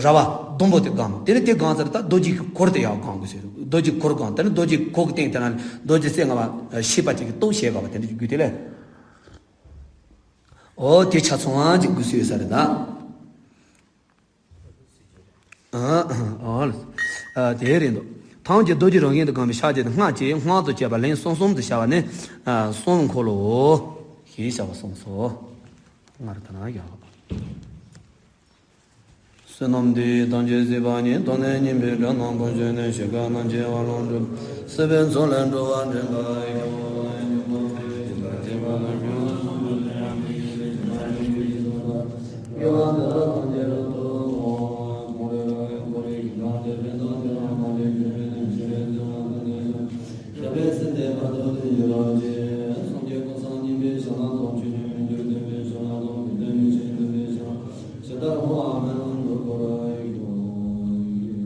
ར་བ་ཟླུམ་པོ་དེ་བསྒོམ། དེ་ནས་དེ་བསྒོམ་ཚར་ད་རྡོ་རྗེ་གི་གུར་དེ་ཡང་བསྒོམ་དགོས་ཟེར། རྡོ་རྗེ་གུར་བསྒོམ། དེ་ནས་རྡོ་རྗེ་གུར་གྱི་སྟེང་དེ་ན་རྡོ་རྗེ་རྩེ་ལྔ་པ་བཤེད་པ་གཅིག་གིས་གཏུབས་བྱས་དགོས་པ་དེ་འདྲ་ཅིག་དགོས། དེ་ལས། ཨོ་དེ་ཆ་ཚང་ཅིག་དགོས་སུ་ཡོད་ས་རེད་ད། ཨ་ཨ་ཨ་དེ་རེད་འདུག་ཐམས་ཅད་རྡོ་རྗེ་རང་བཞིན་དུ་བསྒོམ་པའི་ཕྱག་རྒྱ་དེ་སྔགས་ཀྱི་སྔགས་སུ་བྱས་པ་ལན་གསུམ་གསུམ་དུ་བྱ་བ་ནི་གསང་བའི་འཁོར་ལོའོ་ཞེས་བྱ་བ་གསུངས་སོ། སྔར་ལྟར་ན་ཡང་། བསོད་ནམས་འདི་ཡིས་ཐམས་ཅད་གཟིགས་པ་ཉིད། ཐོབ་ནས་ཉེས་པའི་དགྲ་རྣམས་ཕམ་བྱས་ནས། ཞིང་ཁམས་ན་སྐྱེ་བ་ལ་འགྲོ། སྲིད་པའི་མཚོ་ལས་འགྲོ་བ་འདྲེན་པར་ཤོག།